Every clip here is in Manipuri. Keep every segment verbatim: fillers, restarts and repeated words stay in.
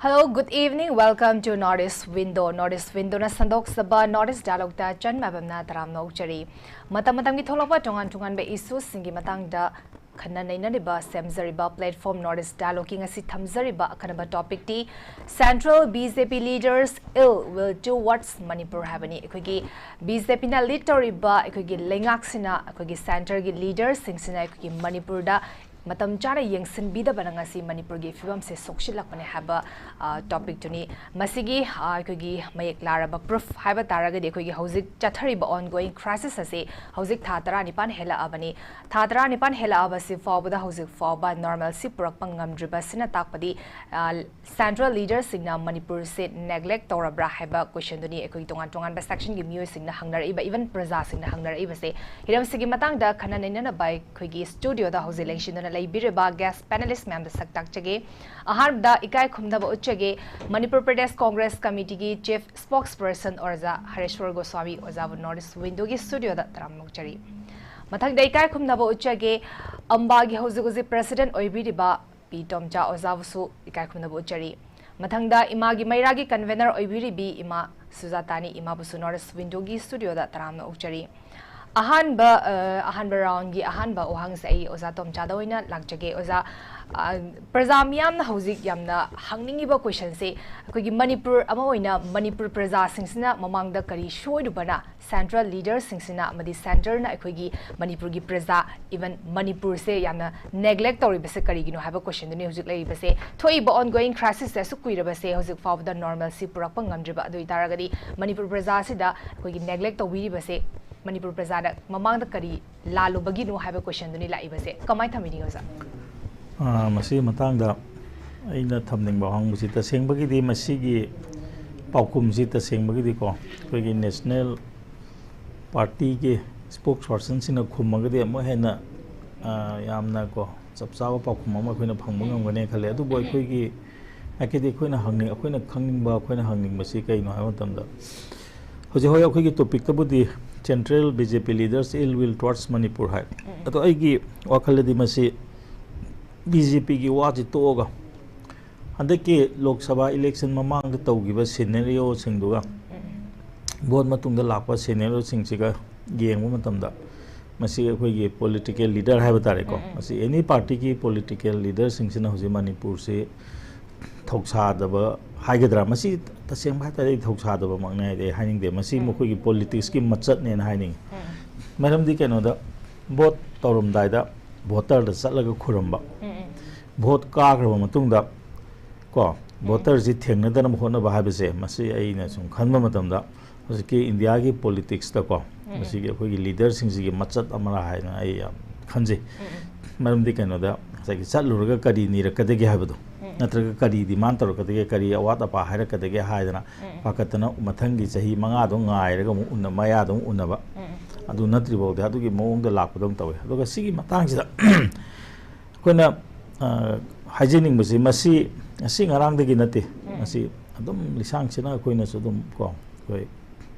Hello, good evening. Welcome to North East Window. North East Window ꯅ ꯁꯟꯗꯣꯛꯆꯕ North East Dialogue ꯇ ꯆꯟꯃꯕꯝꯅ ꯇꯔꯥꯝꯅ ꯑꯣꯛꯆꯔꯤ꯫ ꯃꯇꯝ ꯃꯇꯝꯒꯤ ꯊꯣꯛꯂꯛꯄ ꯇꯣꯉꯥꯟ ꯇꯣꯉꯥꯟꯕ issue ꯁꯤꯡꯒꯤ ꯃꯇꯥꯡꯗ ꯈꯟꯅ ꯅꯩꯅꯔꯤꯕ, ꯁꯦꯝꯖꯔꯤꯕ platform North East Dialogue ꯀꯤ ꯉꯁꯤ ꯊꯝꯖꯔꯤꯕ ꯑꯈꯟꯅꯕ topic T Central B J P leaders ill will towards Manipur ꯍꯥꯏꯕꯅꯤ꯫ ꯑꯩꯈꯣꯏꯒꯤ B J P ꯅ lead ꯇꯧꯔꯤꯕ ꯑꯩꯈꯣꯏꯒꯤ ꯂꯩꯉꯥꯛꯁꯤꯅ, ꯑꯩꯈꯣꯏꯒꯤ centre ꯒꯤ leader ꯁꯤꯡꯁꯤꯅ ꯑꯩꯈꯣꯏꯒꯤ ꯃꯅꯤꯄꯨꯔꯗ ꯃꯇꯝ ꯆꯥꯅ ꯌꯦꯡꯁꯤꯟꯕꯤꯗꯕꯅ ꯉꯁꯤ ꯃꯅꯤꯄꯨꯔꯒꯤ ꯐꯤꯕꯝꯁꯦ ꯁꯣꯛꯁꯤꯜꯂꯛꯄꯅꯦ ꯍꯥꯏꯕ, ꯑ, topic ꯇꯨꯅꯤ꯫ ꯃꯁꯤꯒꯤ, ꯑ, ꯑꯩꯈꯣꯏꯒꯤ ꯃꯌꯦꯛ ꯂꯥꯔꯕ proof ꯍꯥꯏꯕ ꯇꯥꯔꯒꯗꯤ ꯑꯩꯈꯣꯏꯒꯤ ꯍꯧꯖꯤꯛ ꯆꯠꯊꯔꯤꯕ ongoing crisis ꯑꯁꯤ ꯍꯧꯖꯤꯛ ꯊꯥ ꯇꯔꯥꯅꯤꯄꯥꯟ ꯍꯦꯜꯂꯛꯑꯕꯅꯤ꯫ ꯊꯥ ꯇꯔꯥꯅꯤꯄꯥꯟ ꯍꯦꯜꯂꯛꯑꯕꯁꯤ ꯐꯥꯎꯕꯗ ꯍꯧꯖꯤꯛ ꯐꯥꯎꯕ normalcy ꯄꯨꯔꯛꯄ ꯉꯝꯗ꯭ꯔꯤꯕꯁꯤꯅ ꯇꯥꯛꯄꯗꯤ, ꯑ, central leader ꯁꯤꯡꯅ ꯃꯅꯤꯄꯨꯔꯁꯦ neglect ꯇꯧꯔꯕ꯭ꯔꯥ ꯍꯥꯏꯕ question ꯗꯨꯅꯤ ꯑꯩꯈꯣꯏꯒꯤ ꯇꯣꯉꯥꯟ ꯇꯣꯉꯥꯟꯕ section ꯒꯤ ꯃꯤꯑꯣꯏꯁꯤꯡꯅ ꯍꯪꯅꯔꯛꯏꯕ, even ꯄ꯭ꯔꯖꯥꯁꯤꯡꯅ ꯍꯪꯅꯔꯛꯏꯕꯁꯦ꯫ ꯍꯤꯔꯝꯁꯤꯒꯤ ꯃꯇꯥꯡꯗ ꯈꯟꯅ ꯅꯩꯅꯅꯕ ꯑꯩꯈꯣꯏꯒꯤ studio ꯗ ꯍꯧꯖꯤꯛ ꯂꯦꯡꯁꯤꯟꯗꯨꯅ ꯂꯩꯕꯤꯔꯤꯕ guest panelist ꯃꯌꯥꯝꯗ ꯁꯛ ꯇꯥꯛꯆꯒꯦ꯫ ꯑꯍꯥꯟꯕꯗ ꯏꯀꯥꯏ ꯈꯨꯝꯅꯕ ꯎꯠꯆꯒꯦ ꯃꯅꯤꯄꯨꯔ ꯄ꯭ꯔꯗꯦꯁ ꯀꯣꯡꯒ꯭ꯔꯦꯁ ꯀꯃꯤꯇꯤꯒꯤ chief spokesperson ꯑꯣꯖꯥ ꯍꯔꯦꯁ꯭ꯋꯔ ꯒꯣꯁ꯭ꯋꯥꯃꯤ ꯑꯣꯖꯥꯕꯨ North East Window ꯒꯤ studio ꯗ ꯇꯔꯥꯝꯅ ꯑꯣꯛꯆꯔꯤ꯫ ꯃꯊꯪꯗ ꯏꯀꯥꯏ ꯈꯨꯝꯅꯕ ꯎꯠꯆꯒꯦ ꯑꯝꯕꯥꯒꯤ ꯍꯧꯖꯤꯛ ꯍꯧꯖꯤꯛ president ꯑꯣꯏꯕꯤꯔꯤꯕ ꯄꯤ ꯇꯣꯝꯆꯥ ꯑꯣꯖꯥꯕꯨꯁꯨ ꯏꯀꯥꯏ ꯈꯨꯝꯅꯕ ꯎꯠꯆꯔꯤ꯫ ꯃꯊꯪꯗ ꯏꯃꯥꯒꯤ ꯃꯩꯔꯥꯒꯤ convener ꯑꯣꯏꯕꯤꯔꯤꯕꯤ ꯏꯃꯥ ꯁꯨꯖꯥꯇꯥꯅꯤ, ꯏꯃꯥꯕꯨꯁꯨ North East Window ꯒꯤ studio ꯗ ꯇꯔꯥꯝꯅ ꯑꯣꯛꯆꯔꯤ꯫ ꯑꯍꯥꯟꯕ, ꯑ, ꯑꯍꯥꯟꯕ round ꯒꯤ ꯑꯍꯥꯟꯕ ꯋꯥꯍꯪꯁꯦ ꯑꯩ ꯑꯣꯖꯥ ꯇꯣꯝꯆꯥꯗ ꯑꯣꯏꯅ ꯂꯥꯛꯆꯒꯦ꯫ ꯑꯣꯖꯥ, ꯑ, ꯄ꯭ꯔꯖꯥ ꯃꯤꯌꯥꯝꯅ ꯍꯧꯖꯤꯛ ꯌꯥꯝꯅ ꯍꯪꯅꯤꯡꯉꯤꯕ question ꯁꯦ, ꯑꯩꯈꯣꯏꯒꯤ ꯃꯅꯤꯄꯨꯔ ꯑꯃ ꯑꯣꯏꯅ ꯃꯅꯤꯄꯨꯔ ꯄ꯭ꯔꯖꯥꯁꯤꯡꯁꯤꯅ ꯃꯃꯥꯡꯗ ꯀꯔꯤ ꯁꯣꯏꯔꯨꯕꯅ central leader ꯁꯤꯡꯁꯤꯅ ꯑꯃꯗꯤ centre ꯅ ꯑꯩꯈꯣꯏꯒꯤ ꯃꯅꯤꯄꯨꯔꯒꯤ ꯄ꯭ꯔꯖꯥ, even ꯃꯅꯤꯄꯨꯔꯁꯦ ꯌꯥꯝꯅ neglect ꯇꯧꯔꯤꯕꯁꯦ ꯀꯔꯤꯒꯤꯅꯣ ꯍꯥꯏꯕ question ꯗꯨꯅꯤ ꯍꯧꯖꯤꯛ ꯂꯩꯔꯤꯕꯁꯦ꯫ ꯊꯣꯛꯏꯕ ongoing crisis ꯁꯦ ꯑꯁꯨꯛ ꯀꯨꯏꯔꯕꯁꯦ ꯍꯧꯖꯤꯛ ꯐꯥꯎꯕꯗ normalcy ꯄꯨꯔꯛꯄ ꯉꯝꯗ꯭ꯔꯤꯕ ꯑꯗꯨ ꯑꯣꯏꯇꯥꯔꯒꯗꯤ ꯃꯅꯤꯄꯨꯔ ꯄ꯭ꯔꯖꯥꯁꯤꯗ ꯑꯩꯈꯣꯏꯒꯤ neglect ꯇꯧꯕꯤꯔꯤꯕꯁꯦ ꯃꯅꯤꯄꯨꯔ ꯄ꯭ꯔꯖꯥꯅ ꯃꯃꯥꯡꯗ ꯀꯔꯤ ꯂꯥꯜꯂꯨꯕꯒꯤꯅꯣ ꯍꯥꯏꯕ question ꯗꯨꯅꯤ ꯂꯥꯛꯏꯕꯁꯦ꯫ ꯀꯃꯥꯏꯅ ꯊꯝꯕꯤꯅꯤꯡꯉꯤ ꯑꯣꯖꯥ? ꯑꯥ, ꯃꯁꯤꯒꯤ ꯃꯇꯥꯡꯗ ꯑꯩꯅ ꯊꯝꯅꯤꯡꯕ ꯋꯥꯍꯪꯕꯁꯤ, ꯇꯁꯦꯡꯕꯒꯤꯗꯤ ꯃꯁꯤꯒꯤ ꯄꯥꯎꯈꯨꯝꯁꯤ ꯇꯁꯦꯡꯕꯒꯤꯗꯤꯀꯣ, ꯑꯩꯈꯣꯏꯒꯤ national party ꯒꯤ spokesperson ꯁꯤꯡꯅ ꯈꯨꯝꯃꯒꯗꯤ ꯑꯃꯨꯛ ꯍꯦꯟꯅ, ꯑꯥ, ꯌꯥꯝꯅ ꯀꯣ, ꯆꯞ ꯆꯥꯕ ꯄꯥꯎꯈꯨꯝ ꯑꯃ ꯑꯩꯈꯣꯏꯅ ꯐꯪꯕ ꯉꯝꯒꯅꯤ ꯈꯜꯂꯦ꯫ ꯑꯗꯨꯕꯨ ꯑꯩꯈꯣꯏꯒꯤ ꯍꯥꯏꯕꯗꯤ ꯑꯩꯈꯣꯏꯅ ꯍꯪꯅꯤꯡ-, ꯑꯩꯈꯣꯏꯅ ꯈꯪꯅꯤꯡꯕ, ꯑꯩꯈꯣꯏꯅ ꯍꯪꯅꯤꯡꯕꯁꯤ ꯀꯩꯅꯣ ꯍꯥꯏꯕ ꯃꯇꯝꯗ, ꯍꯧꯖꯤꯛ ꯍꯧꯖꯤꯛ ꯑꯩꯈꯣꯏꯒꯤ topic ꯇꯕꯨꯗꯤ Central B J P leaders ill will towards Manipur ꯍꯥꯏ꯫ ꯑꯗꯣ ꯑꯩꯒꯤ ꯋꯥꯈꯜꯗꯗꯤ ꯃꯁꯤ B J P ꯒꯤ ꯋꯥꯁꯤ ꯇꯣꯛꯑꯒ ꯍꯟꯗꯛꯀꯤ ꯂꯣꯛ ꯁꯚꯥ ꯏꯂꯦꯛꯁꯟ ꯃꯃꯥꯡꯗ ꯇꯧꯈꯤꯕ ꯁꯤꯅꯦꯔꯤꯑꯣꯁꯤꯡꯗꯨꯒ ꯚꯣꯠ ꯃꯇꯨꯡꯗ ꯂꯥꯛꯄ ꯁꯤꯅꯦꯔꯤꯑꯣꯁꯤꯡꯁꯤꯒ ꯌꯦꯡꯕ ꯃꯇꯝꯗ, ꯃꯁꯤ ꯑꯩꯈꯣꯏꯒꯤ ꯄꯣꯂꯤꯇꯤꯀꯦꯜ ꯂꯤꯗꯔ ꯍꯥꯏꯕ ꯇꯥꯔꯦꯀꯣ, ꯎꯝ, ꯎꯝ꯫ ꯃꯁꯤ ꯑꯦꯅꯤ ꯄꯥꯔꯇꯤꯒꯤ ꯄꯣꯂꯤꯇꯤꯀꯦꯜ ꯂꯤꯗꯔꯁꯤꯡꯁꯤꯅ ꯍꯧꯖꯤꯛ ꯃꯅꯤꯄꯨꯔꯁꯤ ꯊꯧꯁꯥꯗꯕ ꯍꯥꯏꯒꯗ꯭ꯔꯥ, ꯃꯁꯤ ꯇꯁꯦꯡꯕ ꯍꯥꯏ ꯇꯥꯔꯗꯤ ꯑꯩ ꯊꯧꯁꯥꯗꯕꯃꯛꯅꯦ ꯍꯥꯏꯗꯤ ꯑꯩ ꯍꯥꯏꯅꯤꯡꯗꯦ꯫ ꯃꯁꯤ ꯎꯝ꯫ ꯃꯈꯣꯏꯒꯤ ꯄꯣꯂꯤꯇꯤꯛꯁꯀꯤ ꯃꯆꯠꯅꯦꯅ ꯍꯥꯏꯅꯤꯡꯉꯤ꯫ ꯎꯝ꯫ ꯃꯔꯝꯗꯤ ꯀꯩꯅꯣꯗ, ꯚꯣꯠ ꯇꯧꯔꯝꯗꯥꯏꯗ ꯚꯣꯇꯔꯗ ꯆꯠꯂꯒ ꯈꯨꯔꯝꯕ, ꯎꯝ, ꯎꯝ꯫ ꯚꯣꯠ ꯀꯥꯈ꯭ꯔꯕ ꯃꯇꯨꯡꯗ ꯀꯣ, ꯎꯝ꯫ ꯚꯣꯇꯔꯁꯤ ꯊꯦꯡꯅꯗꯅꯕ ꯍꯣꯠꯅꯕ ꯍꯥꯏꯕꯁꯦ, ꯃꯁꯤ ꯑꯩꯅ ꯁꯨꯝ ꯈꯟꯕ ꯃꯇꯝꯗ ꯍꯧꯖꯤꯛꯀꯤ ꯏꯟꯗꯤꯌꯥꯒꯤ ꯄꯣꯂꯤꯇꯤꯛꯁꯇꯀꯣ, ꯎꯝ꯫ ꯃꯁꯤꯒꯤ ꯑꯩꯈꯣꯏꯒꯤ ꯂꯤꯗꯔꯁꯤꯡꯁꯤꯒꯤ ꯃꯆꯠ ꯑꯃꯔ ꯍꯥꯏꯅ ꯑꯩ ꯌꯥꯝ ꯈꯟꯖꯩ꯫ ꯎꯝ, ꯎꯝ꯫ ꯃꯔꯝꯗꯤ ꯀꯩꯅꯣꯗ, ꯉꯁꯥꯏꯒꯤ ꯆꯠꯂꯨꯔꯒ ꯀꯔꯤ ꯅꯤꯔꯛꯀꯗꯒꯦ ꯍꯥꯏꯕꯗꯣ, ꯎꯝ꯫ ꯅꯠꯇ꯭ꯔꯒ ꯀꯔꯤ ꯗꯤꯃꯥꯟ ꯇꯧꯔꯛꯀꯗꯒꯦ, ꯀꯔꯤ ꯑꯋꯥꯠ ꯑꯄꯥ ꯍꯥꯏꯔꯛꯀꯗꯒꯦ ꯍꯥꯏꯗꯅ ꯎꯝ꯫ ꯄꯥꯈꯠꯇꯅ ꯃꯊꯪꯒꯤ ꯆꯍꯤ ꯃꯉꯥꯗꯣ ꯉꯥꯏꯔꯒ ꯑꯃꯨꯛ ꯎꯟꯅ-, ꯃꯌꯥꯗ ꯑꯃꯨꯛ ꯎꯟꯅꯕ, ꯎꯝ꯫ ꯑꯗꯨ ꯅꯠꯇ꯭ꯔꯤꯐꯥꯎꯗꯤ ꯑꯗꯨꯒꯤ ꯃꯑꯣꯡꯗ ꯂꯥꯛꯄꯗꯧꯅ ꯇꯧꯋꯤ꯫ ꯑꯗꯨꯒ ꯁꯤꯒꯤ ꯃꯇꯥꯡꯁꯤꯗ ꯑꯩꯈꯣꯏꯅ, ꯑ, ꯍꯥꯏꯖꯅꯤꯡꯕꯁꯤ, ꯃꯁꯤ ꯉꯁꯤ ꯉꯔꯥꯡꯗꯒꯤ ꯅꯠꯇꯦ, ꯎꯝ꯫ ꯃꯁꯤ ꯑꯗꯨꯝ ꯂꯤꯁꯥꯡꯁꯤꯠꯅ ꯑꯩꯈꯣꯏꯅꯁꯨ ꯑꯗꯨꯝ ꯀꯣ, ꯑꯩꯈꯣꯏ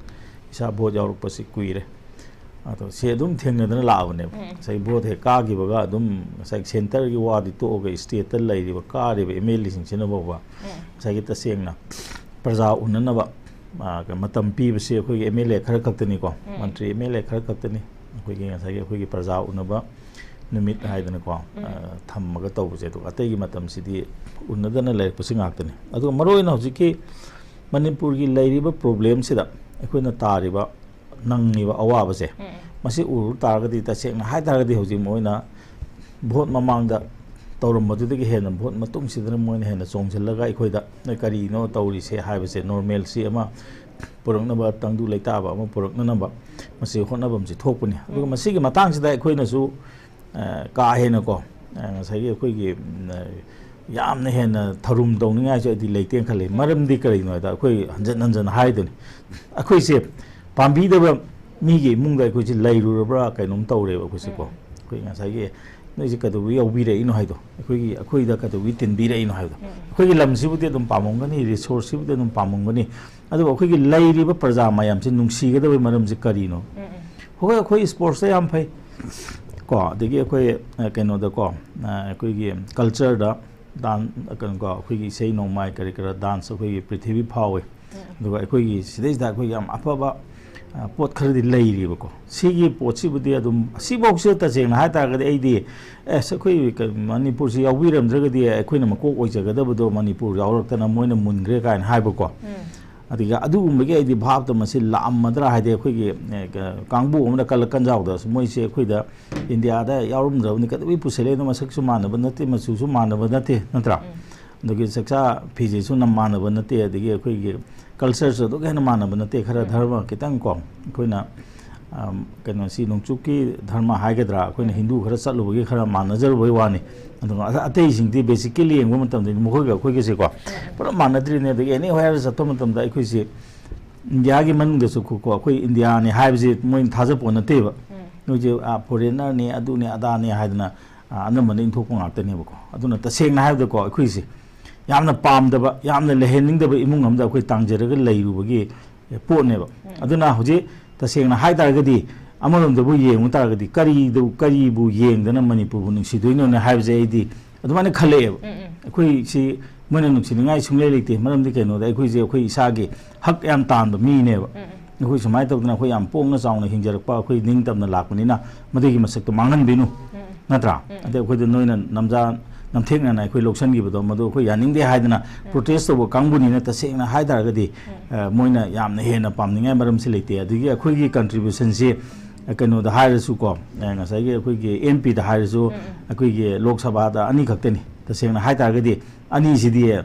ꯏꯁꯥ ꯚꯣꯠ ꯌꯥꯎꯔꯛꯄꯁꯤ ꯀꯨꯏꯔꯦ꯫ ꯑꯗꯣ ꯁꯤ ꯑꯗꯨꯝ ꯊꯦꯡꯅꯗꯅ ꯂꯥꯛꯑꯕꯅꯦꯕ꯫ ꯎꯝ꯫ ꯉꯁꯥꯏ ꯚꯣꯠ ꯍꯦꯛ ꯀꯥꯈꯤꯕꯒ ꯑꯗꯨꯝ ꯉꯁꯥꯏ ꯁꯦꯟꯇꯔꯒꯤ ꯋꯥꯗꯤ ꯇꯣꯛꯑꯒ ꯁ꯭ꯇꯦꯠꯇ ꯂꯩꯔꯤꯕ ꯀꯥꯔꯤꯕ ꯑꯦꯝ ꯑꯦꯜ ꯑꯦꯁꯤꯡꯁꯤꯅ ꯐꯥꯎꯕ ꯎꯝ꯫ ꯉꯁꯥꯏꯒꯤ ꯇꯁꯦꯡꯅ ꯄ꯭ꯔꯖꯥ ꯎꯅꯅꯕ, ꯑ, ꯃꯇꯝ ꯄꯤꯕꯁꯤ ꯑꯩꯈꯣꯏꯒꯤ ꯑꯦꯝ ꯑꯦꯜ ꯑꯦ ꯈꯔ ꯈꯛꯇꯅꯤꯀꯣ, ꯎꯝ꯫ ꯃꯟꯇ꯭ꯔꯤ ꯑꯦꯝ ꯑꯦꯜ ꯑꯦ ꯈꯔ ꯈꯛꯇꯅꯤ꯫ ꯑꯩꯈꯣꯏꯒꯤ ꯉꯁꯥꯏꯒꯤ ꯑꯩꯈꯣꯏꯒꯤ ꯄ꯭ꯔꯖꯥ ꯎꯅꯕ ꯅꯨꯃꯤꯠ ꯍꯥꯏꯗꯅꯀꯣ, ꯎꯝ꯫ ꯑ, ꯊꯝꯃꯒ ꯇꯧꯕꯁꯦ꯫ ꯑꯗꯨꯒ ꯑꯇꯩꯒꯤ ꯃꯇꯝꯁꯤꯗꯤ ꯎꯅꯗꯅ ꯂꯩꯔꯛꯄꯁꯤ ꯉꯥꯛꯇꯅꯤ꯫ ꯑꯗꯨꯒ ꯃꯔꯨꯑꯣꯏꯅ ꯍꯧꯖꯤꯛꯀꯤ ꯃꯅꯤꯄꯨꯔꯒꯤ ꯂꯩꯔꯤꯕ ꯄ꯭ꯔꯣꯕ꯭ꯂꯦꯝꯁꯤꯗ ꯑꯩꯈꯣꯏꯅ ꯇꯥꯔꯤꯕ, ꯅꯪꯉꯤꯕ ꯑꯋꯥꯕꯁꯦ, ꯎꯝ꯫ ꯃꯁꯤ ꯎꯔꯨ ꯇꯥꯔꯒꯗꯤ, ꯇꯁꯦꯡꯅ ꯍꯥꯏ ꯇꯥꯔꯒꯗꯤ, ꯍꯧꯖꯤꯛ ꯃꯣꯏꯅ ꯚꯣꯠ ꯃꯃꯥꯡꯗ ꯇꯧꯔꯝꯕꯗꯨꯗꯒꯤ ꯍꯦꯟꯅ ꯚꯣꯠ ꯃꯇꯨꯡꯁꯤꯗꯅ ꯃꯣꯏꯅ ꯍꯦꯟꯅ ꯆꯣꯡꯁꯤꯜꯂꯒ ꯑꯩꯈꯣꯏꯗ, "ꯅꯣꯏ ꯀꯔꯤꯅꯣ ꯇꯧꯔꯤꯁꯦ?" ꯍꯥꯏꯕꯁꯦ, ꯅꯣꯔꯃꯦꯜꯁꯤ ꯑꯃ ꯄꯨꯔꯛꯅꯕ, ꯇꯪꯗꯨ ꯂꯩꯇꯥꯕ ꯑꯃ ꯄꯨꯔꯛꯅꯅꯕ ꯃꯁꯤ ꯍꯣꯠꯅꯐꯝꯁꯤ ꯊꯣꯛꯄꯅꯤ꯫ ꯑꯗꯨꯒ ꯎꯝ꯫ ꯃꯁꯤꯒꯤ ꯃꯇꯥꯡꯁꯤꯗ ꯑꯩꯈꯣꯏꯅꯁꯨ, ꯑ, ꯀꯥ ꯍꯦꯟꯅꯀꯣ, ꯑ, ꯉꯁꯥꯏꯒꯤ ꯑꯩꯈꯣꯏꯒꯤ, ꯎꯝ, ꯑ, ꯌꯥꯝꯅ ꯍꯦꯟꯅ ꯊꯧꯔꯨꯝ ꯇꯧꯅꯤꯡꯉꯥꯏꯁꯨ ꯑꯩꯗꯤ ꯂꯩꯇꯦꯅ ꯈꯜꯂꯤ꯫ ꯃꯔꯝꯗꯤ ꯀꯔꯤꯒꯤꯅꯣ ꯍꯥꯏꯗ, ꯑꯩꯈꯣꯏ ꯍꯟꯖꯟ ꯍꯟꯖꯟ ꯍꯥꯏꯗꯨꯅꯤ, ꯑꯩꯈꯣꯏꯁꯦ ꯄꯥꯝꯕꯤꯗꯕ ꯃꯤꯒꯤ ꯏꯃꯨꯡꯗ ꯑꯩꯈꯣꯏꯁꯦ ꯂꯩꯔꯨꯔꯕ꯭ꯔꯥ ꯀꯩꯅꯣꯝ ꯇꯧꯔꯦꯕ ꯑꯩꯈꯣꯏꯁꯦꯀꯣ꯫ ꯎꯝ꯫ ꯑꯩꯈꯣꯏ ꯉꯁꯥꯏꯒꯤ ꯅꯣꯏꯁꯦ ꯀꯩꯗꯧꯕ ꯌꯥꯎꯕꯤꯔꯛꯏꯅꯣ ꯍꯥꯏꯗꯣ, ꯑꯩꯈꯣꯏꯒꯤ, ꯑꯩꯈꯣꯏꯗ ꯀꯩꯗꯧꯕꯤ ꯇꯤꯟꯕꯤꯔꯛꯏꯅꯣ ꯍꯥꯏꯗꯣ꯫ ꯎꯝ꯫ ꯑꯩꯈꯣꯏꯒꯤ ꯂꯝꯁꯤꯕꯨꯗꯤ ꯑꯗꯨꯝ ꯄꯥꯝꯃꯝꯒꯅꯤ, ꯔꯤꯁꯣꯔꯁꯁꯤꯕꯨꯗꯤ ꯑꯗꯨꯝ ꯄꯥꯝꯃꯝꯒꯅꯤ, ꯑꯗꯨꯕꯨ ꯑꯩꯈꯣꯏꯒꯤ ꯂꯩꯔꯤꯕ ꯄ꯭ꯔꯖꯥ ꯃꯌꯥꯝꯁꯤ ꯅꯨꯡꯁꯤꯒꯗꯕꯒꯤ ꯃꯔꯝꯁꯤ ꯀꯔꯤꯅꯣ? ꯎꯝ, ꯎꯝ꯫ ꯍꯣꯏ, ꯑꯩꯈꯣꯏ ꯁ꯭ꯄꯣꯔꯠꯁꯇ ꯌꯥꯝ ꯐꯩ ꯀꯣ, ꯑꯗꯒꯤ ꯑꯩꯈꯣꯏ, ꯑ, ꯀꯩꯅꯣꯗꯀꯣ, ꯑ, ꯑꯩꯈꯣꯏꯒꯤ ꯀꯜꯆꯔꯗ, ꯗꯥꯟ ꯀꯩꯅꯣꯀꯣ, ꯑꯩꯈꯣꯏꯒꯤ ꯏꯁꯩ ꯅꯣꯡꯃꯥꯏ ꯀꯔꯤ ꯀꯔꯥ ꯗꯥꯟꯁ ꯑꯩꯈꯣꯏꯒꯤ ꯄ꯭ꯔꯤꯊꯤꯕꯤ ꯐꯥꯎꯋꯤ꯫ ꯑꯗꯨꯒ ꯑꯩꯈꯣꯏꯒꯤ ꯁꯤꯗꯩꯁꯤꯗ ꯑꯩꯈꯣꯏꯒꯤ ꯌꯥꯝ ꯑꯐꯕ, ꯑ, ꯄꯣꯠ ꯈꯔꯗꯤ ꯂꯩꯔꯤꯕꯀꯣ꯫ ꯁꯤꯒꯤ ꯄꯣꯠꯁꯤꯕꯨꯗꯤ ꯑꯗꯨꯝ, ꯑꯁꯤꯐꯥꯎꯁꯤꯗ ꯇꯁꯦꯡꯅ ꯍꯥꯏ ꯇꯥꯔꯒꯗꯤ ꯑꯩꯗꯤ, ꯑꯦꯁ, ꯑꯩꯈꯣꯏ ꯀ-, ꯃꯅꯤꯄꯨꯔꯁꯤ ꯌꯥꯎꯕꯤꯔꯝꯗ꯭ꯔꯒꯗꯤ ꯑꯩꯈꯣꯏꯅ ꯃꯀꯣꯛ ꯑꯣꯏꯖꯒꯗꯕꯗꯣ ꯃꯅꯤꯄꯨꯔ ꯌꯥꯎꯔꯛꯇꯅ ꯃꯣꯏꯅ ꯃꯨꯟꯈ꯭ꯔꯦ ꯀꯥꯏꯅ ꯍꯥꯏꯕꯀꯣ꯫ ꯑꯗꯨꯒ ꯑꯗꯨꯒꯨꯝꯕꯒꯤ ꯑꯩꯗꯤ ꯚꯥꯞꯇ ꯃꯁꯤ ꯂꯥꯛꯑꯝꯃꯗ꯭ꯔꯥ ꯍꯥꯏꯗꯤ ꯑꯩꯈꯣꯏꯒꯤ, ꯑꯦ, ꯀ-, ꯀꯥꯡꯕꯨ ꯑꯃꯅ ꯀꯜꯂꯛ ꯀꯟꯖꯥꯎꯗ ꯃꯣꯏꯁꯦ ꯑꯩꯈꯣꯏꯗ ꯏꯟꯗꯤꯌꯥꯗ ꯌꯥꯎꯔꯝꯗ꯭ꯔꯕꯅꯤ, ꯀꯩꯗꯧꯕꯩ ꯄꯨꯁꯜꯂꯛꯏꯅꯣ? ꯃꯁꯛꯁꯨ ꯃꯥꯟꯅꯕ ꯅꯠꯇꯦ, ꯃꯆꯨꯁꯨ ꯃꯥꯟꯅꯕ ꯅꯠꯇꯦ, ꯅꯠꯇ꯭ꯔꯥ? ꯑꯗꯒꯤ ꯆꯥꯛꯆꯥ ꯐꯤꯖꯦꯠꯁꯨ ꯅꯝ ꯃꯥꯟꯅꯕ ꯅꯠꯇꯦ, ꯑꯗꯒꯤ ꯑꯩꯈꯣꯏꯒꯤ ꯀꯜꯆꯔꯁꯨ ꯑꯗꯨꯛ ꯍꯦꯟꯅ ꯃꯥꯟꯅꯕ ꯅꯠꯇꯦ꯫ ꯈꯔ ꯙꯔꯃ ꯈꯤꯇꯪ ꯀꯣ, ꯑꯩꯈꯣꯏꯅ, ꯑꯝ, ꯀꯩꯅꯣꯁꯤ ꯅꯣꯡꯆꯨꯞꯀꯤ ꯙꯔꯃ ꯍꯥꯏꯒꯗ꯭ꯔꯥ, ꯑꯩꯈꯣꯏꯅ ꯍꯤꯟꯗꯨ ꯈꯔ ꯆꯠꯂꯨꯕꯒꯤ ꯈꯔ ꯃꯥꯟꯅꯖꯔꯨꯕꯒꯤ ꯋꯥꯅꯤ꯫ ꯑꯗꯨꯒ ꯑꯇ-, ꯑꯇꯩꯁꯤꯡꯗꯤ basically ꯌꯦꯡꯕ ꯃꯇꯝꯗꯗꯤ ꯃꯈꯣꯏꯒ ꯑꯩꯈꯣꯏꯒꯁꯦꯀꯣ ꯄꯨꯂꯞ ꯃꯥꯟꯅꯗ꯭ꯔꯤꯅꯦ꯫ ꯑꯗꯒꯤ ꯑꯦꯅꯤ ꯍꯥꯏꯔ ꯆꯠꯄ ꯃꯇꯝꯗ ꯑꯩꯈꯣꯏꯁꯤ ꯏꯟꯗꯤꯌꯥꯒꯤ ꯃꯅꯨꯡꯗꯁꯨ ꯀꯣ, ꯑꯩꯈꯣꯏ ꯏꯟꯗꯤꯌꯥꯅꯤ ꯍꯥꯏꯕꯁꯤ ꯃꯣꯏꯅ ꯊꯥꯖꯄꯣꯠ ꯅꯠꯇꯦꯕ꯫ ꯃꯣꯏꯁꯦ, ꯑ, ꯐꯣꯔꯦꯟꯅꯔꯅꯤ, ꯑꯗꯨꯅꯤ ꯑꯗꯥꯅꯤ ꯍꯥꯏꯗꯅ, ꯑ, ꯑꯅꯝꯕꯅ ꯏꯟꯊꯣꯛꯄ ꯉꯥꯛꯇꯅꯦꯕꯀꯣ꯫ ꯑꯗꯨꯅ ꯇꯁꯦꯡꯅ ꯍꯥꯏꯕꯗꯀꯣ ꯑꯩꯈꯣꯏꯁꯦ ꯌꯥꯝꯅ ꯄꯥꯝꯗꯕ, ꯌꯥꯝꯅ ꯂꯩꯍꯟꯅꯤꯡꯗꯕ ꯏꯃꯨꯡ ꯑꯃꯗ ꯑꯩꯈꯣꯏ ꯇꯥꯡꯖꯔꯒ ꯂꯩꯔꯨꯕꯒꯤ ꯄꯣꯠꯅꯦꯕ꯫ ꯑꯗꯨꯅ ꯍꯧꯖꯤꯛ ꯇꯁꯦꯡꯅ ꯍꯥꯏ ꯇꯥꯔꯒꯗꯤ ꯑꯃꯔꯣꯝꯗꯕꯨ ꯌꯦꯡꯉꯨ ꯇꯥꯔꯒꯗꯤ ꯀꯔꯤꯗ-, ꯀꯔꯤꯕꯨ ꯌꯦꯡꯗꯅ ꯃꯅꯤꯄꯨꯔꯕꯨ ꯅꯨꯡꯁꯤꯗꯣꯏꯅꯣꯅꯦ ꯍꯥꯏꯕꯁꯦ ꯑꯩꯗꯤ ꯑꯗꯨꯃꯥꯏꯅ ꯈꯜꯂꯛꯑꯦꯕ꯫ ꯑꯩꯈꯣꯏ ꯁꯤ ꯃꯣꯏꯅ ꯅꯨꯡꯁꯤꯅꯤꯡꯉꯥꯏ ꯁꯨꯡꯂꯩ ꯂꯩꯇꯦ꯫ ꯃꯔꯝꯗꯤ ꯀꯩꯅꯣꯗ ꯑꯩꯈꯣꯏꯁꯦ ꯑꯩꯈꯣꯏ ꯏꯁꯥꯒꯤ ꯍꯛ ꯌꯥꯝ ꯇꯥꯟꯕ ꯃꯤꯅꯦꯕ꯫ ꯑꯩꯈꯣꯏ ꯁꯨꯃꯥꯏꯅ ꯇꯧꯗꯅ ꯑꯩꯈꯣꯏ ꯌꯥꯝ ꯄꯣꯡꯅ ꯆꯥꯎꯅ ꯍꯤꯡꯖꯔꯛꯄ, ꯑꯩꯈꯣꯏ ꯅꯤꯡꯇꯝꯅ ꯂꯥꯛꯄꯅꯤꯅ ꯃꯗꯨꯒꯤ ꯃꯁꯛꯇꯣ ꯃꯥꯡꯍꯟꯕꯤꯅꯨ, ꯅꯠꯇ꯭ꯔꯥ? ꯑꯗꯩ ꯑꯩꯈꯣꯏꯗ ꯅꯣꯏꯅ ꯅꯝꯖꯥ ꯅꯝꯊꯦꯡꯅꯅ ꯑꯩꯈꯣꯏ ꯂꯧꯁꯤꯟꯈꯤꯕꯗꯣ ꯃꯗꯨ ꯑꯩꯈꯣꯏ ꯌꯥꯅꯤꯡꯗꯦ ꯍꯥꯏꯗꯅ ꯄ꯭ꯔꯣꯇꯦꯁ ꯇꯧꯕ ꯀꯥꯡꯕꯨꯅꯤꯅ ꯇꯁꯦꯡꯅ ꯍꯥꯏ ꯇꯥꯔꯒꯗꯤ, ꯑ, ꯃꯣꯏꯅ ꯌꯥꯝꯅ ꯍꯦꯟꯅ ꯄꯥꯝꯅꯤꯡꯉꯥꯏ ꯃꯔꯝꯁꯤ ꯂꯩꯇꯦ꯫ ꯑꯗꯒꯤ ꯑꯩꯈꯣꯏꯒꯤ ꯀꯟꯇ꯭ꯔꯤꯕ꯭ꯌꯨꯁꯟꯁꯤ, ꯑ, ꯀꯩꯅꯣꯗ ꯍꯥꯏꯔꯁꯨꯀꯣ, ꯑ, ꯉꯁꯥꯏꯒꯤ ꯑꯩꯈꯣꯏꯒꯤ ꯑꯦꯝ ꯄꯤꯗ ꯍꯥꯏꯔꯁꯨ, ꯑꯩꯈꯣꯏꯒꯤ ꯂꯣꯛ ꯁꯚꯥꯗ ꯑꯅꯤꯈꯛꯇꯅꯤ꯫ ꯇꯁꯦꯡꯅ ꯍꯥꯏ ꯇꯥꯔꯒꯗꯤ ꯑꯅꯤꯁꯤꯗꯤ, ꯑ,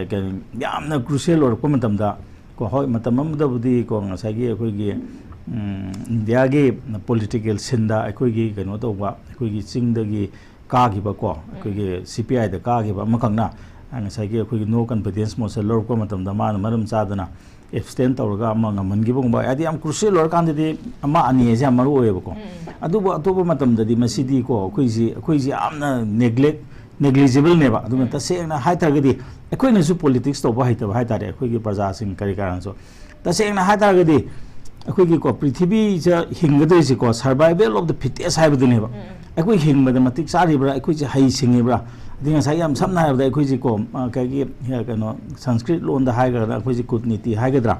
ꯀꯩꯅꯣ, ꯌꯥꯝꯅ ꯀ꯭ꯔꯨꯁꯤꯌꯦꯜ ꯑꯣꯏꯔꯛꯄ ꯃꯇꯝꯗ ꯀꯣ, ꯍꯣꯏ, ꯃꯇꯝ ꯑꯃꯗꯕꯨꯗꯤ ꯀꯣ, ꯉꯁꯥꯏꯒꯤ ꯑꯩꯈꯣꯏꯒꯤ, ꯎꯝ, ꯏꯟꯗꯤꯌꯥꯒꯤ ꯄꯣꯂꯤꯇꯤꯀꯦꯜ ꯁꯤꯟꯗ ꯑꯩꯈꯣꯏꯒꯤ ꯀꯩꯅꯣ ꯇꯧꯕ, ꯑꯩꯈꯣꯏꯒꯤ ꯆꯤꯡꯗꯒꯤ ꯀꯥꯈꯤꯕ ꯀꯣ, ꯑꯩꯈꯣꯏꯒꯤ ꯁꯤ ꯄꯤ ꯑꯥꯏꯗ ꯀꯥꯈꯤꯕ ꯑꯃꯈꯛꯅ, ꯑ, ꯉꯁꯥꯏꯒꯤ ꯑꯩꯈꯣꯏꯒꯤ no confidence motion ꯂꯧꯔꯛꯄ ꯃꯇꯝꯗ ꯃꯥꯅ ꯃꯔꯝ ꯆꯥꯗꯅ ꯑꯦꯕꯁ꯭ꯇꯦꯟ ꯇꯧꯔꯒ ꯑꯃ ꯉꯝꯍꯟꯈꯤꯕꯒꯨꯝꯕ, ꯍꯥꯏꯗꯤ ꯌꯥꯝ ꯀ꯭ꯔꯨꯁꯤꯌꯦꯜ ꯑꯣꯏꯔꯀꯥꯟꯗꯗꯤ ꯑꯃ ꯑꯅꯤ ꯍꯥꯏꯁꯦ ꯌꯥꯝ ꯃꯔꯨ ꯑꯣꯏꯌꯦꯕꯀꯣ꯫ ꯑꯗꯨꯕꯨ ꯑꯇꯣꯞꯄ ꯃꯇꯝꯗꯗꯤ ꯃꯁꯤꯗꯤ ꯀꯣ, ꯑꯩꯈꯣꯏꯁꯤ, ꯑꯩꯈꯣꯏꯁꯤ ꯌꯥꯝꯅ ꯅꯦꯒ꯭ꯂꯦꯛ, ꯅꯦꯒ꯭ꯂꯤꯖꯤꯕꯜꯅꯦꯕ꯫ ꯑꯗꯨꯅ ꯇꯁꯦꯡꯅ ꯍꯥꯏ ꯇꯥꯔꯒꯗꯤ ꯑꯩꯈꯣꯏꯅꯁꯨ ꯄꯣꯂꯤꯇꯤꯛꯁ ꯇꯧꯕ ꯍꯩꯇꯕ ꯍꯥꯏ ꯇꯥꯔꯦ, ꯑꯩꯈꯣꯏꯒꯤ ꯄ꯭ꯔꯖꯥꯁꯤꯡ ꯀꯔꯤ ꯀꯔꯥꯅꯁꯨ꯫ ꯇꯁꯦꯡꯅ ꯍꯥꯏ ꯇꯥꯔꯒꯗꯤ ꯑꯩꯈꯣꯏꯒꯤꯀꯣ, ꯄ꯭ꯔꯤꯊꯤꯕꯤꯁꯤꯗ ꯍꯤꯡꯒꯗꯣꯏꯁꯤꯀꯣ, survival of the fittest ꯍꯥꯏꯕꯗꯨꯅꯦꯕ꯫ ꯑꯩꯈꯣꯏ ꯍꯤꯡꯕꯗ ꯃꯇꯤꯛ ꯆꯥꯔꯤꯕ꯭ꯔꯥ, ꯑꯩꯈꯣꯏꯁꯦ ꯍꯩ ꯁꯤꯡꯉꯤꯕ꯭ꯔꯥ, ꯑꯗꯩ ꯉꯁꯥꯏꯒꯤ ꯌꯥꯝ ꯁꯝꯅ ꯍꯥꯏꯔꯕꯗ ꯑꯩꯈꯣꯏꯁꯤꯀꯣ, ꯑ, ꯀꯩꯒꯤ, ꯑ, ꯀꯩꯅꯣ, ꯁꯪꯁꯀ꯭ꯔꯤꯠ ꯂꯣꯟꯗ ꯍꯥꯏꯒꯗ꯭ꯔꯥ, ꯑꯩꯈꯣꯏꯁꯤ ꯀꯨꯠꯅꯤꯇꯤ ꯍꯥꯏꯒꯗ꯭ꯔꯥ,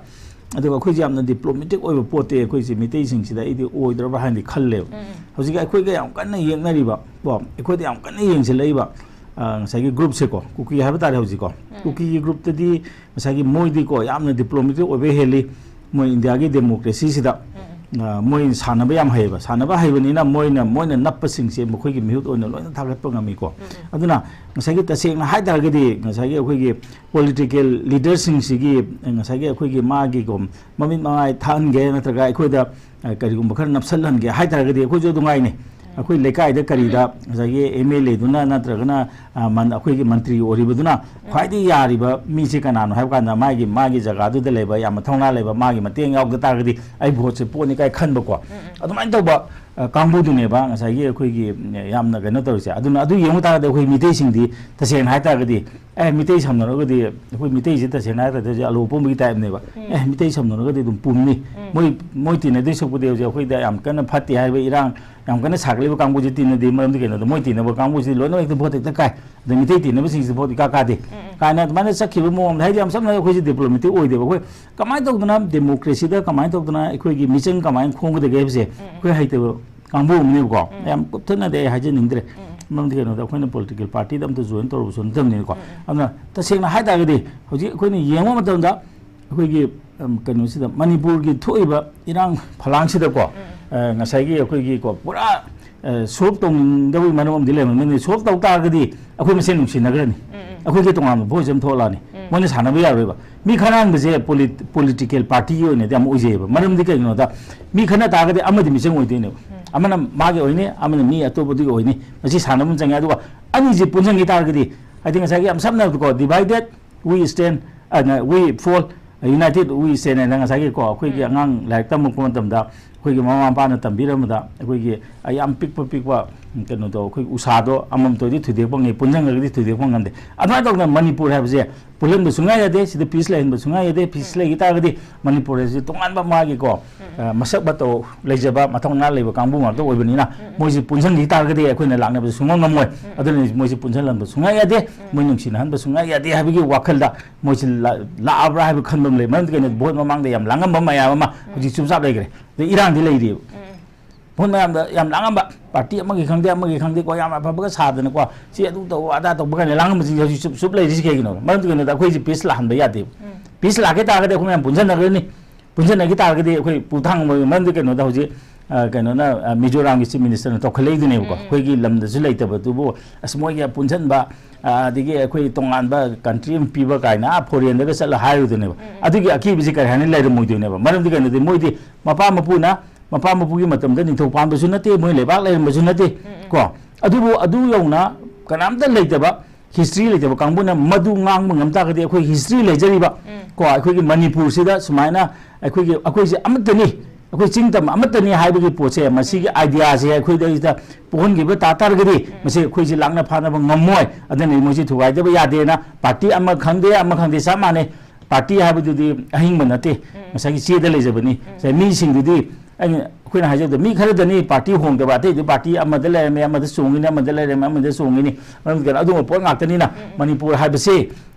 ꯑꯗꯨꯒ ꯑꯩꯈꯣꯏꯁꯤ ꯌꯥꯝꯅ ꯗꯤꯄ꯭ꯂꯣꯃꯦꯇꯤꯛ ꯑꯣꯏꯕ ꯄꯣꯠꯇꯤ ꯑꯩꯈꯣꯏꯁꯤ ꯃꯤꯇꯩꯁꯤꯡꯁꯤꯗ ꯑꯩꯗꯤ ꯑꯣꯏꯗ꯭ꯔꯕ꯭ꯔꯥ ꯍꯥꯏꯅꯗꯤ ꯈꯜꯂꯦꯕ꯫ ꯎꯝ, ꯎꯝ꯫ ꯍꯧꯖꯤꯛꯀꯤ ꯑꯩꯈꯣꯏꯒ ꯌꯥꯝ ꯀꯟꯅ ꯌꯦꯛꯅꯔꯤꯕ ꯀꯣ, ꯑꯩꯈꯣꯏꯗ ꯌꯥꯝ ꯀꯟꯅ ꯌꯦꯡꯁꯤꯜꯂꯛꯏꯕ, ꯑ, ꯉꯁꯥꯏꯒꯤ ꯒ꯭ꯔꯨꯞꯁꯦꯀꯣ, ꯀꯨꯀꯤ ꯍꯥꯏꯕ ꯇꯥꯔꯦ ꯍꯧꯖꯤꯛꯀꯣ꯫ ꯎꯝ꯫ ꯀꯨꯀꯤꯒꯤ ꯒ꯭ꯔꯨꯞꯇꯗꯤ ꯉꯁꯥꯏꯒꯤ ꯃꯣꯏꯗꯤꯀꯣ ꯌꯥꯝꯅ ꯗꯤꯄ꯭ꯂꯣꯃꯦꯇꯤꯛ ꯑꯣꯏꯕ ꯍꯦꯜꯂꯤ꯫ ꯃꯣꯏ ꯏꯟꯗꯤꯌꯥꯒꯤ ꯗꯦꯃꯣꯀ꯭ꯔꯦꯁꯤꯁꯤꯗ, ꯎꯝ, ꯎꯝ꯫ ꯑ, ꯃꯣꯏ ꯁꯥꯟꯅꯕ ꯌꯥꯝ ꯍꯩꯌꯦꯕ꯫ ꯁꯥꯟꯅꯕ ꯍꯩꯕꯅꯤꯅ ꯃꯣꯏꯅ, ꯃꯣꯏꯅ ꯅꯞꯄꯁꯤꯡꯁꯦ ꯃꯈꯣꯏꯒꯤ ꯃꯤꯍꯨꯠ ꯑꯣꯏꯅ ꯂꯣꯏꯅ ꯊꯥꯒꯠꯄ ꯉꯝꯃꯤꯀꯣ꯫ ꯎꯝ, ꯎꯝ꯫ ꯑꯗꯨꯅ ꯉꯁꯥꯏꯒꯤ ꯇꯁꯦꯡꯅ ꯍꯥꯏ ꯇꯥꯔꯒꯗꯤ ꯉꯁꯥꯏꯒꯤ ꯑꯩꯈꯣꯏꯒꯤ ꯄꯣꯂꯤꯇꯤꯀꯦꯜ ꯂꯤꯗꯔꯁꯤꯡꯁꯤꯒꯤ ꯉꯁꯥꯏꯒꯤ ꯑꯩꯈꯣꯏꯒꯤ ꯃꯥꯒꯤꯀꯣ ꯃꯃꯤꯠ ꯃꯃꯥꯏ ꯊꯛꯍꯟꯒꯦ ꯅꯠꯇ꯭ꯔꯒ ꯑꯩꯈꯣꯏꯗ, ꯑ, ꯀꯔꯤꯒꯨꯝꯕ ꯈꯔ ꯅꯞꯁꯜꯍꯟꯒꯦ ꯍꯥꯏ ꯇꯥꯔꯒꯗꯤ ꯑꯩꯈꯣꯏꯁꯨ ꯑꯗꯨꯝ ꯉꯥꯏꯅꯤ꯫ ꯑꯩꯈꯣꯏ ꯂꯩꯀꯥꯏꯗ ꯀꯔꯤꯗ ꯉꯁꯥꯏꯒꯤ ꯑꯦꯝ ꯑꯦꯜ ꯑꯦꯗꯨꯅ ꯅꯠꯇ꯭ꯔꯒꯅ, ꯑ, ꯃꯟ-, ꯑꯩꯈꯣꯏꯒꯤ ꯃꯟꯇ꯭ꯔꯤ ꯑꯣꯏꯔꯤꯕꯗꯨꯅ ꯈ꯭ꯋꯥꯏꯗꯒꯤ ꯌꯥꯔꯤꯕ ꯃꯤꯁꯦ ꯀꯅꯥꯅꯣ ꯍꯥꯏꯕ ꯀꯥꯟꯗ ꯃꯥꯒꯤ, ꯃꯥꯒꯤ ꯖꯒꯥꯗꯨꯗ ꯂꯩꯕ ꯌꯥꯝꯅ ꯊꯧꯅꯥ ꯂꯩꯕ ꯃꯥꯒꯤ ꯃꯇꯦꯡ ꯌꯥꯎꯗ ꯇꯥꯔꯒꯗꯤ ꯑꯩ ꯚꯣꯠꯁꯦ ꯄꯣꯠꯅꯤ ꯀꯥꯏ ꯈꯟꯕꯀꯣ꯫ ꯎꯝ, ꯎꯝ꯫ ꯑꯗꯨꯃꯥꯏꯅ ꯇꯧꯕ, ꯑ, ꯀꯥꯡꯕꯨꯗꯨꯅꯦꯕ ꯉꯁꯥꯏꯒꯤ ꯑꯩꯈꯣꯏꯒꯤ, ꯎꯝ, ꯌꯥꯝꯅ ꯀꯩꯅꯣ ꯇꯧꯔꯤꯁꯦ꯫ ꯑꯗꯨꯅ ꯑꯗꯨ ꯌꯦꯡꯕ ꯇꯥꯔꯒꯗꯤ ꯑꯩꯈꯣꯏ ꯃꯤꯇꯩꯁꯤꯡꯗꯤ ꯇꯁꯦꯡꯅ ꯍꯥꯏ ꯇꯥꯔꯒꯗꯤ, ꯑꯦ, ꯃꯤꯇꯩ ꯁꯝꯅꯔꯒꯗꯤ ꯑꯩꯈꯣꯏ ꯃꯤꯇꯩꯁꯦ ꯇꯁꯦꯡꯅ ꯍꯥꯏꯔꯒꯗꯤ ꯍꯧꯖꯤꯛ ꯑꯂꯨ ꯑꯄꯣꯝꯕꯒꯤ ꯇꯥꯏꯞꯅꯦꯕ꯫ ꯎꯝ꯫ ꯑꯦ, ꯃꯤꯇꯩ ꯁꯝꯅꯔꯒꯗꯤ ꯑꯗꯨꯝ ꯄꯨꯝꯅꯤ꯫ ꯎꯝ꯫ ꯃꯣꯏ, ꯃꯣꯏ ꯇꯤꯟꯅꯗꯣꯏ ꯁꯔꯨꯛꯄꯨꯗꯤ ꯍꯧꯖꯤꯛ ꯑꯩꯈꯣꯏꯗ ꯌꯥꯝ ꯀꯟꯅ ꯐꯠꯇꯦ ꯍꯥꯏꯕ ꯏꯔꯥꯡ ꯌꯥꯝ ꯀꯟꯅ ꯁꯥꯒꯠꯂꯤꯕ ꯀꯥꯡꯕꯨꯁꯦ ꯇꯤꯟꯅꯗꯦ꯫ ꯃꯔꯝꯗꯤ ꯀꯩꯅꯣꯗ ꯃꯣꯏ ꯇꯤꯟꯅꯕ ꯀꯥꯡꯕꯨꯁꯤꯗꯤ ꯂꯣꯏꯅꯃꯛ ꯍꯦꯛꯇ ꯚꯣꯠ ꯍꯦꯛꯇ ꯀꯥꯏ꯫ ꯑꯗ ꯃꯤꯇꯩ ꯇꯤꯟꯅꯕꯁꯤꯡꯁꯤꯗꯤ ꯚꯣꯠ ꯏꯀꯥ ꯀꯥꯗꯦ꯫ ꯎꯝ, ꯎꯝ꯫ ꯀꯥꯏꯅ ꯑꯗꯨꯃꯥꯏꯅ ꯆꯠꯈꯤꯕ ꯃꯑꯣꯡꯗ, ꯍꯥꯏꯗꯤ ꯌꯥꯝ ꯁꯝꯅ ꯍꯥꯏꯔꯕꯗ ꯑꯩꯈꯣꯏꯁꯦ ꯗꯤꯄ꯭ꯂꯣꯃꯦꯇꯤꯛ ꯑꯣꯏꯗꯦꯕ꯫ ꯑꯩꯈꯣꯏ ꯀꯃꯥꯏꯅ ꯇꯧꯗꯅ ꯗꯦꯃꯣꯀ꯭ꯔꯦꯁꯤꯗ ꯀꯃꯥꯏꯅ ꯇꯧꯗꯅ ꯑꯩꯈꯣꯏꯒꯤ ꯃꯤꯆꯪ ꯀꯃꯥꯏꯅ ꯈꯣꯡꯒꯗꯒꯦ ꯍꯥꯏꯕꯁꯦ ꯎꯝ, ꯎꯝ꯫ ꯑꯩꯈꯣꯏ ꯍꯩꯇꯕ ꯀꯥꯡꯕꯨ ꯑꯃꯅꯦꯕꯀꯣ꯫ ꯎꯝ꯫ ꯌꯥꯝ ꯀꯨꯞꯊꯅꯗꯤ ꯑꯩ ꯍꯥꯏꯖꯅꯤꯡꯗ꯭ꯔꯦ꯫ ꯎꯝ꯫ ꯃꯔꯝꯗꯤ ꯀꯩꯅꯣꯗ ꯑꯩꯈꯣꯏꯅ ꯄꯣꯂꯤꯇꯤꯀꯦꯜ ꯄꯥꯔꯇꯤꯗ ꯑꯝꯇ ꯖꯣꯏꯟ ꯇꯧꯔꯨꯕꯁꯨ ꯅꯠꯇꯕꯅꯤꯅꯀꯣ꯫ ꯎꯝ, ꯎꯝ꯫ ꯑꯗꯨꯅ ꯇꯁꯦꯡꯅ ꯍꯥꯏ ꯇꯥꯔꯒꯗꯤ ꯍꯧꯖꯤꯛ ꯑꯩꯈꯣꯏꯅ ꯌꯦꯡꯕ ꯃꯇꯝꯗ ꯑꯩꯈꯣꯏꯒꯤ, ꯎꯝ, ꯀꯩꯅꯣꯁꯤꯗ ꯃꯅꯤꯄꯨꯔꯒꯤ ꯊꯣꯛꯏꯕ ꯏꯔꯥꯡ ꯐꯂꯥꯡꯁꯤꯗꯀꯣ, ꯎꯝ꯫ ꯑ, ꯉꯁꯥꯏꯒꯤ ꯑꯩꯈꯣꯏꯒꯤꯀꯣ ꯄꯨꯔꯥ, ꯑ, ꯁꯣꯜꯕ ꯇꯧꯅꯤꯡꯗꯕꯒꯤ ꯃꯔꯝ ꯑꯃꯗꯤ ꯂꯩꯔꯝꯒꯅꯤ꯫ ꯁꯣꯜꯕ ꯇꯧ ꯇꯥꯔꯒꯗꯤ ꯑꯩꯈꯣꯏ ꯃꯁꯦꯟ ꯅꯨꯡꯁꯤꯅꯈ꯭ꯔꯅꯤ꯫ ꯎꯝ, ꯎꯝ꯫ ꯑꯩꯈꯣꯏꯒꯤ ꯇꯣꯉꯥꯟꯕ ꯚꯣꯏꯁ ꯑꯃ ꯊꯣꯛꯂꯛꯑꯅꯤ꯫ ꯎꯝ꯫ ꯃꯣꯏꯅ ꯁꯥꯟꯅꯕ ꯌꯥꯔꯣꯏꯕ꯫ ꯃꯤ ꯈꯠꯅꯍꯟꯕꯁꯦ ꯄꯣꯂꯤꯠ-, ꯄꯣꯂꯤꯇꯤꯀꯦꯜ ꯄꯥꯔꯇꯤꯒꯤ ꯑꯣꯏꯅꯗꯤ ꯌꯥꯝ ꯑꯣꯏꯖꯩꯑꯕ꯫ ꯃꯔꯝꯗꯤ ꯀꯩꯒꯤꯅꯣꯗ ꯃꯤ ꯈꯠꯅ ꯇꯥꯔꯒꯗꯤ ꯑꯃꯗꯤ ꯃꯤꯆꯪ ꯑꯣꯏꯗꯣꯏꯅꯦꯕ꯫ ꯎꯝ꯫ ꯑꯃꯅ ꯃꯥꯒꯤ ꯑꯣꯏꯅꯤ, ꯑꯃꯅ ꯃꯤ ꯑꯇꯣꯞꯄꯗꯨꯒꯤ ꯑꯣꯏꯅꯤ꯫ ꯃꯁꯤ ꯁꯥꯟꯅꯕ ꯑꯃ ꯆꯪꯉꯦ꯫ ꯑꯗꯨꯒ ꯑꯅꯤꯁꯦ ꯄꯨꯟꯁꯤꯟꯈꯤ ꯇꯥꯔꯒꯗꯤ, ꯍꯥꯏꯗꯤ ꯉꯁꯥꯏꯒꯤ ꯌꯥꯝ ꯁꯝꯅ ꯍꯥꯏꯕꯗꯀꯣ, divided we stand, ꯑ, we fall, united we stand ꯍꯥꯏꯅ ꯉꯁꯥꯏꯒꯤꯀꯣ ꯑꯩꯈꯣꯏꯒꯤ ꯎꯝ꯫ ꯑꯉꯥꯡ ꯂꯥꯏꯔꯤꯛ ꯇꯝꯃꯛꯄ ꯃꯇꯝꯗ ꯑꯩꯈꯣꯏꯒꯤ ꯃꯃꯥ ꯃꯄꯥꯅ ꯇꯝꯕꯤꯔꯝꯕꯗ ꯑꯩꯈꯣꯏꯒꯤ ꯌꯥꯝ ꯄꯤꯛꯄ ꯄꯤꯛꯄ ꯀꯩꯅꯣꯗꯣ, ꯑꯩꯈꯣꯏ ꯎꯁꯥꯗꯣ ꯑꯃꯃꯝꯇ ꯑꯣꯏꯗꯤ ꯊꯨꯗꯦꯛꯄ ꯉꯝꯃꯤ, ꯄꯨꯟꯁꯤꯟꯈ꯭ꯔꯒꯗꯤ ꯊꯨꯗꯦꯛꯄ ꯉꯝꯗꯦ꯫ ꯑꯗꯨꯃꯥꯏꯅ ꯇꯧꯗꯅ ꯃꯅꯤꯄꯨꯔ ꯍꯥꯏꯕꯁꯦ ꯄꯨꯜꯍꯟꯕ ꯁꯨꯡꯌꯥ ꯌꯥꯗꯦ, ꯁꯤꯗ ꯄꯤꯁ ꯂꯩꯍꯟꯕ ꯁꯨꯡꯌꯥ ꯌꯥꯗꯦ꯫ ꯄꯤꯁ ꯂꯩꯈꯤ ꯇꯥꯔꯒꯗꯤ ꯃꯅꯤꯄꯨꯔ ꯍꯥꯏꯁꯤ ꯇꯣꯉꯥꯟꯕ ꯃꯥꯒꯤꯀꯣ, ꯑ, ꯃꯁꯛ ꯃꯇꯧ ꯂꯩꯖꯕ, ꯃꯊꯧꯅꯥ ꯂꯩꯕ ꯀꯥꯡꯕꯨ ꯉꯥꯛꯇ ꯑꯣꯏꯕꯅꯤꯅ ꯃꯣꯏꯁꯤ ꯄꯨꯟꯁꯤꯟꯈꯤ ꯇꯥꯔꯒꯗꯤ ꯑꯩꯈꯣꯏꯅ ꯂꯥꯛꯅꯕꯁꯨ ꯁꯨꯡꯉꯝ ꯉꯝꯃꯣꯏ꯫ ꯑꯗꯨꯅ ꯃꯣꯏꯁꯤ ꯄꯨꯟꯁꯤꯜꯍꯟꯕ ꯁꯨꯡꯌꯥ ꯌꯥꯗꯦ, ꯃꯣꯏ ꯅꯨꯡꯁꯤꯅꯍꯟꯕ ꯁꯨꯡꯌꯥ ꯌꯥꯗꯦ ꯍꯥꯏꯕꯒꯤ ꯋꯥꯈꯜꯗ ꯃꯣꯏꯁꯤ ꯂꯥ-, ꯂꯥꯛꯑꯕ꯭ꯔꯥ ꯍꯥꯏꯕ ꯈꯟꯕ ꯑꯃ ꯂꯩ꯫ ꯃꯔꯝꯗꯤ ꯀꯩꯅꯣ, ꯚꯣꯠ ꯃꯃꯥꯡꯗ ꯌꯥꯝ ꯂꯥꯡꯉꯝꯕ ꯃꯌꯥꯝ ꯑꯃ ꯍꯧꯖꯤꯛ ꯆꯨꯞꯆꯥꯞ ꯂꯩꯈ꯭ꯔꯦ꯫ ꯑꯗꯩ ꯏꯔꯥꯡꯗꯤ ꯂꯩꯔꯤꯕ꯫ ꯚꯣꯠ ꯃꯌꯥꯝꯗ ꯌꯥꯝ ꯂꯥꯡꯉꯝꯕ, ꯄꯥꯔꯇꯤ ꯑꯃꯒꯤ ꯈꯪꯗꯦ, ꯑꯃꯒꯤ ꯈꯪꯗꯦꯀꯣ, ꯌꯥꯝ ꯑꯐꯕꯒ ꯁꯥꯗꯅꯀꯣ, ꯁꯤ ꯑꯗꯨ ꯇꯧꯕ, ꯑꯗꯥ ꯇꯧꯕ ꯀꯥꯏꯅ ꯂꯥꯡꯉꯝꯕꯁꯤꯡꯁꯦ ꯍꯧꯖꯤꯛ ꯆꯨꯞ ꯆꯨꯞ ꯂꯩꯔꯤꯁꯤ ꯀꯩꯒꯤꯅꯣ? ꯃꯔꯝꯗꯤ ꯀꯩꯅꯣꯗ ꯑꯩꯈꯣꯏꯁꯦ ꯄꯤꯁ ꯂꯥꯛꯍꯟꯕ ꯌꯥꯗꯦꯕ꯫ ꯄꯤꯁ ꯂꯥꯛꯀꯦ ꯇꯥꯔꯒꯗꯤ ꯑꯩꯈꯣꯏ ꯃꯌꯥꯝ ꯄꯨꯟꯁꯤꯟꯅꯒꯅꯤ꯫ ꯄꯨꯟꯁꯤꯟꯅꯈꯤ ꯇꯥꯔꯒꯗꯤ ꯑꯩꯈꯣꯏ ꯄꯨ ꯊꯥꯡ ꯃꯔꯝꯗꯤ ꯀꯩꯅꯣꯗ ꯍꯧꯖꯤꯛ, ꯑ, ꯀꯩꯅꯣꯅ, ꯑ, ꯃꯤꯖꯣꯔꯥꯝꯒꯤ ꯆꯤꯐ ꯃꯤꯅꯤꯁꯇꯔꯅ ꯇꯧꯈꯠꯂꯛꯏꯗꯨꯅꯦꯕꯀꯣ꯫ ꯑꯩꯈꯣꯏꯒꯤ ꯂꯝꯗꯁꯨ ꯂꯩꯇꯕꯗꯨꯕꯨ, ꯑꯁ, ꯃꯣꯏꯒꯤ ꯄꯨꯟꯁꯤꯟꯕ, ꯑ, ꯑꯗꯒꯤ ꯑꯩꯈꯣꯏ ꯇꯣꯉꯥꯟꯕ ꯀꯟꯇ꯭ꯔꯤ ꯑꯃ ꯄꯤꯕ ꯀꯥꯏꯅ, ꯑꯥ, ꯐꯣꯔꯦꯟꯗꯒ ꯆꯠꯂ ꯍꯥꯏꯔꯨꯗꯨꯅꯦꯕ꯫ ꯑꯗꯨꯒꯤ ꯑꯀꯤꯕꯁꯤ ꯀꯔꯤ ꯍꯥꯏꯅ ꯂꯩꯔꯝꯃꯣꯏꯗꯣꯏꯅꯦꯕ? ꯃꯔꯝꯗꯤ ꯀꯩꯅꯣꯗꯤ ꯃꯣꯏꯗꯤ ꯃꯄꯥ ꯃꯄꯨꯅ, ꯃꯄꯥ ꯃꯄꯨꯒꯤ ꯃꯇꯝꯗ ꯅꯤꯡꯊꯧ ꯄꯥꯟꯕꯁꯨ ꯅꯠꯇꯦ, ꯃꯣꯏ ꯂꯩꯕꯥꯛ ꯂꯩꯔꯝꯕꯁꯨ ꯅꯠꯇꯦ ꯀꯣ꯫ ꯑꯗꯨꯕꯨ ꯑꯗꯨ ꯌꯧꯅ ꯀꯅꯥꯝꯇ ꯂꯩꯇꯕ, ꯍꯤꯁꯇ꯭ꯔꯤ ꯂꯩꯇꯕ ꯀꯥꯡꯕꯨꯅ ꯃꯗꯨ ꯉꯥꯡꯕ ꯉꯝ ꯇꯥꯔꯒꯗꯤ, ꯑꯩꯈꯣꯏ ꯍꯤꯁꯇ꯭ꯔꯤ ꯂꯩꯖꯔꯤꯕ ꯀꯣ, ꯑꯩꯈꯣꯏꯒꯤ ꯃꯅꯤꯄꯨꯔꯁꯤꯗ ꯁꯨꯃꯥꯏꯅ ꯑꯩꯈꯣꯏꯒꯤ, ꯑꯩꯈꯣꯏꯁꯦ ꯑꯃꯠꯇꯅꯤ, ꯑꯩꯈꯣꯏ ꯆꯤꯡ ꯇꯝ ꯑꯃꯠꯇꯅꯤ ꯍꯥꯏꯕꯒꯤ ꯄꯣꯠꯁꯦ, ꯃꯁꯤꯒꯤ ꯑꯥꯏꯗꯤꯌꯥꯁꯦ ꯑꯩꯈꯣꯏꯗꯩꯗ ꯄꯣꯛꯍꯟꯈꯤꯕ ꯇꯥ ꯇꯥꯔꯒꯗꯤ, ꯃꯁꯤ ꯑꯩꯈꯣꯏꯁꯦ ꯂꯥꯛꯅ ꯐꯥꯅꯕ ꯉꯝꯃꯣꯏ꯫ ꯑꯗꯨꯅ ꯃꯣꯏꯁꯦ ꯊꯨꯒꯥꯏꯗꯕ ꯌꯥꯗꯦꯅ, ꯄꯥꯔꯇꯤ ꯑꯃ ꯈꯪꯗꯦ, ꯑꯃ ꯈꯪꯗꯦ, ꯆꯞ ꯃꯥꯟꯅꯩ꯫ ꯄꯥꯔꯇꯤ ꯍꯥꯏꯕꯗꯨꯗꯤ ꯑꯍꯤꯡꯕ ꯅꯠꯇꯦ, ꯉꯁꯥꯏꯒꯤ ꯆꯦꯗ ꯂꯩꯖꯕꯅꯤ꯫ ꯉꯁꯥꯏ ꯃꯤꯁꯤꯡꯗꯨꯗꯤ ꯑꯩꯅ, ꯑꯩꯈꯣꯏꯅ ꯍꯥꯏꯖꯕꯗ ꯃꯤ ꯈꯔꯗꯅꯤ ꯄꯥꯔꯇꯤ ꯍꯣꯡꯗꯕ, ꯑꯇꯩꯗꯤ ꯄꯥꯔꯇꯤ ꯑꯃꯗ ꯂꯩꯔꯝꯃꯦ, ꯑꯃꯗ ꯆꯣꯡꯉꯤꯅꯤ, ꯑꯃꯗ ꯂꯩꯔꯝꯃꯦ, ꯑꯃꯗ ꯆꯣꯡꯉꯤꯅꯤ꯫ ꯃꯔꯝꯗꯤ ꯀꯩꯅꯣ? ꯑꯗꯨꯒꯨꯝꯕ ꯄꯣꯠ ꯉꯥꯛꯇꯅꯤꯅ ꯃꯅꯤꯄꯨꯔ ꯍꯥꯏꯕꯁꯤ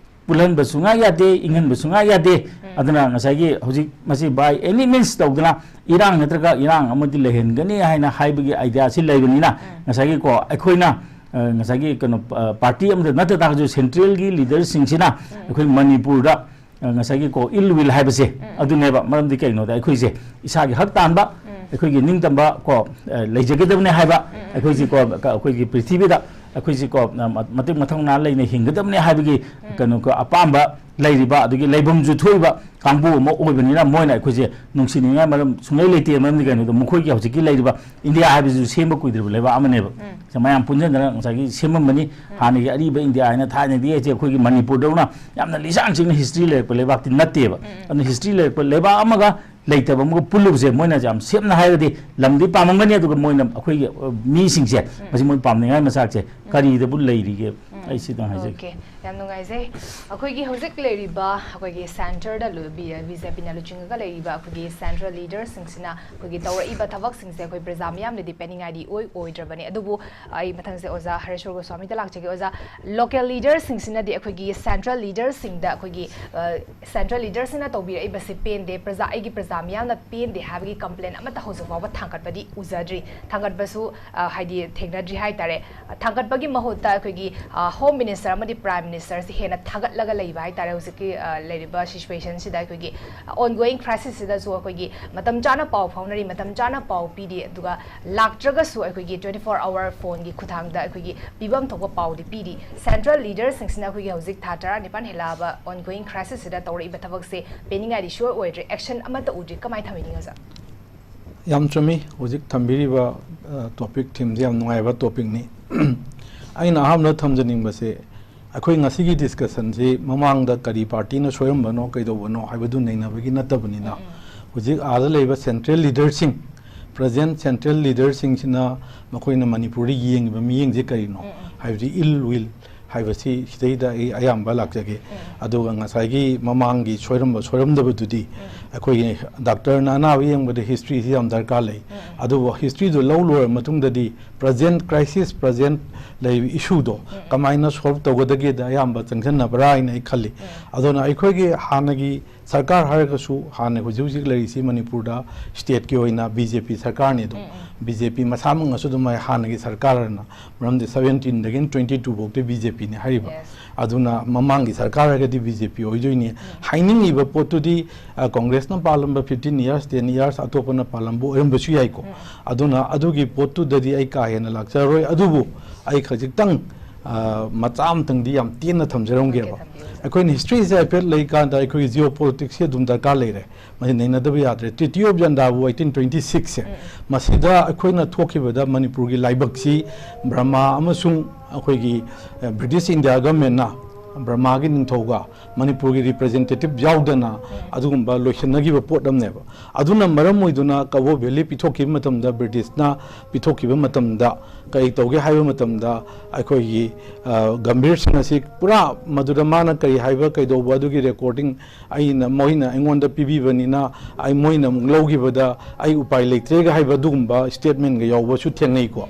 ꯄꯨꯜꯍꯟꯕ ꯁꯨꯡꯌꯥ ꯌꯥꯗꯦ, ꯏꯪꯍꯟꯕ ꯁꯨꯡꯌꯥ ꯌꯥꯗꯦ꯫ ꯑꯗꯨꯅ ꯉꯁꯥꯏꯒꯤ ꯍꯧꯖꯤꯛ ꯃꯁꯤ by any means ꯇꯧꯗꯅ ꯏꯔꯥꯡ ꯅꯠꯇ꯭ꯔꯒ ꯏꯔꯥꯡ ꯑꯃꯗꯤ ꯂꯩꯍꯟꯒꯅꯤ ꯍꯥꯏꯅ ꯍꯥꯏꯕꯒꯤ ꯑꯥꯏꯗꯤꯌꯥꯁꯤ ꯂꯩꯕꯅꯤꯅ, ꯉꯁꯥꯏꯒꯤꯀꯣ, ꯑꯩꯈꯣꯏꯅ, ꯑ, ꯉꯁꯥꯏꯒꯤ ꯀꯩꯅꯣ, ꯑ, ꯄꯥꯔꯇꯤ ꯑꯃꯗ ꯅꯠꯇ ꯇꯥꯔꯒꯁꯨ ꯁꯦꯟꯇ꯭ꯔꯦꯜꯒꯤ ꯂꯤꯗꯔꯁꯤꯡꯁꯤꯅ ꯑꯩꯈꯣꯏ ꯃꯅꯤꯄꯨꯔꯗ, ꯑ, ꯉꯁꯥꯏꯒꯤ ꯀꯣ, ꯏꯜ ꯋꯤꯜ ꯍꯥꯏꯕꯁꯦ ꯑꯗꯨꯅꯦꯕ꯫ ꯃꯔꯝꯗꯤ ꯀꯩꯒꯤꯅꯣꯗ ꯑꯩꯈꯣꯏꯁꯦ ꯏꯁꯥꯒꯤ ꯍꯛ ꯇꯥꯟꯕ, ꯑꯩꯈꯣꯏꯒꯤ ꯅꯤꯡꯇꯝꯕ ꯀꯣ, ꯑ, ꯂꯩꯖꯒꯗꯕꯅꯦ ꯍꯥꯏꯕ, ꯑꯩꯈꯣꯏꯁꯤ ꯀꯣ, ꯀ-, ꯑꯩꯈꯣꯏꯒꯤ ꯄ꯭ꯔꯤꯊꯤꯕꯤꯗ ꯑꯩꯈꯣꯏꯁꯤ ꯀꯣ, ꯑ, ꯃ-, ꯃꯇꯤꯛ ꯃꯊꯧꯅꯥ ꯂꯩꯅ ꯍꯤꯡꯒꯗꯕꯅꯦ ꯍꯥꯏꯕꯒꯤ ꯀꯩꯅꯣ ꯀꯣ, ꯑꯄꯥꯝꯕ ꯂꯩꯔꯤꯕ, ꯑꯗꯒꯤ ꯂꯩꯐꯝꯁꯨ ꯊꯣꯛꯏꯕ ꯀꯥꯡꯕꯨ ꯑꯃ ꯑꯣꯏꯕꯅꯤꯅ, ꯃꯣꯏꯅ ꯑꯩꯈꯣꯏꯁꯦ ꯅꯨꯡꯁꯤꯅꯤꯡꯉꯥꯏ ꯃꯔꯝ ꯁꯨꯡꯂꯩ ꯂꯩꯇꯦ꯫ ꯃꯔꯝꯗꯤ ꯀꯩꯅꯣꯗ, ꯃꯈꯣꯏꯒꯤ ꯍꯧꯖꯤꯛꯀꯤ ꯂꯩꯔꯤꯕ ꯏꯟꯗꯤꯌꯥ ꯍꯥꯏꯕꯁꯤꯁꯨ ꯁꯦꯝꯕ ꯀꯨꯏꯗ꯭ꯔꯤꯕ ꯂꯩꯕꯥꯛ ꯑꯃꯅꯦꯕ꯫ ꯁꯦ, ꯃꯌꯥꯝ ꯄꯨꯟꯁꯤꯟꯗꯅ ꯉꯁꯥꯏꯒꯤ ꯁꯦꯝꯃꯝꯕꯅꯤ꯫ ꯍꯥꯟꯅꯒꯤ ꯑꯔꯤꯕ ꯏꯟꯗꯤꯌꯥ ꯍꯥꯏꯅ ꯊꯥꯏꯅꯗꯤ ꯑꯩꯁꯦ ꯑꯩꯈꯣꯏꯒꯤ ꯃꯅꯤꯄꯨꯔꯗꯧꯅ ꯌꯥꯝꯅ ꯂꯤꯁꯥꯡ ꯁꯤꯡꯅ ꯍꯤꯁꯇ꯭ꯔꯤ ꯂꯩꯔꯛꯄ ꯂꯩꯕꯥꯛꯇꯤ ꯅꯠꯇꯦꯕ꯫ ꯑꯗꯨꯅ ꯍꯤꯁꯇ꯭ꯔꯤ ꯂꯩꯔꯛꯄ ꯂꯩꯕꯥꯛ ꯑꯃꯒ ꯂꯩꯇꯕ ꯑꯃꯒ ꯄꯨꯜꯂꯨꯕꯁꯦ, ꯃꯣꯏꯅ ꯌꯥꯝ ꯁꯦꯝꯅ ꯍꯥꯏꯔꯒꯗꯤ ꯂꯝꯗꯤ ꯄꯥꯝꯃꯝꯒꯅꯤ, ꯑꯗꯨꯒ ꯃꯣꯏꯅ ꯑꯩꯈꯣꯏꯒꯤ, ꯑ, ꯃꯤꯁꯤꯡꯁꯦ, ꯃꯁꯤ ꯃꯣꯏ ꯄꯥꯝꯅꯤꯡꯉꯥꯏ ꯃꯆꯥꯛꯁꯦ ꯀꯔꯤꯗꯕꯨ ꯂꯩꯔꯤꯒꯦ? ꯑꯩ ꯁꯤꯗꯪ ꯍꯥꯏꯖꯒꯦ꯫ ꯑꯣꯀꯦ, ꯌꯥꯝ ꯅꯨꯡꯉꯥꯏꯖꯩ꯫ ꯑꯩꯈꯣꯏꯒꯤ ꯍꯧꯖꯤꯛ ꯂꯩꯔꯤꯕ ꯑꯩꯈꯣꯏꯒꯤ ꯁꯦꯟꯇꯔꯗ ꯕꯤ ꯖꯦ ꯄꯤꯅ ꯂꯨꯆꯤꯡꯉꯒ ꯂꯩꯔꯤꯕ ꯑꯩꯈꯣꯏꯒꯤ ꯁꯦꯟꯇ꯭ꯔꯦꯜ ꯂꯤꯗꯔꯁꯤꯡꯁꯤꯅ ꯑꯩꯈꯣꯏꯒꯤ ꯇꯧꯔꯛꯏꯕ ꯊꯕꯛꯁꯤꯡꯁꯦ ꯑꯩꯈꯣꯏ ꯄ꯭ꯔꯖꯥ ꯃꯤꯌꯥꯝꯗꯗꯤ ꯄꯦꯟꯅꯤꯡꯉꯥꯏꯗꯤ ꯑꯣꯏ ꯑꯣꯏꯗ꯭ꯔꯕꯅꯤ꯫ ꯑꯗꯨꯕꯨ ꯑꯩ ꯃꯊꯪꯁꯦ ꯑꯣꯖꯥ ꯍꯔꯦꯁꯣꯔ ꯒꯣꯁ꯭ꯋꯥꯃꯤꯗ ꯂꯥꯛꯆꯒꯦ꯫ ꯑꯣꯖꯥ, ꯂꯣꯀꯦꯜ ꯂꯤꯗꯔꯁꯤꯡꯁꯤꯅꯗꯤ ꯑꯩꯈꯣꯏꯒꯤ ꯁꯦꯟꯇ꯭ꯔꯦꯜ ꯂꯤꯗꯔꯁꯤꯡꯗ ꯑꯩꯈꯣꯏꯒꯤ, ꯑ, ꯁꯦꯟꯇ꯭ꯔꯦꯜ ꯂꯤꯗꯔꯁꯤꯡꯅ ꯇꯧꯕꯤꯔꯛꯏꯕꯁꯦ ꯄꯦꯟꯗꯦ, ꯄ꯭ꯔꯖꯥ, ꯑꯩꯒꯤ ꯄ꯭ꯔꯖꯥ ꯃꯤꯌꯥꯝꯅ ꯄꯦꯟꯗꯦ ꯍꯥꯏꯕꯒꯤ ꯀꯝꯄ꯭ꯂꯦꯟ ꯑꯃꯠꯇ ꯍꯧꯖꯤꯛ ꯐꯥꯎꯕ ꯊꯥꯡꯒꯠꯄꯗꯤ ꯎꯖꯗ꯭ꯔꯤ, ꯊꯥꯡꯒꯠꯄꯁꯨ, ꯑ, ꯍꯥꯏꯗꯤ ꯊꯦꯡꯅꯗ꯭ꯔꯤ ꯍꯥꯏꯇꯥꯔꯦ꯫ ꯊꯥꯡꯒꯠꯄꯒꯤ ꯃꯍꯨꯠꯇ ꯑꯩꯈꯣꯏꯒꯤ, ꯑ, ꯍꯣꯝ ꯃꯤꯅꯤꯁꯇꯔ ꯑꯃꯗꯤ ꯄ꯭ꯔꯥꯏꯝ ꯃꯤꯅꯤꯁꯇꯔꯁꯤ ꯍꯦꯟꯅ ꯊꯥꯒꯠꯂꯒ ꯂꯩꯕ ꯍꯥꯏꯇꯥꯔꯦ꯫ ꯍꯧꯖꯤꯛꯀꯤ, ꯑ, ꯂꯩꯔꯤꯕ ꯁꯤꯆꯨꯋꯦꯁꯟꯁꯤꯗ ꯑꯩꯈꯣꯏꯒꯤ ꯑꯣꯟꯒꯣꯋꯤꯡ ꯀ꯭ꯔꯥꯏꯁꯤꯁꯁꯤꯗꯁꯨ ꯑꯩꯈꯣꯏꯒꯤ ꯃꯇꯝ ꯆꯥꯅ ꯄꯥꯎ ꯐꯥꯎꯅꯔꯤ, ꯃꯇꯝ ꯆꯥꯅ ꯄꯥꯎ ꯄꯤꯔꯤ, ꯑꯗꯨꯒ ꯂꯥꯛꯇ꯭ꯔꯒꯁꯨ ꯑꯩꯈꯣꯏꯒꯤ twenty four hour phoneꯒꯤ ꯈꯨꯠꯊꯥꯡꯗ ꯑꯩꯈꯣꯏꯒꯤ ꯄꯤꯐꯝ ꯊꯣꯛꯄ ꯄꯥꯎꯗꯤ ꯄꯤꯔꯤ꯫ ꯁꯦꯟꯇ꯭ꯔꯦꯜ ꯂꯤꯗꯔꯁꯤꯡꯁꯤꯅ ꯑꯩꯈꯣꯏꯒꯤ ꯍꯧꯖꯤꯛ ꯊꯥ ꯇꯔꯥꯅꯤꯄꯥꯟ ꯍꯦꯜꯂꯛꯑꯕ ꯑꯣꯟꯒꯣꯋꯤꯡ ꯀ꯭ꯔꯥꯏꯁꯤꯁꯁꯤꯗ ꯇꯧꯔꯛꯏꯕ ꯊꯕꯛꯁꯦ ꯄꯦꯟꯅꯤꯡꯉꯥꯏꯗꯤ ꯁꯨꯡꯑꯣꯏ ꯑꯣꯏꯗ꯭ꯔꯤ, ꯑꯦꯛꯁꯟ ꯑꯃꯠꯇ ꯎꯗ꯭ꯔꯤ꯫ ꯀꯃꯥꯏꯅ ꯊꯝꯕꯤꯅꯤꯡꯉꯤ, ꯑꯣꯖꯥ? ꯌꯥꯝ ꯆꯨꯝꯃꯤ꯫ ꯍꯧꯖꯤꯛ ꯊꯝꯕꯤꯔꯤꯕ, ꯑ, ꯇꯣꯄꯤꯛ ꯊꯤꯝꯁꯦ ꯌꯥꯝ ꯅꯨꯡꯉꯥꯏꯕ ꯇꯣꯄꯤꯛꯅꯤ꯫ ꯑꯩꯅ ꯑꯍꯥꯟꯕꯗ ꯊꯝꯖꯅꯤꯡꯕꯁꯦ, ꯑꯩꯈꯣꯏ ꯉꯁꯤꯒꯤ ꯗꯤꯁꯀꯁꯟꯁꯤ ꯃꯃꯥꯡꯗ ꯀꯔꯤ ꯄꯥꯔꯇꯤꯅ ꯁꯣꯏꯔꯝꯕꯅꯣ, ꯀꯩꯗꯧꯕꯅꯣ ꯍꯥꯏꯕꯗꯨ ꯅꯩꯅꯕꯒꯤ ꯅꯠꯇꯕꯅꯤꯅ, ꯎꯝ, ꯎꯝ꯫ ꯍꯧꯖꯤꯛ ꯑꯥꯗ ꯂꯩꯕ ꯁꯦꯟꯇ꯭ꯔꯦꯜ ꯂꯤꯗꯔꯁꯤꯡ, ꯄ꯭ꯔꯖꯦꯟ ꯁꯦꯟꯇ꯭ꯔꯦꯜ ꯂꯤꯗꯔꯁꯤꯡꯁꯤꯅ ꯃꯈꯣꯏꯅ ꯃꯅꯤꯄꯨꯔꯗ ꯌꯦꯡꯉꯤꯕ ꯃꯤꯠꯌꯦꯡꯁꯦ ꯀꯔꯤꯅꯣ ꯎꯝ, ꯎꯝ꯫ ꯍꯥꯏꯕꯗꯤ, ꯏꯜ ꯋꯤꯜ ꯍꯥꯏꯕꯁꯤ ꯁꯤꯗꯩꯗ ꯑꯩ ꯑꯌꯥꯝꯕ ꯂꯥꯛꯆꯒꯦ꯫ ꯎꯝ꯫ ꯑꯗꯨꯒ ꯉꯁꯥꯏꯒꯤ ꯃꯃꯥꯡꯒꯤ ꯁꯣꯏꯔꯝꯕ ꯁꯣꯏꯔꯝꯗꯕꯗꯨꯗꯤ, ꯎꯝ, ꯑꯩꯈꯣꯏꯒꯤ ꯗꯥꯛꯇꯔꯅ ꯑꯅꯥꯕ ꯌꯦꯡꯕꯗ ꯍꯤꯁꯇ꯭ꯔꯤꯁꯤ ꯌꯥꯝ ꯗꯔꯀꯥꯔ ꯂꯩ꯫ ꯎꯝ, ꯎꯝ꯫ ꯑꯗꯨꯕꯨ ꯍꯤꯁꯇ꯭ꯔꯤꯗꯨ ꯂꯧ ꯂꯣꯏꯔꯕ ꯃꯇꯨꯡꯗꯗꯤ ꯄ꯭ꯔꯖꯦꯟ ꯀ꯭ꯔꯥꯏꯁꯤꯁ, ꯄ꯭ꯔꯖꯦꯟ ꯂꯩꯔꯤꯕ ꯏꯁꯨꯗꯣ ꯎꯝ, ꯎꯝ꯫ ꯀꯃꯥꯏꯅ ꯁꯣꯜꯕ ꯇꯧꯒꯗꯒꯦꯗ ꯑꯌꯥꯝꯕ ꯆꯪꯁꯤꯟꯅꯕ꯭ꯔꯥ ꯍꯥꯏꯅ ꯑꯩ ꯈꯜꯂꯤ꯫ ꯎꯝ꯫ ꯑꯗꯨꯅ ꯑꯩꯈꯣꯏꯒꯤ ꯍꯥꯟꯅꯒꯤ ꯁꯔꯀꯥꯔ ꯍꯥꯏꯔꯒꯁꯨ, ꯍꯥꯟꯅ ꯍꯧꯖꯤꯛ ꯍꯧꯖꯤꯛ ꯂꯩꯔꯤꯁꯤ ꯃꯅꯤꯄꯨꯔꯗ ꯁ꯭ꯇꯦꯠꯀꯤ ꯑꯣꯏꯅ ꯕꯤ ꯖꯦ ꯄꯤ ꯁꯔꯀꯥꯔꯅꯤ꯫ ꯑꯗꯨꯝ ꯎꯝ, ꯎꯝ꯫ ꯕꯤ ꯖꯦ ꯄꯤ ꯃꯁꯥꯃꯛꯅꯁꯨ ꯑꯗꯨꯝ ꯍꯥꯏ, ꯍꯥꯟꯅꯒꯤ ꯁꯔꯀꯥꯔ ꯍꯥꯏꯅ, ꯃꯔꯝꯗꯤ ꯁꯕꯦꯟꯇꯤꯟꯗꯒꯤꯅ ꯇ꯭ꯋꯦꯟꯇꯤ ꯇꯨ ꯐꯥꯎꯗꯤ ꯕꯤ ꯖꯦ ꯄꯤꯅꯤ ꯍꯥꯏꯔꯤꯕ꯫ Yes. ꯑꯗꯨꯅ ꯃꯃꯥꯡꯒꯤ ꯁꯔꯀꯥꯔ ꯍꯥꯏꯔꯒꯗꯤ ꯕꯤ ꯖꯦ ꯄꯤ ꯑꯣꯏꯗꯣꯏꯅꯤ꯫ ꯎꯝ꯫ ꯍꯥꯏꯅꯤꯡꯉꯤꯕ ꯄꯣꯠꯇꯨꯗꯤ, ꯑ, ꯀꯣꯡꯒ꯭ꯔꯦꯁꯅ ꯄꯥꯜꯂꯝꯕ fifteen years, ten years, ꯑꯇꯣꯞꯄꯅ ꯄꯥꯜꯂꯝꯕ ꯑꯣꯏꯔꯝꯕꯁꯨ ꯌꯥꯏꯀꯣ꯫ ꯎꯝ꯫ ꯑꯗꯨꯅ ꯑꯗꯨꯒꯤ ꯄꯣꯠꯇꯨꯗꯗꯤ ꯑꯩ ꯀꯥ ꯍꯦꯟꯅ ꯂꯥꯛꯆꯔꯔꯣꯏ꯫ ꯑꯗꯨꯕꯨ ꯑꯩ ꯈꯖꯤꯛꯇꯪ ꯑ, ꯃꯆꯥ ꯑꯃꯇꯪꯗꯤ ꯌꯥꯝ ꯇꯦꯟꯅ ꯊꯝꯖꯔꯝꯒꯦꯕ꯫ ꯑꯩꯈꯣꯏꯅ historyꯁꯦ ꯍꯥꯏꯐꯦꯠ ꯂꯩꯀꯥꯟꯗ ꯑꯩꯈꯣꯏꯒꯤ geopoliticsꯁꯤ ꯑꯗꯨꯝ ꯗꯔꯀꯥꯔ ꯂꯩꯔꯦ, ꯃꯁꯤ ꯅꯩꯅꯗꯕ ꯌꯥꯗ꯭ꯔꯦ꯫ Treaty of Yandabo eighteen twenty-sixꯁꯦ, ꯃꯁꯤꯗ ꯑꯩꯈꯣꯏꯅ ꯊꯣꯛꯈꯤꯕꯗ ꯃꯅꯤꯄꯨꯔꯒꯤ ꯂꯥꯏꯕꯛꯁꯤ ꯕꯔꯃꯥ ꯑꯃꯁꯨꯡ ꯑꯩꯈꯣꯏꯒꯤ, ꯑ, British India governmentꯅ ꯕꯔꯃꯥꯒꯤ ꯅꯤꯡꯊꯧꯒ ꯃꯅꯤꯄꯨꯔꯒꯤ representative ꯌꯥꯎꯗꯅ ꯑꯗꯨꯒꯨꯝꯕ ꯂꯣꯏꯁꯤꯟꯅꯈꯤꯕ ꯄꯣꯠ ꯑꯃꯅꯦꯕ꯫ ꯑꯗꯨꯅ ꯃꯔꯝ ꯑꯣꯏꯗꯨꯅ ꯀꯕꯣ ꯚꯦꯂꯤ ꯄꯤꯊꯣꯛꯈꯤꯕ ꯃꯇꯝꯗ, ꯕ꯭ꯔꯤꯇꯤꯁꯅ ꯄꯤꯊꯣꯛꯈꯤꯕ ꯃꯇꯝꯗ ꯀꯔꯤ ꯇꯧꯒꯦ ꯍꯥꯏꯕ ꯃꯇꯝꯗ, ꯑꯩꯈꯣꯏꯒꯤ, ꯑ, ꯒꯝꯚꯤꯔ ꯁꯤꯡ ꯑꯁꯤ ꯄꯨꯔꯥ ꯃꯗꯨꯗ ꯃꯥꯅ ꯀꯔꯤ ꯍꯥꯏꯕ ꯀꯩꯗꯧꯕ ꯑꯗꯨꯒꯤ recording ꯑꯩꯅ, ꯃꯣꯏꯅ ꯑꯩꯉꯣꯟꯗ ꯄꯤꯕꯤꯕꯅꯤꯅ ꯑꯩ, ꯃꯣꯏꯅ ꯑꯃꯨꯛ ꯂꯧꯈꯤꯕꯗ ꯑꯩ ꯎꯄꯥꯏ ꯂꯩꯇ꯭ꯔꯦꯒ ꯍꯥꯏꯕ ꯑꯗꯨꯒꯨꯝꯕ statementꯒ ꯌꯥꯎꯕꯁꯨ ꯊꯦꯡꯅꯩꯀꯣ꯫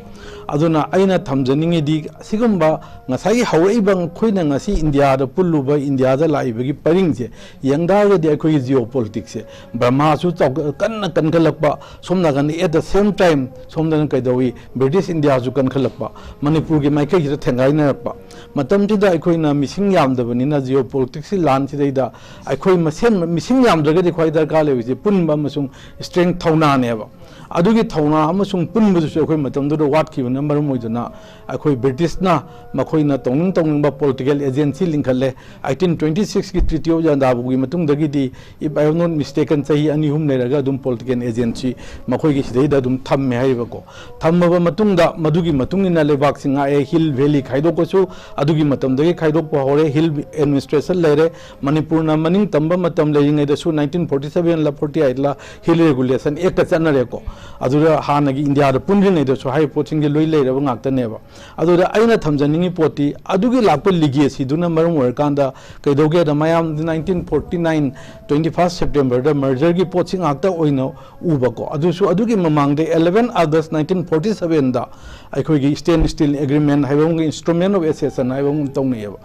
ꯑꯗꯨꯅ ꯑꯩꯅ ꯊꯝꯖꯅꯤꯡꯉꯤꯗꯤ, ꯁꯤꯒꯨꯝꯕ ꯉꯁꯥꯏꯒꯤ ꯍꯧꯔꯛꯏꯕ ꯑꯩꯈꯣꯏꯅ ꯉꯁꯤ ꯏꯟꯗꯤꯌꯥꯗ ꯄꯨꯜꯂꯨꯕ, ꯏꯟꯗꯤꯌꯥꯗ ꯂꯥꯛꯏꯕꯒꯤ ꯄꯔꯤꯡꯁꯦ ꯌꯦꯡ ꯇꯥꯔꯒꯗꯤ, ꯑꯩꯈꯣꯏꯒꯤ geopoliticsꯁꯦ, ꯕꯔꯃꯥꯁꯨ ꯆꯥꯎꯈꯠ-, ꯀꯟꯅ ꯀꯟꯈꯠꯂꯛꯄ, ꯁꯣꯝ ꯅꯥꯀꯟꯗ at the same time ꯁꯣꯝꯗꯅ ꯀꯩꯗꯧꯏ, ꯕ꯭ꯔꯤꯇꯤꯁ ꯏꯟꯗꯤꯌꯥꯁꯨ ꯀꯟꯈꯠꯂꯛꯄ, ꯃꯅꯤꯄꯨꯔꯒꯤ ꯃꯥꯏꯀꯩꯁꯤꯗ ꯊꯦꯡꯒꯥꯏꯅꯔꯛꯄ ꯃꯇꯝꯁꯤꯗ, ꯑꯩꯈꯣꯏꯅ ꯃꯤꯁꯤꯡ ꯌꯥꯝꯗꯕꯅꯤꯅ geopoliticsꯀꯤ ꯂꯥꯟꯁꯤꯗꯩꯗ ꯑꯩꯈꯣꯏ ꯃꯁꯦꯟ ꯃꯤꯁꯤꯡ ꯌꯥꯝꯗ꯭ꯔꯒꯗꯤ ꯈ꯭ꯋꯥꯏ ꯗꯔꯀꯥꯔ ꯂꯩꯕꯁꯦ ꯄꯨꯟꯕ ꯑꯃꯁꯨꯡ strength, ꯊꯧꯅꯥꯅꯦꯕ꯫ ꯑꯗꯨꯒꯤ ꯊꯧꯅꯥ ꯑꯃꯁꯨꯡ ꯄꯨꯟꯕꯗꯨꯁꯨ ꯑꯩꯈꯣꯏ ꯃꯇꯝꯗꯨꯗ ꯋꯥꯠꯈꯤꯕꯅ ꯃꯔꯝ ꯑꯣꯏꯗꯨꯅ, ꯑꯩꯈꯣꯏ ꯕ꯭ꯔꯤꯇꯤꯁꯅ ꯃꯈꯣꯏꯅ ꯇꯧꯅꯤꯡ ꯇꯧꯅꯤꯡꯕ political agency ꯂꯤꯡꯈꯠꯂꯦ꯫ Eighteen twenty sixꯀꯤ Treaty of Yandabo ꯒꯤ ꯃꯇꯨꯡꯗꯒꯤꯗꯤ, if I am not mistaken, ꯆꯍꯤ ꯑꯅꯤ ꯑꯍꯨꯝ ꯂꯩꯔꯒ ꯑꯗꯨꯝ political agency ꯃꯈꯣꯏꯒꯤ ꯁꯤꯗꯩꯗ ꯑꯗꯨꯝ ꯊꯝꯃꯦ ꯍꯥꯏꯔꯤꯕꯀꯣ꯫ ꯊꯝꯃꯕ ꯃꯇꯨꯡꯗ, ꯃꯗꯨꯒꯤ ꯃꯇꯨꯡ ꯏꯟꯅ ꯂꯩꯕꯥꯛꯁꯤꯡ ꯉꯥꯛꯑꯦ, hill valley ꯈꯥꯏꯗꯣꯛꯄꯁꯨ ꯑꯗꯨꯒꯤ ꯃꯇꯝꯗꯒꯤ ꯈꯥꯏꯗꯣꯛꯄ ꯍꯧꯔꯦ, hill administration ꯂꯩꯔꯦ꯫ ꯃꯅꯤꯄꯨꯔꯅ ꯃꯅꯤꯡ ꯇꯝꯕ ꯃꯇꯝ ꯂꯩꯔꯤꯉꯩꯗꯁꯨ nineteen forty seven ꯂ forty eight ꯂ hill regulation act ꯆꯠꯅꯔꯦꯀꯣ꯫ ꯑꯗꯨꯗ ꯍꯥꯟꯅꯒꯤ ꯏꯟꯗꯤꯌꯥꯗ ꯄꯨꯟꯗ꯭ꯔꯤꯉꯩꯗꯁꯨ ꯍꯥꯏꯔꯤꯕ ꯄꯣꯠꯁꯤꯡꯁꯦ ꯂꯣꯏ ꯂꯩꯔꯕ ꯉꯥꯛꯇꯅꯦꯕ꯫ ꯑꯗꯨꯗ ꯑꯩꯅ ꯊꯝꯖꯅꯤꯡꯉꯤ ꯄꯣꯠꯇꯤ, ꯑꯗꯨꯒꯤ ꯂꯥꯛꯄ legacyꯗꯨꯅ ꯃꯔꯝ ꯑꯣꯏꯔꯀꯥꯟꯗ ꯀꯩꯗꯧꯒꯦꯗ, ꯃꯌꯥꯝ nineteen forty nine twenty first Septemberꯗ mergerꯒꯤ ꯄꯣꯠꯁꯤ ꯉꯥꯛꯇ ꯑꯣꯏꯅ ꯎꯕꯀꯣ꯫ ꯑꯗꯨꯁꯨ ꯑꯗꯨꯒꯤ ꯃꯃꯥꯡꯗ eleven August nineteen forty sevenꯗ ꯑꯩꯈꯣꯏꯒꯤ Standstill Agreement ꯍꯥꯏꯕ ꯑꯃꯒ, Instrument of Accession ꯍꯥꯏꯕ ꯑꯃ ꯇꯧꯅꯩꯌꯦꯕ꯫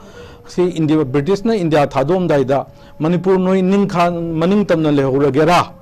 ꯁꯤ ꯏꯟꯗꯤꯌꯥ, ꯕ꯭ꯔꯤꯇꯤꯁꯅ ꯏꯟꯗꯤꯌꯥ ꯊꯥꯗꯣꯛꯑꯝꯗꯥꯏꯗ, "ꯃꯅꯤꯄꯨꯔ ꯅꯣꯏ ꯅꯤꯡꯈꯥ-, ꯃꯅꯤꯡ ꯇꯝꯅ ꯂꯩꯍꯧꯔꯒꯦꯔꯥ,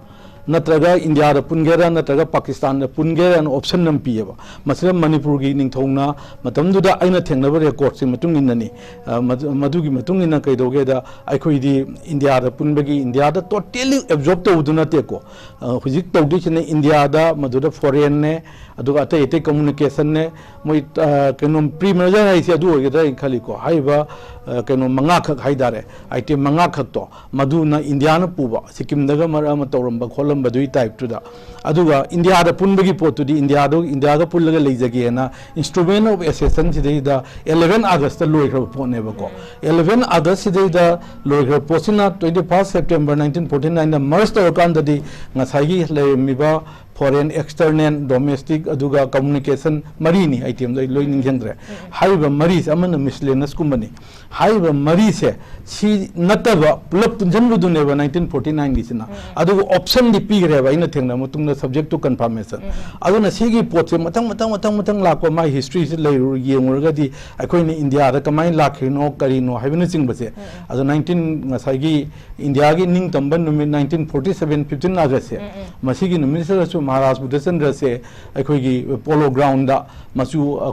ꯅꯠꯇ꯭ꯔꯒ ꯏꯟꯗꯤꯌꯥꯗ ꯄꯨꯟꯒꯦꯔꯥ, ꯅꯠꯇ꯭ꯔꯒ ꯄꯥꯀꯤꯁꯇꯥꯟꯗ ꯄꯨꯟꯒꯦꯔꯥꯅ" option ꯑꯃ ꯄꯤꯌꯦꯕ꯫ ꯃꯁꯤꯗ ꯃꯅꯤꯄꯨꯔꯒꯤ ꯅꯤꯡꯊꯧꯅ, ꯃꯇꯝꯗꯨꯗ ꯑꯩꯅ ꯊꯦꯡꯅꯕ recordꯁꯤ ꯃꯇꯨꯡ ꯏꯟꯅꯅꯤ, ꯑ, ꯃꯗꯨ-, ꯃꯗꯨꯒꯤ ꯃꯇꯨꯡ ꯏꯟꯅ ꯀꯩꯗꯧꯒꯦꯗ, ꯑꯩꯈꯣꯏꯗꯤ ꯏꯟꯗꯤꯌꯥꯗ ꯄꯨꯟꯕꯒꯤ, ꯏꯟꯗꯤꯌꯥꯗ totally absorb ꯇꯧꯕꯗꯨ ꯅꯠꯇꯦꯀꯣ꯫ ꯑ, ꯍꯧꯖꯤꯛ ꯇꯧꯗꯣꯏꯁꯤꯅ ꯏꯟꯗꯤꯌꯥꯗ, ꯃꯗꯨꯗ foreignꯅꯦ, ꯑꯗꯨꯒ ꯑꯇꯩ ꯑꯇꯩ ꯀꯝꯃꯨꯅꯤꯀꯦꯁꯟꯅꯦ, ꯃꯣꯏ ꯑ, ꯀꯩꯅꯣ ꯄ꯭ꯔꯤ ꯃꯔꯖꯔ ꯍꯥꯏꯁꯦ ꯑꯗꯨ ꯑꯣꯏꯒꯗ꯭ꯔꯥ ꯑꯩꯅ ꯈꯜꯂꯤꯀꯣ꯫ ꯍꯥꯏꯔꯤꯕ ꯑ, ꯀꯩꯅꯣ ꯃꯉꯥꯈꯛ ꯍꯥꯏꯇꯥꯔꯦ, ꯑꯥꯏꯇꯦꯝ ꯃꯉꯥꯈꯛꯇꯣ, ꯃꯗꯨꯅ ꯏꯟꯗꯤꯌꯥꯅ ꯄꯨꯕ, ꯁꯤꯛꯀꯤꯝꯗꯒ ꯃꯔꯛ ꯑꯃ ꯇꯧꯔꯝꯕ ꯈꯣꯠꯂꯝꯕꯗꯨꯒꯤ ꯇꯥꯏꯞꯇꯨꯗ꯫ ꯑꯗꯨꯒ ꯏꯟꯗꯤꯌꯥꯗ ꯄꯨꯟꯕꯒꯤ ꯄꯣꯠꯇꯨꯗꯤ ꯏꯟꯗꯤꯌꯥꯗꯣ, ꯏꯟꯗꯤꯌꯥꯒ ꯄꯨꯜꯂꯒ ꯂꯩꯖꯒꯦꯅ instrument of accession ꯁꯤꯗꯩꯗ eleven Augustꯇ ꯂꯣꯏꯈ꯭ꯔꯕ ꯄꯣꯠꯅꯦꯕꯀꯣ꯫ Eleven August ꯁꯤꯗꯩꯗ ꯂꯣꯏꯈ꯭ꯔꯕ ꯄꯣꯠꯁꯤꯅ twenty first September nineteen forty nineꯗ merge ꯇꯧꯔꯀꯥꯟꯗꯗꯤ ꯉꯁꯥꯏꯒꯤ ꯂꯩꯔꯝꯃꯤꯕ foreign, external, domestic, ꯑꯗꯨꯒ communication ꯃꯔꯤꯅꯤ, ꯑꯥꯏꯇꯦꯝꯗꯣ ꯑꯩ ꯂꯣꯏ ꯅꯤꯡꯁꯤꯡꯗ꯭ꯔꯦ꯫ ꯍꯥꯏꯔꯤꯕ ꯃꯔꯤꯁꯦ ꯑꯃꯅ miscellaneous ꯀꯨꯝꯕꯅꯤ꯫ ꯍꯥꯏꯔꯤꯕ ꯃꯔꯤꯁꯦ ꯁꯤ ꯅꯠꯇꯕ ꯄꯨꯂꯞ ꯄꯨꯟꯁꯤꯟꯕꯗꯨꯅꯦꯕ nineteen forty nineꯒꯤꯁꯤꯅ꯫ ꯑꯗꯨꯒ optionꯗꯤ ꯄꯤꯈ꯭ꯔꯦꯕ ꯑꯩꯅ ꯊꯦꯡꯅꯕ ꯃꯇꯨꯡꯗ, subject to confirmation꯫ ꯑꯗꯨꯅ ꯁꯤꯒꯤ ꯄꯣꯠꯁꯦ ꯃꯊꯪ ꯃꯊꯪ ꯃꯊꯪ ꯃꯊꯪ ꯂꯥꯛꯄ ꯃꯥꯒꯤ historyꯁꯤ ꯂꯩꯔꯨ ꯌꯦꯡꯉꯨꯔꯒꯗꯤ ꯑꯩꯈꯣꯏꯅ ꯏꯟꯗꯤꯌꯥꯗ ꯀꯃꯥꯏꯅ ꯂꯥꯛꯈ꯭ꯔꯤꯅꯣ ꯀꯔꯤꯅꯣ ꯍꯥꯏꯕꯅꯆꯤꯡꯕꯁꯦ꯫ ꯑꯗꯣ nineteen, ꯉꯁꯥꯏꯒꯤ ꯏꯟꯗꯤꯌꯥꯒꯤ ꯅꯤꯡꯇꯝꯕ ꯅꯨꯃꯤꯠ nineteen forty seven fifteen Augustꯁꯦ, ꯃꯁꯤꯒꯤ ꯅꯨꯃꯤꯠꯁꯤꯗꯁꯨ ꯃꯍꯥꯔꯥꯖ ꯕꯨꯙꯆꯟꯗ꯭ꯔꯁꯦ ꯑꯩꯈꯣꯏꯒꯤ ꯄꯣꯂꯣ ꯒ꯭ꯔꯥꯎꯟꯗ ꯃꯆꯨ, ꯑ,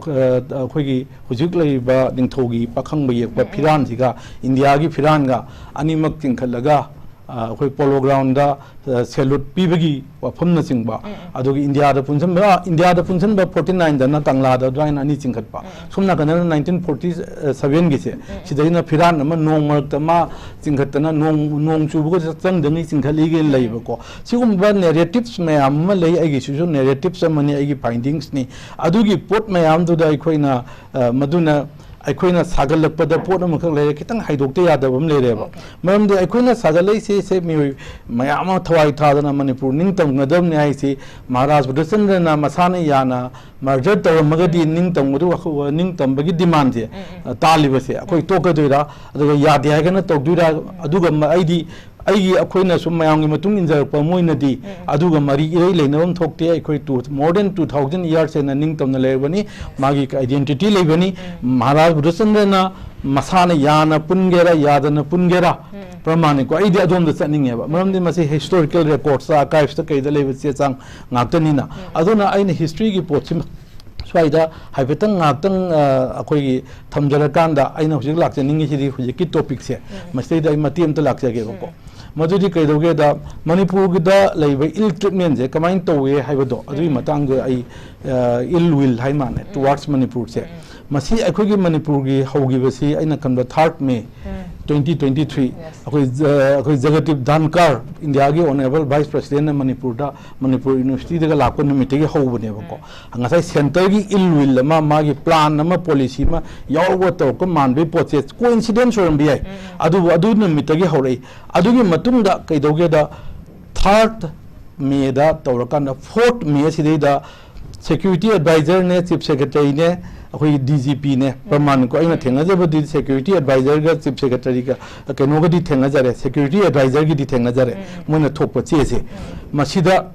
ꯑꯩꯈꯣꯏꯒꯤ ꯍꯧꯖꯤꯛ ꯂꯩꯔꯤꯕ ꯅꯤꯡꯊꯧꯒꯤ ꯄꯥꯈꯪꯕ ꯌꯦꯛꯄ ꯐꯤꯔꯥꯟꯁꯤꯒ ꯏꯟꯗꯤꯌꯥꯒꯤ ꯐꯤꯔꯥꯟꯒ ꯑꯅꯤꯃꯛ ꯆꯤꯡꯈꯠꯂꯒ, ꯑ, ꯑꯩꯈꯣꯏ ꯄꯣꯂꯣ ꯒ꯭ꯔꯥꯎꯟꯗ, ꯑ, salute ꯄꯤꯕꯒꯤ ꯋꯥꯐꯝꯅꯆꯤꯡꯕ, ꯑꯗꯨꯒ ꯏꯟꯗꯤꯌꯥꯗ ꯄꯨꯟꯁꯤꯟꯕ, ꯑ, ꯏꯟꯗꯤꯌꯥꯗ ꯄꯨꯟꯁꯤꯟꯕ forty nineꯗꯅ ꯀꯪꯂꯥꯗ ꯑꯗꯨꯃꯥꯏꯅ ꯑꯅꯤ ꯆꯤꯡꯈꯠꯄ꯫ ꯁꯣꯝ ꯅꯥꯀꯟꯗꯅ nineteen forty sevenꯒꯤꯁꯦ, ꯁꯤꯗꯩꯅ ꯐꯤꯔꯥꯟ ꯑꯃ ꯅꯣꯡ ꯃꯔꯛꯇ ꯑꯃ ꯆꯤꯡꯈꯠꯇꯅ ꯅꯣꯡ, ꯅꯣꯡ ꯆꯨꯕꯒ ꯆꯪꯗꯉꯩ ꯆꯤꯡꯈꯠꯂꯤꯒ ꯂꯩꯕꯀꯣ꯫ ꯁꯤꯒꯨꯝꯕ narratives ꯃꯌꯥꯝ ꯑꯃ ꯂꯩ꯫ ꯑꯩꯒꯤꯁꯤꯁꯨ narratives ꯑꯃꯅꯤ, ꯑꯩꯒꯤ findingsꯅꯤ꯫ ꯑꯗꯨꯒꯤ ꯄꯣꯠ ꯃꯌꯥꯝꯗꯨꯗ ꯑꯩꯈꯣꯏꯅ, ꯑ, ꯃꯗꯨꯅ ꯑꯩꯈꯣꯏꯅ ꯁꯥꯒꯠꯂꯛꯄꯗ ꯄꯣꯠ ꯑꯃꯈꯛ ꯂꯩꯔꯦ, ꯈꯤꯇꯪ ꯍꯥꯏꯗꯣꯛꯇ ꯌꯥꯗꯕ ꯑꯃ ꯂꯩꯔꯦꯕ꯫ ꯃꯔꯝꯗꯤ ꯑꯩꯈꯣꯏꯅ ꯁꯥꯒꯠꯂꯛꯏꯁꯦ, ꯁꯦ ꯃꯤꯑꯣꯏ ꯃꯌꯥꯝ ꯑꯃ ꯊꯋꯥꯏ ꯊꯥꯗꯅ ꯃꯅꯤꯄꯨꯔ ꯅꯤꯡꯇꯝꯒꯗꯕꯅꯤ ꯍꯥꯏꯁꯤ ꯃꯍꯥꯔꯥꯖ ꯕꯨꯙꯆꯟꯗ꯭ꯔꯅ ꯃꯁꯥꯅ ꯌꯥꯅ merger ꯇꯧꯔꯝꯃꯒꯗꯤ ꯅꯤꯡꯇꯝꯒꯗꯕ ꯋꯥꯈꯜ-, ꯅꯤꯡꯇꯝꯕꯒꯤ demandꯁꯦ, ꯑ, ꯇꯥꯜꯂꯤꯕꯁꯦ ꯑꯩꯈꯣꯏ ꯇꯣꯛꯀꯗꯣꯏꯔꯥ, ꯑꯗꯨꯒ ꯌꯥꯗꯦ ꯍꯥꯏꯒꯅ ꯇꯧꯗꯣꯏꯔꯥ, ꯑꯗꯨꯒ ꯃ-, ꯑꯩꯗꯤ ꯑꯩꯒꯤ, ꯑꯩꯈꯣꯏꯅ ꯁꯨꯝ ꯃꯌꯥꯝꯒꯤ ꯃꯇꯨꯡ ꯏꯟꯖꯔꯛꯄ ꯑꯃ ꯑꯣꯏꯅꯗꯤ, ꯑꯗꯨꯒ ꯃꯔꯤ ꯏꯔꯩ ꯂꯩꯅꯕ ꯑꯃ ꯊꯣꯛꯇꯦ꯫ ꯑꯩꯈꯣꯏ two, more than two thousand years ꯍꯦꯟꯅ ꯅꯤꯡꯇꯝꯅ ꯂꯩꯔꯕꯅꯤ꯫ ꯃꯥꯒꯤ identity ꯂꯩꯕꯅꯤ꯫ ꯃꯍꯥꯔꯥꯖ ꯕꯨꯙꯆꯟꯗ꯭ꯔꯅ ꯃꯁꯥꯅ ꯌꯥꯅ ꯄꯨꯟꯒꯦꯔꯥ, ꯌꯥꯗꯅ ꯄꯨꯟꯒꯦꯔꯥ, ꯄ꯭ꯔꯃꯥꯅꯤꯀꯣ꯫ ꯑꯩꯗꯤ ꯑꯗꯣꯝꯗ ꯆꯠꯅꯤꯡꯉꯦꯕ꯫ ꯃꯔꯝꯗꯤ ꯃꯁꯤ historical records, archives ꯀꯩꯗ ꯂꯩꯕ ꯆꯦ ꯆꯥꯡ ꯉꯥꯛꯇꯅꯤꯅ꯫ ꯑꯗꯨꯅ ꯑꯩꯅ historyꯒꯤ ꯄꯣꯠꯁꯤ ꯁ꯭ꯋꯥꯏꯗ ꯍꯥꯏꯐꯦꯠꯇꯪ ꯉꯥꯏꯍꯥꯛꯇꯪ, ꯑ, ꯑꯩꯈꯣꯏꯒꯤ ꯊꯝꯖꯔꯀꯥꯟꯗ ꯑꯩꯅ ꯍꯧꯖꯤꯛ ꯂꯥꯛꯆꯅꯤꯡꯉꯤꯁꯤꯗꯤ ꯍꯧꯖꯤꯛꯀꯤ topicꯁꯦ, ꯃꯁꯤꯗꯩꯗ ꯑꯩ ꯃꯇꯦꯛ ꯑꯃꯇ ꯂꯥꯛꯆꯒꯦꯕꯀꯣ꯫ ꯃꯗꯨꯗꯤ ꯀꯩꯗꯧꯒꯦꯗ, ꯃꯅꯤꯄꯨꯔꯒꯤꯗ ꯂꯩꯕ ꯏꯜ ꯇ꯭ꯔꯤꯠꯃꯦꯟꯁꯦ ꯀꯃꯥꯏꯅ ꯇꯧꯋꯦ ꯍꯥꯏꯕꯗꯣ, ꯑꯗꯨꯒꯤ ꯃꯇꯥꯡꯗ ꯑꯩ, ꯑ, ꯏꯜ ꯋꯤꯜ ꯍꯥꯏ ꯃꯥꯜꯂꯦ, ꯇꯨꯋꯥꯔꯗꯁ ꯃꯅꯤꯄꯨꯔꯁꯦ꯫ ꯃꯁꯤ ꯑꯩꯈꯣꯏꯒꯤ ꯃꯅꯤꯄꯨꯔꯒꯤ ꯍꯧꯈꯤꯕꯁꯤ ꯑꯩꯅ ꯈꯟꯕ ꯊꯥꯔꯠ ꯃꯦ ꯇ꯭ꯋꯦꯟꯇꯤ ꯇ꯭ꯋꯦꯟꯇꯤ ꯊ꯭ꯔꯤ, ꯑꯩꯈꯣꯏ ꯖ-, ꯑꯩꯈꯣꯏ ꯖꯒꯗꯤꯞ ꯙꯥꯟꯀꯥꯔ, ꯏꯟꯗꯤꯌꯥꯒꯤ ꯑꯣꯅꯔꯦꯕꯜ ꯚꯥꯏꯁ ꯄ꯭ꯔꯁꯤꯗꯦꯟꯅ ꯃꯅꯤꯄꯨꯔꯗ, ꯃꯅꯤꯄꯨꯔ ꯌꯨꯅꯤꯚꯔꯁꯤꯇꯤꯗꯒ ꯂꯥꯛꯄ ꯅꯨꯃꯤꯠꯇꯒꯤ ꯍꯧꯕꯅꯦꯕꯀꯣ꯫ ꯉꯁꯥꯏ ꯁꯦꯟꯇꯔꯒꯤ ꯏꯜ ꯋꯤꯜ ꯑꯃ, ꯃꯥꯒꯤ ꯄ꯭ꯂꯥꯟ ꯑꯃ, ꯄꯣꯂꯤꯁꯤ ꯑꯃ ꯌꯥꯎꯔꯒ ꯇꯧꯔꯛꯄ ꯃꯥꯟꯕꯒꯤ ꯄꯣꯠꯁꯦ ꯀꯣꯏꯟꯁꯤꯗꯦꯟꯁ ꯑꯣꯏꯔꯝꯕ ꯌꯥꯏ꯫ ꯑꯗꯨꯕꯨ ꯑꯗꯨ ꯅꯨꯃꯤꯠꯇꯒꯤ ꯍꯧꯔꯛꯏ꯫ ꯑꯗꯨꯒꯤ ꯃꯇꯨꯡꯗ ꯀꯩꯗꯧꯒꯦꯗ, ꯊꯥꯔꯠ ꯃꯦꯗ ꯇꯧꯔꯀꯥꯟꯗ, ꯐꯣꯔꯠ ꯃꯦ ꯁꯤꯗꯩꯗ ꯁꯦꯀ꯭ꯌꯨꯔꯤꯇꯤ ꯑꯦꯗꯚꯥꯏꯖꯔꯅꯦ, ꯆꯤꯐ ꯁꯦꯀ꯭ꯔꯦꯇꯔꯤꯅꯦ, ꯑꯩꯈꯣꯏꯒꯤ ꯗꯤ ꯖꯤ ꯄꯤꯅꯦ, ꯄ꯭ꯔꯃꯥꯟꯅꯤꯀꯣ, ꯑꯩꯅ ꯊꯦꯡꯅꯖꯕꯗꯤ ꯁꯦꯀ꯭ꯌꯨꯔꯤꯇꯤ ꯑꯦꯗꯚꯥꯏꯖꯔꯒ ꯆꯤꯐ ꯁꯦꯀ꯭ꯔꯦꯇꯔꯤꯒ, ꯀꯩꯅꯣꯒꯗꯤ ꯊꯦꯡꯅꯖꯔꯦ, ꯁꯦꯀ꯭ꯌꯨꯔꯤꯇꯤ ꯑꯦꯗꯚꯥꯏꯖꯔꯒꯤꯗꯤ ꯊꯦꯡꯅꯖꯔꯦ, ꯃꯣꯏꯅ ꯊꯣꯛꯄ ꯆꯦꯁꯦ꯫ ꯃꯁꯤꯗ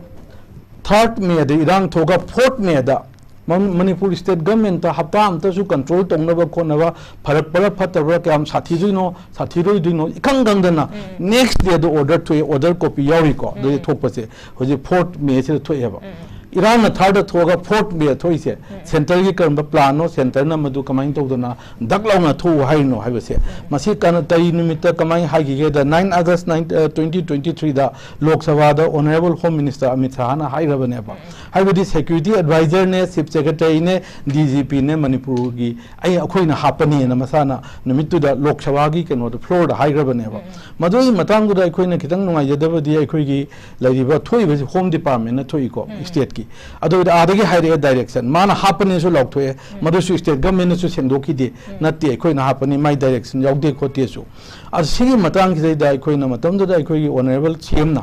ꯊꯥꯔꯠ ꯃꯦꯗ ꯏꯔꯥꯡ ꯊꯣꯛꯑꯒ ꯐꯣꯔꯠ ꯃꯦꯗ ꯃ-, ꯃꯅꯤꯄꯨꯔ ꯁ꯭ꯇꯦꯠ ꯒꯃꯦꯟꯇ ꯍꯞꯇꯥ ꯑꯃꯇꯁꯨ ꯀꯟꯇ꯭ꯔꯣꯜ ꯇꯧꯅꯕ ꯈꯣꯠꯅꯕ, ꯐꯔꯛꯄꯔꯥ ꯐꯠꯇꯕ꯭ꯔꯥ, ꯀꯌꯥꯝ ꯁꯥꯊꯤꯗꯣꯏꯅꯣ, ꯁꯥꯊꯤꯔꯣꯏꯗꯣꯏꯅꯣ, ꯏꯈꯪ ꯈꯪꯗꯅ ꯅꯦꯛꯁ ꯗꯦꯗ ꯑꯣꯔꯗꯔ ꯊꯣꯛꯑꯦ, ꯑꯣꯔꯗꯔ ꯀꯣꯄꯤ ꯌꯥꯎꯔꯤꯀꯣ, ꯑꯗꯨꯗꯤ ꯊꯣꯛꯄꯁꯦ ꯍꯧꯖꯤꯛ ꯐꯣꯔꯠ ꯃꯦꯁꯤꯗ ꯊꯣꯛꯑꯦꯕ꯫ ꯏꯔꯥꯡꯅ ꯊꯥꯔꯗ ꯊꯣꯛꯑꯒ ꯐꯣꯔꯠ ꯃꯦ ꯊꯣꯛꯏꯁꯦ, ꯁꯦꯟꯇꯔꯒꯤ ꯀꯔꯝꯕ ꯄ꯭ꯂꯥꯟꯅꯣ, ꯁꯦꯟꯇꯔꯅ ꯃꯗꯨ ꯀꯃꯥꯏꯅ ꯇꯧꯗꯅ ꯗꯛ ꯂꯥꯎꯅ ꯊꯣꯛꯎ ꯍꯥꯏꯔꯤꯅꯣ ꯍꯥꯏꯕꯁꯦ꯫ ꯃꯁꯤ ꯀꯅ-, ꯀꯔꯤ ꯅꯨꯃꯤꯠꯇ ꯀꯃꯥꯏꯅ ꯍꯥꯏꯈꯤꯒꯦꯗ, ꯅꯥꯏꯟ ꯑꯥꯒꯁ ꯅꯥꯏꯟ, ꯑ, ꯇ꯭ꯋꯦꯟꯇꯤ ꯇ꯭ꯋꯦꯟꯇꯤ ꯊ꯭ꯔꯤꯗ ꯂꯣꯛ ꯁꯚꯥꯗ ꯑꯣꯅꯔꯦꯕꯜ ꯍꯣꯝ ꯃꯤꯅꯤꯁꯇꯔ ꯑꯃꯤꯠ ꯁꯥꯍꯅ ꯍꯥꯏꯈ꯭ꯔꯕꯅꯦꯕ꯫ ꯍꯥꯏꯕꯗꯤ ꯁꯦꯀ꯭ꯌꯨꯔꯤꯇꯤ ꯑꯦꯗꯚꯥꯏꯖꯔꯅꯦ, ꯆꯤꯐ ꯁꯦꯀ꯭ꯔꯦꯇꯔꯤꯅꯦ, ꯗꯤ ꯖꯤ ꯄꯤꯅꯦ, ꯃꯅꯤꯄꯨꯔꯒꯤ ꯑꯩ, ꯑꯩꯈꯣꯏꯅ ꯍꯥꯞꯄꯅꯦꯅ ꯃꯁꯥꯅ ꯅꯨꯃꯤꯠꯇꯨꯗ ꯂꯣꯛ ꯁꯚꯥꯒꯤ ꯀꯩꯅꯣꯗ, ꯐ꯭ꯂꯣꯔꯗ ꯍꯥꯏꯈ꯭ꯔꯕꯅꯦꯕ꯫ ꯃꯗꯨꯒꯤ ꯃꯇꯥꯡꯗꯨꯗ ꯑꯩꯈꯣꯏꯅ ꯈꯤꯇꯪ ꯅꯨꯡꯉꯥꯏꯖꯗꯕꯗꯤ, ꯑꯩꯈꯣꯏꯒꯤ ꯂꯩꯔꯤꯕ ꯊꯣꯛꯏꯕꯁꯤ ꯍꯣꯝ ꯗꯤꯄꯥꯔꯠꯃꯦꯟꯅ ꯊꯣꯛꯏꯀꯣ, ꯁ꯭ꯇꯦꯠꯀꯤ꯫ ꯑꯗꯨ ꯑꯥꯗꯒꯤ ꯍꯥꯏꯔꯛꯑꯦ ꯗꯥꯏꯔꯦꯛꯁꯟ, ꯃꯥꯅ ꯍꯥꯞꯄꯅꯦꯁꯨ ꯂꯥꯎꯊꯣꯛꯑꯦ, ꯃꯗꯨꯁꯨ ꯁ꯭ꯇꯦꯠ ꯒꯚꯔꯟꯃꯦꯟꯠꯅꯁꯨ ꯁꯦꯡꯗꯣꯛꯈꯤꯗꯦ, ꯅꯠꯇꯦ ꯑꯩꯈꯣꯏꯅ ꯍꯥꯞꯄꯅꯤ, ꯃꯥꯏ ꯗꯥꯏꯔꯦꯛꯁꯟ ꯌꯥꯎꯗꯦ ꯈꯣꯠꯇꯦꯁꯨ꯫ ꯑꯗꯨ ꯁꯤꯒꯤ ꯃꯇꯥꯡꯁꯤꯗꯩꯗ ꯑꯩꯈꯣꯏꯅ ꯃꯇꯝꯗꯨꯗ ꯑꯩꯈꯣꯏꯒꯤ ꯑꯣꯅꯔꯦꯕꯜ ꯁꯤ ꯑꯦꯝꯅ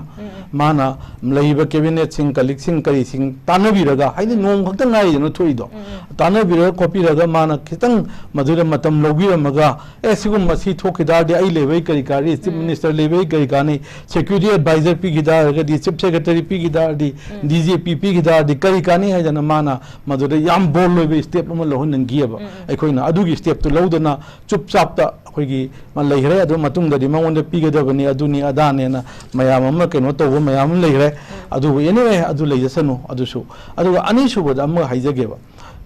ꯃꯥꯅ ꯂꯩꯔꯤꯕ ꯀꯦꯕꯤꯅꯦꯠꯁꯤꯡ, ꯀꯂꯤꯛꯁꯤꯡ, ꯀꯔꯤꯁꯤꯡ ꯇꯥꯟꯅꯕꯤꯔꯒ, ꯍꯥꯏꯗꯤ ꯅꯣꯡ ꯈꯛꯇ ꯉꯥꯏꯔꯤꯗꯅ ꯊꯣꯛꯏꯗꯣ, ꯇꯥꯟꯅꯕꯤꯔꯒ ꯈꯣꯠꯄꯤꯔꯒ ꯃꯥꯅ ꯈꯤꯇꯪ ꯃꯗꯨꯗ ꯃꯇꯝ ꯂꯧꯕꯤꯔꯝꯃꯒ, "ꯑꯦ, ꯁꯤꯒꯨꯝꯕ ꯁꯤ ꯊꯣꯛꯈꯤ ꯇꯥꯔꯗꯤ ꯑꯩ ꯂꯩꯕꯩ ꯀꯔꯤ ꯀꯥꯟꯅꯤ, ꯆꯤꯐ ꯃꯤꯅꯤꯁꯇꯔ ꯂꯩꯕꯩ ꯀꯔꯤ ꯀꯥꯟꯅꯤ, ꯁꯦꯀ꯭ꯌꯨꯔꯤꯇꯤ ꯑꯦꯗꯚꯥꯏꯖꯔ ꯄꯤꯈꯤ ꯇꯥꯔꯒꯗꯤ, ꯆꯤꯐ ꯁꯦꯀ꯭ꯔꯦꯇꯔꯤ ꯄꯤꯈꯤ ꯇꯥꯔꯗꯤ, ꯗꯤ ꯖꯤ ꯄꯤ ꯄꯤꯈꯤ ꯇꯥꯔꯗꯤ ꯀꯔꯤ ꯀꯥꯟꯅꯤ?" ꯍꯥꯏꯗꯅ ꯃꯥꯅ ꯃꯗꯨꯗ ꯌꯥꯝ ꯕꯣꯜꯗ ꯑꯣꯏꯕ ꯁ꯭ꯇꯦꯞ ꯑꯃ ꯂꯧꯍꯟꯅꯤꯡꯈꯤꯑꯕ꯫ ꯑꯩꯈꯣꯏꯅ ꯑꯗꯨꯒꯤ ꯁ꯭ꯇꯦꯞꯇꯨ ꯂꯧꯗꯅ ꯆꯨꯞ ꯆꯥꯞꯇ ꯑꯩꯈꯣꯏꯒꯤ ꯃꯥ ꯂꯩꯈ꯭ꯔꯦ꯫ ꯑꯗꯨ ꯃꯇꯨꯡꯗꯗꯤ ꯃꯉꯣꯟꯗ ꯄꯤꯒꯗꯕꯅꯤ, ꯑꯗꯨꯅꯤ ꯑꯗꯥꯅꯦꯅ ꯃꯌꯥꯝ ꯑꯃ ꯀꯩꯅꯣ ꯇꯧꯕ ꯃꯌꯥꯝ ꯑꯃ ꯂꯩꯈ꯭ꯔꯦ꯫ ꯑꯗꯨꯕꯨ anyway, ꯑꯗꯨ ꯂꯩꯖꯁꯅꯨ꯫ ꯑꯗꯨꯁꯨ, ꯑꯗꯨꯒ ꯑꯅꯤꯁꯨꯕꯗ ꯑꯃ ꯍꯥꯏꯖꯒꯦꯕ,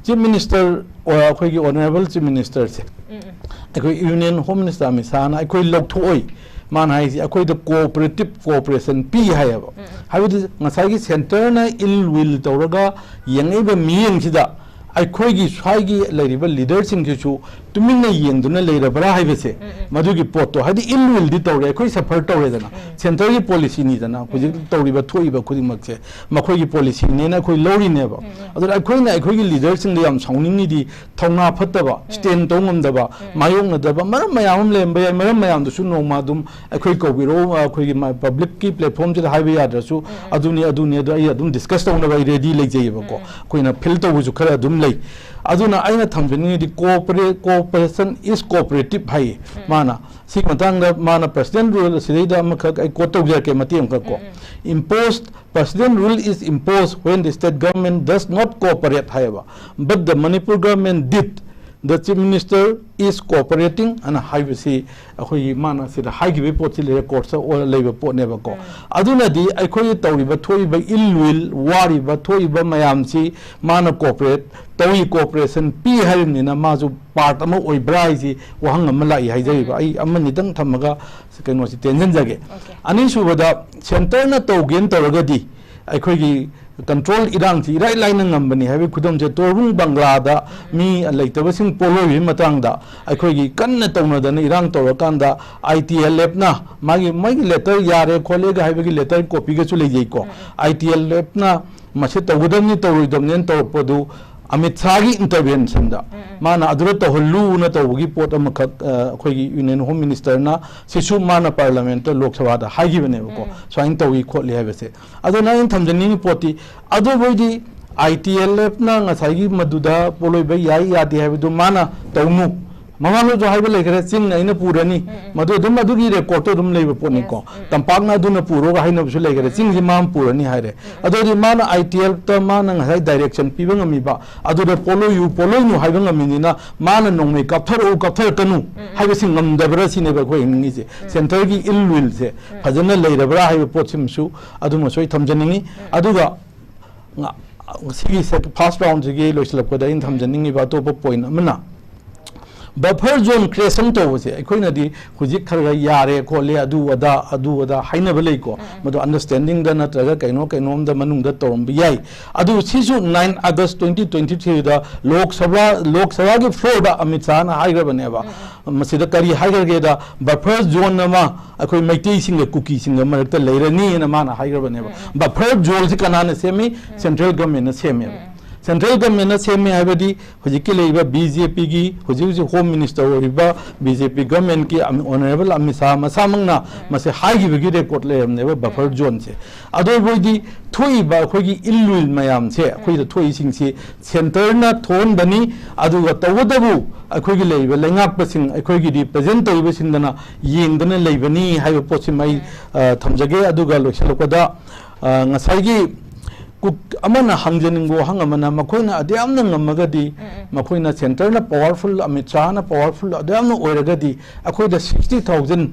ꯆꯤꯐ ꯃꯤꯅꯤꯁꯇꯔ, ꯑꯩꯈꯣꯏꯒꯤ ꯑꯣꯅꯔꯦꯕꯜ ꯆꯤꯐ ꯃꯤꯅꯤꯁꯇꯔꯁꯦ ꯑꯩꯈꯣꯏ ꯌꯨꯅꯤꯌꯟ ꯍꯣꯝ ꯃꯤꯅꯤꯁꯇꯔ ꯑꯃꯤꯠ ꯁꯥꯍꯅ ꯑꯩꯈꯣꯏ ꯂꯧꯊꯣꯛꯑꯣꯏ, ꯃꯥꯅ ꯍꯥꯏꯁꯤ ꯑꯩꯈꯣꯏꯗ ꯀꯣꯑꯣꯄꯔꯦꯇꯤꯞ ꯀꯣꯑꯣꯄꯔꯦꯁꯟ ꯄꯤ ꯍꯥꯏꯌꯦꯕ꯫ ꯍꯥꯏꯕꯗꯤ ꯉꯁꯥꯏꯒꯤ ꯁꯦꯟꯇꯔꯅ ꯏꯜ ꯋꯤꯜ ꯇꯧꯔꯒ ꯌꯦꯡꯉꯛꯏꯕ ꯃꯤꯠꯌꯦꯡꯁꯤꯗ ꯑꯩꯈꯣꯏꯒꯤ ꯁ꯭ꯋꯥꯏꯒꯤ ꯂꯩꯔꯤꯕ ꯂꯤꯗꯔꯁꯤꯡꯁꯤꯁꯨ ꯇꯨꯃꯤꯟꯅ ꯌꯦꯡꯗꯨꯅ ꯂꯩꯔꯕ꯭ꯔꯥ ꯍꯥꯏꯕꯁꯦ, ꯃꯗꯨꯒꯤ ꯄꯣꯠꯇꯣ, ꯍꯥꯏꯗꯤ ꯏꯜ ꯋꯤꯜꯗꯤ ꯇꯧꯔꯦ, ꯑꯩꯈꯣꯏ ꯁꯐꯔ ꯇꯧꯔꯦꯗꯅ꯫ ꯁꯦꯟꯇꯔꯒꯤ ꯄꯣꯂꯤꯁꯤꯅꯤꯗꯅ ꯍꯧꯖꯤꯛ ꯇꯧꯔꯤꯕ ꯊꯣꯛꯏꯕ ꯈꯨꯗꯤꯡꯃꯛꯁꯦ ꯃꯈꯣꯏꯒꯤ ꯄꯣꯂꯤꯁꯤꯅꯦꯅ ꯑꯩꯈꯣꯏ ꯂꯧꯔꯤꯅꯦꯕ꯫ ꯑꯗꯨꯅ ꯑꯩꯈꯣꯏꯅ ꯑꯩꯈꯣꯏꯒꯤ ꯂꯤꯗꯔꯁꯤꯡꯗ ꯌꯥꯝ ꯁꯥꯎꯅꯤꯡꯉꯤꯗꯤ ꯊꯧꯅꯥ ꯐꯠꯇꯕ, ꯁ꯭ꯇꯦꯟ ꯇꯧ ꯉꯝꯗꯕ, ꯃꯥꯌꯣꯛꯅꯗꯕ ꯃꯔꯝ ꯃꯌꯥꯝ ꯑꯃ ꯂꯩꯔꯝꯕ ꯌꯥꯏ꯫ ꯃꯔꯝ ꯃꯌꯥꯝꯗꯨꯁꯨ ꯅꯣꯡꯃ ꯑꯗꯨꯝ ꯑꯩꯈꯣꯏ ꯀꯧꯕꯤꯔꯛꯑꯣ, ꯑꯩꯈꯣꯏꯒꯤ ꯃ-, ꯄꯕ꯭ꯂꯤꯛꯀꯤ ꯄ꯭ꯂꯦꯠꯐꯣꯔꯝꯁꯤꯗ ꯍꯥꯏꯕ ꯌꯥꯗ꯭ꯔꯁꯨ, ꯑꯗꯨꯅꯤ ꯑꯗꯨꯅꯤ ꯑꯗꯣ ꯑꯩ ꯑꯗꯨꯝ ꯗꯤꯁꯀꯁ ꯇꯧꯅꯕ ꯑꯩ ꯔꯦꯗꯤ ꯂꯩꯖꯩꯑꯕꯀꯣ꯫ ꯑꯩꯈꯣꯏꯅ ꯐꯤꯜ ꯇꯧꯕꯁꯨ ꯈꯔ ꯑꯗꯨꯝ ꯂꯩ꯫ ꯑꯗꯨꯅ ꯑꯩꯅ ꯊꯝꯖꯅꯤꯡꯉꯤꯗꯤ cooperate, cooperation is cooperative ꯍꯥꯏꯌꯦ꯫ ꯃꯥꯅ ꯁꯤꯒꯤ ꯃꯇꯥꯡꯗ ꯃꯥꯅ ꯄ꯭ꯔꯁꯤꯗꯦꯟ ꯔꯨꯜ ꯑꯁꯤꯗꯩꯗ ꯑꯃꯈꯛ ꯑꯩ ꯀꯣꯠ ꯇꯧꯖꯔꯛꯀꯦ ꯃꯇꯦꯛ ꯑꯃꯈꯛ ꯀꯣ꯫ Impose, President rule is imposed when the state government does not cooperate ꯍꯥꯏꯌꯦꯕ꯫ But the Manipur government did. The Chief Minister is cooperating ꯑꯅ ꯍꯥꯏꯕꯁꯤ ꯑꯩꯈꯣꯏꯒꯤ ꯃꯥꯅ ꯁꯤꯗ ꯍꯥꯏꯈꯤꯕꯒꯤ ꯄꯣꯠꯁꯤ ꯔꯦꯀꯣꯔꯠꯁꯇ ꯂꯩꯕ ꯄꯣꯠꯅꯦꯕꯀꯣ꯫ ꯑꯗꯨꯅꯗꯤ ꯑꯩꯈꯣꯏꯒꯤ ꯇꯧꯔꯤꯕ ꯊꯣꯛꯏꯕ ꯏꯜ ꯋꯤꯜ ꯋꯥꯔꯤꯕ ꯊꯣꯛꯏꯕ ꯃꯌꯥꯝꯁꯤ ꯃꯥꯅ ꯀꯣꯑꯣꯄꯔꯦꯠ ꯇꯧꯏ, ꯀꯣꯑꯣꯄꯔꯦꯁꯟ ꯄꯤ ꯍꯥꯏꯔꯤꯕꯅꯤꯅ ꯃꯥꯁꯨ ꯄꯥꯔꯠ ꯑꯃ ꯑꯣꯏꯕ꯭ꯔꯥ ꯍꯥꯏꯁꯤ ꯋꯥꯍꯪ ꯑꯃ ꯂꯥꯛꯏ ꯍꯥꯏꯖꯔꯤꯕ꯫ ꯑꯩ ꯑꯃꯅꯤꯗꯪ ꯊꯝꯃꯒ ꯀꯩꯅꯣꯁꯤ ꯇꯦꯟꯁꯤꯟꯖꯒꯦ꯫ ꯑꯣꯀꯦ꯫ ꯑꯅꯤꯁꯨꯕꯗ, ꯁꯦꯟꯇꯔꯅ ꯇꯧꯒꯦꯅ ꯇꯧꯔꯒꯗꯤ ꯑꯩꯈꯣꯏꯒꯤ ꯀꯟꯇ꯭ꯔꯣꯜ ꯏꯔꯥꯡꯁꯤ ꯏꯔꯥꯏ ꯂꯥꯏꯅ ꯉꯝꯕꯅꯤ ꯍꯥꯏꯕꯒꯤ ꯈꯨꯗꯝꯁꯦ, ꯇꯣꯔꯕꯨꯡ ꯕꯪꯒ꯭ꯂꯥꯗ ꯃꯤ ꯂꯩꯇꯕꯁꯤꯡ ꯄꯣꯠꯂꯣꯏꯕꯒꯤ ꯃꯇꯥꯡꯗ ꯑꯩꯈꯣꯏꯒꯤ ꯀꯟꯅ ꯇꯧꯅꯗꯅ ꯏꯔꯥꯡ ꯇꯧꯔꯀꯥꯟꯗ ꯑꯥꯏ ꯇꯤ ꯑꯦꯜ ꯑꯦꯐꯅ ꯃꯥꯒꯤ, ꯃꯣꯏꯒꯤ ꯂꯦꯇꯔ ꯌꯥꯔꯦ ꯈꯣꯠꯂꯦꯒ ꯍꯥꯏꯕꯒꯤ ꯂꯦꯇꯔ ꯀꯣꯄꯤꯒꯁꯨ ꯂꯩꯖꯩꯀꯣ꯫ ꯑꯥꯏ ꯇꯤ ꯑꯦꯜ ꯑꯦꯐꯅ ꯃꯁꯤ ꯇꯧꯒꯗꯕꯅꯤ ꯇꯧꯔꯣꯏꯗꯕꯅꯤꯅ ꯇꯧꯔꯛꯄꯗꯨ ꯑꯃꯤꯠ ꯁꯥꯍꯒꯤ ꯏꯟꯇꯔꯚꯦꯟꯁꯟꯗ ꯃꯥꯅ ꯑꯗꯨꯗ ꯇꯧꯍꯜꯂꯨꯅ ꯇꯧꯕꯒꯤ ꯄꯣꯠ ꯑꯃꯈꯛ, ꯑ, ꯑꯩꯈꯣꯏꯒꯤ ꯌꯨꯅꯤꯌꯟ ꯍꯣꯝ ꯃꯤꯅꯤꯁꯇꯔꯅ ꯁꯤꯁꯨ ꯃꯥꯅ ꯄꯥꯔꯂꯥꯃꯦꯟꯠꯇ, ꯂꯣꯛ ꯁꯚꯥꯗ ꯍꯥꯏꯈꯤꯕꯅꯦꯕꯀꯣ, ꯁꯨꯃꯥꯏꯅ ꯇꯧꯏ ꯈꯣꯠꯂꯤ ꯍꯥꯏꯕꯁꯦ꯫ ꯑꯗꯨꯅ ꯑꯩꯅ ꯊꯝꯖꯅꯤꯡꯉꯤ ꯄꯣꯠꯇꯤ, ꯑꯗꯨꯕꯨ ꯑꯩꯗꯤ ꯑꯥꯏ ꯇꯤ ꯑꯦꯜ ꯑꯦꯐꯅ ꯉꯁꯥꯏꯒꯤ ꯃꯗꯨꯗ ꯄꯣꯠꯂꯣꯏꯕ ꯌꯥꯏ ꯌꯥꯗꯦ ꯍꯥꯏꯕꯗꯨ ꯃꯥꯅ ꯇꯧꯅꯨ꯫ ꯃꯃꯥꯡꯗꯁꯨ ꯍꯥꯏꯕ ꯂꯩꯈ꯭ꯔꯦ, ꯆꯤꯡꯅ ꯑꯩꯅ ꯄꯨꯔꯅꯤ꯫ ꯃꯗꯨ ꯑꯗꯨꯝ ꯑꯗꯨꯒꯤ ꯔꯦꯀꯣꯔꯠꯇꯣ ꯑꯗꯨꯝ ꯂꯩꯕ ꯄꯣꯠꯅꯤꯀꯣ꯫ ꯇꯝꯄꯥꯛꯅ ꯑꯗꯨꯅ ꯄꯨꯔꯣꯒ ꯍꯥꯏꯅꯕꯁꯨ ꯂꯩꯈꯔꯦ, ꯆꯤꯡꯁꯤ ꯃꯥꯅ ꯄꯨꯔꯅꯤ ꯍꯥꯏꯔꯦ꯫ ꯑꯗꯨꯗꯤ ꯃꯥꯅ ꯑꯥꯏ ꯇꯤ ꯑꯦꯜꯇ ꯃꯥꯅ ꯉꯁꯥꯏ ꯗꯥꯏꯔꯦꯛꯁꯟ ꯄꯤꯕ ꯉꯝꯃꯤꯕ, ꯑꯗꯨꯗ ꯄꯣꯠꯂꯣꯏꯌꯨ, ꯄꯣꯠꯂꯣꯏꯅꯨ ꯍꯥꯏꯕ ꯉꯝꯃꯤꯅꯤꯅ ꯃꯥꯅ ꯅꯣꯡꯃꯩ ꯀꯥꯞꯊꯔꯛꯎ, ꯀꯥꯞꯊꯔꯛꯀꯅꯨ ꯍꯥꯏꯕꯁꯤ ꯉꯝꯗꯕ꯭ꯔꯥ ꯁꯤꯅꯦꯕ ꯑꯩꯈꯣꯏ ꯍꯪꯅꯤꯡꯉꯤꯁꯦ꯫ ꯁꯦꯟꯇꯔꯒꯤ ꯏꯜ ꯋꯤꯜꯁꯦ ꯐꯖꯅ ꯂꯩꯔꯕ꯭ꯔꯥ ꯍꯥꯏꯕ ꯄꯣꯠꯁꯤꯃꯁꯨ ꯑꯗꯨꯃꯁꯨ ꯑꯩ ꯊꯝꯖꯅꯤꯡꯉꯤ꯫ ꯑꯗꯨꯒ ꯉ-, ꯁꯤꯒꯤ ꯁꯦ-, ꯐꯥꯔꯁ ꯔꯥꯎꯟꯁꯤꯒꯤ ꯂꯣꯏꯁꯤꯜꯂꯛꯄꯗ ꯑꯩꯅ ꯊꯝꯖꯅꯤꯡꯉꯤꯕ ꯑꯇꯣꯞꯄ ꯄꯣꯏꯟ ꯑꯃꯅ, Buffer zone creation ꯇꯧꯕꯁꯦ ꯑꯩꯈꯣꯏꯅꯗꯤ ꯍꯧꯖꯤꯛ ꯈꯔ ꯈꯔ ꯌꯥꯔꯦ ꯈꯣꯠꯂꯦ, ꯑꯗꯨ ꯑꯗꯥ, ꯑꯗꯨ ꯑꯗꯥ ꯍꯥꯏꯅꯕ ꯂꯩꯀꯣ꯫ ꯃꯗꯨ understandingꯗ ꯅꯠꯇ꯭ꯔꯒ ꯀꯩꯅꯣ ꯀꯩꯅꯣꯝꯗ ꯃꯅꯨꯡꯗ ꯇꯧꯔꯝꯕ ꯌꯥꯏ꯫ ꯑꯗꯨ ꯁꯤꯁꯨ nine August twenty twenty-threeꯗ Lok Sabha, ꯂꯣꯛ ꯁꯚꯥꯒꯤ floorꯗ ꯑꯃꯤꯠ ꯁꯥꯍꯅ ꯍꯥꯏꯈ꯭ꯔꯕꯅꯦꯕ꯫ ꯃꯁꯤꯗ ꯀꯔꯤ ꯍꯥꯏꯈ꯭ꯔꯒꯦꯗ, buffer zone ꯑꯃ ꯑꯩꯈꯣꯏ ꯃꯩꯇꯩꯁꯤꯡꯒ ꯀꯨꯀꯤꯁꯤꯡꯒ ꯃꯔꯛꯇ ꯂꯩꯔꯅꯤꯅ ꯃꯥꯅ ꯍꯥꯏꯈ꯭ꯔꯕꯅꯦꯕ꯫ Buffer zoneꯁꯤ ꯀꯅꯥꯅ ꯁꯦꯝꯃꯤ? Central governmentꯅ ꯁꯦꯝꯃꯦꯕ꯫ Central governmentꯅ ꯁꯦꯝꯃꯦ ꯍꯥꯏꯕꯗꯤ ꯍꯧꯖꯤꯛꯀꯤ ꯂꯩꯔꯤꯕ BJPꯒꯤ ꯍꯧꯖꯤꯛ ꯍꯧꯖꯤꯛ Home Minister ꯑꯣꯏꯔꯤꯕ BJP governmentꯀꯤ ꯑꯃ-, Honorable ꯑꯃꯤꯠ ꯁꯥꯍ ꯃꯁꯥꯃꯛꯅ ꯃꯁꯤ ꯍꯥꯏꯈꯤꯕꯒꯤ record ꯂꯩꯔꯝꯅꯦꯕ, buffer zoneꯁꯦ꯫ ꯑꯗꯨ ꯑꯣꯏꯕ ꯑꯣꯏꯗꯤ ꯊꯣꯛꯏꯕ ꯑꯩꯈꯣꯏꯒꯤ ꯏꯜ ꯂꯨꯏꯜ ꯃꯌꯥꯝꯁꯦ, ꯑꯩꯈꯣꯏꯗ ꯊꯣꯛꯏꯁꯤꯡꯁꯤ centreꯅ ꯊꯣꯛꯍꯟꯕꯅꯤ꯫ ꯑꯗꯨꯒ ꯇꯧꯕꯇꯕꯨ ꯑꯩꯈꯣꯏꯒꯤ ꯂꯩꯔꯤꯕ ꯂꯩꯉꯥꯛꯄꯁꯤꯡ, ꯑꯩꯈꯣꯏꯒꯤ represent ꯇꯧꯔꯤꯕꯁꯤꯡꯗꯅ ꯌꯦꯡꯗꯅ ꯂꯩꯕꯅꯤ ꯍꯥꯏꯕ ꯄꯣꯠꯁꯤꯃ ꯑꯩ, ꯑ, ꯊꯝꯖꯒꯦ꯫ ꯑꯗꯨꯒ ꯂꯣꯏꯁꯤꯜꯂꯛꯄꯗ, ꯑ, ꯉꯁꯥꯏꯒꯤ ꯀꯨꯛ-, ꯑꯃꯅ ꯍꯪꯖꯅꯤꯡꯕ ꯋꯥꯍꯪ ꯑꯃꯅ, ꯃꯈꯣꯏꯅ ꯑꯗꯨ ꯌꯥꯝꯅ ꯉꯝꯃꯒꯗꯤ, ꯃꯈꯣꯏꯅ centreꯅ powerful, ꯑꯃꯤꯠ ꯁꯥꯍꯅ powerful ꯑꯗꯨ ꯌꯥꯝꯅ ꯑꯣꯏꯔꯒꯗꯤ, ꯑꯩꯈꯣꯏꯗ sixty thousand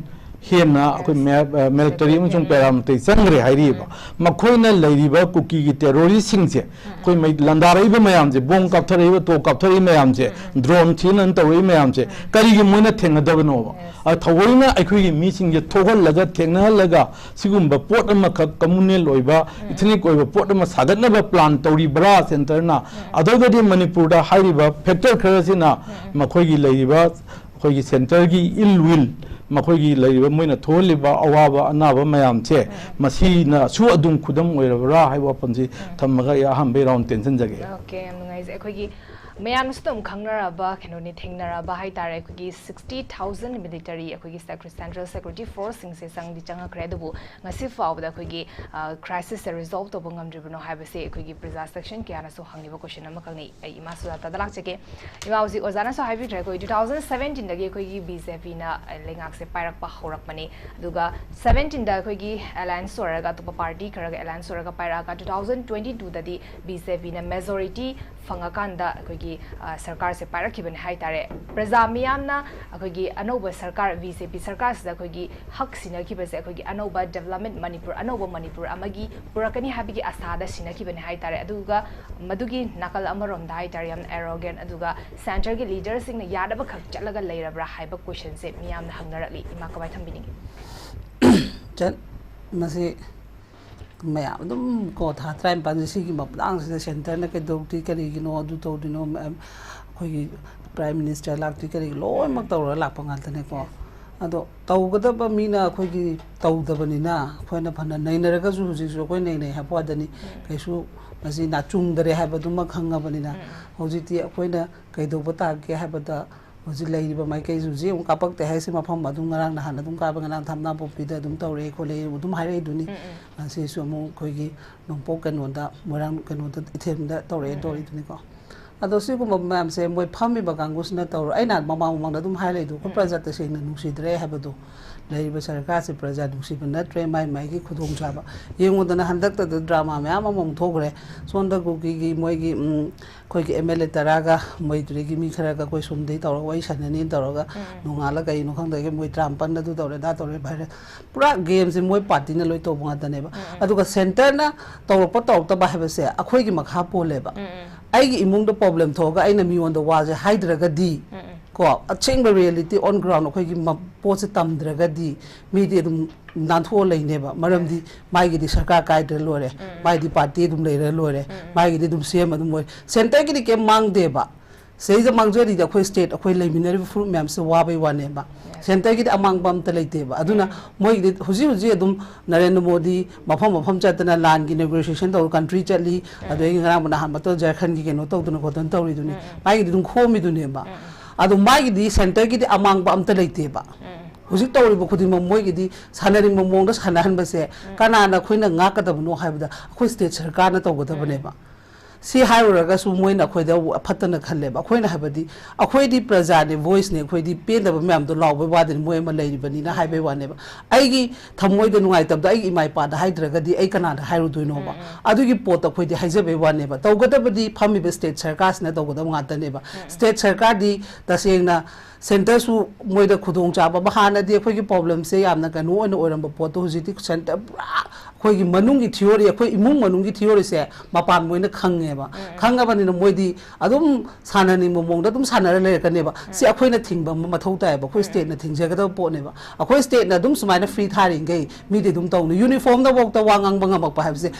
ꯍꯦꯟꯅ ꯑꯩꯈꯣꯏ ꯃꯦ-, ꯑ, military ꯑꯃꯁꯨꯡ paramilitary ꯆꯪꯈ꯭ꯔꯦ ꯍꯥꯏꯔꯤꯕ꯫ ꯃꯈꯣꯏꯅ ꯂꯩꯔꯤꯕ ꯀꯨꯀꯤꯒꯤ terroristꯁꯤꯡꯁꯦ, ꯑꯩꯈꯣꯏ ꯃꯩ ꯂꯥꯟꯗꯥꯔꯛꯏꯕ ꯃꯌꯥꯝꯁꯦ, bomb ꯀꯥꯞꯊꯔꯛꯏꯕ, ꯇꯣꯞ ꯀꯥꯞꯊꯔꯛꯏ ꯃꯌꯥꯝꯁꯦ, drone ꯁꯤꯖꯤꯟꯅꯗꯅ ꯇꯧꯔꯛꯏ ꯃꯌꯥꯝꯁꯦ, ꯀꯔꯤꯒꯤ ꯃꯣꯏꯅ ꯊꯦꯡꯅꯗꯕꯅꯣꯕ? ꯑ, ꯊꯑꯣꯏꯅ ꯑꯩꯈꯣꯏꯒꯤ ꯃꯤꯁꯤꯡꯁꯦ ꯊꯣꯛꯍꯜꯂꯒ, ꯊꯦꯡꯅꯍꯜꯂꯒ, ꯁꯤꯒꯨꯝꯕ ꯄꯣꯠ ꯑꯃꯈꯛ communal ꯑꯣꯏꯕ, ethnic ꯑꯣꯏꯕ ꯄꯣꯠ ꯑꯃ ꯁꯥꯒꯠꯅꯕ plan ꯇꯧꯔꯤꯕ꯭ꯔꯥ centreꯅ? ꯑꯗꯨꯒꯗꯤ ꯃꯅꯤꯄꯨꯔꯗ ꯍꯥꯏꯔꯤꯕ factor ꯈꯔꯁꯤꯅ ꯃꯈꯣꯏꯒꯤ ꯂꯩꯔꯤꯕ ꯑꯩꯈꯣꯏꯒꯤ centreꯒꯤ ill will, ꯃꯈꯣꯏꯒꯤ ꯂꯩꯔꯤꯕ ꯃꯣꯏꯅ ꯊꯣꯛꯍꯜꯂꯤꯕ ꯑꯋꯥꯕ ꯑꯅꯥꯕ ꯃꯌꯥꯝꯁꯦ, ꯃꯁꯤꯅꯁꯨ ꯑꯗꯨꯝ ꯈꯨꯗꯝ ꯑꯣꯏꯔꯕ꯭ꯔꯥ ꯍꯥꯏꯕ ꯋꯥꯐꯝꯁꯤ ꯊꯝꯃꯒ ꯑꯩ ꯑꯍꯥꯟꯕ round ꯇꯦꯟꯁꯤꯟꯖꯒꯦ꯫ Okay, ꯌꯥꯝ ꯅꯨꯡꯉꯥꯏꯖꯩ꯫ ꯑꯩꯈꯣꯏꯒꯤ ꯃꯌꯥꯝꯅꯁꯨ ꯑꯗꯨꯝ ꯈꯪꯅꯔꯕ ꯀꯩꯅꯣꯅꯤ, ꯊꯦꯡꯅꯔꯕ ꯍꯥꯏꯇꯥꯔꯦ꯫ ꯑꯩꯈꯣꯏꯒꯤ sixty thousand military, ꯑꯩꯈꯣꯏꯒꯤ secre-, Central Security Forceꯁꯤꯡꯁꯦ ꯆꯪꯗꯤ ꯆꯪꯉꯛꯈ꯭ꯔꯦ, ꯑꯗꯨꯕꯨ ꯉꯁꯤ ꯐꯥꯎꯕꯗ ꯑꯩꯈꯣꯏꯒꯤ, ꯑ, crisisꯁꯦ resolve ꯇꯧꯕ ꯉꯝꯗ꯭ꯔꯤꯕꯅꯣ ꯍꯥꯏꯕꯁꯦ ꯑꯩꯈꯣꯏꯒꯤ ꯄ꯭ꯔꯖꯥ section ꯀꯌꯥꯅꯁꯨ ꯍꯪꯂꯤꯕ question ꯑꯃꯈꯛꯅꯤ꯫ ꯑꯩ ꯏꯃꯥ ꯁꯨꯖꯥꯇꯥꯗ ꯂꯥꯛꯆꯒꯦ꯫ ꯏꯃꯥ, ꯍꯧꯖꯤꯛ ꯑꯣꯖꯥꯅꯁꯨ ꯍꯥꯏꯕꯤꯈ꯭ꯔꯦ, ꯑꯩꯈꯣꯏ two thousand seventeenꯗꯒꯤ ꯑꯩꯈꯣꯏꯒꯤ BJPꯅ ꯂꯩꯉꯥꯛꯁꯦ ꯄꯥꯏꯔꯛꯄ ꯍꯧꯔꯛꯄꯅꯤ꯫ ꯑꯗꯨꯒ seventeenꯗ ꯑꯩꯈꯣꯏꯒꯤ alliance ꯑꯣꯏꯔꯒ, ꯑꯇꯣꯞꯄ party ꯈꯔꯒ alliance ꯑꯣꯏꯔꯒ ꯄꯥꯏꯔꯛꯑꯒ, two thousand twenty twoꯗꯗꯤ BJPꯅ majority ꯐꯪꯉꯀꯥꯟꯗ ꯑꯩꯈꯣꯏꯒꯤ, ꯑ, ꯁꯔꯀꯥꯔꯁꯦ ꯄꯥꯏꯔꯛꯈꯤꯕꯅꯦ ꯍꯥꯏꯇꯥꯔꯦ꯫ ꯄ꯭ꯔꯖꯥ ꯃꯤꯌꯥꯝꯅ ꯑꯩꯈꯣꯏꯒꯤ ꯑꯅꯧꯕ ꯁꯔꯀꯥꯔ, ꯕꯤ ꯖꯦ ꯄꯤ ꯁꯔꯀꯥꯔꯁꯤꯗ ꯑꯩꯈꯣꯏꯒꯤ ꯍꯛ ꯁꯤꯟꯅꯈꯤꯕꯁꯦ, ꯑꯩꯈꯣꯏꯒꯤ ꯑꯅꯧꯕ development ꯃꯅꯤꯄꯨꯔ, ꯑꯅꯧꯕ ꯃꯅꯤꯄꯨꯔ ꯑꯃꯒꯤ ꯄꯨꯔꯛꯀꯅꯤ ꯍꯥꯏꯕꯒꯤ ꯑꯁꯥꯗ ꯁꯤꯟꯅꯈꯤꯕꯅꯦ ꯍꯥꯏꯇꯥꯔꯦ꯫ ꯑꯗꯨꯒ ꯃꯗꯨꯒꯤ ꯅꯥꯀꯜ ꯑꯃꯔꯣꯝꯗ ꯍꯥꯏꯇꯥꯔꯦ, ꯌꯥꯝꯅ arrogant, ꯑꯗꯨꯒ centreꯒꯤ leaderꯁꯤꯡꯅ ꯌꯥꯗꯕ ꯈꯛ ꯆꯠꯂꯒ ꯂꯩꯔꯕ꯭ꯔꯥ ꯍꯥꯏꯕ questionꯁꯦ ꯃꯤꯌꯥꯝꯅ ꯍꯪꯅꯔꯛꯂꯤ꯫ ꯏꯃꯥ, ꯀꯃꯥꯏꯅ ꯊꯝꯕꯤꯅꯤꯡꯉꯤ? ꯆꯠ-, ꯃꯁꯤ ꯃꯌꯥꯝ ꯑꯗꯨꯝ ꯀꯣ, ꯊꯥ ꯇꯔꯥꯅꯤꯄꯥꯟꯁꯦ ꯁꯤꯒꯤ ꯃꯇꯥꯡꯁꯤꯗ centreꯅ ꯀꯩꯗꯧꯗ꯭ꯔꯤ, ꯀꯔꯤꯒꯤꯅꯣ, ꯑꯗꯨ ꯇꯧꯗ꯭ꯔꯤꯅꯣ, ꯃꯌꯥꯝ ꯑꯩꯈꯣꯏꯒꯤ Prime Minister ꯂꯥꯛꯇ꯭ꯔꯤ, ꯀꯔꯤ ꯂꯣꯏꯅꯃꯛ ꯇꯧꯔꯒ ꯂꯥꯛꯄ ꯉꯥꯛꯇꯅꯦꯀꯣ꯫ ꯑꯗꯣ ꯇꯧꯒꯗꯕ ꯃꯤꯅ ꯑꯩꯈꯣꯏꯒꯤ ꯇꯧꯗꯕꯅꯤꯅ ꯑꯩꯈꯣꯏꯅ ꯐꯅ ꯅꯩꯅꯔꯒꯁꯨ ꯍꯧꯖꯤꯛꯁꯨ ꯑꯩꯈꯣꯏ ꯅꯩꯅꯩ ꯍꯥꯏꯕ ꯋꯥꯗꯅꯤ, ꯀꯩꯁꯨ ꯃꯁꯤ ꯅꯥ ꯆꯨꯝꯗꯔꯦ ꯍꯥꯏꯕꯗꯨꯃ ꯈꯪꯉꯕꯅꯤꯅ ꯍꯧꯖꯤꯛꯇꯤ ꯑꯩꯈꯣꯏꯅ ꯀꯩꯗꯧꯕ ꯇꯥꯒꯦ ꯍꯥꯏꯕꯗ ꯍꯧꯖꯤꯛ ꯂꯩꯔꯤꯕ ꯃꯥꯏꯀꯩꯁꯦ ꯍꯧꯖꯤꯛ ꯑꯃꯨꯛ ꯀꯥꯞꯄꯛꯇꯦ ꯍꯥꯏꯁꯦ ꯃꯐꯝ ꯑꯗꯨꯝ ꯉꯔꯥꯡ ꯅꯍꯥꯟ ꯑꯗꯨꯝ ꯀꯥꯞꯄ, ꯉꯔꯥꯡ ꯊꯝꯅꯥꯄꯣꯛꯄꯤꯗ ꯑꯗꯨꯝ ꯇꯧꯔꯛꯑꯦ ꯈꯣꯠꯂꯦ ꯑꯗꯨꯝ ꯍꯥꯏꯔꯛꯏꯗꯨꯅꯤ꯫ ꯉꯁꯤꯁꯨ ꯑꯃꯨꯛ ꯑꯩꯈꯣꯏꯒꯤ ꯅꯣꯡꯄꯣꯛ ꯀꯩꯅꯣꯗ, ꯃꯣꯏꯔꯥꯡ ꯀꯩꯅꯣꯗ, ꯏꯊꯦꯝꯗ ꯇꯧꯔꯛꯑꯦ ꯇꯧꯔꯛꯏꯗꯨꯅꯤꯀꯣ꯫ ꯑꯗꯣ ꯁꯤꯒꯨꯝꯕ ꯃꯌꯥꯝꯁꯦ ꯃꯣꯏ ꯐꯝꯃꯤꯕ ꯀꯥꯡꯕꯨꯁꯤꯅ ꯇꯧꯔꯣꯏ꯫ ꯑꯩꯅ ꯃꯃꯥꯡ ꯃꯃꯥꯡꯗ ꯑꯗꯨꯝ ꯍꯥꯏ ꯂꯩꯗꯣ, ꯑꯩꯈꯣꯏ ꯄ꯭ꯔꯖꯥ ꯇꯁꯦꯡꯅ ꯅꯨꯡꯁꯤꯗ꯭ꯔꯦ ꯍꯥꯏꯕꯗꯣ꯫ ꯂꯩꯔꯤꯕ ꯁꯔꯀꯥꯔꯁꯦ ꯄ꯭ꯔꯖꯥ ꯅꯨꯡꯁꯤꯕ ꯅꯠꯇ꯭ꯔꯦ, ꯃꯥꯏ ꯃꯥꯏꯒꯤ ꯈꯨꯗꯣꯡꯆꯥꯕ꯫ ꯌꯦꯡꯉꯨꯗꯅ ꯍꯟꯗꯛꯇꯗ drama ꯃꯌꯥꯝ ꯑꯃ ꯑꯃꯨꯛ ꯊꯣꯛꯈ꯭ꯔꯦ꯫ ꯁꯣꯝꯗ ꯀꯨꯀꯤꯒꯤ ꯃꯣꯏꯒꯤ, ꯎꯝ, ꯑꯩꯈꯣꯏꯒꯤ M L A ꯇꯔꯥꯒ ꯃꯣꯏꯗꯨꯗꯒꯤ ꯃꯤ ꯈꯔꯒ ꯑꯩꯈꯣꯏ ꯁꯣꯝꯗꯒꯤ ꯇꯧꯔꯒ ꯋꯥꯔꯤ ꯁꯥꯟꯅꯅꯤꯅ ꯇꯧꯔꯒ ꯅꯣꯡꯉꯥꯜꯂ ꯀꯩꯅꯣ ꯈꯪꯗꯒꯦ ꯃꯣꯏ ꯇꯔꯥꯃꯥꯄꯟ ꯑꯗꯨ ꯇꯧꯔꯦ, ꯑꯗꯥ ꯇꯧꯔꯦ, ꯚꯥꯏꯔꯦꯜ꯫ ꯄꯨꯔꯥ gameꯁꯦ ꯃꯣꯏ partyꯅ ꯂꯣꯏ ꯇꯧꯕ ꯉꯥꯛꯇꯅꯦꯕ꯫ ꯑꯗꯨꯒ centreꯅ ꯇꯧꯔꯛꯄ ꯇꯧꯔꯛꯇꯕ ꯍꯥꯏꯕꯁꯦ ꯑꯩꯈꯣꯏꯒꯤ ꯃꯈꯥ ꯄꯣꯜꯂꯦꯕ꯫ ꯑꯩꯒꯤ ꯏꯃꯨꯡꯗ problem ꯊꯣꯛꯑꯒ ꯑꯩꯅ ꯃꯤꯉꯣꯟꯗ ꯋꯥꯁꯦ ꯍꯥꯏꯗ꯭ꯔꯒꯗꯤ, ꯀꯣ, ꯑꯁꯦꯡꯕ reality on ground ꯑꯩꯈꯣꯏꯒꯤ ꯃ-, ꯄꯣꯠꯁꯦ ꯇꯝꯗ꯭ꯔꯒꯗꯤ ꯃꯤꯗꯤ ꯑꯗꯨꯝ ꯅꯥꯟꯊꯣꯛꯑ ꯂꯩꯅꯦꯕ꯫ ꯃꯔꯝꯗꯤ ꯃꯥꯒꯤꯗꯤ ꯁꯔꯀꯥꯔ ꯀꯥꯏꯗ꯭ꯔ ꯂꯣꯏꯔꯦ, ꯃꯥꯒꯤꯗꯤ party ꯑꯗꯨꯝ ꯂꯩꯔ ꯂꯣꯏꯔꯦ, ꯃꯥꯒꯤꯗꯤ ꯑꯗꯨꯝ C M ꯑꯗꯨꯝ ꯑꯣꯏꯔꯦ꯫ Centreꯒꯤꯗꯤ ꯀꯩꯝ ꯃꯥꯡꯗꯦꯕ꯫ ꯁꯤꯗꯩꯗ ꯃꯥꯡꯖꯔꯤꯗꯤ ꯑꯩꯈꯣꯏ state, ꯑꯩꯈꯣꯏ ꯂꯩꯃꯤꯟꯅꯔꯤꯕ ꯐꯨꯔꯨꯞ ꯃꯌꯥꯝꯁꯦ ꯋꯥꯕꯩ ꯋꯥꯅꯦꯕ꯫ Centreꯒꯤꯗꯤ ꯑꯃꯥꯡꯕ ꯑꯝꯇ ꯂꯩꯇꯦꯕ꯫ ꯑꯗꯨꯅ ꯃꯣꯏꯒꯤꯗꯤ ꯍꯧꯖꯤꯛ ꯍꯧꯖꯤꯛ ꯑꯗꯨꯝ ꯅꯔꯦꯟꯗ꯭ꯔ ꯃꯣꯗꯤ ꯃꯐꯝ ꯃꯐꯝ ꯆꯠꯇꯅ ꯂꯥꯟꯒꯤ negotiation ꯇꯧꯔ country ꯆꯠꯂꯤ, ꯑꯗꯨꯗꯒꯤ ꯉꯔꯥꯡ ꯅꯍꯥꯟ ꯃꯇꯝ ꯖꯔꯈꯟꯒꯤ ꯀꯩꯅꯣ ꯇꯧꯗꯅ ꯈꯣꯠꯇꯅ ꯇꯧꯔꯤꯗꯨꯅꯤ꯫ ꯃꯥꯒꯤꯗꯤ ꯑꯗꯨꯝ ꯈꯣꯝꯃꯤꯗꯨꯅꯦꯕ꯫ ꯑꯗꯣ ꯃꯥꯒꯤꯗꯤ centreꯒꯤꯗꯤ ꯑꯃꯥꯡꯕ ꯑꯝꯇ ꯂꯩꯇꯦꯕ꯫ ꯍꯧꯖꯤꯛ ꯇꯧꯔꯤꯕ ꯈꯨꯗꯤꯡꯃꯛ ꯃꯣꯏꯒꯤꯗꯤ ꯁꯥꯟꯅꯅꯤꯡꯕ ꯃꯑꯣꯡꯗ ꯁꯥꯟꯅꯍꯟꯕꯁꯦ ꯀꯅꯥꯅ ꯑꯩꯈꯣꯏꯅ ꯉꯥꯛꯀꯗꯕꯅꯣ ꯍꯥꯏꯕꯗ ꯑꯩꯈꯣꯏ state ꯁꯔꯀꯥꯔꯅ ꯇꯧꯒꯗꯕꯅꯦꯕ꯫ ꯁꯤ ꯍꯥꯏꯔꯨꯔꯒꯁꯨ ꯃꯣꯏꯅ ꯑꯩꯈꯣꯏꯗ ꯐꯠꯇꯅ ꯈꯜꯂꯦꯕ꯫ ꯑꯩꯈꯣꯏꯅ ꯍꯥꯏꯕꯗꯤ, ꯑꯩꯈꯣꯏꯗꯤ ꯄ꯭ꯔꯖꯥꯅꯦ, voiceꯅꯦ, ꯑꯩꯈꯣꯏꯗꯤ ꯄꯦꯟꯗꯕ ꯃꯌꯥꯝꯗꯣ ꯂꯥꯎꯕꯩ ꯋꯥꯗꯅꯤ, ꯃꯣꯏ ꯑꯃ ꯂꯩꯔꯤꯕꯅꯤꯅ ꯍꯥꯏꯕꯩ ꯋꯥꯅꯦꯕ꯫ ꯑꯩꯒꯤ ꯊꯃꯣꯏꯗ ꯅꯨꯡꯉꯥꯏꯇꯕꯗꯣ ꯑꯩꯒꯤ ꯏꯃꯥ ꯏꯄꯥꯗ ꯍꯥꯏꯗ꯭ꯔꯒꯗꯤ ꯑꯩ ꯀꯅꯥꯗ ꯍꯥꯏꯔꯨꯗꯣꯏꯅꯣꯕ? ꯑꯗꯨꯒꯤ ꯄꯣꯠꯇꯣ ꯑꯩꯈꯣꯏꯗꯤ ꯍꯥꯏꯖꯕꯩ ꯋꯥꯅꯦꯕ꯫ ꯇꯧꯒꯗꯕꯗꯤ ꯐꯝꯃꯤꯕ state ꯁꯔꯀꯥꯔꯁꯤꯅ ꯇꯧꯒꯗꯕ ꯉꯥꯛꯇꯅꯦꯕ꯫ State ꯁꯔꯀꯥꯔꯗꯤ ꯇꯁꯦꯡꯅ centreꯁꯨ ꯃꯣꯏꯗ ꯈꯨꯗꯣꯡꯆꯥꯕ ꯑꯃ, ꯍꯥꯟꯅꯗꯤ ꯑꯩꯈꯣꯏꯒꯤ problemꯁꯦ ꯌꯥꯝꯅ ꯀꯩꯅꯣ ꯑꯣꯏꯅ ꯑꯣꯏꯔꯝꯕ ꯄꯣꯠꯇꯣ ꯍꯧꯖꯤꯛꯇꯤ centre ꯄꯨꯔꯥ ꯑꯩꯈꯣꯏꯒꯤ ꯃꯅꯨꯡꯒꯤ theory, ꯑꯩꯈꯣꯏ ꯏꯃꯨꯡ ꯃꯅꯨꯡꯒꯤ theoryꯁꯦ ꯃꯄꯥꯟ ꯃꯣꯏꯅ ꯈꯪꯉꯦꯕ꯫ ꯈꯪꯉꯕꯅꯤꯅ ꯃꯣꯏꯗꯤ ꯑꯗꯨꯝ ꯁꯥꯟꯅꯅꯤꯡꯕ ꯃꯑꯣꯡꯗ ꯑꯗꯨꯝ ꯁꯥꯟꯅꯔ ꯂꯩꯔꯛꯀꯅꯦꯕ꯫ ꯁꯤ ꯑꯩꯈꯣꯏꯅ ꯊꯤꯡꯕ ꯑꯃ ꯃꯊꯧ ꯇꯥꯏꯌꯦꯕ꯫ ꯑꯩꯈꯣꯏ stateꯅ ꯊꯤꯡꯖꯒꯗꯕ ꯄꯣꯠꯅꯦꯕ꯫ ꯑꯩꯈꯣꯏ stateꯅ ꯑꯗꯨꯝ ꯁꯨꯃꯥꯏꯅ free ꯊꯥꯔꯤꯈꯩ ꯃꯤꯗꯤ ꯑꯗꯨꯝ ꯇꯧꯅꯤ꯫ Uniformꯗꯐꯥꯎꯗ ꯋꯥ ꯉꯥꯡꯕ ꯉꯝꯃꯛꯄ ꯍꯥꯏꯕꯁꯦ,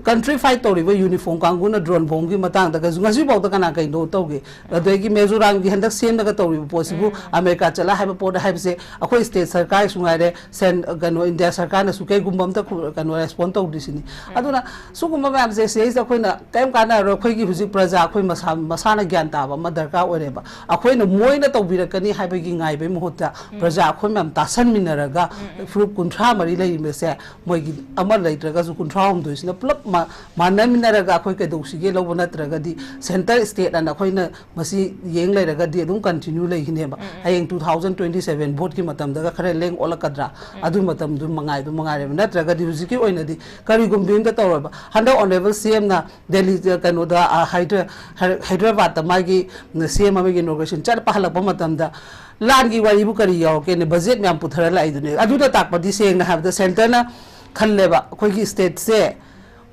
country fight ꯇꯧꯔꯤꯕ uniform ꯀꯥꯡꯕꯨꯅ drone bombꯒꯤ ꯃꯇꯥꯡꯗꯒꯁꯨ ꯉꯁꯤꯐꯥꯎꯗ ꯀꯅꯥ ꯀꯩꯅꯣ ꯇꯧꯒꯦ? ꯑꯗꯒꯤ ꯃꯤꯖꯣꯔꯥꯝꯒꯤ ꯍꯟꯗꯛ ꯁꯦꯝꯂꯒ ꯇꯧꯔꯤꯕ ꯄꯣꯠꯁꯤꯕꯨ ꯑꯃꯦꯔꯤꯀꯥ ꯆꯠꯂ ꯍꯥꯏꯕ ꯄꯣꯠ ꯍꯥꯏꯕꯁꯦ ꯑꯩꯈꯣꯏ state ꯁꯔꯀꯥꯔꯁꯨ ꯉꯥꯏꯔꯦ, ꯁꯦꯟ-, ꯀꯩꯅꯣ, ꯏꯟꯗꯤꯌꯥ ꯁꯔꯀꯥꯔꯅꯁꯨ ꯀꯩꯒꯨꯝꯕ ꯑꯝꯇ ꯈꯨ-, ꯀꯩꯅꯣ, respond ꯇꯧꯗ꯭ꯔꯤꯁꯤꯅꯤ꯫ ꯑꯗꯨꯅ ꯁꯤꯒꯨꯝꯕ ꯃꯌꯥꯝꯁꯦ ꯁꯤꯗꯩꯁꯤꯗ ꯑꯩꯈꯣꯏꯅ ꯀꯔꯤꯝ ꯀꯥꯟꯅꯔꯣꯏ꯫ ꯑꯩꯈꯣꯏꯒꯤ ꯍꯧꯖꯤꯛ ꯄ꯭ꯔꯖꯥ ꯑꯩꯈꯣꯏ ꯃꯁꯥ, ꯃꯁꯥꯅ ꯒ꯭ꯌꯥꯟ ꯇꯥꯕ ꯑꯃ ꯗꯔꯀꯥꯔ ꯑꯣꯏꯔꯦꯕ꯫ ꯑꯩꯈꯣꯏꯅ ꯃꯣꯏꯅ ꯇꯧꯕꯤꯔꯛꯀꯅꯤ ꯍꯥꯏꯕꯒꯤ ꯉꯥꯏꯕꯒꯤ ꯃꯍꯨꯠꯇ ꯄ꯭ꯔꯖꯥ ꯑꯩꯈꯣꯏ ꯃꯌꯥꯝ ꯇꯥꯁꯟꯃꯤꯟꯅꯔꯒ ꯐꯨꯔꯨꯞ ꯀꯨꯟꯊ꯭ꯔꯥ ꯃꯔꯤ ꯂꯩꯔꯤꯕꯁꯦ ꯃꯣꯏꯒꯤ ꯑꯃ ꯂꯩꯇ꯭ꯔꯒꯁꯨ ꯀꯨꯟꯊ꯭ꯔꯥ ꯍꯨꯝꯗꯣꯏꯁꯤꯅ ꯄꯨꯂꯞ ꯃꯥ-, ꯃꯥꯟꯅꯃꯤꯟꯅꯔꯒ ꯑꯩꯈꯣꯏ ꯀꯩꯗꯧꯁꯤꯒꯦ ꯂꯧꯕ ꯅꯠꯇ꯭ꯔꯒꯗꯤ centre state ꯑꯅ ꯑꯩꯈꯣꯏꯅ ꯃꯁꯤ ꯌꯦꯡ ꯂꯩꯔꯒꯗꯤ ꯑꯗꯨꯝ continue ꯂꯩꯈꯤꯅꯦꯕ꯫ ꯍꯌꯦꯡ two thousand twenty seven voteꯀꯤ ꯃꯇꯝꯗꯒ ꯈꯔ ꯂꯦꯡ ꯑꯣꯠꯂꯛꯀꯗ꯭ꯔꯥ? ꯑꯗꯨꯒꯤ ꯃꯇꯝꯗꯨ ꯃꯉꯥꯏꯗꯨ ꯃꯉꯥꯏꯔꯦꯕ꯫ ꯅꯠꯇ꯭ꯔꯒꯗꯤ ꯍꯧꯖꯤꯛꯀꯤ ꯑꯣꯏꯅꯗꯤ ꯀꯔꯤꯒꯨꯝꯕ ꯑꯝꯇ ꯇꯧꯔꯣꯏꯕ꯫ ꯍꯟꯗꯛ honourable CMꯅ ꯗꯦꯜꯂꯤ, ꯀꯩꯅꯣꯗ, ꯑ, ꯍꯥꯏꯗ꯭ꯔ-, ꯍꯥꯏ-, ꯍꯥꯏꯗ꯭ꯔꯕꯥꯗꯇ ꯃꯥꯒꯤ CM ꯑꯃꯒꯤ inauguration ꯆꯠꯄ ꯍꯜꯂꯛꯄ ꯃꯇꯝꯗ ꯂꯥꯟꯒꯤ ꯋꯥꯔꯤꯕꯨ ꯀꯔꯤ ꯌꯥꯎꯔꯛꯀꯦꯅꯦ? Budget ꯃꯌꯥꯝ ꯄꯨꯊꯔ ꯂꯥꯛꯏꯗꯨꯅꯦ꯫ ꯑꯗꯨꯅ ꯇꯥꯛꯄꯗꯤ ꯁꯦꯡꯅ ꯍꯥꯏꯕꯗ centreꯅ ꯈꯜꯂꯦꯕ ꯑꯩꯈꯣꯏꯒꯤ stateꯁꯦ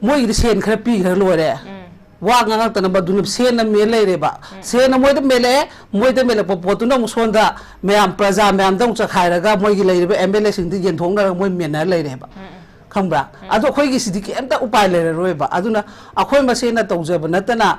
ꯃꯣꯏꯒꯤꯗꯤ ꯁꯦꯟ ꯈꯔ ꯄꯤꯈ꯭ꯔ ꯂꯣꯏꯔꯦ꯫ ꯋꯥ ꯉꯥꯡꯉꯛꯇꯅꯕ ꯑꯗꯨꯅ ꯁꯦꯟꯅ ꯃꯦꯜ ꯂꯩꯔꯦꯕ꯫ ꯁꯦꯟꯅ ꯃꯣꯏꯗ ꯃꯦꯜꯂꯛꯑꯦ, ꯃꯣꯏꯗ ꯃꯦꯜꯂꯛꯄ ꯄꯣꯠꯇꯨꯅ ꯑꯃꯨꯛ ꯁꯣꯝꯗ ꯃꯌꯥꯝ, ꯄ꯭ꯔꯖꯥ ꯃꯌꯥꯝꯗ ꯑꯃꯨꯛ ꯆꯈꯥꯏꯔꯒ ꯃꯣꯏꯒꯤ ꯂꯩꯔꯤꯕ MLAꯁꯤꯡꯗꯨ ꯌꯦꯟꯊꯣꯛꯅꯔꯒ ꯃꯣꯏ ꯃꯦꯟꯅꯔ ꯂꯩꯔꯦꯕ꯫ ꯈꯪꯕ꯭ꯔꯥ? ꯑꯗꯣ ꯑꯩꯈꯣꯏꯒꯤ ꯁꯤꯗꯤ ꯀꯩꯝꯇ ꯎꯄꯥꯏ ꯂꯩꯔꯔꯣꯏꯕ꯫ ꯑꯗꯨꯅ ꯑꯩꯈꯣꯏ ꯃꯁꯦꯟꯅ ꯇꯧꯖꯕ ꯅꯠꯇꯅ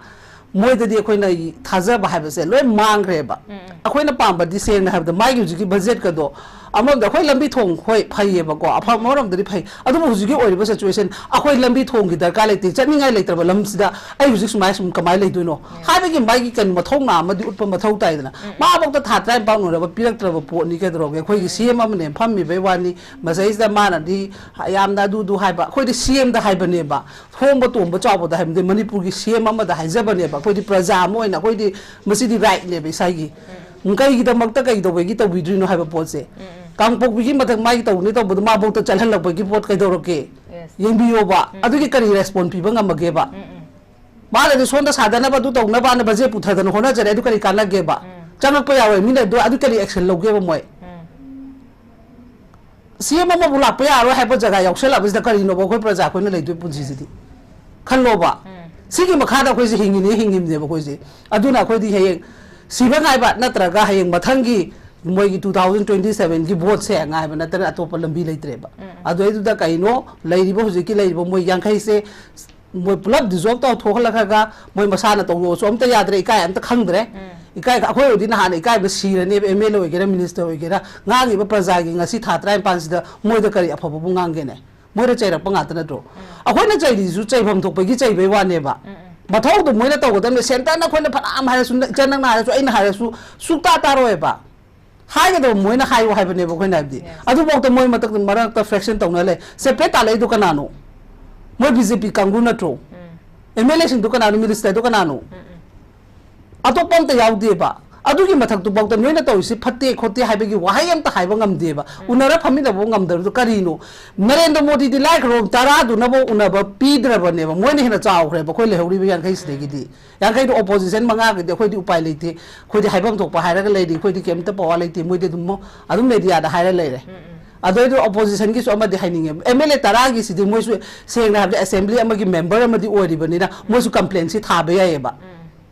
ꯃꯣꯏꯗꯗꯤ ꯑꯩꯈꯣꯏꯅ ꯊꯥꯖꯕ ꯍꯥꯏꯕꯁꯦ ꯂꯣꯏ ꯃꯥꯡꯈ꯭ꯔꯦꯕ꯫ ꯑꯩꯈꯣꯏꯅ ꯄꯥꯝꯕꯗꯤ ꯁꯦꯡꯅ ꯍꯥꯏꯕꯗ ꯃꯥꯒꯤ ꯍꯧꯖꯤꯛꯀꯤ budgetꯀꯗꯣ ꯑꯃꯔꯣꯝꯗ ꯑꯩꯈꯣꯏ ꯂꯝꯕꯤ ꯊꯣꯡ ꯍꯣꯏ ꯐꯩꯌꯦꯕꯀꯣ, ꯑꯐꯕ ꯑꯃꯔꯣꯝꯗꯗꯤ ꯐꯩ, ꯑꯗꯨꯕꯨ ꯍꯧꯖꯤꯛꯀꯤ ꯑꯣꯏꯔꯤꯕ situation, ꯑꯩꯈꯣꯏ ꯂꯝꯕꯤ ꯊꯣꯡꯒꯤ ꯗꯔꯀꯥꯔ ꯂꯩꯇꯦ, ꯆꯠꯅꯤꯡꯉꯥꯏ ꯂꯩꯇ꯭ꯔꯕ ꯂꯝꯁꯤꯗ ꯑꯩ ꯍꯧꯖꯤꯛ ꯁꯨꯃꯥꯏꯅ ꯁꯨꯝ ꯀꯃꯥꯏꯅ ꯂꯩꯗꯣꯏꯅꯣ ꯍꯥꯏꯕꯒꯤ ꯃꯥꯒꯤ ꯀꯩꯅꯣ ꯃꯊꯧꯅꯥ ꯑꯃꯗꯤ ꯎꯠꯄ ꯃꯊꯧ ꯇꯥꯏꯗꯅ꯫ ꯃꯥꯐꯧꯗ ꯊꯥ ꯇꯔꯥꯅꯤꯄꯥꯟ ꯎꯅꯔꯕ ꯄꯤꯔꯛꯇ꯭ꯔꯕ ꯄꯣꯠꯅꯤ, ꯀꯩꯗꯧꯔꯒꯦ? ꯑꯩꯈꯣꯏꯒꯤ CM ꯑꯃꯅꯦ ꯐꯝꯃꯤꯕꯩ ꯋꯥꯅꯤ, ꯃꯁꯩꯁꯤꯗ ꯃꯥꯅꯗꯤ ꯌꯥꯝꯅ ꯑꯗꯨꯗꯨ ꯍꯥꯏꯕ, ꯑꯩꯈꯣꯏꯗꯤ CMꯗ ꯍꯥꯏꯕꯅꯦꯕ, ꯍꯣꯡꯕ ꯇꯣꯡꯕ ꯆꯥꯎꯕꯗ ꯍꯥꯏꯕꯗꯤ ꯃꯅꯤꯄꯨꯔꯒꯤ CM ꯑꯃꯗ ꯍꯥꯏꯖꯕꯅꯦꯕ꯫ ꯑꯩꯈꯣꯏꯗꯤ ꯄ꯭ꯔꯖꯥ ꯑꯃ ꯑꯣꯏꯅ ꯑꯩꯈꯣꯏꯗꯤ ꯃꯁꯤꯗꯤ rightꯅꯦꯕ ꯏꯁꯥꯒꯤ꯫ ꯀꯩꯒꯤꯗꯃꯛꯇ ꯀꯩꯗꯧꯕꯒꯤ ꯇꯧꯕꯤꯗ꯭ꯔꯤꯅꯣ ꯍꯥꯏꯕ ꯄꯣꯠꯁꯦ꯫ ꯀꯥꯡꯄꯣꯛꯄꯤꯒꯤ ꯃꯊꯛ ꯃꯥꯒꯤ ꯇꯧꯅꯤ ꯇꯧꯕꯗꯣ ꯃꯥꯐꯧꯗ ꯆꯠꯍꯜꯂꯛꯄꯒꯤ ꯄꯣꯠ ꯀꯩꯗꯧꯔꯛꯀꯦ? Yes. ꯌꯦꯡꯕꯤꯌꯣꯕ꯫ ꯑꯗꯨꯒꯤ ꯀꯔꯤ response ꯄꯤꯕ ꯉꯝꯃꯒꯦꯕ? ꯃꯥꯅꯗꯤ ꯁꯣꯝꯗ ꯁꯥꯗꯅꯕ ꯑꯗꯨ ꯇꯧꯅꯕꯅ budget ꯄꯨꯊꯗꯅ ꯍꯣꯠꯅꯖꯔꯦ, ꯑꯗꯨ ꯀꯔꯤ ꯀꯥꯟꯅꯒꯦꯕ? ꯆꯪꯉꯛꯄ ꯌꯥꯔꯣꯏ ꯃꯤꯅ ꯑꯗꯨ, ꯑꯗꯨ ꯀꯔꯤ action ꯂꯧꯒꯦꯕ ꯃꯣꯏ? CM ꯑꯃꯕꯨ ꯂꯥꯛꯄ ꯌꯥꯔꯣꯏ ꯍꯥꯏꯕ ꯖꯒꯥ ꯌꯥꯎꯁꯜꯂꯛꯑꯕꯁꯤꯗ ꯀꯔꯤꯅꯣꯕ ꯑꯩꯈꯣꯏ ꯄ꯭ꯔꯖꯥ ꯑꯩꯈꯣꯏꯅ ꯂꯩꯗꯣꯏ ꯄꯨꯟꯁꯤꯁꯤꯗꯤ? ꯈꯜꯂꯣꯕ꯫ ꯁꯤꯒꯤ ꯃꯈꯥꯗ ꯑꯩꯈꯣꯏꯁꯦ ꯍꯤꯡꯉꯤꯅꯦ, ꯍꯤꯡꯉꯤꯕꯅꯦꯕ ꯑꯩꯈꯣꯏꯁꯦ꯫ ꯑꯗꯨꯅ ꯑꯩꯈꯣꯏꯗꯤ ꯍꯌꯦꯡ ꯁꯤꯕ ꯉꯥꯏꯕ ꯅꯠꯇ꯭ꯔꯒ ꯍꯌꯦꯡ ꯃꯊꯪꯒꯤ ꯃꯣꯏꯒꯤ two thousand twenty sevenꯒꯤ voteꯁꯦ ꯉꯥꯏꯕ ꯅꯠꯇꯅ ꯑꯇꯣꯞꯄ ꯂꯝꯕꯤ ꯂꯩꯇ꯭ꯔꯦꯕ꯫ ꯑꯗꯨꯗꯩꯗꯨꯗ ꯀꯩꯅꯣ ꯂꯩꯔꯤꯕ ꯍꯧꯖꯤꯛꯀꯤ ꯂꯩꯔꯤꯕ ꯃꯣꯏ ꯌꯥꯡꯈꯩꯁꯦ ꯃꯣꯏ ꯄꯨꯂꯞ dissolve ꯇꯧꯊꯣꯛꯍꯜꯂꯛꯈ꯭ꯔꯒ ꯃꯣꯏ ꯃꯁꯥꯅ ꯇꯧꯔꯣꯁꯨ ꯑꯝꯇ ꯌꯥꯗ꯭ꯔꯦ, ꯏꯀꯥꯏ ꯑꯝꯇ ꯈꯪꯗ꯭ꯔꯦ꯫ ꯏꯀꯥꯏ, ꯑꯩꯈꯣꯏ ꯑꯣꯏꯗꯤ ꯅꯍꯥꯟꯅ ꯏꯀꯥꯏꯕ ꯁꯤꯔꯅꯦꯕ, MLA ꯑꯣꯏꯒꯦꯔꯥ minister ꯑꯣꯏꯒꯦꯔꯥ꯫ ꯉꯥꯡꯉꯤꯕ ꯄ꯭ꯔꯖꯥꯒꯤ ꯉꯁꯤ ꯊꯥ ꯇꯔꯥꯅꯤꯄꯥꯟꯁꯤꯗ ꯃꯣꯏꯗ ꯀꯔꯤ ꯑꯐꯕꯕꯨ ꯉꯥꯡꯒꯦꯅꯦ? ꯃꯣꯏꯗ ꯆꯩꯔꯛꯄ ꯉꯥꯛꯇ ꯅꯠꯇ꯭ꯔꯣ? ꯑꯩꯈꯣꯏꯅ ꯆꯩꯔꯤꯁꯤꯁꯨ ꯆꯩꯐꯝ ꯊꯣꯛꯄꯒꯤ ꯆꯩꯕꯩ ꯋꯥꯅꯦꯕ꯫ ꯃꯊꯧꯗꯣ ꯃꯣꯏꯅ ꯇꯧꯒꯗꯕꯅꯦ꯫ Centreꯅ ꯑꯩꯈꯣꯏꯅ ꯐꯅꯌꯥꯝ ꯍꯥꯏꯔꯁꯨ, ꯏꯆꯟ ꯅꯪꯅ ꯍꯥꯏꯔꯁꯨ, ꯑꯩꯅ ꯍꯥꯏꯔꯁꯨ ꯁꯨꯛꯇꯥ ꯇꯥꯔꯣꯏꯕ꯫ ꯍꯥꯏꯒꯗꯕ ꯃꯣꯏꯅ ꯍꯥꯏꯌꯨ ꯍꯥꯏꯕꯅꯦꯕ ꯑꯩꯈꯣꯏꯅ ꯍꯥꯏꯕꯗꯤ꯫ Yes. ꯑꯗꯨꯐꯥꯎꯗ ꯃꯣꯏ ꯃꯊꯛꯇ ꯃꯔꯛꯇ fraction ꯇꯧꯅ ꯂꯩ꯫ Separate ꯇꯥꯜꯂꯛꯏꯗꯣ ꯀꯅꯥꯅꯣ? ꯃꯣꯏ BJP ꯀꯥꯡꯕꯨ ꯅꯠꯇ꯭ꯔꯣ? MLAꯁꯤꯡꯗꯣ ꯀꯅꯥꯅꯣ? Ministerꯗꯣ ꯀꯅꯥꯅꯣ? ꯑꯇꯣꯞꯄ ꯑꯝꯇ ꯌꯥꯎꯗꯦꯕ꯫ ꯑꯗꯨꯒꯤ ꯃꯊꯛꯇꯨꯐꯥꯎꯗ ꯅꯣꯏꯅ ꯇꯧꯔꯤꯁꯤ ꯐꯠꯇꯦ ꯈꯣꯠꯇꯦ ꯍꯥꯏꯕꯒꯤ ꯋꯥꯍꯩ ꯑꯝꯇ ꯍꯥꯏꯕ ꯉꯝꯗꯦꯕ꯫ ꯎꯅꯔ ꯐꯝꯃꯤꯟꯅꯕ ꯉꯝꯗꯕꯗꯣ ꯀꯔꯤꯅꯣ? ꯅꯔꯦꯟꯗ꯭ꯔ ꯃꯣꯗꯤꯗꯤ ꯂꯥꯏꯈ꯭ꯔꯣ, ꯇꯔꯥꯗꯨꯅꯐꯥꯎ ꯎꯅꯕ ꯄꯤꯗ꯭ꯔꯕꯅꯦꯕ꯫ ꯃꯣꯏꯅ ꯍꯦꯟꯅ ꯆꯥꯎꯈ꯭ꯔꯦꯕ ꯑꯩꯈꯣꯏ ꯂꯩꯍꯧꯔꯤꯕ ꯌꯥꯡꯈꯩꯁꯤꯗꯒꯤꯗꯤ꯫ ꯌꯥꯡꯈꯩꯗꯣ opposition ꯃꯉꯥꯒꯤꯗꯤ ꯑꯩꯈꯣꯏꯗꯤ ꯎꯄꯥꯏ ꯂꯩꯇꯦ꯫ ꯑꯩꯈꯣꯏꯗꯤ ꯍꯥꯏꯐꯝ ꯊꯣꯛꯄ ꯍꯥꯏꯔꯒ ꯂꯩꯔꯤ꯫ ꯑꯩꯈꯣꯏꯗꯤ ꯀꯩꯝꯇ power ꯂꯩꯇꯦ꯫ ꯃꯣꯏꯗꯤ ꯑꯗꯨꯝ, ꯑꯗꯨꯝ mediaꯗ ꯍꯥꯏꯔ ꯂꯩꯔꯦ꯫ ꯑꯗꯩꯗꯣ oppositionꯒꯤꯁꯨ ꯑꯃꯗꯤ ꯍꯥꯏꯅꯤꯡꯉꯦ꯫ MLA ꯇꯔꯥꯒꯤꯁꯤꯗꯤ ꯃꯣꯏꯁꯨ ꯁꯦꯡꯅ ꯍꯥꯏꯕꯗ assembly ꯑꯃꯒꯤ member ꯑꯃꯗꯤ ꯑꯣꯏꯔꯤꯕꯅꯤꯅ ꯃꯣꯏꯁꯨ complaintꯁꯤ ꯊꯥꯕ ꯌꯥꯏꯌꯦꯕ꯫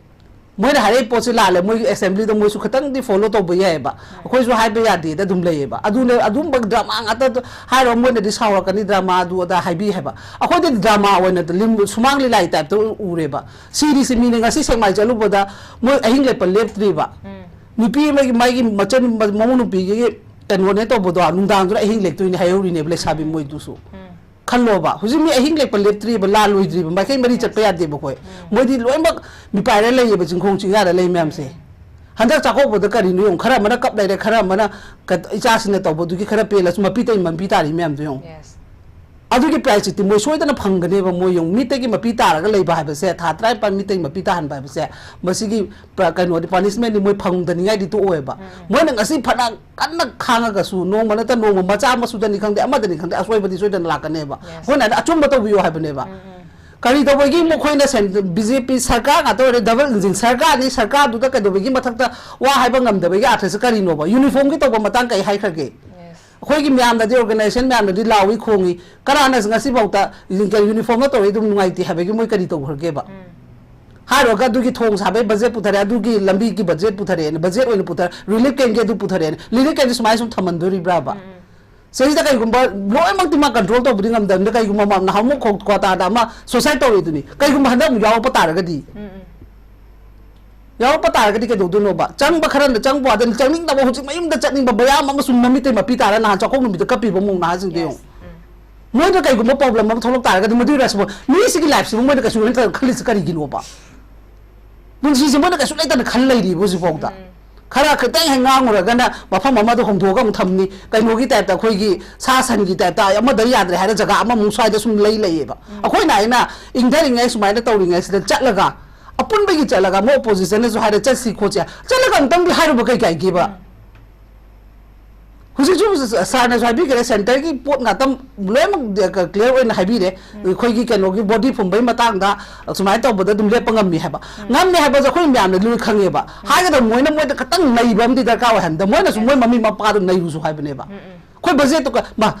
ꯃꯣꯏꯅ ꯍꯥꯏꯔꯛꯏ ꯄꯣꯠꯁꯤ ꯂꯥꯜꯂꯦ, ꯃꯣꯏꯒꯤ assemblyꯗ ꯃꯣꯏꯁꯨ ꯈꯤꯇꯪꯗꯤ follow ꯇꯧꯕ ꯌꯥꯏꯌꯦꯕ꯫ ꯑꯩꯈꯣꯏꯁꯨ ꯍꯥꯏꯕ ꯌꯥꯗꯦꯗ ꯑꯗꯨꯝ ꯂꯩꯌꯦꯕ꯫ ꯑꯗꯨꯅꯦ, ꯑꯗꯨꯝꯕ drama ꯉꯥꯛꯇ ꯍꯥꯏꯔꯣ, ꯃꯣꯏꯅꯗꯤ ꯁꯥꯎꯔꯛꯀꯅꯤ, drama ꯑꯗꯨ ꯑꯗꯥ ꯍꯥꯏꯕꯤ ꯍꯥꯏꯕ꯫ ꯑꯩꯈꯣꯏꯗꯗꯤ drama ꯑꯣꯏꯅ ꯂꯤꯝ-, ꯁꯨꯃꯥꯡ ꯂꯤꯂꯥꯒꯤ typeꯇ ꯎꯔꯦꯕ꯫ ꯁꯤꯔꯤꯁꯤ ꯃꯤꯅ ꯉꯁꯤ ꯁꯦꯛꯃꯥꯏ ꯆꯠꯂꯨꯕꯗ ꯃꯣꯏ ꯑꯍꯤꯡ ꯂꯦꯞꯄ ꯂꯦꯞꯇ꯭ꯔꯤꯕ꯫ ꯅꯨꯄꯤ ꯑꯃꯒꯤ, ꯃꯥꯒꯤ ꯃꯆꯟ, ꯃꯃꯧ ꯅꯨꯄꯤꯒꯤ ꯀꯩꯅꯣꯅꯦ ꯇꯧꯕꯗꯣ, ꯅꯨꯡꯗꯥꯡꯗꯨꯗ ꯑꯍꯤꯡ ꯂꯦꯛꯇꯣꯏꯅꯦ ꯍꯥꯏꯍꯧꯔꯤꯅꯦꯕ ꯂꯩꯁꯥꯕꯤ ꯃꯣꯏꯗꯨꯁꯨ꯫ ꯎꯝ꯫ ꯈꯜꯂꯣꯕ, ꯍꯧꯖꯤꯛ ꯃꯤ ꯑꯍꯤꯡ ꯂꯦꯛꯄ ꯂꯦꯞꯇ꯭ꯔꯤꯕ, ꯂꯥꯜꯂꯣꯏꯗ꯭ꯔꯤꯕ, ꯃꯥꯏꯀꯩ ꯃꯔꯤ ꯆꯠꯄ ꯌꯥꯗꯦꯕ ꯑꯩꯈꯣꯏ꯫ ꯎꯝ꯫ ꯃꯣꯏꯗꯤ ꯂꯣꯏꯅꯃꯛ ꯃꯤꯄꯥꯏꯔ ꯂꯩꯌꯦꯕ, ꯆꯤꯡꯈꯣꯡ ꯆꯤꯡꯌꯥꯗ ꯂꯩ ꯃꯌꯥꯝꯁꯦ꯫ ꯎꯝ꯫ ꯍꯟꯗꯛ ꯆꯥꯛꯀꯧꯕꯗ ꯀꯔꯤꯅꯣ ꯌꯦꯡꯉꯨ, ꯈꯔ ꯑꯃꯅ ꯀꯞ ꯂꯩꯔꯦ, ꯈꯔ ꯑꯃꯅ ꯀ-, ꯏꯆꯥꯁꯤꯡꯅ ꯇꯧꯕꯗꯨꯒꯤ ꯈꯔ ꯄꯦꯜꯂꯁꯨ ꯃꯄꯤ ꯇꯩ ꯃꯄꯤ ꯇꯥꯔꯤ ꯃꯌꯥꯝꯗꯣ ꯌꯦꯡꯉꯨ꯫ Yes꯫ ꯑꯗꯨꯒꯤ prizeꯁꯤꯗꯤ ꯃꯣꯏ ꯁꯣꯏꯗꯅ ꯐꯪꯒꯅꯦꯕ꯫ ꯃꯣꯏ ꯌꯦꯡꯉꯨ, ꯃꯤꯇꯒꯤ ꯃꯄꯤ ꯇꯥꯔꯒ ꯂꯩꯕ ꯍꯥꯏꯕꯁꯦ, ꯊꯥ ꯇꯔꯥꯅꯤꯄꯥꯟ ꯃꯤꯇꯒꯤ ꯃꯄꯤ ꯇꯥꯍꯟꯕ ꯍꯥꯏꯕꯁꯦ, ꯃꯁꯤꯒꯤ ꯄ꯭ꯔ-, ꯀꯩꯅꯣꯗꯤ, punishmentꯗꯤ ꯃꯣꯏ ꯐꯪꯗꯅꯤꯡꯉꯥꯏꯗꯤ ꯇꯣꯛꯑꯣꯏꯕ꯫ ꯎꯝ꯫ ꯃꯣꯏꯅ ꯉꯁꯤ ꯐꯅ ꯀꯟꯅ ꯈꯥꯡꯉꯒꯁꯨ, ꯅꯣꯡꯃ ꯅꯠꯇ ꯅꯣꯡꯃ, ꯃꯆꯥ ꯃꯁꯨꯗꯅꯤ ꯈꯪꯗꯦ, ꯑꯃꯗꯅꯤ ꯈꯪꯗꯦ, ꯑꯁꯣꯏꯕꯗꯤ ꯁꯣꯏꯗꯅ ꯂꯥꯛꯀꯅꯦꯕ꯫ Yes꯫ ꯑꯩꯈꯣꯏꯅ ꯍꯥꯏꯗꯤ ꯑꯆꯨꯝꯕ ꯇꯧꯕꯤꯌꯣ ꯍꯥꯏꯕꯅꯦꯕ꯫ ꯎꯝ, ꯎꯝ꯫ ꯀꯔꯤ ꯇꯧꯕꯒꯤ ꯃꯈꯣꯏꯅ ꯁꯦꯟ-, BJP ꯁꯔꯀꯥꯔ ꯉꯥꯛꯇ ꯑꯣꯏꯔꯦ, double engine ꯁꯔꯀꯥꯔꯅꯤ, ꯁꯔꯀꯥꯔꯗꯨꯗ ꯀꯩꯗꯧꯕꯒꯤ ꯃꯊꯛꯇ ꯋꯥ ꯍꯥꯏꯕ ꯉꯝꯗꯕꯒꯤ ꯑꯥꯔꯊꯁꯦ ꯀꯔꯤꯅꯣꯕ? Uniformꯒꯤ ꯇꯧꯕ ꯃꯇꯥꯡ ꯀꯩ ꯍꯥꯏꯈ꯭ꯔꯒꯦ? Yes꯫ ꯑꯩꯈꯣꯏꯒꯤ ꯃꯌꯥꯝꯅꯗꯤ, organization ꯃꯌꯥꯝꯅꯗꯤ ꯂꯥꯎꯏ ꯈꯣꯡꯏ, ꯀꯅꯥꯅ ꯉꯁꯤꯐꯥꯎꯗ ꯀꯩ uniformꯅ ꯇꯧꯔꯤ ꯑꯗꯨꯝ ꯅꯨꯡꯉꯥꯏꯇꯦ ꯍꯥꯏꯕꯒꯤ ꯃꯣꯏ ꯀꯔꯤ ꯇꯧꯈ꯭ꯔꯒꯦꯕ? ꯎꯝ꯫ ꯍꯥꯏꯔꯨꯔꯒ ꯑꯗꯨꯒꯤ ꯊꯣꯡ ꯁꯥꯕꯒꯤ budget ꯄꯨꯊꯔꯦ, ꯑꯗꯨꯒꯤ ꯂꯝꯕꯤꯒꯤ budget ꯄꯨꯊꯔꯛꯑꯦꯅ, budget ꯑꯣꯏꯅ ꯄꯨꯊꯔ-, relief campꯀꯤ ꯑꯗꯨ ꯄꯨꯊꯔꯛꯑꯦꯅ, relief campꯁꯤ ꯁꯨꯃꯥꯏꯅ ꯁꯨꯝ ꯊꯝꯍꯟꯗꯣꯔꯤꯕ꯭ꯔꯥꯕ? ꯎꯝ, ꯎꯝ꯫ ꯁꯤꯗꯩꯁꯤꯗ ꯀꯩꯒꯨꯝꯕ ꯂꯣꯏꯅꯃꯛꯇꯤ ꯃꯥ control ꯇꯧꯕꯗꯤ ꯉꯝꯗꯕꯅꯤꯅ, ꯀꯩꯒꯨꯝꯕ ꯃꯥ ꯅꯍꯥꯟꯃꯨꯛ ꯈꯣ-, ꯀ꯭ꯋꯥꯇꯥꯗ ꯑꯃ suicide ꯇꯧꯔꯤꯗꯨꯅꯤ, ꯀꯩꯒꯨꯝꯕ ꯍꯟꯗꯛ ꯑꯃꯨꯛ ꯌꯥꯎꯔꯛꯄ ꯇꯥꯔꯒꯗꯤ? ꯎꯝ, ꯎꯝ꯫ ꯌꯥꯎꯔꯛꯄ ꯇꯥꯔꯒꯗꯤ ꯀꯩꯗꯧꯗꯣꯏꯅꯣꯕ? ꯆꯪꯕ ꯈꯔꯅ ꯆꯪꯕ ꯋꯥꯗꯅꯤ, ꯆꯪꯅꯤꯡꯗꯕ, ꯍꯧꯖꯤꯛ ꯃꯌꯨꯝꯗ ꯆꯠꯅꯤꯡꯕ ꯃꯌꯥꯝ ꯑꯃꯁꯨ ꯃꯃꯤꯠꯇꯩ ꯃꯄꯤ ꯇꯥꯔ ꯅꯍꯥꯟ ꯆꯥꯛꯀꯧ ꯅꯨꯃꯤꯠꯇ ꯀꯞꯄꯤꯕ ꯃꯧ ꯅꯍꯥꯁꯤꯡꯗꯣ ꯌꯦꯡꯉꯨ꯫ Yes꯫ ꯎꯝ꯫ ꯃꯣꯏꯗ ꯀꯩꯒꯨꯝꯕ problem ꯑꯃ ꯊꯣꯛꯂꯛ ꯇꯥꯔꯒꯗꯤ ꯃꯗꯨꯒꯤ response, ꯃꯤꯁꯤꯒꯤ lifeꯁꯤꯕꯨ ꯃꯣꯏꯅ ꯀꯩꯁꯨ ꯅꯠꯇꯅ ꯈꯜꯂꯤꯁꯤ ꯀꯔꯤꯒꯤꯅꯣꯕ? ꯄꯨꯟꯁꯤꯁꯦ ꯃꯣꯏꯅ ꯀꯩꯁꯨ ꯂꯩꯇꯅ ꯈꯜ ꯂꯩꯔꯤꯕ ꯍꯧꯖꯤꯛꯐꯥꯎꯗ꯫ ꯎꯝ꯫ ꯈꯔ ꯈꯤꯇꯪ ꯍꯦꯛ ꯉꯥꯡꯉꯨꯔꯒꯅ ꯃꯐꯝ ꯑꯃꯗ ꯍꯣꯡꯗꯣꯛꯑꯒ ꯑꯃꯨꯛ ꯊꯝꯅꯤ꯫ ꯀꯩꯅꯣꯒꯤ typeꯇ, ꯑꯩꯈꯣꯏꯒꯤ ꯁꯥ ꯁꯟꯒꯤ typeꯇ, ꯑꯃꯗ ꯌꯥꯗ꯭ꯔꯦ ꯍꯥꯏꯔ ꯖꯒꯥ ꯑꯃꯃꯨꯛ ꯁ꯭ꯋꯥꯏꯗ ꯁꯨꯝ ꯂꯩ ꯂꯩꯌꯦꯕ꯫ ꯎꯝ꯫ ꯑꯩꯈꯣꯏꯅ ꯑꯩꯅ ꯏꯪꯊꯔꯤꯉꯩ ꯁꯨꯃꯥꯏꯅ ꯇꯧꯔꯤꯉꯩꯁꯤꯗ ꯆꯠꯂꯒ, ꯑꯄꯨꯟꯕꯒꯤ ꯆꯠꯂꯒ, ꯑꯃ oppositionꯅꯁꯨ ꯍꯥꯏꯔ ꯆꯠꯁꯤ ꯈꯣꯠꯁꯤ, ꯆꯠꯂꯒ ꯑꯃꯨꯛꯇꯪꯗꯤ ꯍꯥꯏꯔꯨꯕ ꯀꯩ ꯀꯥꯏꯒꯦꯕ? ꯎꯝ꯫ ꯍꯧꯖꯤꯛꯁꯨ ꯁꯥꯔꯅꯁꯨ ꯍꯥꯏꯕꯤꯈ꯭ꯔꯦ, centreꯒꯤ ꯄꯣꯠ ꯉꯥꯛꯇꯪ ꯂꯣꯏꯅꯃꯛ clear ꯑꯣꯏꯅ ꯍꯥꯏꯕꯤꯔꯦ꯫ ꯎꯝ꯫ ꯑꯩꯈꯣꯏꯒꯤ ꯀꯩꯅꯣꯒꯤ body ꯐꯨꯝꯕꯒꯤ ꯃꯇꯥꯡꯗ ꯁꯨꯃꯥꯏꯅ ꯇꯧꯕꯗ ꯑꯗꯨꯝ ꯂꯦꯞꯄ ꯉꯝꯃꯤ ꯍꯥꯏꯕ꯫ ꯎꯝ꯫ ꯉꯝꯃꯤ ꯍꯥꯏꯕꯁꯦ ꯑꯩꯈꯣꯏ ꯃꯌꯥꯝꯅ ꯂꯣꯏ ꯈꯪꯉꯦꯕ꯫ ꯎꯝ꯫ ꯍꯥꯏꯒꯗꯕ ꯃꯣꯏꯅ ꯃꯣꯏꯗ ꯈꯤꯇꯪ ꯅꯩꯕ ꯑꯃꯗꯤ ꯗꯔꯀꯥꯔ ꯑꯣꯏ ꯍꯥꯏꯕꯗ, ꯃꯣꯏꯅꯁꯨ ꯃꯣꯏ ꯃꯃꯤ ꯃꯄꯥꯗꯣ ꯅꯩꯔꯨꯁꯨ ꯍꯥꯏꯕꯅꯦꯕ꯫ ꯎꯝ, ꯎꯝ꯫ ꯑꯩꯈꯣꯏ budgetꯇꯨ ꯀ-, ꯃꯥ,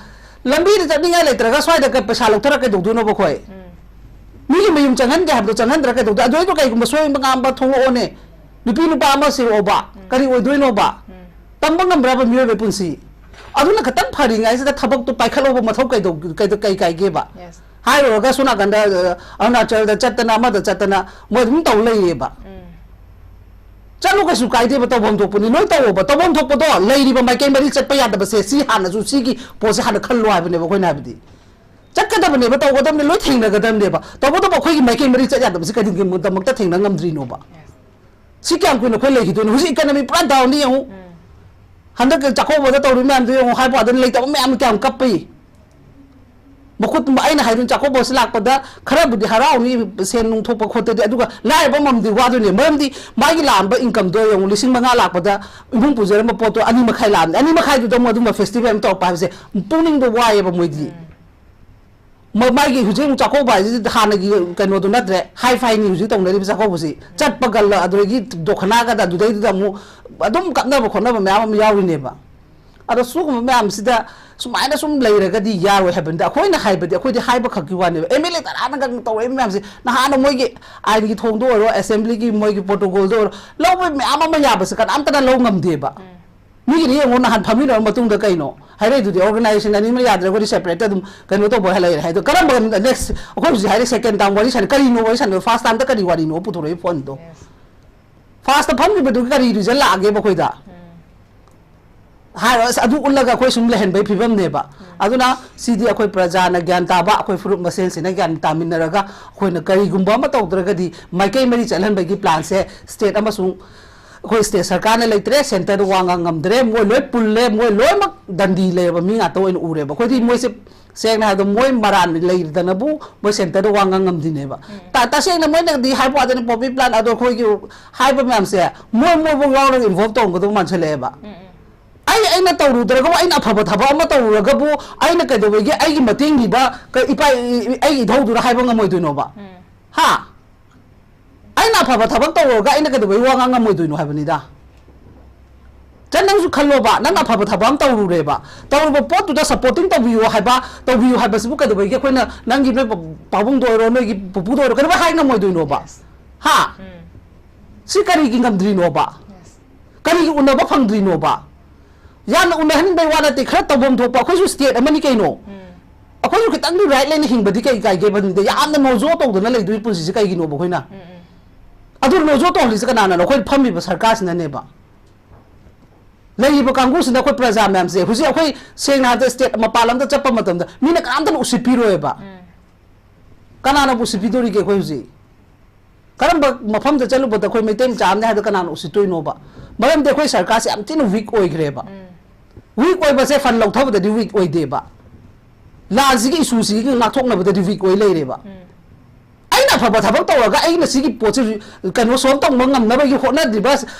ꯂꯝꯕꯤꯗ ꯆꯠꯅꯤꯡꯉꯥꯏ ꯂꯩꯇ꯭ꯔꯒ ꯁ꯭ꯋꯥꯏꯗ ꯀ-, ꯄꯩꯁꯥ ꯂꯧꯊꯔ ꯀꯩꯗꯧꯗꯣꯏꯅꯣꯕ ꯑꯩꯈꯣꯏ? ꯎꯝ꯫ ꯃꯤꯒꯤ ꯃꯌꯨꯝ ꯆꯪꯍꯟꯒꯦ ꯍꯥꯏꯕꯗꯣ ꯆꯪꯍꯟꯗ꯭ꯔ ꯀꯩꯗꯧꯗꯣꯏ? ꯑꯗꯨ ꯑꯩꯗꯣ ꯀꯩꯒꯨꯝꯕ ꯁꯣꯏꯕ ꯉꯥꯝꯕ ꯊꯣꯛꯂꯛꯑꯣꯅꯦ꯫ ꯅꯨꯄꯤ ꯅꯨꯄꯥ ꯑꯃ ꯁꯤꯔꯛꯑꯣꯕ꯫ ꯎꯝ꯫ ꯀꯔꯤ ꯑꯣꯏꯗꯣꯏꯅꯣꯕ? ꯎꯝ꯫ ꯇꯝꯕ ꯉꯝꯕ꯭ꯔꯕ ꯃꯤꯑꯣꯏꯕꯒꯤ ꯄꯨꯟꯁꯤ? ꯑꯗꯨꯅ ꯈꯤꯇꯪ ꯐꯔꯤꯉꯩꯁꯤꯗ ꯊꯕꯛꯇꯣ ꯄꯥꯏꯈꯠꯍꯧꯕ ꯃꯊꯧ ꯀꯩꯗꯧ-, ꯀꯩꯗ-, ꯀꯩ ꯀꯥꯏꯒꯦꯕ? Yes꯫ ꯍꯥꯏꯔꯨꯔꯒ ꯁꯣꯝ ꯅꯥꯀꯟꯗ, ꯑ, ꯑꯔꯨꯅꯥꯆꯜꯗ ꯆꯠꯇꯅ ꯑꯃꯗ ꯆꯠꯇꯅ ꯃꯣꯏ ꯑꯗꯨꯝ ꯇꯧ ꯂꯩꯌꯦꯕ꯫ ꯎꯝ꯫ ꯆꯠꯂꯨ, ꯀꯩꯁꯨ ꯀꯥꯏꯗꯦꯕ, ꯇꯧꯐꯝ ꯊꯣꯛꯄꯅꯤ, ꯂꯣꯏ ꯇꯧꯑꯣꯕ꯫ ꯇꯧꯐꯝ ꯊꯣꯛꯄꯗꯣ, ꯂꯩꯔꯤꯕ ꯃꯥꯏꯀꯩ ꯃꯔꯤ ꯆꯠꯄ ꯌꯥꯗꯕꯁꯦ, ꯁꯤ ꯍꯥꯟꯅꯁꯨ, ꯁꯤꯒꯤ ꯄꯣꯠꯁꯦ ꯍꯥꯟꯅ ꯈꯜꯂꯣ ꯍꯥꯏꯕꯅꯦꯕ ꯑꯩꯈꯣꯏꯅ ꯍꯥꯏꯕꯗꯤ꯫ ꯆꯠꯀꯗꯕꯅꯦꯕ, ꯇꯧꯒꯗꯕꯅꯦ, ꯂꯣꯏ ꯊꯦꯡꯅꯒꯗꯕꯅꯦꯕ꯫ ꯇꯧꯕꯇꯕꯨ ꯑꯩꯈꯣꯏꯒꯤ ꯃꯥꯏꯀꯩ ꯃꯔꯤ ꯆꯠ ꯌꯥꯗꯕꯁꯤ ꯀꯔꯤꯒꯤꯗꯃꯛꯇ ꯊꯦꯡꯅ ꯉꯝꯗ꯭ꯔꯤꯅꯣꯕ? ꯁꯤ ꯀꯌꯥꯝ ꯀꯨꯏꯅ ꯑꯩꯈꯣꯏ ꯂꯩꯈꯤꯗꯣꯏꯅꯣ? ꯍꯧꯖꯤꯛ ꯏꯀꯅꯃꯤ ꯄꯨꯔꯥ ꯗꯥꯎꯟꯗ ꯌꯦꯡꯉꯨ꯫ ꯍꯟꯗꯛꯀꯤ ꯆꯥꯛꯀꯧꯕꯗ ꯇꯧꯔꯤ ꯃꯌꯥꯝꯗꯣ ꯌꯦꯡꯉꯨ, ꯍꯥꯏꯕ ꯋꯥꯗꯅ ꯂꯩꯇꯕ ꯃꯌꯥꯝ ꯀꯌꯥꯝ ꯀꯞꯄꯤ꯫ ꯃꯈꯨꯠ, ꯑꯩꯅ ꯍꯥꯏꯗꯨꯅ, ꯆꯥꯛꯀꯧꯕꯁꯤ ꯂꯥꯛꯄꯗ ꯈꯔꯕꯨꯗꯤ ꯍꯔꯥꯎꯅꯤ, ꯁꯦꯟ ꯅꯨꯡ ꯊꯣꯛꯄ ꯈꯣꯠꯇꯗꯤ, ꯑꯗꯨꯒ ꯂꯥꯏꯔꯕ ꯑꯃꯃꯝꯗꯤ ꯋꯥꯗꯣꯏꯅꯦ꯫ ꯃꯔꯝꯗꯤ ꯃꯥꯒꯤ ꯂꯥꯛꯑꯝꯕ ꯏꯟꯀꯝꯗꯣ ꯌꯦꯡꯉꯨ, ꯂꯤꯁꯤꯡ ꯃꯉꯥ ꯂꯥꯛꯄꯗ ꯏꯃꯨꯡ ꯄꯨꯖꯔꯝꯕ ꯄꯣꯠꯇꯣ ꯑꯅꯤ ꯃꯈꯥꯏ ꯂꯥꯛꯑꯝꯅꯤ, ꯑꯅꯤ ꯃꯈꯥꯏꯗꯨꯗ ꯑꯃꯨꯛ ꯑꯗꯨꯝꯕ ꯐꯦꯁꯇꯤꯚꯦꯜ ꯑꯃ ꯇꯧꯔꯛꯄ ꯍꯥꯏꯕꯁꯦ ꯄꯨꯛꯅꯤꯡꯗꯣ ꯋꯥꯏꯑꯦꯕ ꯃꯣꯏꯗꯤ꯫ ꯃ-, ꯃꯥꯒꯤ ꯍꯧꯖꯤꯛ ꯑꯃꯨꯛ ꯆꯥꯛꯀꯧꯕ ꯍꯥꯏꯁꯤꯗꯤ ꯍꯥꯟꯅꯒꯤ ꯀꯩꯅꯣꯗꯨ ꯅꯠꯇ꯭ꯔꯦ, ꯍꯥꯏ ꯐꯥꯏꯅꯤ ꯍꯧꯖꯤꯛ ꯇꯧꯅꯔꯤꯕ ꯆꯥꯛꯀꯧꯕꯁꯤ꯫ ꯆꯠꯄꯒ ꯂ-, ꯑꯗꯨꯗꯒꯤ ꯗꯣꯈꯅꯥꯒꯗ ꯑꯗꯨꯗꯩꯗꯨꯗ ꯑꯃꯨꯛ ꯑꯗꯨꯝ ꯀꯞꯅꯕ ꯈꯣꯠꯅꯕ ꯃꯌꯥꯝ ꯑꯃ ꯌꯥꯎꯔꯤꯅꯦꯕ꯫ ꯑꯗꯣ ꯁꯤꯒꯨꯝꯕ ꯃꯌꯥꯝꯁꯤꯗ ꯁꯨꯃꯥꯏꯅ ꯁꯨꯝ ꯂꯩꯔꯒꯗꯤ ꯌꯥꯔꯣꯏ ꯍꯥꯏꯕꯅꯤꯗ꯫ ꯑꯩꯈꯣꯏꯅ ꯍꯥꯏꯕꯗꯤ, ꯑꯩꯈꯣꯏꯗꯤ ꯍꯥꯏꯕ ꯈꯛꯀꯤ ꯋꯥꯅꯦꯕ꯫ ꯑꯦꯝ ꯑꯦꯜ ꯑꯦ ꯇꯔꯥꯅꯒ ꯇꯧꯔꯛꯏꯕ ꯃꯌꯥꯝꯁꯦ, ꯅꯍꯥꯟꯅ ꯃꯣꯏꯒꯤ ꯑꯥꯏꯟꯒꯤ ꯊꯣꯡꯗ ꯑꯣꯏꯔꯣ, ꯑꯦꯁꯦꯝꯕ꯭ꯂꯤꯒꯤ ꯃꯣꯏꯒꯤ ꯄ꯭ꯔꯣꯇꯣꯀꯣꯜꯗ ꯑꯣꯏꯔꯣ, ꯂꯧꯕ ꯃꯌꯥꯝ ꯑꯃ ꯌꯥꯕꯁꯦ ꯀꯅꯥꯝꯇꯅ ꯂꯧ ꯉꯝꯗꯦꯕ꯫ ꯃꯤꯒꯤꯗꯤ ꯌꯦꯡꯉꯣ, ꯅꯍꯥꯟ ꯐꯝꯃꯤꯟꯅꯔ ꯃꯇꯨꯡꯗ ꯀꯩꯅꯣ ꯍꯥꯏꯔꯛꯏꯗꯨꯗꯤ, ꯑꯣꯔꯒꯅꯥꯏꯖꯦꯁꯟ ꯑꯅꯤꯃꯛ ꯌꯥꯗ꯭ꯔꯒꯗꯤ ꯁꯦꯄꯔꯦꯠꯇ ꯑꯗꯨꯝ ꯀꯩꯅꯣ ꯇꯧꯕ ꯂꯩꯔꯦ ꯍꯥꯏꯗꯣ꯫ ꯀꯔꯝꯕ ꯅꯦꯛꯁ, ꯑꯩꯈꯣꯏ ꯍꯧꯖꯤꯛ ꯍꯥꯏꯔꯦ, ꯁꯦꯀꯦꯟ ꯇꯥꯝ ꯋꯥꯔꯤ ꯁꯥꯟꯅ-, ꯀꯔꯤꯅꯣ ꯋꯥꯔꯤ ꯁꯥꯟꯅꯕ? ꯐꯥꯔꯁ ꯇꯥꯝꯗ ꯀꯔꯤ ꯋꯥꯔꯤꯅꯣ ꯄꯨꯊꯣꯔꯛꯏ ꯐꯣꯟꯗꯣ? ꯐꯥꯔꯁꯇ ꯐꯝꯈꯤꯕꯗꯨꯒꯤ ꯀꯔꯤ ꯔꯤꯖꯜ ꯂꯥꯛꯑꯒꯦꯕ ꯑꯩꯈꯣꯏꯗ? ꯍꯥꯏꯔꯣ, ꯑꯁ, ꯑꯗꯨ ꯎꯠꯂꯒ ꯑꯩꯈꯣꯏ ꯁꯨꯝ ꯂꯩꯍꯟꯕꯒꯤ ꯐꯤꯕꯝꯅꯦꯕ꯫ ꯑꯗꯨꯅ ꯁꯤꯗꯤ ꯑꯩꯈꯣꯏ ꯄ꯭ꯔꯖꯥꯅ ꯒ꯭ꯌꯥꯟ ꯇꯥꯕ, ꯑꯩꯈꯣꯏ ꯐꯨꯔꯨꯞ ꯃꯁꯦꯟꯁꯤꯅ ꯒ꯭ꯌꯥꯟ ꯇꯥꯃꯤꯟꯅꯔꯒ ꯑꯩꯈꯣꯏꯅ ꯀꯔꯤꯒꯨꯝꯕ ꯑꯃ ꯇꯧꯗ꯭ꯔꯒꯗꯤ ꯃꯥꯏꯀꯩ ꯃꯔꯤ ꯆꯠꯍꯟꯕꯒꯤ ꯄ꯭ꯂꯥꯟꯁꯦ ꯁ꯭ꯇꯦꯠ ꯑꯃꯁꯨꯡ ꯑꯩꯈꯣꯏ ꯁ꯭ꯇꯦꯠ ꯁꯔꯀꯥꯔꯅ ꯂꯩꯇ꯭ꯔꯦ, ꯁꯦꯟꯇꯔꯗ ꯋꯥ ꯉꯥꯡ ꯉꯝꯗ꯭ꯔꯦ, ꯃꯣꯏ ꯂꯣꯏ ꯄꯨꯜꯂꯦ, ꯃꯣꯏ ꯂꯣꯏꯅꯃꯛ ꯗꯟꯗꯤ ꯂꯩꯔꯕ ꯃꯤ ꯉꯥꯛꯇ ꯑꯣꯏꯅ ꯎꯔꯦꯕ꯫ ꯑꯩꯈꯣꯏꯗꯤ ꯃꯣꯏꯁꯦ ꯁꯦꯡꯅ ꯍꯥꯏꯕꯗ ꯃꯣꯏ ꯃꯔꯥꯟ ꯂꯩꯗꯅꯕꯨ ꯃꯣꯏ ꯁꯦꯟꯇꯔꯗ ꯋꯥ ꯉꯥꯡ ꯉꯝꯗꯤꯅꯦꯕ꯫ ꯎꯝ꯫ ꯇ-, ꯇꯁꯦꯡꯅ ꯃꯣꯏꯅꯗꯤ ꯍꯥꯏꯕ ꯋꯥꯗꯅꯤ, ꯄꯣꯄꯤ ꯄ꯭ꯂꯥꯟ ꯑꯗꯣ ꯑꯩꯈꯣꯏꯒꯤ ꯍꯥꯏꯕ ꯃꯌꯥꯝꯁꯦ ꯃꯣꯏ ꯃꯣꯏꯐꯧ ꯌꯥꯎꯔꯒ ꯏꯟꯚꯣꯜꯕ ꯇꯧꯔꯝꯒꯗꯧꯕ ꯃꯥꯟꯁꯜꯂꯛꯑꯦꯕ꯫ ꯎꯝ, ꯎꯝ꯫ ꯑꯩ, ꯑꯩꯅ ꯇꯧꯔꯨꯗ꯭ꯔꯒꯕꯨ ꯑꯩꯅ ꯑꯐꯕ ꯊꯕꯛ ꯑꯃ ꯇꯧꯔꯨꯔꯒꯕꯨ ꯑꯩꯅ ꯀꯩꯗꯧꯕꯒꯤ ꯑꯩꯒꯤ ꯃꯇꯦꯡ ꯅꯤꯕ ꯀ-, ꯏꯄꯥ, ꯏ-, ꯏ-, ꯑꯩꯒꯤ ꯏꯙꯧꯗꯨꯗ ꯍꯥꯏꯕ ꯉꯝꯃꯣꯏꯗꯣꯏꯅꯣꯕ? ꯎꯝ꯫ ꯍꯥ? ꯑꯩꯅ ꯑꯐꯕ ꯊꯕꯛ ꯇꯧꯔꯨꯔꯒ ꯑꯩꯅ ꯀꯩꯗꯧꯕꯒꯤ ꯋꯥ ꯉꯥꯡ ꯉꯝꯃꯣꯏꯗꯣꯏꯅꯣ ꯍꯥꯏꯕꯅꯤꯗ꯫ ꯆꯟ, ꯅꯪꯁꯨ ꯈꯜꯂꯣꯕ, ꯅꯪ ꯑꯐꯕ ꯊꯕꯛ ꯑꯃ ꯇꯧꯔꯨꯔꯦꯕ, ꯇꯧꯔꯨꯕ ꯄꯣꯠꯇꯨꯗ ꯁꯄꯣꯔꯇꯤꯡ ꯇꯧꯕꯤꯌꯣ ꯍꯥꯏꯕ, ꯇꯧꯕꯤꯌꯨ ꯍꯥꯏꯕꯁꯤꯕꯨ ꯀꯩꯗꯧꯕꯒꯤ ꯑꯩꯈꯣꯏꯅ ꯅꯪꯒꯤ ꯅꯣꯏ ꯄ-, ꯄꯥꯕꯨꯡꯗ ꯑꯣꯏꯔꯣ, ꯅꯣꯏꯒꯤ ꯄꯨꯄꯨꯗ ꯑꯣꯏꯔꯣ, ꯀꯩꯗꯧꯕꯩ ꯍꯥꯏ ꯉꯝꯃꯣꯏꯗꯣꯏꯅꯣꯕ? Yes. ꯍꯥ? ꯎꯝ꯫ ꯁꯤ ꯀꯔꯤꯒꯤ ꯉꯝꯗ꯭ꯔꯤꯅꯣꯕ? Yes. ꯀꯔꯤꯒꯤ ꯎꯅꯕ ꯐꯪꯗ꯭ꯔꯤꯅꯣꯕ? ꯌꯥꯝꯅ ꯎꯅꯍꯟꯅꯤꯡꯕꯩ ꯋꯥ ꯅꯠꯇꯦ, ꯈꯔ ꯇꯧꯐꯝ ꯊꯣꯛꯄ, ꯑꯩꯈꯣꯏꯁꯨ ꯁ꯭ꯇꯦꯠ ꯑꯃꯅꯤ ꯀꯩꯅꯣ꯫ ꯎꯝ꯫ ꯑꯩꯈꯣꯏꯁꯨ ꯈꯤꯇꯪꯗꯤ ꯔꯥꯏꯠ ꯂꯩꯅ ꯍꯤꯡꯕꯗꯤ ꯀꯩ ꯀꯥꯏꯒꯦꯕ? ꯑꯗꯨꯗ ꯌꯥꯝꯅ ꯅꯣꯖꯣ ꯇꯧꯗꯅ ꯂꯩꯗꯣꯏ ꯄꯨꯟꯁꯤꯁꯦ ꯀꯩꯒꯤꯅꯣꯕ ꯑꯩꯈꯣꯏꯅ? ꯎꯝ, ꯎꯝ꯫ ꯑꯗꯨ ꯅꯣꯖꯣ ꯇꯧꯍꯜꯂꯤꯁꯦ ꯀꯅꯥꯅꯅꯣ? ꯑꯩꯈꯣꯏ ꯐꯝꯃꯤꯕ ꯁꯔꯀꯥꯔꯁꯤꯅꯅꯦꯕ꯫ ꯂꯩꯔꯤꯕ ꯀꯥꯡꯕꯨꯁꯤꯅ ꯑꯩꯈꯣꯏ ꯄ꯭ꯔꯖꯥ ꯃꯌꯥꯝꯁꯦ ꯍꯧꯖꯤꯛ ꯑꯩꯈꯣꯏ ꯁꯦꯡꯅ ꯍꯥꯏꯔꯕꯗ ꯁ꯭ꯇꯦꯠ ꯃꯄꯥꯟ ꯂꯝꯗ ꯆꯠꯄ ꯃꯇꯝꯗ ꯃꯤꯅ ꯀꯅꯥꯝꯇꯅ ꯎꯁꯤꯠꯄꯤꯔꯣꯏꯕ꯫ ꯀꯅꯥꯅꯕꯨ ꯎꯁꯤꯠꯄꯤꯗꯣꯔꯤꯒꯦ ꯑꯩꯈꯣꯏ ꯍꯧꯖꯤꯛ? ꯀꯔꯝꯕ ꯃꯐꯝꯗ ꯆꯠꯂꯨꯕꯗ ꯑꯩꯈꯣꯏ ꯃꯩꯇꯩ ꯃꯆꯥ ꯑꯃꯅꯦ ꯍꯥꯏꯕꯗ ꯀꯅꯥꯅ ꯎꯁꯤꯠꯇꯣꯏꯅꯣꯕ? ꯃꯔꯝꯗꯤ ꯑꯩꯈꯣꯏ ꯁꯔꯀꯥꯔꯁꯦ ꯌꯥꯝ ꯊꯤꯅ ꯋꯤꯛ ꯑꯣꯏꯈ꯭ꯔꯦꯕ꯫ ꯋꯤꯛ ꯑꯣꯏꯕꯁꯦ ꯐꯟ ꯂꯧꯊꯕꯗꯗꯤ ꯋꯤꯛ ꯑꯣꯏꯗꯦꯕ, ꯂꯥꯟꯁꯤꯒꯤ ꯏꯁꯨꯁꯤꯒꯤ ꯉꯥꯛꯊꯣꯛꯅꯕꯗꯗꯤ ꯋꯤꯛ ꯑꯣꯏ ꯂꯩꯔꯦꯕ꯫ ꯑꯩꯅ ꯑꯐꯕ ꯊꯕꯛ ꯇꯧꯔꯒ ꯑꯩꯅ ꯁꯤꯒꯤ ꯄꯣꯠꯁꯤ ꯀꯩꯅꯣ ꯁꯣꯜꯕ ꯇꯧꯕ ꯉꯝꯅꯕꯒꯤ ꯍꯣꯠꯅꯗ꯭ꯔꯤꯕ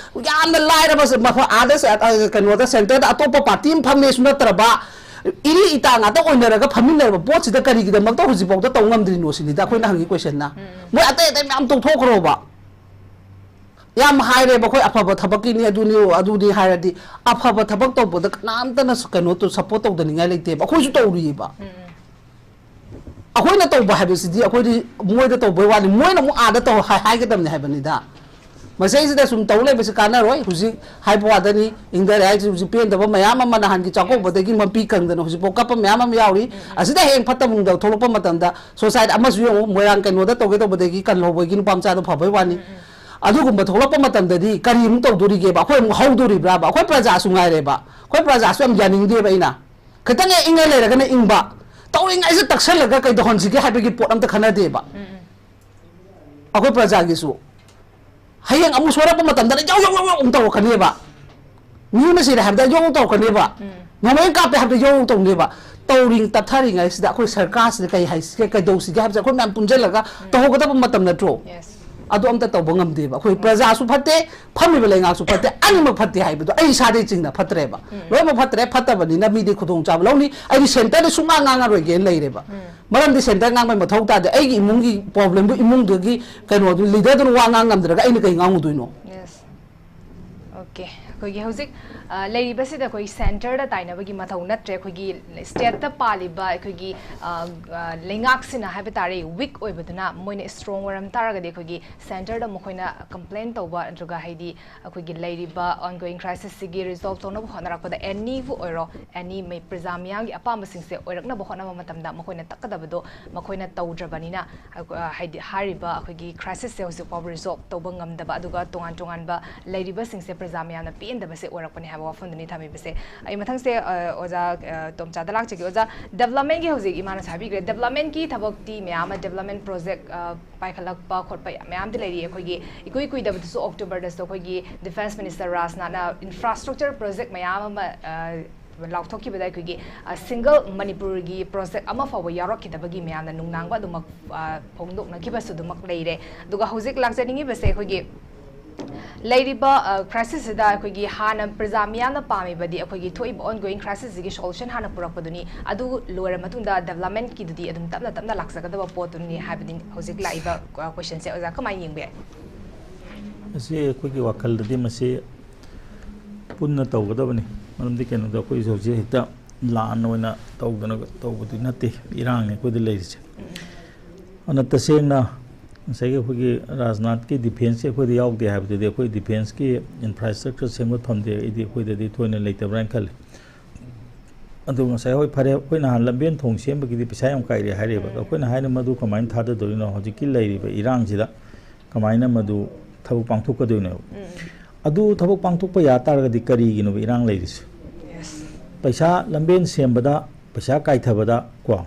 ꯌꯥꯝꯅ ꯂꯥꯏꯔꯕ ꯃꯐꯝ ꯑꯥꯗ ꯁꯦ-, ꯑ, ꯀꯩꯅꯣꯗ ꯁꯦꯟꯇꯔꯗ ꯑꯇꯣꯞꯄ ꯄꯥꯔꯇꯤ ꯑꯃ ꯐꯝꯃꯦꯁꯨ ꯅꯠꯇ꯭ꯔꯕ, ꯏꯔꯤ ꯏꯇꯥ ꯉꯥꯛꯇ ꯑꯣꯏꯅꯔꯒ ꯐꯝꯃꯤꯟꯅꯔꯕ ꯄꯣꯠꯁꯤꯗ ꯀꯔꯤꯒꯤꯗꯃꯛꯇ ꯍꯧꯖꯤꯛꯐꯥꯎꯗ ꯇꯧ ꯉꯝꯗ꯭ꯔꯤꯅꯣ ꯁꯤꯅꯤꯗ ꯑꯩꯈꯣꯏꯅ ꯍꯪꯉꯤ ꯀꯣꯏꯁꯟꯅ꯫ ꯃꯣꯏ ꯑꯇꯩ ꯑꯇꯩ ꯃꯌꯥꯝ ꯇꯧꯊꯣꯛꯈ꯭ꯔꯣꯕ꯫ ꯌꯥꯝ ꯍꯥꯏꯔꯦꯕ ꯑꯩꯈꯣꯏ ꯑꯐꯕ ꯊꯕꯛꯀꯤꯅꯤ ꯑꯗꯨꯅꯤ ꯑꯗꯨꯅꯤ ꯍꯥꯏꯔꯗꯤ, ꯑꯐꯕ ꯊꯕꯛ ꯇꯧꯕꯗ ꯀꯅꯥꯝꯇꯅ ꯀꯩꯅꯣ ꯁꯞꯄꯣꯔꯠ ꯇꯧꯗꯅꯤꯡꯉꯥꯏ ꯂꯩꯇꯦꯕ꯫ ꯑꯩꯈꯣꯏꯁꯨ ꯇꯧꯔꯤꯑꯕ꯫ ꯑꯩꯈꯣꯏꯅ ꯇꯧꯕ ꯍꯥꯏꯕꯁꯤꯗꯤ ꯑꯩꯈꯣꯏꯗꯤ ꯃꯣꯏꯗ ꯇꯧꯕꯩ ꯋꯥꯅꯤ, ꯃꯣꯏꯅ ꯑꯃꯨꯛ ꯑꯥꯗ ꯇꯧ ꯍꯥꯏ-, ꯍꯥꯏꯒꯗꯕꯅꯤ ꯍꯥꯏꯕꯅꯤꯗ꯫ ꯃꯁꯤꯗꯩꯁꯤꯗ ꯁꯨꯝ ꯇꯧ ꯂꯩꯕꯁꯤ ꯀꯥꯟꯅꯔꯣꯏ꯫ ꯍꯧꯖꯤꯛ ꯍꯥꯏꯕ ꯋꯥꯗꯅꯤ, ꯏꯪꯊꯔꯦ ꯍꯥꯏꯁꯤ ꯍꯧꯖꯤꯛ ꯄꯦꯟꯗꯕ ꯃꯌꯥꯝ ꯑꯃ ꯅꯍꯥꯟꯒꯤ ꯆꯥꯛꯀꯧꯕꯗꯒꯤ ꯃꯄꯤ ꯀꯪꯗꯅ ꯍꯧꯖꯤꯛꯐꯥꯎ ꯀꯞꯄ ꯃꯌꯥꯝ ꯑꯃ ꯌꯥꯎꯔꯤ꯫ ꯑꯁꯤꯗ ꯍꯌꯦꯡ ꯐꯠꯇ ꯅꯨꯡꯗ ꯊꯣꯛꯂꯛꯄ ꯃꯇꯝꯗ ꯁꯣꯁꯥꯏꯇꯤ ꯑꯃꯁꯨ ꯌꯦꯡꯉꯨ, ꯃꯣꯏꯔꯥꯡ ꯀꯩꯅꯣꯗ ꯇꯧꯒꯦ ꯇꯧꯕꯗꯒꯤ ꯀꯜꯍꯧꯕꯒꯤ ꯅꯨꯄꯥ ꯃꯆꯥꯗꯣ ꯐꯕꯩ ꯋꯥꯅꯤ꯫ ꯑꯗꯨꯒꯨꯝꯕ ꯊꯣꯛꯂꯛꯄ ꯃꯇꯝꯗꯗꯤ ꯀꯔꯤ ꯑꯃꯨꯛ ꯇꯧꯗꯣꯔꯤꯒꯦꯕ? ꯑꯩꯈꯣꯏ ꯑꯃꯨꯛ ꯍꯧꯗꯣꯔꯤꯕ꯭ꯔꯥꯕ? ꯑꯩꯈꯣꯏ ꯄ꯭ꯔꯖꯥꯁꯨ ꯉꯥꯏꯔꯦꯕ, ꯑꯩꯈꯣꯏ ꯄ꯭ꯔꯖꯥꯁꯨ ꯌꯥꯝ ꯌꯥꯅꯤꯡꯗꯦꯕ꯫ ꯑꯩꯅ ꯈꯤꯇꯪ ꯍꯦꯛ ꯏꯪꯉ ꯂꯩꯔꯒꯅ ꯏꯪꯕ, ꯇꯧꯔꯤꯉꯩꯁꯦ ꯇꯛꯁꯜꯂꯒ ꯀꯩꯗꯧꯍꯟꯁꯤꯒꯦ ꯍꯥꯏꯕꯒꯤ ꯄꯣꯠ ꯑꯝꯇ ꯈꯟꯅꯗꯦꯕ꯫ ꯑꯩꯈꯣꯏ ꯄ꯭ꯔꯖꯥꯒꯤꯁꯨ ꯍꯌꯦꯡ ꯑꯃꯨꯛ ꯁꯣꯏꯔꯛꯄ ꯃꯇꯝꯗꯅ ꯌꯧ ꯌꯧ ꯌꯧ ꯌꯧ ꯑꯃꯨꯛ ꯇꯧꯔꯛꯀꯅꯦꯕ꯫ ꯃꯤ ꯑꯃ ꯁꯤꯔꯦ ꯍꯥꯏꯕꯗ ꯌꯧ ꯌꯧ ꯇꯧꯔꯛꯀꯅꯦꯕ꯫ ꯅꯣꯡꯃꯩ ꯀꯥꯞꯄꯦ ꯍꯥꯏꯕꯗ ꯌꯧ ꯌꯧ ꯇꯧꯅꯦꯕ꯫ ꯇꯧꯔꯤ ꯇꯞꯊꯔꯤꯉꯩꯁꯤꯗ ꯑꯩꯈꯣꯏ ꯁꯔꯀꯥꯔꯁꯤꯗ ꯀꯩ ꯍꯥꯏꯁꯤꯒꯦ, ꯀꯩꯗꯧꯁꯤꯒꯦ ꯍꯥꯏꯕꯁꯦ ꯑꯩꯈꯣꯏ ꯃꯌꯥꯝ ꯄꯨꯟꯁꯤꯜꯂꯒ ꯇꯧꯍꯧꯒꯗꯕ ꯃꯇꯝ ꯅꯠꯇ꯭ꯔꯣ? ꯑꯗꯨ ꯑꯝꯇ ꯇꯧꯕ ꯉꯝꯗꯦꯕ꯫ ꯑꯩꯈꯣꯏ ꯄ꯭ꯔꯖꯥꯁꯨ ꯐꯠꯇꯦ, ꯐꯝꯃꯤꯕ ꯂꯩꯉꯥꯛꯁꯨ ꯐꯠꯇꯦ, ꯑꯅꯤꯃꯛ ꯐꯠꯇꯦ ꯍꯥꯏꯕꯗꯣ ꯑꯩ ꯏꯁꯥꯗꯩ ꯆꯤꯡꯅ ꯐꯠꯇ꯭ꯔꯦꯕ꯫ ꯂꯣꯏꯅꯃꯛ ꯐꯠꯇ꯭ꯔꯦ, ꯐꯠꯇꯕꯅꯤꯅ ꯃꯤꯗꯤ ꯈꯨꯗꯣꯡꯆꯥꯕ ꯂꯧꯅꯤ꯫ ꯑꯩꯗꯤ ꯁꯦꯟꯇꯔꯗ ꯁꯨꯡꯉꯥꯡ ꯉꯥꯡꯉꯔꯣꯏꯒꯦꯅ ꯂꯩꯔꯦꯕ꯫ ꯃꯔꯝꯗꯤ ꯁꯦꯟꯇꯔ ꯉꯥꯡꯕꯩ ꯃꯊꯧ ꯇꯥꯗꯦ꯫ ꯑꯩꯒꯤ ꯏꯃꯨꯡꯒꯤ ꯄ꯭ꯔꯣꯕ꯭ꯂꯦꯝꯗꯨ ꯏꯃꯨꯡꯗꯨꯒꯤ ꯀꯩꯅꯣꯗꯨ ꯂꯤꯗꯔꯗꯨꯅ ꯋꯥ ꯉꯥꯡ ꯉꯝꯗ꯭ꯔꯒ ꯑꯩꯅ ꯀꯩ ꯉꯥꯡꯉꯨꯗꯣꯏꯅꯣ? ꯑꯣꯀꯦ, ꯑꯩꯈꯣꯏꯒꯤ ꯍꯧꯖꯤꯛ ꯑ, ꯂꯩꯔꯤꯕꯁꯤꯗ ꯑꯩꯈꯣꯏ ꯁꯦꯟꯇꯔꯗ ꯇꯥꯏꯅꯕꯒꯤ ꯃꯊꯧ ꯅꯠꯇ꯭ꯔꯦ꯫ ꯑꯩꯈꯣꯏꯒꯤ ꯁ꯭ꯇꯦꯠꯇ ꯄꯥꯜꯂꯤꯕ ꯑꯩꯈꯣꯏꯒꯤ ꯑ, ꯑ, ꯂꯩꯉꯥꯛꯁꯤꯅ ꯍꯥꯏꯕ ꯇꯥꯔꯦ, ꯋꯤꯛ ꯑꯣꯏꯕꯗꯨꯅ ꯃꯣꯏꯅ ꯁ꯭ꯇ꯭ꯔꯣꯡ ꯑꯣꯏꯔꯝ ꯇꯥꯔꯒꯗꯤ ꯑꯩꯈꯣꯏꯒꯤ ꯁꯦꯟꯇꯔꯗ ꯃꯈꯣꯏꯅ ꯀꯝꯄ꯭ꯂꯦꯟ ꯇꯧꯕ ꯅꯠꯇ꯭ꯔꯒ ꯍꯥꯏꯗꯤ ꯑꯩꯈꯣꯏꯒꯤ ꯂꯩꯔꯤꯕ ꯑꯣꯟꯒꯣꯋꯤꯡ ꯀ꯭ꯔꯥꯏꯁꯤꯁꯁꯤꯒꯤ ꯔꯤꯖꯣꯜꯕ ꯇꯧꯅꯕ ꯍꯣꯠꯅꯔꯛꯄꯗ ꯑꯦꯅꯤꯕꯨ ꯑꯣꯏꯔꯣ, ꯑꯦꯅꯤ ꯃꯩ ꯄ꯭ꯔꯖꯥ ꯃꯤꯌꯥꯝꯒꯤ ꯑꯄꯥꯝꯕꯁꯤꯡꯁꯦ ꯑꯣꯏꯔꯛꯅꯕ ꯍꯣꯠꯅꯕ ꯃꯇꯝꯗ ꯃꯈꯣꯏꯅ ꯇꯛꯀꯗꯕꯗꯣ ꯃꯈꯣꯏꯅ ꯇꯧꯗ꯭ꯔꯕꯅꯤꯅ, ꯑ, ꯍꯥꯏꯗꯤ ꯍꯥꯏꯔꯤꯕ ꯑꯩꯈꯣꯏꯒꯤ ꯀ꯭ꯔꯥꯏꯁꯤꯁꯁꯦ ꯍꯧꯖꯤꯛ ꯐꯥꯎꯕ ꯔꯤꯖꯣꯜꯕ ꯇꯧꯕ ꯉꯝꯗꯕ, ꯑꯗꯨꯒ ꯇꯣꯉꯥꯟ ꯇꯣꯉꯥꯟꯕ ꯂꯩꯔꯤꯕꯁꯤꯡꯁꯦ ꯄ꯭ꯔꯖꯥ ꯃꯌꯥꯝꯅ ꯄꯦꯟꯗꯕꯁꯦ ꯑꯣꯏꯔꯛꯄꯅꯦ ꯍꯥꯏꯕ ꯋꯥꯐꯝꯗꯨꯅꯤ ꯊꯝꯃꯤꯕꯁꯦ꯫ ꯑꯩ ꯃꯊꯪꯁꯦ, ꯑ, ꯑꯣꯖꯥ, ꯑ, ꯇꯣꯝꯆꯥꯗ ꯂꯥꯛꯆꯒꯦ꯫ ꯑꯣꯖꯥ, ꯗꯦꯕꯂꯞꯃꯦꯟꯒꯤ ꯍꯧꯖꯤꯛ ꯏꯃꯥꯅꯁꯨ ꯍꯥꯏꯕꯤꯈ꯭ꯔꯦ, ꯗꯦꯕꯂꯞꯃꯦꯟꯒꯤ ꯊꯕꯛꯇꯤ ꯃꯌꯥꯝ ꯑꯃ, ꯗꯦꯕꯂꯞꯃꯦꯟ ꯄ꯭ꯔꯣꯖꯦꯛ, ꯑ, ꯄꯥꯏꯈꯠꯂꯛꯄ ꯈꯣꯠꯄ ꯌꯥꯝ ꯃꯌꯥꯝꯗꯤ ꯂꯩꯔꯤ꯫ ꯑꯩꯈꯣꯏꯒꯤ ꯏꯀꯨꯏ ꯀꯨꯏꯗꯕꯗꯁꯨ ꯑꯣꯛꯇꯣꯕꯔꯗꯁꯨ ꯑꯩꯈꯣꯏꯒꯤ ꯗꯤꯐꯦꯟꯁ ꯃꯤꯅꯤꯁꯇꯔ ꯔꯥꯖꯅꯥꯊꯅ ꯏꯟꯐ꯭ꯔꯥꯁ꯭ꯇ꯭ꯔꯛꯆꯔ ꯄ꯭ꯔꯣꯖꯦꯛ ꯃꯌꯥꯝ ꯑꯃ, ꯑ, ꯂꯥꯎꯊꯣꯛꯈꯤꯕꯗ ꯑꯩꯈꯣꯏꯒꯤ, ꯑ, ꯁꯤꯡꯒꯜ ꯃꯅꯤꯄꯨꯔꯒꯤ ꯄ꯭ꯔꯣꯖꯦꯛ ꯑꯃ ꯐꯥꯎꯕ ꯌꯥꯎꯔꯛꯈꯤꯗꯕꯒꯤ ꯃꯌꯥꯝꯅ ꯅꯨꯡꯅꯥꯡꯕ ꯑꯗꯨꯃꯛ, ꯑ, ꯐꯣꯡꯗꯣꯛꯅꯈꯤꯕꯁꯨ ꯑꯗꯨꯃꯛ ꯂꯩꯔꯦ꯫ ꯑꯗꯨꯒ ꯍꯧꯖꯤꯛ ꯂꯥꯛꯆꯅꯤꯡꯉꯤꯕꯁꯦ ꯑꯩꯈꯣꯏꯒꯤ ꯂꯩꯔꯤꯕ, ꯑ, ꯀ꯭ꯔꯥꯏꯁꯤꯁꯁꯤꯗ ꯑꯩꯈꯣꯏꯒꯤ ꯍꯥꯟꯅ ꯄ꯭ꯔꯖꯥ ꯃꯤꯌꯥꯝꯅ ꯄꯥꯝꯃꯤꯕꯗꯤ ꯑꯩꯈꯣꯏꯒꯤ ꯊꯣꯛꯏꯕ ꯑꯣꯟꯒꯣꯋꯤꯡ ꯀ꯭ꯔꯥꯏꯁꯤꯁꯁꯤꯒꯤ ꯁꯣꯂꯨꯁꯟ ꯍꯥꯟꯅ ꯄꯨꯔꯛꯄꯗꯨꯅꯤ꯫ ꯑꯗꯨ ꯂꯣꯏꯔ ꯃꯇꯨꯡꯗ ꯗꯦꯕꯂꯞꯃꯦꯟꯠꯀꯤꯗꯨꯗꯤ ꯑꯗꯨꯝ ꯇꯞꯅ ꯇꯞꯅ ꯂꯥꯛꯆꯒꯗꯕ ꯄꯣꯠꯇꯨꯅꯤ ꯍꯥꯏꯕꯗꯤ ꯍꯧꯖꯤꯛ ꯂꯥꯛꯏꯕ, ꯑ, ꯀꯣꯏꯁꯟꯁꯦ꯫ ꯑꯣꯖꯥ, ꯀꯃꯥꯏꯅ ꯌꯦꯡꯕ ꯌꯥꯏ? ꯃꯁꯤ ꯑꯩꯈꯣꯏꯒꯤ ꯋꯥꯈꯜꯗꯗꯤ ꯃꯁꯤ ꯄꯨꯟꯅ ꯇꯧꯒꯗꯕꯅꯤ꯫ ꯃꯔꯝꯗꯤ ꯀꯩꯅꯣꯗ ꯑꯩꯈꯣꯏꯁꯨ ꯍꯧꯖꯤꯛ ꯍꯦꯛꯇ ꯂꯥꯟ ꯑꯣꯏꯅ ꯇꯧꯗꯅ ꯇꯧꯕꯗꯤ ꯅꯠꯇꯦ, ꯏꯔꯥꯡꯅꯤ ꯑꯩꯈꯣꯏꯗ ꯂꯩꯔꯤꯁꯦ꯫ ꯑꯗꯨꯅ ꯇꯁꯦꯡꯅ ꯉꯁꯥꯏꯒꯤ ꯑꯩꯈꯣꯏꯒꯤ ꯔꯥꯖꯅꯥꯊꯀꯤ ꯗꯤꯐꯦꯟꯁꯁꯦ ꯑꯩꯈꯣꯏꯗ ꯌꯥꯎꯗꯦ ꯍꯥꯏꯕꯗꯨꯗꯤ, ꯑꯩꯈꯣꯏ ꯗꯤꯐꯦꯟꯁꯀꯤ ꯏꯟꯐ꯭ꯔꯥꯁ꯭ꯇ꯭ꯔꯛꯆꯔ ꯁꯦꯝꯒꯠꯐꯝꯗꯤ ꯑꯩꯗꯤ ꯑꯩꯈꯣꯏꯗꯗꯤ ꯊꯣꯏꯅ ꯂꯩꯇꯕ꯭ꯔꯥ ꯍꯥꯏꯅ ꯈꯜꯂꯤ꯫ ꯑꯗꯨ ꯉꯁꯥꯏ, ꯍꯣꯏ, ꯐꯔꯦ, ꯑꯩꯈꯣꯏ ꯅꯍꯥꯟ ꯂꯝꯕꯦꯟ ꯊꯣꯡ ꯁꯦꯝꯕꯒꯤꯗꯤ ꯄꯩꯁꯥ ꯌꯥꯝ ꯀꯥꯏꯔꯦ ꯍꯥꯏꯔꯦꯕ꯫ ꯑꯗꯣ ꯑꯩꯈꯣꯏꯅ ꯍꯥꯏꯅ ꯃꯗꯨ ꯀꯃꯥꯏꯅ ꯊꯥꯗꯗꯣꯔꯤꯅꯣ? ꯍꯧꯖꯤꯛꯀꯤ ꯂꯩꯔꯤꯕ ꯏꯔꯥꯡꯁꯤꯗ ꯀꯃꯥꯏꯅ ꯃꯗꯨ ꯊꯕꯛ ꯄꯥꯡꯊꯣꯛꯀꯗꯣꯏꯅꯣꯕ? ꯑꯗꯨ ꯊꯕꯛ ꯄꯥꯡꯊꯣꯛꯄ ꯌꯥ ꯇꯥꯔꯒꯗꯤ ꯀꯔꯤꯒꯤꯅꯣꯕ ꯏꯔꯥꯡ ꯂꯩꯔꯤꯁꯦ? ꯄꯩꯁꯥ ꯂꯝꯕꯦꯟ ꯁꯦꯝꯕꯗ, ꯄꯩꯁꯥ ꯀꯥꯏꯊꯕꯗ ꯀꯣ,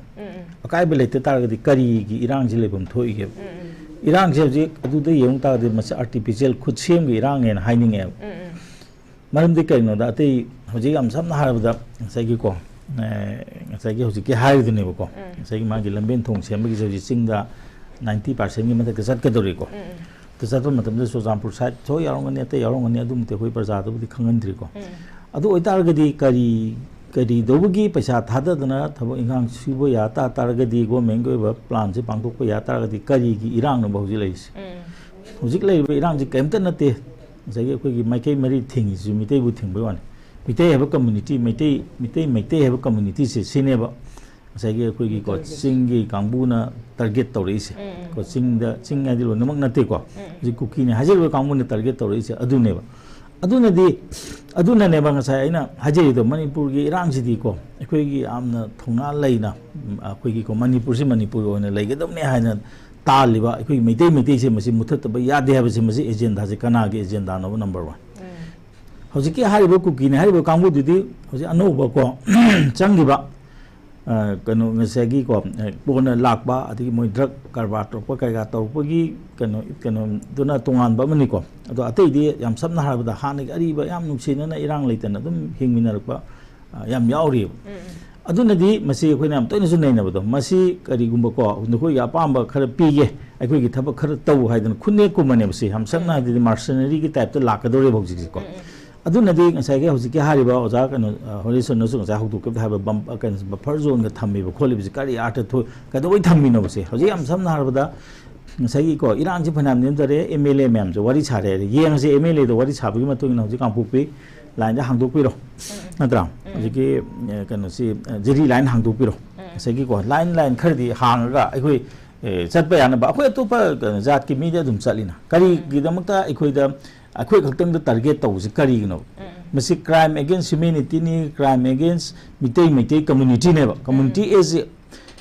ꯑꯀꯥꯏꯕ ꯂꯩꯇ ꯇꯥꯔꯒꯗꯤ ꯀꯔꯤꯒꯤ ꯏꯔꯥꯡꯁꯤ ꯂꯩꯐꯝ ꯊꯣꯛꯏꯒꯦꯕ? ꯏꯔꯥꯡꯁꯦ ꯍꯧꯖꯤꯛ ꯑꯗꯨꯗ ꯌꯦꯡꯉꯨ ꯇꯥꯔꯒꯗꯤ ꯃꯁꯤ ꯑꯥꯔꯇꯤꯐꯤꯁꯦꯜ ꯈꯨꯠꯁꯦꯝꯒꯤ ꯏꯔꯥꯡꯅꯦꯅ ꯍꯥꯏꯅꯤꯡꯉꯦꯕ꯫ ꯃꯔꯝꯗꯤ ꯀꯩꯅꯣꯗ, ꯑꯇꯩ ꯍꯧꯖꯤꯛ ꯌꯥꯝ ꯁꯝꯅ ꯍꯥꯏꯔꯕꯗ ꯉꯁꯥꯏꯒꯤꯀꯣ, ꯑꯦ, ꯉꯁꯥꯏꯒꯤ ꯍꯧꯖꯤꯛꯀꯤ ꯍꯥꯏꯔꯤꯗꯨꯅꯦꯕꯀꯣ, ꯉꯁꯥꯏꯒꯤ ꯃꯥꯒꯤ ꯂꯝꯕꯦꯟ ꯊꯣꯡ ꯁꯦꯝꯕꯒꯤꯁꯦ ꯍꯧꯖꯤꯛ ꯆꯤꯡꯗ ꯅꯥꯏꯟꯇꯤ ꯄꯥꯔꯁꯦꯟꯒꯤ ꯃꯊꯛꯇ ꯆꯠꯀꯗꯧꯔꯤꯀꯣ꯫ ꯑꯗꯨ ꯆꯠꯄ ꯃꯇꯝꯗ ꯆꯨꯔꯆꯥꯟꯄꯨꯔ ꯁꯥꯏꯠ ꯍꯣꯏ ꯌꯥꯎꯔꯝꯒꯅꯤ, ꯑꯇꯩ ꯌꯥꯎꯔꯝꯒꯅꯤ, ꯑꯗꯨꯃꯗꯤ ꯑꯩꯈꯣꯏ ꯄ꯭ꯔꯖꯥꯗꯕꯨꯗꯤ ꯈꯪꯍꯟꯗ꯭ꯔꯤꯀꯣ꯫ ꯑꯗꯨ ꯑꯣꯏꯇꯥꯔꯒꯗꯤ ꯀꯔꯤ, ꯀꯔꯤꯗꯧꯕꯒꯤ ꯄꯩꯁꯥ ꯊꯥꯗꯗꯅ ꯊꯕꯛ ꯏꯪꯈꯥꯡ ꯁꯨꯕ ꯌꯥ ꯇꯥ ꯇꯥꯔꯒꯗꯤ, ꯒꯣꯔꯃꯦꯟꯒꯤ ꯑꯣꯏꯕ ꯄ꯭ꯂꯥꯟꯁꯦ ꯄꯥꯡꯊꯣꯛꯄ ꯌꯥ ꯇꯥꯔꯒꯗꯤ ꯀꯔꯤꯒꯤ ꯏꯔꯥꯡꯅꯣꯕ ꯍꯧꯖꯤꯛ ꯂꯩꯔꯤꯁꯦ? ꯍꯧꯖꯤꯛ ꯂꯩꯔꯤꯕ ꯏꯔꯥꯡꯁꯤ ꯀꯔꯤꯝꯇ ꯅꯠꯇꯦ꯫ ꯉꯁꯥꯏꯒꯤ ꯑꯩꯈꯣꯏꯒꯤ ꯃꯥꯏꯀꯩ ꯃꯔꯤ ꯊꯤꯡꯉꯤꯁꯤꯁꯨ ꯃꯤꯇꯩꯕꯨ ꯊꯤꯡꯕꯩ ꯋꯥꯅꯤ꯫ ꯃꯤꯇꯩ ꯍꯥꯏꯕ ꯀꯝꯃ꯭ꯌꯨꯅꯤꯇꯤ, ꯃꯩꯇꯩ, ꯃꯤꯇꯩ, ꯃꯩꯇꯩ ꯍꯥꯏꯕ ꯀꯝꯃ꯭ꯌꯨꯅꯤꯇꯤꯁꯦ ꯁꯤꯅꯦꯕ ꯉꯁꯥꯏꯒꯤ ꯑꯩꯈꯣꯏꯒꯤꯀꯣ ꯆꯤꯡꯒꯤ ꯀꯥꯡꯕꯨꯅ ꯇꯥꯔꯒꯦꯠ ꯇꯧꯔꯛꯏꯁꯦ꯫ ꯀꯣ ꯆꯤꯡꯗ, ꯆꯤꯡ ꯍꯥꯏꯗꯤ ꯂꯣꯏꯅꯃꯛ ꯅꯠꯇꯦꯀꯣ꯫ ꯍꯧꯖꯤꯛ ꯀꯨꯀꯤꯅꯤ ꯍꯥꯏꯖꯔꯤꯕ ꯀꯥꯡꯕꯨꯅ ꯇꯥꯔꯒꯦꯠ ꯇꯧꯔꯛꯏꯁꯦ ꯑꯗꯨꯅꯦꯕ꯫ ꯑꯗꯨꯅꯗꯤ, ꯑꯗꯨꯅꯅꯦꯕ ꯉꯁꯥꯏ ꯑꯩꯅ ꯍꯥꯏꯖꯔꯤꯗꯣ, ꯃꯅꯤꯄꯨꯔꯒꯤ ꯏꯔꯥꯡꯁꯤꯗꯤꯀꯣ, ꯑꯩꯈꯣꯏꯒꯤ ꯌꯥꯝꯅ ꯊꯧꯅꯥ ꯂꯩꯅ, ꯎꯝ, ꯑꯩꯈꯣꯏꯒꯤꯀꯣ ꯃꯅꯤꯄꯨꯔꯁꯤ ꯃꯅꯤꯄꯨꯔ ꯑꯣꯏꯅ ꯂꯩꯒꯗꯕꯅꯤ ꯍꯥꯏꯅ ꯇꯥꯜꯂꯤꯕ ꯑꯩꯈꯣꯏꯒꯤ ꯃꯩꯇꯩ, ꯃꯩꯇꯩꯁꯦ ꯃꯁꯤ ꯃꯨꯊꯠꯇꯕ ꯌꯥꯗꯦ ꯍꯥꯏꯕꯁꯦ, ꯃꯁꯤ ꯑꯦꯖꯦꯟꯗꯥꯁꯦ ꯀꯅꯥꯒꯤ ꯑꯦꯖꯦꯟꯗꯥꯅꯣꯕ? Number one. ꯍꯧꯖꯤꯛꯀꯤ ꯍꯥꯏꯔꯤꯕ ꯀꯨꯀꯤꯅꯤ ꯍꯥꯏꯔꯤꯕ ꯀꯥꯡꯕꯨꯗꯨꯗꯤ ꯍꯧꯖꯤꯛ ꯑꯅꯧꯕꯀꯣ ꯆꯪꯈꯤꯕ, ꯑ, ꯀꯩꯅꯣ, ꯉꯁꯥꯏꯒꯤꯀꯣ, ꯑ, ꯀꯣꯟꯅ ꯂꯥꯛꯄ, ꯑꯗꯒꯤ ꯃꯣꯏ ꯗ꯭ꯔꯒ ꯀꯔꯕꯥꯔ ꯇꯧꯔꯛꯄ, ꯀꯩꯀꯥ ꯇꯧꯔꯛꯄꯒꯤ ꯀꯩꯅꯣ, ꯀꯩꯅꯣꯗꯨꯅ ꯇꯣꯉꯥꯟꯕ ꯑꯃꯅꯤꯀꯣ꯫ ꯑꯗꯣ ꯑꯇꯩꯗꯤ ꯌꯥꯝ ꯁꯝꯅ ꯍꯥꯏꯔꯕꯗ ꯍꯥꯟꯅꯒꯤ ꯑꯔꯤꯕ ꯌꯥꯝ ꯅꯨꯡꯁꯤꯅꯅ ꯏꯔꯥꯡ ꯂꯩꯇꯅ ꯑꯗꯨꯝ ꯍꯤꯡꯃꯤꯟꯅꯔꯛꯄ, ꯑ, ꯌꯥꯝ ꯌꯥꯎꯔꯤꯕ꯫ ꯑꯗꯨꯅꯗꯤ ꯃꯁꯤ ꯑꯩꯈꯣꯏꯅ ꯌꯥꯝ ꯇꯣꯏꯅꯁꯨ ꯅꯩꯅꯕꯗꯣ, ꯃꯁꯤ ꯀꯔꯤꯒꯨꯝꯕꯀꯣ, ꯅꯈꯣꯏꯒꯤ ꯑꯄꯥꯝꯕ ꯈꯔ ꯄꯤꯒꯦ, ꯑꯩꯈꯣꯏꯒꯤ ꯊꯕꯛ ꯈꯔ ꯇꯧ ꯍꯥꯏꯗꯅ ꯈꯨꯠꯅꯦꯛꯀꯨꯝꯕꯅꯦꯕ ꯁꯤ꯫ ꯌꯥꯝ ꯁꯝꯅ ꯍꯥꯏꯔꯗꯤ ꯃꯥꯔꯁꯅꯔꯤꯒꯤ ꯇꯥꯏꯞꯇ ꯂꯥꯛꯀꯗꯧꯔꯦꯕ ꯍꯧꯖꯤꯛꯁꯤꯀꯣ꯫ ꯑꯗꯨꯅꯗꯤ ꯉꯁꯥꯏꯒꯤ ꯍꯧꯖꯤꯛꯀꯤ ꯍꯥꯏꯔꯤꯕ ꯑꯣꯖꯥ ꯀꯩꯅꯣ, ꯑ, ꯍꯣꯔꯤꯁꯟꯅꯁꯨ ꯉꯁꯥꯏ ꯍꯧꯗꯣꯛꯈꯤꯕꯗ ꯍꯥꯏꯕ ꯕꯝ-, ꯑ, ꯀꯩꯅꯣ, ꯕꯐꯔ ꯖꯣꯟꯒ ꯊꯝꯃꯤꯕ ꯈꯣꯠꯂꯤꯕꯁꯤ ꯀꯔꯤ ꯑꯥꯔꯊ ꯊꯣꯛ-, ꯀꯩꯗꯧꯕꯩ ꯊꯝꯃꯤꯅꯣꯕꯁꯦ? ꯍꯧꯖꯤꯛ ꯌꯥꯝ ꯁꯝꯅ ꯍꯥꯏꯔꯕꯗ ꯉꯁꯥꯏꯒꯤꯀꯣ ꯏꯔꯥꯡꯁꯤ ꯐꯅꯌꯥꯝ ꯅꯦꯝꯊꯔꯦ, ꯑꯦꯝ ꯑꯦꯜ ꯑꯦ ꯃꯌꯥꯝꯁꯦ ꯋꯥꯔꯤ ꯁꯥꯔꯦ꯫ ꯌꯦꯡꯉꯁꯦ ꯑꯦꯝ ꯑꯦꯜ ꯑꯦꯗ ꯋꯥꯔꯤ ꯁꯥꯕꯒꯤ ꯃꯇꯨꯡ ꯏꯟꯅ ꯍꯧꯖꯤꯛ ꯀꯥꯡꯄꯣꯛꯄꯤ ꯂꯥꯏꯟꯗ ꯍꯥꯡꯗꯣꯛꯄꯤꯔꯣ, ꯅꯠꯇ꯭ꯔꯥ? ꯍꯧꯖꯤꯛꯀꯤ, ꯑ, ꯀꯩꯅꯣꯁꯤ, ꯑ, ꯖꯤꯔꯤ ꯂꯥꯏꯟ ꯍꯥꯡꯗꯣꯛꯄꯤꯔꯣ꯫ ꯉꯁꯥꯏꯒꯤꯀꯣ ꯂꯥꯏꯟ, ꯂꯥꯏꯟ ꯈꯔꯗꯤ ꯍꯥꯡꯉꯒ ꯑꯩꯈꯣꯏ, ꯑ, ꯆꯠꯄ ꯌꯥꯅꯕ꯫ ꯑꯩꯈꯣꯏ ꯑꯇꯣꯞꯄ, ꯑ, ꯖꯥꯠꯀꯤ ꯃꯤꯗꯤ ꯑꯗꯨꯝ ꯆꯠꯂꯤꯅ꯫ ꯀꯔꯤꯒꯤꯗꯃꯛꯇ ꯑꯩꯈꯣꯏꯗ, ꯑꯩꯈꯣꯏ ꯈꯛꯇꯪꯗ ꯇꯥꯔꯒꯦꯠ ꯇꯧꯕꯁꯤ ꯀꯔꯤꯒꯤꯅꯣ? ꯃꯁꯤ crime against humanityꯅꯤ, crime against ꯃꯤꯇꯩ, ꯃꯩꯇꯩ ꯀꯝꯃ꯭ꯌꯨꯅꯤꯇꯤꯅꯦꯕ꯫ ꯀꯝꯃ꯭ꯌꯨꯅꯤꯇꯤ ꯑꯦꯁ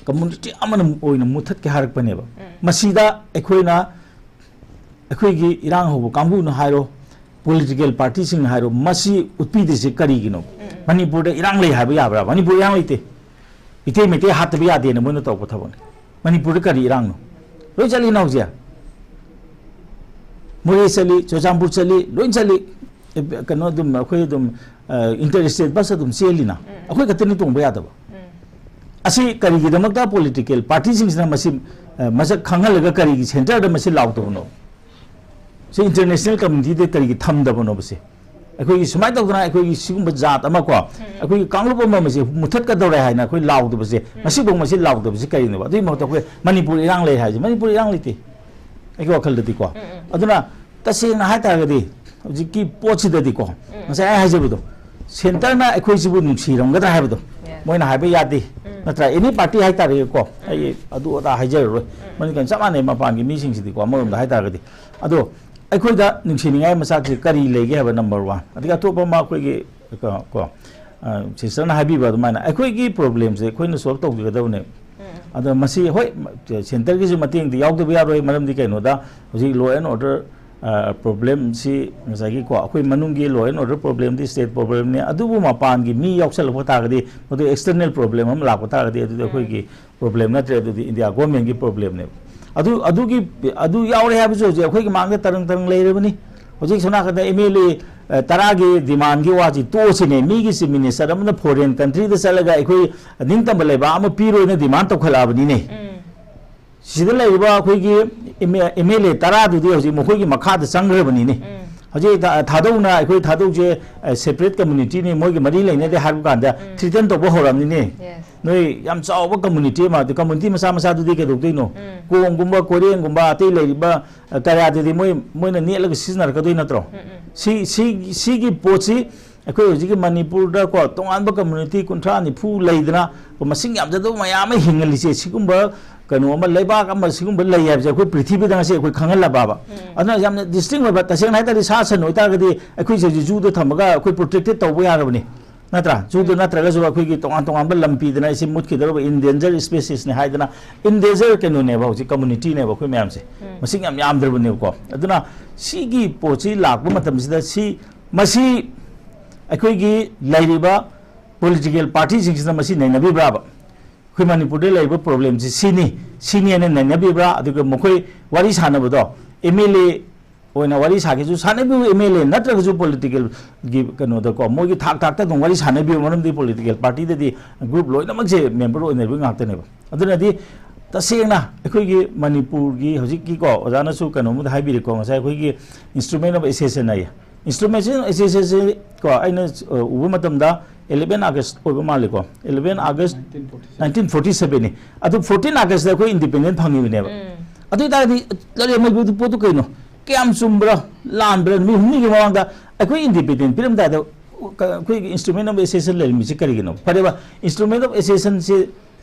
ꯀꯝꯃ꯭ꯌꯨꯅꯤꯇꯤ ꯑꯃꯅ ꯑꯣꯏꯅ ꯃꯨꯊꯠꯀꯦ ꯍꯥꯏꯔꯛꯄꯅꯦꯕ꯫ ꯃꯁꯤꯗ ꯑꯩꯈꯣꯏꯅ, ꯑꯩꯈꯣꯏꯒꯤ ꯏꯔꯥꯡ ꯍꯧꯕ ꯀꯥꯡꯕꯨꯅ ꯍꯥꯏꯔꯣ, ꯄꯣꯂꯤꯇꯤꯀꯦꯜ ꯄꯥꯔꯇꯤꯁꯤꯡꯅ ꯍꯥꯏꯔꯣ, ꯃꯁꯤ ꯎꯠꯄꯤꯗ꯭ꯔꯤꯁꯦ ꯀꯔꯤꯒꯤꯅꯣ? ꯃꯅꯤꯄꯨꯔꯗ ꯏꯔꯥꯡ ꯂꯩ ꯍꯥꯏꯕ ꯌꯥꯕ꯭ꯔꯥ? ꯃꯅꯤꯄꯨꯔ ꯏꯔꯥꯡ ꯂꯩꯇꯦ꯫ ꯃꯤꯇꯩ, ꯃꯩꯇꯩ ꯍꯥꯠꯇꯕ ꯌꯥꯗꯦꯅ ꯃꯣꯏꯅ ꯇꯧꯔꯛꯄ ꯊꯕꯛꯅꯤ꯫ ꯃꯅꯤꯄꯨꯔꯗ ꯀꯔꯤ ꯏꯔꯥꯡꯅꯣ? ꯂꯣꯏ ꯆꯠꯂꯤꯅ ꯍꯧꯖꯤꯛ꯫ ꯃꯣꯔꯦ ꯆꯠꯂꯤ, ꯆꯨꯔꯆꯥꯟꯄꯨꯔ ꯆꯠꯂꯤ, ꯂꯣꯏ ꯆꯠꯂꯤ꯫ ꯑꯦ, ꯀꯩꯅꯣ ꯑꯗꯨꯝ, ꯑꯩꯈꯣꯏ ꯑꯗꯨꯝ, ꯑ, ꯏꯟꯇꯔ ꯁ꯭ꯇꯦꯠ ꯕꯁ ꯑꯗꯨꯝ ꯆꯦꯜꯂꯤꯅ꯫ ꯑꯩꯈꯣꯏ ꯈꯛꯇꯅꯤ ꯇꯣꯡꯕ ꯌꯥꯗꯕ꯫ ꯑꯁꯤ ꯀꯔꯤꯒꯤꯗꯃꯛꯇ ꯄꯣꯂꯤꯇꯤꯀꯦꯜ ꯄꯥꯔꯇꯤꯁꯤꯡꯁꯤꯅ ꯃꯁꯤ, ꯑ, ꯃꯁꯛ ꯈꯪꯍꯜꯂꯒ ꯀꯔꯤꯒꯤ ꯁꯦꯟꯇꯔꯗ ꯃꯁꯤ ꯂꯥꯎꯗꯕꯅꯣ? ꯁꯤ ꯏꯟꯇꯔꯅꯦꯁꯅꯦꯜ ꯀꯝꯃ꯭ꯌꯨꯅꯤꯇꯤꯗ ꯀꯔꯤꯒꯤ ꯊꯝꯗꯕꯅꯣꯕꯁꯦ? ꯑꯩꯈꯣꯏꯒꯤ ꯁꯨꯃꯥꯏꯅ ꯇꯧꯗꯅ ꯑꯩꯈꯣꯏꯒꯤ ꯁꯤꯒꯨꯝꯕ ꯖꯥꯠ ꯑꯃ ꯀꯣ, ꯑꯩꯈꯣꯏꯒꯤ ꯀꯥꯡꯂꯨꯞ ꯑꯃ ꯑꯃꯁꯦ ꯃꯨꯊꯠꯀꯗꯧꯔꯦ ꯍꯥꯏꯅ ꯑꯩꯈꯣꯏ ꯂꯥꯎꯗꯕꯁꯦ, ꯉꯁꯤꯐꯥꯎ ꯃꯁꯤ ꯂꯥꯎꯗꯕꯁꯦ ꯀꯔꯤꯅꯣꯕ? ꯑꯗꯨꯒꯤ ꯃꯍꯨꯠꯇ ꯑꯩꯈꯣꯏ ꯃꯅꯤꯄꯨꯔ ꯏꯔꯥꯡ ꯂꯩ ꯍꯥꯏꯁꯦ, ꯃꯅꯤꯄꯨꯔ ꯏꯔꯥꯡ ꯂꯩꯇꯦ ꯑꯩꯒꯤ ꯋꯥꯈꯜꯗꯗꯤꯀꯣ꯫ ꯑꯗꯨꯅ ꯇꯁꯦꯡꯅ ꯍꯥꯏꯇꯥꯔꯒꯗꯤ ꯍꯧꯖꯤꯛꯀꯤ ꯄꯣꯠꯁꯤꯗꯗꯤꯀꯣ, ꯉꯁꯥꯏ ꯑꯩ ꯍꯥꯏꯖꯕꯗꯣ, ꯁꯦꯟꯇꯔꯅ ꯑꯩꯈꯣꯏꯁꯤꯕꯨ ꯅꯨꯡꯁꯤꯔꯝꯒꯗ꯭ꯔꯥ ꯍꯥꯏꯕꯗꯣ, ꯃꯣꯏꯅ ꯍꯥꯏꯕ ꯌꯥꯗꯦ, ꯅꯠꯇ꯭ꯔꯥ? ꯑꯦꯅꯤ ꯄꯥꯔꯇꯤ ꯍꯥꯏꯇꯥꯔꯦꯀꯣ, ꯑꯩ ꯑꯗꯨ ꯑꯗꯥ ꯍꯥꯏꯖꯔꯔꯣꯏ, ꯃꯔꯝꯗꯤ ꯀꯩꯅꯣ, ꯆꯞ ꯃꯥꯟꯅꯩ ꯃꯄꯥꯟꯒꯤ ꯃꯤꯁꯤꯡꯁꯤꯗꯤꯀꯣ, ꯑꯃꯔꯣꯝꯗ ꯍꯥꯏꯇꯥꯔꯒꯗꯤ꯫ ꯑꯗꯣ ꯑꯩꯈꯣꯏꯗ ꯅꯨꯡꯁꯤꯅꯤꯡꯉꯥꯏ ꯃꯆꯥꯛꯁꯤ ꯀꯔꯤ ꯂꯩꯒꯦ ꯍꯥꯏꯕ number one, ꯑꯗꯒꯤ ꯑꯇꯣꯞꯄ ꯑꯃ ꯑꯩꯈꯣꯏꯒꯤ ꯀꯣ, ꯀꯣ, ꯑ, ꯁꯤꯁꯇꯔꯅ ꯍꯥꯏꯕꯤꯕ ꯑꯗꯨꯃꯥꯏꯅ ꯑꯩꯈꯣꯏꯒꯤ problemꯁꯦ ꯑꯩꯈꯣꯏꯅ solve ꯇꯧꯖꯒꯗꯕꯅꯦ꯫ ꯑꯗꯣ ꯃꯁꯤ, ꯍꯣꯏ, ꯁꯦꯟꯇꯔꯒꯤꯁꯨ ꯃꯇꯦꯡꯗꯤ ꯌꯥꯎꯗꯕ ꯌꯥꯔꯣꯏ, ꯃꯔꯝꯗꯤ ꯀꯩꯅꯣꯗ ꯍꯧꯖꯤꯛ law and order, ꯑ, problemꯁꯤ ꯉꯁꯥꯏꯒꯤꯀꯣ, ꯑꯩꯈꯣꯏ ꯃꯅꯨꯡꯒꯤ law and order problemꯗꯤ state problemꯅꯤ, ꯑꯗꯨꯕꯨ ꯃꯄꯥꯟꯒꯤ ꯃꯤ ꯌꯥꯎꯁꯜꯂꯛꯄ ꯇꯥꯔꯒꯗꯤ, ꯃꯗꯨ external problem ꯑꯃ ꯂꯥꯛꯄ ꯇꯥꯔꯒꯗꯤ, ꯑꯗꯨꯗꯤ ꯑꯩꯈꯣꯏꯒꯤ problem ꯅꯠꯇ꯭ꯔꯦ, ꯑꯗꯨꯗꯤ ꯏꯟꯗꯤꯌꯥ governmentꯀꯤ problemꯅꯦꯕ꯫ ꯑꯗꯨ, ꯑꯗꯨꯒꯤ, ꯑꯗꯨ ꯌꯥꯎꯔꯦ ꯍꯥꯏꯕꯁꯨ ꯍꯧꯖꯤꯛ ꯑꯩꯈꯣꯏꯒꯤ ꯃꯥꯡꯗ ꯇꯔꯪ ꯇꯔꯪ ꯂꯩꯔꯕꯅꯤ꯫ ꯍꯧꯖꯤꯛ ꯁꯣꯝ ꯅꯥꯀꯟꯗ MLA, ꯑ, ꯇꯔꯥꯒꯤ demandꯀꯤ ꯋꯥꯁꯤ ꯇꯣꯛꯑꯁꯤꯅꯦ꯫ ꯃꯤꯒꯤ chief minister ꯑꯃꯅ foreign countryꯗ ꯆꯠꯂꯒ ꯑꯩꯈꯣꯏ ꯅꯤꯡꯇꯝꯕ ꯂꯩꯕꯥꯛ ꯑꯃ ꯄꯤꯔꯣꯏꯅ demand ꯇꯧꯈꯠꯂꯛꯑꯕꯅꯤꯅꯦ꯫ ꯁꯤꯗ ꯂꯩꯔꯤꯕ ꯑꯩꯈꯣꯏꯒꯤ MLA ꯇꯔꯥꯗꯨꯗꯤ ꯍꯧꯖꯤꯛ ꯃꯈꯣꯏꯒꯤ ꯃꯈꯥꯗ ꯆꯪꯈ꯭ꯔꯕꯅꯤꯅꯦ꯫ ꯍꯧꯖꯤꯛ ꯊꯥ-, ꯊꯥꯗꯧꯅ ꯑꯩꯈꯣꯏ ꯊꯥꯗꯧꯁꯦ, ꯑ, separate communityꯅꯤ, ꯃꯣꯏꯒꯤ ꯃꯔꯤ ꯂꯩꯅꯗꯦ ꯍꯥꯏꯕ ꯀꯥꯟꯗ threaten ꯇꯧꯕ ꯍꯧꯔꯕꯅꯤꯅꯦ꯫ Yes꯫ ꯅꯣꯏ ꯌꯥꯝ ꯆꯥꯎꯕ community ꯑꯃ, ꯑꯗꯨ community ꯃꯆꯥ ꯃꯆꯥꯗꯨꯗꯤ ꯀꯩꯗꯧꯗꯣꯏꯅꯣ? ꯀꯣꯝꯒꯨꯝꯕ, ꯀꯣꯏꯔꯦꯡꯒꯨꯝꯕ, ꯑꯇꯩ ꯂꯩꯔꯤꯕ, ꯑ, ꯀꯌꯥꯗꯨꯗꯤ ꯃꯣꯏ, ꯃꯣꯏꯅ ꯅꯦꯠꯂꯒ ꯁꯤꯖꯤꯟꯅꯔꯛꯀꯗꯣꯏ ꯅꯠꯇ꯭ꯔꯣ? ꯁꯤ, ꯁꯤ, ꯁꯤꯒꯤ ꯄꯣꯠꯁꯤ ꯑꯩꯈꯣꯏ ꯍꯧꯖꯤꯛꯀꯤ ꯃꯅꯤꯄꯨꯔꯗꯀꯣ, ꯇꯣꯉꯥꯟꯕ community ꯀꯨꯟꯊ꯭ꯔꯥ ꯅꯤꯐꯨ ꯂꯩꯗꯅ, ꯃꯁꯤꯡ ꯌꯥꯝꯖꯗꯕ ꯃꯌꯥꯝ ꯑꯃ ꯍꯤꯡꯍꯜꯂꯤꯁꯦ, ꯁꯤꯒꯨꯝꯕ ꯀꯩꯅꯣ ꯑꯃ, ꯂꯩꯕꯥꯛ ꯑꯃ ꯁꯤꯒꯨꯝꯕ ꯂꯩ ꯍꯥꯏꯕꯁꯦ ꯑꯩꯈꯣꯏ ꯄ꯭ꯔꯤꯊꯤꯕꯤꯗ ꯉꯁꯤ ꯑꯩꯈꯣꯏ ꯈꯪꯍꯜꯂꯕꯕ꯫ ꯑꯗꯨꯅ ꯌꯥꯝꯅ distinct ꯑꯣꯏꯕ, ꯇꯁꯦꯡꯅ ꯍꯥꯏ ꯇꯥꯔꯗꯤ ꯁꯥ ꯁꯟ ꯑꯣꯏꯇꯥꯔꯒꯗꯤ ꯑꯩꯈꯣꯏꯁꯦ ꯍꯧꯖꯤꯛ zooꯗ ꯊꯝꯃꯒ ꯑꯩꯈꯣꯏ protected ꯇꯧꯕ ꯌꯥꯔꯕꯅꯤ, ꯅꯠꯇ꯭ꯔꯥ? Zooꯗ ꯅꯠꯇ꯭ꯔꯒꯁꯨ ꯑꯩꯈꯣꯏꯒꯤ ꯇꯣꯉꯥꯟ ꯇꯣꯉꯥꯟꯕ ꯂꯝ ꯄꯤꯗꯅ, ꯑꯩꯁꯦ ꯃꯨꯠꯈꯤꯗꯧꯔꯕ endanger speciesꯅꯤ ꯍꯥꯏꯗꯅ, endanger ꯀꯩꯅꯣꯅꯦꯕ, ꯍꯧꯖꯤꯛ communityꯅꯦꯕ ꯑꯩꯈꯣꯏ ꯃꯌꯥꯝꯁꯦ꯫ ꯃꯁꯤꯡ ꯌꯥꯝ ꯌꯥꯝꯗ꯭ꯔꯕꯅꯦꯕꯀꯣ꯫ ꯑꯗꯨꯅ ꯁꯤꯒꯤ ꯄꯣꯠꯁꯤ ꯂꯥꯛꯄ ꯃꯇꯝꯁꯤꯗ ꯁꯤ, ꯃꯁꯤ ꯑꯩꯈꯣꯏꯒꯤ ꯂꯩꯔꯤꯕ political partyꯁꯤꯡꯁꯤꯅ ꯃꯁꯤ ꯅꯩꯅꯕꯤꯕ꯭ꯔꯥꯕ? ꯑꯩꯈꯣꯏ ꯃꯅꯤꯄꯨꯔꯗ ꯂꯩꯔꯤꯕ problemꯁꯤ ꯁꯤꯅꯤ, ꯁꯤꯅꯤ ꯍꯥꯏꯅ ꯅꯩꯅꯕꯤꯕ꯭ꯔꯥ? ꯑꯗꯨꯒ ꯃꯈꯣꯏ ꯋꯥꯔꯤ ꯁꯥꯟꯅꯕꯗꯣ, MLA ꯑꯣꯏꯅ ꯋꯥꯔꯤ ꯁꯥꯒꯦꯁꯨ ꯁꯥꯟꯅꯕꯤꯌꯨ, MLA ꯅꯠꯇ꯭ꯔꯒꯁꯨ politicalꯒꯤ ꯀꯩꯅꯣꯗꯀꯣ, ꯃꯣꯏꯒꯤ ꯊꯥꯛ ꯊꯥꯛꯇ ꯑꯗꯨꯝ ꯋꯥꯔꯤ ꯁꯥꯟꯅꯕꯤꯌꯨ, ꯃꯔꯝꯗꯤ political partyꯗꯗꯤ group ꯂꯣꯏꯅꯃꯛꯁꯦ member ꯑꯣꯏꯅꯕ ꯉꯥꯛꯇꯅꯦꯕ꯫ ꯑꯗꯨꯅꯗꯤ ꯇꯁꯦꯡꯅ ꯑꯩꯈꯣꯏꯒꯤ ꯃꯅꯤꯄꯨꯔꯒꯤ ꯍꯧꯖꯤꯛꯀꯤꯀꯣ, ꯑꯣꯖꯥꯅꯁꯨ ꯀꯩꯅꯣꯝꯃꯗ ꯍꯥꯏꯕꯤꯔꯦꯀꯣ, ꯉꯁꯥꯏ ꯑꯩꯈꯣꯏꯒꯤ instrument of accession ꯍꯥꯏꯌꯦ, instrument of accessionꯁꯦ ꯀꯣ, ꯑꯩꯅ, ꯑ, ꯎꯕ ꯃꯇꯝꯗ eleven August ꯑꯣꯏꯕ ꯃꯥꯜꯂꯦꯀꯣ, eleven August nineteen forty seven꯫ Nineteen forty sevenꯅꯤ꯫ ꯑꯗꯨ fourteen Augustꯇ ꯑꯩꯈꯣꯏ independent ꯐꯪꯉꯤꯕꯅꯦꯕ꯫ ꯑꯗꯨ ꯑꯣꯏꯇꯥꯔꯗꯤ ꯂꯩꯔꯝꯃꯤꯕ ꯄꯣꯠꯇꯨ ꯀꯩꯅꯣ? ꯀꯌꯥꯝ ꯆꯨꯝꯕ꯭ꯔꯥ, ꯂꯥꯟꯕ꯭ꯔꯥ? ꯅꯨꯃꯤꯠ ꯍꯨꯝꯅꯤꯒꯤ ꯃꯃꯥꯡꯗ ꯑꯩꯈꯣꯏ ꯏꯟꯗꯤꯄꯦꯟꯗꯦꯟ ꯄꯤꯔꯝꯗꯥꯏꯗ, ꯑꯩꯈꯣꯏꯒꯤ ꯏꯟꯁꯇ꯭ꯔꯨꯃꯦꯟ ꯑꯣꯐ ꯑꯦꯁꯣꯁꯤꯌꯦꯁꯟ ꯂꯩꯔꯝꯃꯤꯁꯤ ꯀꯔꯤꯒꯤꯅꯣ? ꯐꯔꯦꯕ, ꯏꯟꯁꯇ꯭ꯔꯨꯃꯦꯟ ꯑꯣꯐ ꯑꯦꯁꯣꯁꯤꯌꯦꯁꯟꯁꯤ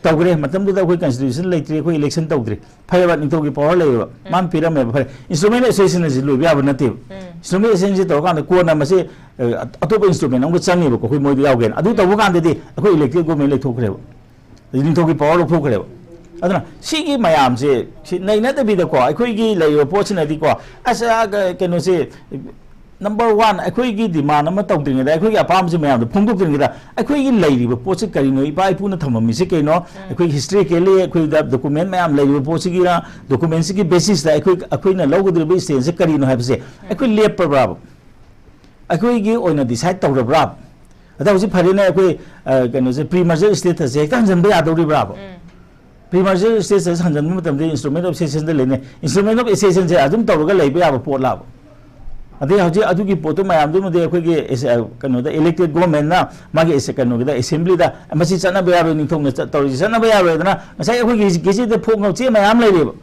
ꯇꯧꯈ꯭ꯔꯦ, ꯃꯇꯝꯗꯨꯗ ꯑꯩꯈꯣꯏ ꯀꯟꯁꯇꯤꯇ꯭ꯌꯨꯁꯟ ꯂꯩꯇ꯭ꯔꯤ, ꯑꯩꯈꯣꯏ ꯏꯂꯦꯛꯁꯟ ꯇꯧꯗ꯭ꯔꯤ꯫ ꯐꯔꯦꯕ, ꯅꯤꯡꯊꯧꯒꯤ ꯄꯋꯥꯔ ꯂꯩꯌꯦꯕ, ꯃꯥꯅ ꯄꯤꯔꯝꯃꯦꯕ꯫ ꯐꯔꯦ, ꯏꯟꯁꯇ꯭ꯔꯨꯃꯦꯟ ꯑꯦꯁꯣꯁꯤꯌꯦꯁꯟ ꯑꯁꯤ ꯂꯣꯏꯕ ꯌꯥꯕ ꯅꯠꯇꯦꯕ꯫ ꯏꯟꯁꯇ꯭ꯔꯨꯃꯦꯟ ꯑꯦꯁꯣꯁꯤꯌꯦꯁꯟꯁꯤ ꯇꯧꯔꯀꯥꯟꯗ ꯀꯣꯟꯅ ꯃꯁꯤ, ꯑ, ꯑꯇꯣꯞꯄ ꯏꯟꯁꯇ꯭ꯔꯨꯃꯦꯟ ꯑꯃꯒ ꯆꯪꯉꯦꯕꯀꯣ, ꯑꯩꯈꯣꯏ ꯃꯣꯏꯗ ꯌꯥꯎꯒꯦꯅ꯫ ꯑꯗꯨ ꯇꯧꯕ ꯀꯥꯟꯗꯗꯤ ꯑꯩꯈꯣꯏ ꯏꯂꯦꯛꯇꯦꯗ ꯒꯣꯔꯃꯦꯟ ꯂꯩꯊꯣꯛꯈ꯭ꯔꯦꯕ, ꯅꯤꯡꯊꯧꯒꯤ ꯄꯋꯥꯔ ꯂꯧꯊꯣꯛꯈ꯭ꯔꯦꯕ꯫ ꯑꯗꯨꯅ ꯁꯤꯒꯤ ꯃꯌꯥꯝꯁꯦ ꯁꯤ ꯅꯩꯅꯗꯕꯤꯗꯀꯣ, ꯑꯩꯈꯣꯏꯒꯤ ꯂꯩꯔꯤꯕ ꯄꯣꯠꯁꯤꯅꯗꯤꯀꯣ, ꯑꯁ, ꯑ, ꯀ-, ꯀꯩꯅꯣꯁꯦ, ꯅꯝꯕꯔ ꯋꯥꯟ, ꯑꯩꯈꯣꯏꯒꯤ ꯗꯤꯃꯥꯟ ꯑꯃ ꯇꯧꯗ꯭ꯔꯤꯉꯩꯗ, ꯑꯩꯈꯣꯏꯒꯤ ꯑꯄꯥꯝꯕꯁꯤ ꯃꯌꯥꯝꯗ ꯐꯣꯡꯗꯣꯛꯇ꯭ꯔꯤꯉꯩꯗ, ꯑꯩꯈꯣꯏꯒꯤ ꯂꯩꯔꯤꯕ ꯄꯣꯠꯁꯤ ꯀꯔꯤꯅꯣ, ꯏꯄꯥ ꯏꯄꯨꯅ ꯊꯝꯃꯝꯃꯤꯁꯤ ꯀꯩꯅꯣ, ꯑꯩꯈꯣꯏꯒꯤ ꯍꯤꯁꯇ꯭ꯔꯤꯀꯦꯜꯂꯤ ꯑꯩꯈꯣꯏꯗ ꯗꯣꯀꯨꯃꯦꯟ ꯃꯌꯥꯝ ꯂꯩꯔꯤꯕ ꯄꯣꯠꯁꯤꯒꯤꯔ, ꯗꯣꯀꯨꯃꯦꯟꯁꯤꯒꯤ ꯕꯦꯁꯤꯁꯇ ꯑꯩꯈꯣꯏ, ꯑꯩꯈꯣꯏꯅ ꯂꯧꯒꯗꯧꯔꯤꯕ ꯁ꯭ꯇꯦꯟꯁꯁꯦ ꯀꯔꯤꯅꯣ ꯍꯥꯏꯕꯁꯦ ꯑꯩꯈꯣꯏ ꯂꯦꯞꯄꯕ꯭ꯔꯥꯕ? ꯑꯩꯈꯣꯏꯒꯤ ꯑꯣꯏꯅ ꯗꯤꯁꯥꯏꯠ ꯇꯧꯔꯕ꯭ꯔꯥ? ꯑꯗ ꯍꯧꯖꯤꯛ ꯐꯔꯦꯅꯦ, ꯑꯩꯈꯣꯏ, ꯑ, ꯀꯩꯅꯣꯁꯦ, ꯄ꯭ꯔꯤ ꯃꯔꯖꯔ ꯁ꯭ꯇꯦꯇꯁꯁꯦ ꯍꯦꯛꯇ ꯍꯟꯖꯟꯕ ꯌꯥꯗꯧꯔꯤꯕ꯭ꯔꯥꯕ? ꯄ꯭ꯔꯤ ꯃꯔꯖꯔ ꯁ꯭ꯇꯦꯇꯁ ꯍꯟꯖꯟꯕ ꯃꯇꯝꯗ ꯏꯟꯁꯇ꯭ꯔꯨꯃꯦꯟ ꯑꯣꯐ ꯁꯦꯁꯟꯗ ꯂꯩꯅꯩ꯫ ꯏꯟꯁꯇ꯭ꯔꯨꯃꯦꯟ ꯑꯣꯐ ꯁꯦꯁꯟꯁꯦ ꯑꯗꯨꯝ ꯇꯧꯔꯒ ꯂꯩꯕ ꯌꯥꯕ ꯄꯣꯠꯂꯥꯕ? ꯑꯗꯩ ꯍꯧꯖꯤꯛ ꯑꯗꯨꯒꯤ ꯄꯣꯠꯇꯨ ꯃꯌꯥꯝꯗꯨꯃꯗꯤ ꯑꯩꯈꯣꯏꯒꯤ ꯑꯦꯁ-, ꯑ, ꯀꯩꯅꯣꯗ, ꯏꯂꯦꯛꯇꯦꯗ ꯒꯣꯔꯃꯦꯟꯅ ꯃꯥꯒꯤ ꯑꯦꯁ-, ꯀꯩꯅꯣꯒꯤꯗ, ꯑꯦꯁꯦꯝꯕ꯭ꯂꯤꯗ ꯃꯁꯤ ꯆꯠꯅꯕ ꯌꯥꯔꯣꯏ, ꯅꯤꯡꯊꯧꯅ ꯆꯠ-, ꯇꯧꯔꯤꯁꯤ ꯆꯠꯅꯕ ꯌꯥꯔꯣꯏꯗꯅ ꯉꯁꯥꯏ ꯑꯩꯈꯣꯏꯒꯤ ꯒꯦꯖꯦꯠꯇ ꯐꯣꯡꯉꯕ ꯆꯦ ꯃꯌꯥꯝ ꯂꯩꯔꯦꯕ꯫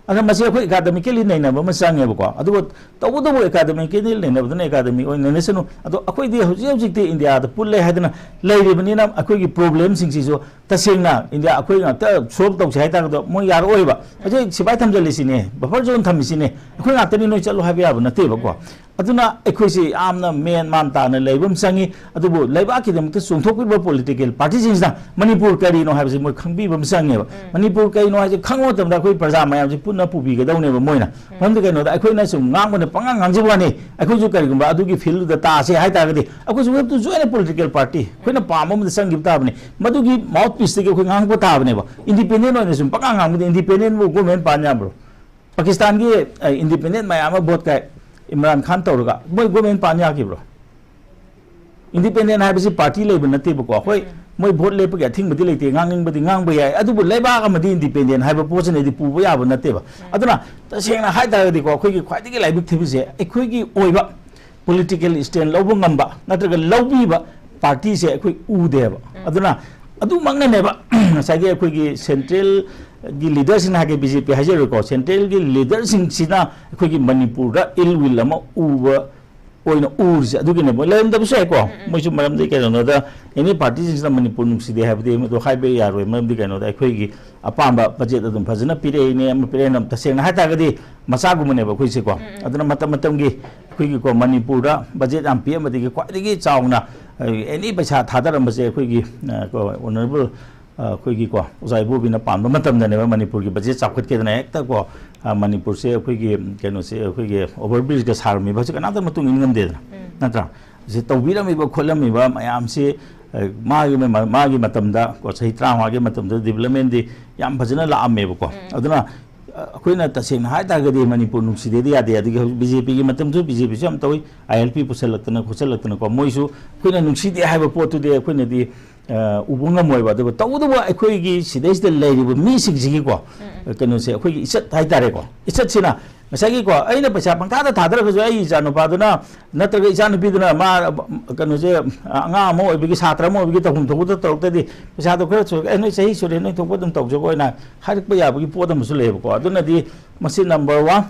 ꯑꯗ ꯃꯁꯤ ꯑꯩꯈꯣꯏ ꯑꯦꯀꯥꯗꯃꯤꯀꯦꯜꯂꯤ ꯅꯩꯅꯕ ꯑꯃ ꯆꯪꯉꯦꯕꯀꯣ꯫ ꯑꯗꯨꯒ ꯇꯧꯕꯇꯕꯨ ꯑꯦꯀꯥꯗꯃꯤꯀꯦꯜꯂꯤ ꯅꯩꯅꯕꯗꯨꯅ ꯑꯦꯀꯥꯗꯃꯤꯛ ꯑꯣꯏꯅ ꯅꯩꯅꯁꯅꯨ꯫ ꯑꯗꯣ ꯑꯩꯈꯣꯏꯗꯤ ꯍꯧꯖꯤꯛ ꯍꯧꯖꯤꯛꯇꯤ ꯏꯟꯗꯤꯌꯥꯗ ꯄꯨꯜꯂꯦ ꯍꯥꯏꯗꯅ ꯂꯩꯔꯤꯕꯅꯤꯅ ꯑꯩꯈꯣꯏꯒꯤ ꯄ꯭ꯔꯣꯕ꯭ꯂꯦꯝꯁꯤꯡꯁꯤꯁꯨ ꯇꯁꯦꯡꯅ ꯏꯟꯗꯤꯌꯥ ꯑꯩꯈꯣꯏ ꯉꯥꯛꯇ ꯁꯣꯜꯕ ꯇꯧꯁꯦ ꯍꯥꯏ ꯇꯥꯔꯒꯗꯤ ꯃꯣꯏ ꯌꯥꯔꯛꯑꯣꯏꯕ꯫ ꯍꯧꯖꯤꯛ ꯁꯤꯐꯥꯏ ꯊꯝꯖꯤꯜꯂꯤꯁꯤꯅꯦ, ꯕꯐꯔ ꯖꯣꯟ ꯊꯝꯃꯤꯁꯤꯅꯦ, ꯑꯩꯈꯣꯏ ꯉꯥꯛꯇꯅꯤ ꯅꯣꯏ ꯆꯠꯂꯣ ꯍꯥꯏꯕ ꯌꯥꯕ ꯅꯠꯇꯦꯕꯀꯣ꯫ ꯑꯗꯨꯅ ꯑꯩꯈꯣꯏꯁꯤ ꯌꯥꯝꯅ ꯃꯦꯟ ꯃꯥꯟ ꯇꯥꯅ ꯂꯩꯕ ꯑꯃ ꯆꯪꯉꯤ꯫ ꯑꯗꯨꯕꯨ ꯂꯩꯕꯥꯛꯀꯤꯗꯃꯛꯇ ꯆꯣꯡꯊꯣꯛꯄꯤꯕ ꯄꯣꯂꯤꯇꯤꯀꯦꯜ ꯄꯥꯔꯇꯤꯁꯤꯡꯁꯤꯅ ꯃꯅꯤꯄꯨꯔ ꯀꯔꯤꯅꯣ ꯍꯥꯏꯕꯁꯤ ꯃꯣꯏ ꯈꯪꯕꯤꯕ ꯑꯃ ꯆꯪꯉꯦꯕ꯫ ꯃꯅꯤꯄꯨꯔ ꯀꯩꯅꯣ ꯍꯥꯏꯁꯦ ꯈꯪꯕ ꯃꯇꯝꯗ ꯑꯩꯈꯣꯏ ꯄ꯭ꯔꯖꯥ ꯃꯌꯥꯝꯁꯦ ꯄꯨꯟꯅ ꯄꯨꯕꯤꯒꯗꯧꯅꯦꯕ ꯃꯣꯏꯅ꯫ ꯃꯔꯝꯗꯤ ꯀꯩꯅꯣꯗ ꯑꯩꯈꯣꯏꯅ ꯁꯨꯝ ꯉꯥꯡꯕꯅ ꯄꯉꯥꯡ ꯉꯥꯡꯖꯕ ꯋꯥꯅꯤ꯫ ꯑꯩꯈꯣꯏꯁꯨ ꯀꯔꯤꯒꯨꯝꯕ ꯑꯗꯨꯒꯤ ꯐꯤꯜꯗꯨꯗ ꯇꯥꯁꯦ ꯍꯥꯏ ꯇꯥꯔꯒꯗꯤ ꯑꯩꯈꯣꯏꯁꯨ we have to join a political party꯫ ꯑꯩꯈꯣꯏꯅ ꯄꯥꯝꯕ ꯑꯃꯗ ꯆꯪꯈꯤꯕ ꯇꯥꯕꯅꯤ꯫ ꯃꯗꯨꯒꯤ ꯃꯥꯎꯠ ꯄꯤꯁꯇꯒꯤ ꯑꯩꯈꯣꯏ ꯉꯥꯡꯕ ꯇꯥꯕꯅꯦꯕ꯫ ꯏꯟꯗꯤꯄꯦꯟꯗꯦꯟ ꯑꯣꯏꯅ ꯁꯨꯝ ꯄꯉꯥꯡ ꯉꯥꯡꯕꯗ ꯏꯟꯗꯤꯄꯦꯟꯗꯦꯟꯕꯨ ꯒꯣꯔꯃꯦꯟ ꯄꯥꯟ ꯌꯥꯕ꯭ꯔꯣ? ꯄꯥꯀꯤꯁꯇꯥꯟꯒꯤ, ꯑ, ꯏꯟꯗꯤꯄꯦꯟꯗꯦꯟ ꯃꯌꯥꯝ ꯑꯃ ꯚꯣꯠ ꯀꯥꯏ, ꯏꯝꯔꯥꯟ ꯈꯥꯟ ꯇꯧꯔꯒ ꯃꯣꯏ ꯒꯣꯔꯃꯦꯟ ꯄꯥꯟ ꯌꯥꯈꯤꯕ꯭ꯔꯣ? ꯏꯟꯗꯤꯄꯦꯟꯗꯦꯟ ꯍꯥꯏꯕꯁꯤ ꯄꯥꯔꯇꯤ ꯂꯩꯕ ꯅꯠꯇꯦꯕꯀꯣ꯫ ꯍꯣꯏ, ꯃꯣꯏ ꯚꯣꯠ ꯂꯦꯞꯄꯒꯤ ꯑꯊꯤꯡꯕꯗꯤ ꯂꯩꯇꯦ, ꯉꯥꯡꯅꯤꯡꯕꯗꯤ ꯉꯥꯡꯕ ꯌꯥꯏ, ꯑꯗꯨꯕꯨ ꯂꯩꯕꯥꯛ ꯑꯃꯗꯤ ꯏꯟꯗꯤꯄꯦꯟꯗꯦꯟ ꯍꯥꯏꯕ ꯄꯣꯠꯁꯤꯅꯗꯤ ꯄꯨꯕ ꯌꯥꯕ ꯅꯠꯇꯦꯕ꯫ ꯑꯗꯨꯅ ꯇꯁꯦꯡꯅ ꯍꯥꯏ ꯇꯥꯔꯒꯗꯤꯀꯣ, ꯑꯩꯈꯣꯏꯒꯤ ꯈ꯭ꯋꯥꯏꯗꯒꯤ ꯂꯥꯏꯕꯛ ꯊꯤꯕꯁꯦ ꯑꯩꯈꯣꯏꯒꯤ ꯑꯣꯏꯕ ꯄꯣꯂꯤꯇꯤꯀꯦꯜ ꯁ꯭ꯇꯦꯟ ꯂꯧꯕ ꯉꯝꯕ ꯅꯠꯇ꯭ꯔꯒ ꯂꯧꯕꯤꯕ ꯄꯥꯔꯇꯤꯁꯦ ꯑꯩꯈꯣꯏ ꯎꯗꯦꯕ꯫ ꯑꯗꯨꯅ ꯑꯗꯨꯃꯛꯅꯅꯦꯕ ꯉꯁꯥꯏꯒꯤ ꯑꯩꯈꯣꯏꯒꯤ ꯁꯦꯟꯇ꯭ꯔꯦꯜ ꯒꯤ ꯂꯤꯗꯔꯁꯤꯡꯅ ꯍꯥꯏꯒꯦ, ꯕꯤ ꯖꯦ ꯄꯤ ꯍꯥꯏꯖꯔꯣꯏꯀꯣ, ꯁꯦꯟꯇ꯭ꯔꯦꯜꯒꯤ ꯂꯤꯗꯔꯁꯤꯡꯁꯤꯅ ꯑꯩꯈꯣꯏꯒꯤ ꯃꯅꯤꯄꯨꯔꯗ ꯏꯜ ꯋꯤꯜ ꯑꯃ ꯎꯕ ꯑꯣꯏꯅ ꯎꯔꯤꯁꯦ ꯑꯗꯨꯒꯤꯅꯦꯕ꯫ ꯂꯩꯔꯝꯗꯕꯁꯨ ꯌꯥꯏꯀꯣ, ꯃꯣꯏꯁꯨ ꯃꯔꯝꯗꯤ ꯀꯩꯅꯣꯗ ꯑꯦꯅꯤ ꯄꯥꯔꯇꯤꯁꯤꯡꯁꯤꯅ ꯃꯅꯤꯄꯨꯔ ꯅꯨꯡꯁꯤꯗꯦ ꯍꯥꯏꯕꯗꯤ ꯃꯗꯨ ꯍꯥꯏꯕ ꯌꯥꯔꯣꯏ꯫ ꯃꯔꯝꯗꯤ ꯀꯩꯅꯣꯗ ꯑꯩꯈꯣꯏꯒꯤ ꯑꯄꯥꯝꯕ ꯕꯖꯦꯠ ꯑꯗꯨꯝ ꯐꯖꯅ ꯄꯤꯔꯛꯏꯅꯦ, ꯑꯃ ꯄꯤꯔꯛꯏꯅ, ꯇꯁꯦꯡꯅ ꯍꯥꯏꯇꯥꯔꯒꯗꯤ ꯃꯆꯥꯒꯨꯝꯕꯅꯦꯕ ꯑꯩꯈꯣꯏꯁꯦꯀꯣ꯫ ꯑꯗꯨꯅ ꯃꯇꯝ ꯃꯇꯝꯒꯤ ꯑꯩꯈꯣꯏꯒꯤꯀꯣ ꯃꯅꯤꯄꯨꯔꯗ ꯕꯖꯦꯠ ꯌꯥꯝ ꯄꯤꯛꯑꯝꯕꯗꯒꯤ ꯈ꯭ꯋꯥꯏꯗꯒꯤ ꯆꯥꯎꯅ ꯑꯦꯅꯤ ꯄꯩꯁꯥ ꯊꯥꯗꯔꯝꯕꯁꯦ ꯑꯩꯈꯣꯏꯒꯤ ꯑ, ꯀꯣ, ꯑꯣꯅꯔꯦꯕꯜ ꯑ, ꯑꯩꯈꯣꯏꯒꯤꯀꯣ ꯑꯣꯖꯥ ꯏꯕꯣꯕꯤꯅ ꯄꯥꯟꯕ ꯃꯇꯝꯗꯅꯦꯕ ꯃꯅꯤꯄꯨꯔꯒꯤ ꯕꯖꯦꯠ ꯆꯥꯎꯈꯠꯀꯦꯗꯅ ꯍꯦꯛꯇ ꯀꯣ, ꯑ, ꯃꯅꯤꯄꯨꯔꯁꯦ ꯑꯩꯈꯣꯏꯒꯤ ꯀꯩꯅꯣꯁꯦ ꯑꯩꯈꯣꯏꯒꯤ ꯑꯣꯚꯔ ꯕ꯭ꯔꯤꯖꯀ ꯁꯥꯔꯝꯃꯤꯕ ꯍꯧꯖꯤꯛ ꯀꯅꯥꯝꯇ ꯃꯇꯨꯡ ꯏꯟ ꯉꯝꯗꯦꯗꯅ, ꯅꯠꯇ꯭ꯔꯥ? ꯁꯤ ꯇꯧꯕꯤꯔꯝꯃꯤꯕ ꯈꯣꯠꯂꯝꯃꯤꯕ ꯃꯌꯥꯝꯁꯤ ꯑ, ꯃꯥꯒꯤ ꯃ-, ꯃꯥꯒꯤ ꯃꯇꯝꯗ ꯀꯣ ꯆꯍꯤ ꯇꯔꯥꯃꯉꯥꯒꯤ ꯃꯇꯝꯗ ꯗꯤꯕꯂꯞꯃꯦꯟꯗꯤ ꯌꯥꯝ ꯐꯖꯅ ꯂꯥꯛꯑꯝꯃꯦꯕꯀꯣ꯫ ꯑꯗꯨꯅ ꯑ, ꯑꯩꯈꯣꯏꯅ ꯇꯁꯦꯡꯅ ꯍꯥꯏꯇꯥꯔꯒꯗꯤ ꯃꯅꯤꯄꯨꯔ ꯅꯨꯡꯁꯤꯗꯦꯗꯤ ꯌꯥꯗꯦ꯫ ꯑꯗꯒꯤ ꯍꯧꯖꯤꯛ ꯕꯤ ꯖꯦ ꯄꯤꯒꯤ ꯃꯇꯝꯁꯨ ꯕꯤ ꯖꯦ ꯄꯤꯁꯨ ꯌꯥꯝ ꯇꯧꯏ, ꯑꯥꯏ ꯑꯦꯜ ꯄꯤ ꯄꯨꯁꯜꯂꯛꯇꯅ ꯈꯣꯠꯆꯜꯂꯛꯇꯅꯀꯣ꯫ ꯃꯣꯏꯁꯨ ꯑꯩꯈꯣꯏꯅ ꯅꯨꯡꯁꯤꯗꯦ ꯍꯥꯏꯕ ꯄꯣꯠꯇꯨꯗꯤ ꯑꯩꯈꯣꯏꯅꯗꯤ ꯑ, ꯎꯕ ꯉꯝꯃꯣꯏꯕ꯫ ꯑꯗꯨꯒ ꯇꯧꯕꯇꯕꯨ ꯑꯩꯈꯣꯏꯒꯤ ꯁꯤꯗꯩꯁꯤꯗ ꯂꯩꯔꯤꯕ ꯃꯤꯁꯤꯡꯁꯤꯒꯤꯀꯣ ꯀꯩꯅꯣꯁꯦ ꯑꯩꯈꯣꯏꯒꯤ ꯏꯆꯠ ꯍꯥꯏꯇꯥꯔꯦꯀꯣ, ꯏꯆꯠꯁꯤꯅ ꯉꯁꯥꯏꯒꯤꯀꯣ ꯑꯩꯅ ꯄꯩꯁꯥ ꯄꯪꯊꯥꯗ ꯊꯥꯗꯔꯒꯁꯨ ꯑꯩ ꯏꯆꯥ ꯅꯨꯄꯥꯗꯨꯅ ꯅꯠꯇ꯭ꯔꯒ ꯏꯆꯥ ꯅꯨꯄꯤꯗꯨꯅ ꯃꯥ ꯀꯩꯅꯣꯁꯦ ꯑꯉꯥꯡ ꯑꯃ ꯑꯣꯏꯕꯒꯤ ꯁꯥꯇ꯭ꯔ ꯑꯃ ꯑꯣꯏꯕꯒꯤ ꯇꯧꯐꯝ ꯊꯣꯛꯄꯗ ꯇꯧꯔꯛꯇꯗꯤ ꯄꯩꯁꯥꯗꯣ ꯈꯔ ꯆꯨꯔꯒ "ꯑꯦ ꯅꯣꯏ ꯆꯍꯤ ꯁꯨꯔꯦ ꯅꯣꯏ ꯊꯣꯛꯄ ꯑꯗꯨꯝ ꯇꯧꯖꯈꯣ" ꯍꯥꯏꯅ ꯍꯥꯏꯔꯛꯄ ꯌꯥꯕꯒꯤ ꯄꯣꯠ ꯑꯃꯁꯨ ꯂꯩꯌꯦꯕꯀꯣ꯫ ꯑꯗꯨꯅꯗꯤ ꯃꯁꯤ ꯅꯝꯕꯔ ꯋꯥꯟ꯫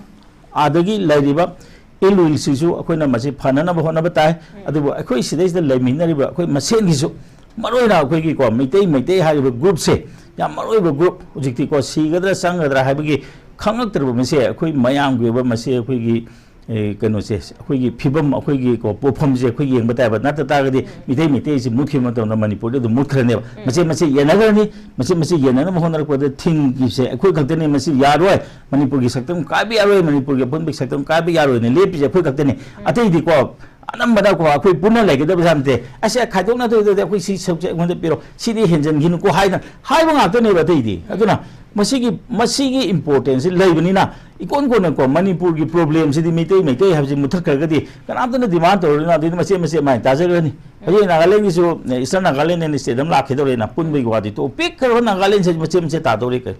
ꯑꯥꯗꯒꯤ ꯂꯩꯔꯤꯕ ꯏꯜ ꯋꯤꯜꯁꯤꯁꯨ ꯑꯩꯈꯣꯏꯅ ꯃꯁꯤ ꯐꯅꯅꯕ ꯍꯣꯠꯅꯕ ꯇꯥꯏ꯫ ꯑꯗꯨꯕꯨ ꯑꯩꯈꯣꯏ ꯁꯤꯗꯩꯁꯤꯗ ꯂꯩꯃꯤꯟꯅꯔꯤꯕ ꯑꯩꯈꯣꯏ ꯃꯁꯦꯟꯒꯤꯁꯨ ꯃꯔꯨꯑꯣꯏꯅ ꯑꯩꯈꯣꯏꯒꯤꯀꯣ ꯃꯩꯇꯩ ꯃꯩꯇꯩ ꯍꯥꯏꯔꯤꯕ ꯒ꯭ꯔꯨꯞꯁꯦ ꯌꯥꯝ ꯃꯔꯨꯑꯣꯏꯕ ꯒ꯭ꯔꯨꯞ꯫ ꯍꯧꯖꯤꯛꯇꯤꯀꯣ ꯁꯤꯒꯗ꯭ꯔꯥ ꯆꯪꯒꯗ꯭ꯔꯥ ꯍꯥꯏꯕꯒꯤ ꯈꯪꯉꯛꯇ꯭ꯔꯕ ꯃꯁꯦ ꯑꯩꯈꯣꯏ ꯃꯌꯥꯝꯒꯤ ꯑꯣꯏꯕ ꯃꯁꯦ ꯑꯩꯈꯣꯏꯒꯤ ꯑꯦ, ꯀꯩꯅꯣꯁꯦ ꯑꯩꯈꯣꯏꯒꯤ ꯐꯤꯕꯝ ꯑꯩꯈꯣꯏꯒꯤꯀꯣ ꯄꯣꯠꯐꯝꯁꯦ ꯑꯩꯈꯣꯏ ꯌꯦꯡꯕ ꯇꯥꯏꯕ꯫ ꯅꯠꯇ ꯇꯥꯔꯒꯗꯤ ꯃꯤꯇꯩ ꯃꯩꯇꯩꯁꯤ ꯃꯨꯠꯈꯤꯕ ꯃꯇꯝꯗ ꯃꯅꯤꯄꯨꯔꯗꯤ ꯑꯗꯨꯝ ꯃꯨꯠꯈ꯭ꯔꯅꯦꯕ꯫ ꯃꯆꯦꯠ ꯃꯆꯦꯠ ꯌꯦꯟꯅꯈ꯭ꯔꯅꯤ꯫ ꯃꯆꯦꯠ ꯃꯆꯦꯠ ꯌꯦꯟꯅꯅꯕ ꯍꯣꯠꯅꯔꯛꯄꯗ ꯊꯤꯡꯈꯤꯕꯁꯦ ꯑꯩꯈꯣꯏ ꯈꯛꯇꯅꯤ꯫ ꯃꯁꯤ ꯌꯥꯔꯣꯏ꯫ ꯃꯅꯤꯄꯨꯔꯒꯤ ꯁꯛꯇꯝ ꯀꯥꯏꯕ ꯌꯥꯔꯣꯏ꯫ ꯃꯅꯤꯄꯨꯔꯒꯤ ꯑꯄꯨꯟꯕꯒꯤ ꯁꯛꯇꯝ ꯀꯥꯏꯕ ꯌꯥꯔꯣꯏꯅ ꯂꯦꯞꯄꯤꯁꯦ ꯑꯩꯈꯣꯏ ꯈꯛꯇꯅꯤ꯫ ꯑꯇꯩꯗꯤꯀꯣ ꯑꯅꯝꯕꯅꯀꯣ ꯑꯩꯈꯣꯏ ꯄꯨꯟꯅ ꯂꯩꯒꯗꯕꯁꯦ ꯅꯠꯇꯦ꯫ "ꯑꯁ ꯈꯥꯏꯗꯣꯛꯅꯗꯣꯏꯗꯨꯗꯤ ꯑꯩꯈꯣꯏ ꯁꯤ ꯁꯔꯨꯛꯁꯦ ꯑꯩꯉꯣꯟꯗ ꯄꯤꯔꯣ, ꯁꯤꯗꯤ ꯍꯦꯟꯖꯟꯈꯤꯅꯨꯀꯣ" ꯍꯥꯏꯅ ꯍꯥꯏꯕ ꯉꯥꯛꯇꯅꯦꯕ꯫ ꯑꯇꯩꯗꯤ ꯑꯗꯨꯅ ꯃꯁꯤꯒꯤ ꯃꯁꯤꯒꯤ ꯏꯝꯄꯣꯔꯇꯦꯟꯁꯁꯤ ꯂꯩꯕꯅꯤꯅ ꯏꯀꯣꯟ ꯀꯣꯟꯅꯀꯣ ꯃꯅꯤꯄꯨꯔꯒꯤ ꯄ꯭ꯔꯣꯕ꯭ꯂꯦꯝꯁꯤꯗꯤ ꯃꯩꯇꯩ ꯃꯩꯇꯩ ꯍꯥꯏꯕꯁꯤ ꯃꯨꯊꯠꯈ꯭ꯔꯒꯗꯤ ꯀꯅꯥꯝꯇꯅ ꯗꯤꯃꯥꯟ ꯇꯧꯔꯣꯏꯅ ꯑꯗꯨꯗꯤ ꯃꯆꯦꯠ ꯃꯆꯦꯠ ꯃꯥꯏꯅ ꯇꯥꯖꯈ꯭ꯔꯅꯤ꯫ ꯍꯧꯖꯤꯛ ꯅꯥꯒꯥꯂꯦꯟꯒꯤꯁꯨ ꯏꯁꯇꯔꯟ ꯅꯥꯒꯥꯂꯦꯟ ꯑꯦꯟ ꯁ꯭ꯇꯦꯠ ꯑꯃ ꯂꯥꯛꯈꯤꯗꯧꯔꯦꯅ ꯄꯨꯟꯕꯒꯤ ꯋꯥꯗꯤ ꯇꯣꯛꯑꯣ, ꯄꯤꯛꯈ꯭ꯔꯕ ꯅꯥꯒꯥꯂꯦꯟꯁꯦ ꯃꯆꯦꯠ ꯃꯆꯦꯠ ꯇꯥꯗꯧꯔꯦ ꯀꯩꯅꯣ꯫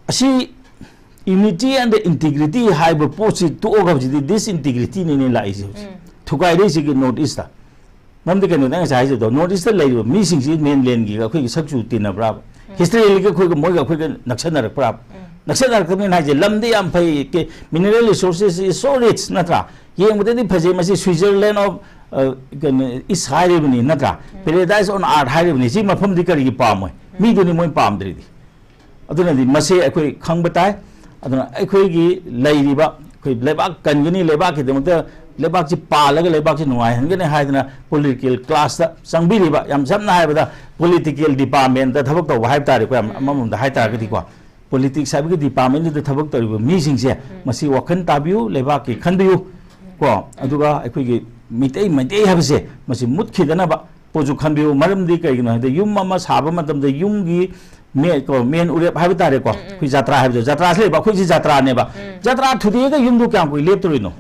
ꯑꯁꯤ unity and integrity ꯍꯥꯏꯕ ꯄꯣꯠꯁꯤ ꯇꯣꯛꯑꯒ ꯍꯧꯖꯤꯛꯇꯤ ꯗꯤꯁ ꯏꯟꯇꯤꯒ꯭ꯔꯤꯇꯤꯅꯤꯅꯦ ꯂꯥꯛꯏꯁꯦ ꯍꯧꯖꯤꯛ ꯊꯨꯒꯥꯏꯔꯛꯏꯁꯤꯒꯤ ꯅꯣꯔꯠ ꯏꯁꯇ꯫ ꯃꯔꯝꯗꯤ ꯀꯩꯅꯣꯗ ꯑꯩ ꯉꯁꯥꯏ ꯍꯥꯏꯖꯕꯗꯣ ꯅꯣꯔꯠ ꯏꯁꯇ ꯂꯩꯔꯤꯕ ꯃꯤꯁꯤꯡꯁꯤ ꯃꯦꯟꯂꯦꯟꯒꯤꯒ ꯑꯩꯈꯣꯏꯒꯤ ꯁꯛꯆꯨ ꯇꯤꯟꯅꯕ꯭ꯔꯥꯕ? ꯍꯤꯁꯇꯣꯔꯤꯀꯦꯜꯂꯤ ꯑꯩꯈꯣꯏꯒ ꯃꯣꯏꯒ ꯑꯩꯈꯣꯏꯒ ꯅꯛꯁꯟꯅꯔꯛꯄ꯭ꯔꯥ? ꯅꯛꯁꯟꯅꯔꯛꯇꯕꯅꯤꯅ ꯍꯥꯏꯁꯦ, ꯂꯝꯗꯤ ꯌꯥꯝ ꯐꯩ, ꯀꯦ-, mineral resources is so rich, ꯅꯠꯇ꯭ꯔꯥ? ꯌꯦꯡꯕꯗꯗꯤ ꯐꯖꯩ, ꯃꯁꯤ Switzerland of, ꯑ, ꯀꯩꯅꯣ, East ꯍꯥꯏꯔꯤꯕꯅꯤ, ꯅꯠꯇ꯭ꯔꯥ? Paradise on earth ꯍꯥꯏꯔꯤꯕꯅꯤ꯫ ꯁꯤ ꯃꯐꯝꯗꯤ ꯀꯔꯤꯒꯤ ꯄꯥꯝꯃꯣꯏ? ꯃꯤꯗꯨꯅꯤ ꯃꯣꯏ ꯄꯥꯝꯗ꯭ꯔꯤꯗꯤ꯫ ꯑꯗꯨꯅꯗꯤ ꯃꯁꯤ ꯑꯩꯈꯣꯏ ꯈꯪꯕ ꯇꯥꯏ꯫ ꯑꯗꯨꯅ ꯑꯩꯈꯣꯏꯒꯤ ꯂꯩꯔꯤꯕ, ꯑꯩꯈꯣꯏ ꯂꯩꯕꯥꯛ ꯀꯟꯒꯅꯤ, ꯂꯩꯕꯥꯛꯀꯤꯗꯃꯛꯇ, ꯂꯩꯕꯥꯛꯁꯤ ꯄꯥꯜꯂꯒ ꯂꯩꯕꯥꯛꯁꯤ ꯅꯨꯡꯉꯥꯏꯍꯟꯒꯅꯤ ꯍꯥꯏꯗꯅ political class ꯇ ꯆꯪꯕꯤꯔꯤꯕ, ꯌꯥꯝ ꯁꯝꯅ ꯍꯥꯏꯔꯕꯗ political department ꯇ ꯊꯕꯛ ꯇꯧꯕ ꯍꯥꯏꯕ ꯇꯥꯔꯦꯀꯣ, ꯌꯥꯝ ꯑꯃꯔꯣꯝꯗ ꯍꯥꯏ ꯇꯥꯔꯒꯗꯤꯀꯣ, politics ꯍꯥꯏꯕꯒꯤ department ꯗꯨꯗ ꯊꯕꯛ ꯇꯧꯔꯤꯕ ꯃꯤꯁꯤꯡꯁꯦ, ꯃꯁꯤ ꯋꯥꯈꯜ ꯇꯥꯕꯤꯌꯨ, ꯂꯩꯕꯥꯛꯀꯤ ꯈꯟꯕꯤꯌꯨ ꯀꯣ꯫ ꯑꯗꯨꯒ ꯑꯩꯈꯣꯏꯒꯤ ꯃꯤꯇꯩ, ꯃꯩꯇꯩ ꯍꯥꯏꯕꯁꯦ ꯃꯁꯤ ꯃꯨꯠꯈꯤꯗꯅꯕ ꯄꯣꯠꯁꯨ ꯈꯟꯕꯤꯌꯨ꯫ ꯃꯔꯝꯗꯤ ꯀꯩꯒꯤꯅꯣ ꯍꯥꯏꯕꯗ, ꯌꯨꯝ ꯑꯃ ꯁꯥꯕ ꯃꯇꯝꯗ ꯌꯨꯝꯒꯤ ꯃꯦ-, ꯀꯣ, ꯃꯦꯟ ꯎꯔꯦꯞ ꯍꯥꯏꯕ ꯇꯥꯔꯦꯀꯣ, ꯑꯩꯈꯣꯏ ꯖꯇ꯭ꯔꯥ ꯍꯥꯏꯕꯗꯣ, ꯖꯇ꯭ꯔꯥꯁꯤ ꯂꯩꯕ, ꯑꯩꯈꯣꯏꯁꯤ ꯖꯇ꯭ꯔꯥꯅꯦꯕ꯫ ꯖꯇ꯭ꯔꯥ ꯊꯨꯗꯦꯛꯑꯒ ꯌꯨꯝꯗꯣ ꯀꯌꯥꯝ ꯀꯨꯏ ꯂꯦꯞꯇꯣꯔꯤꯅꯣ?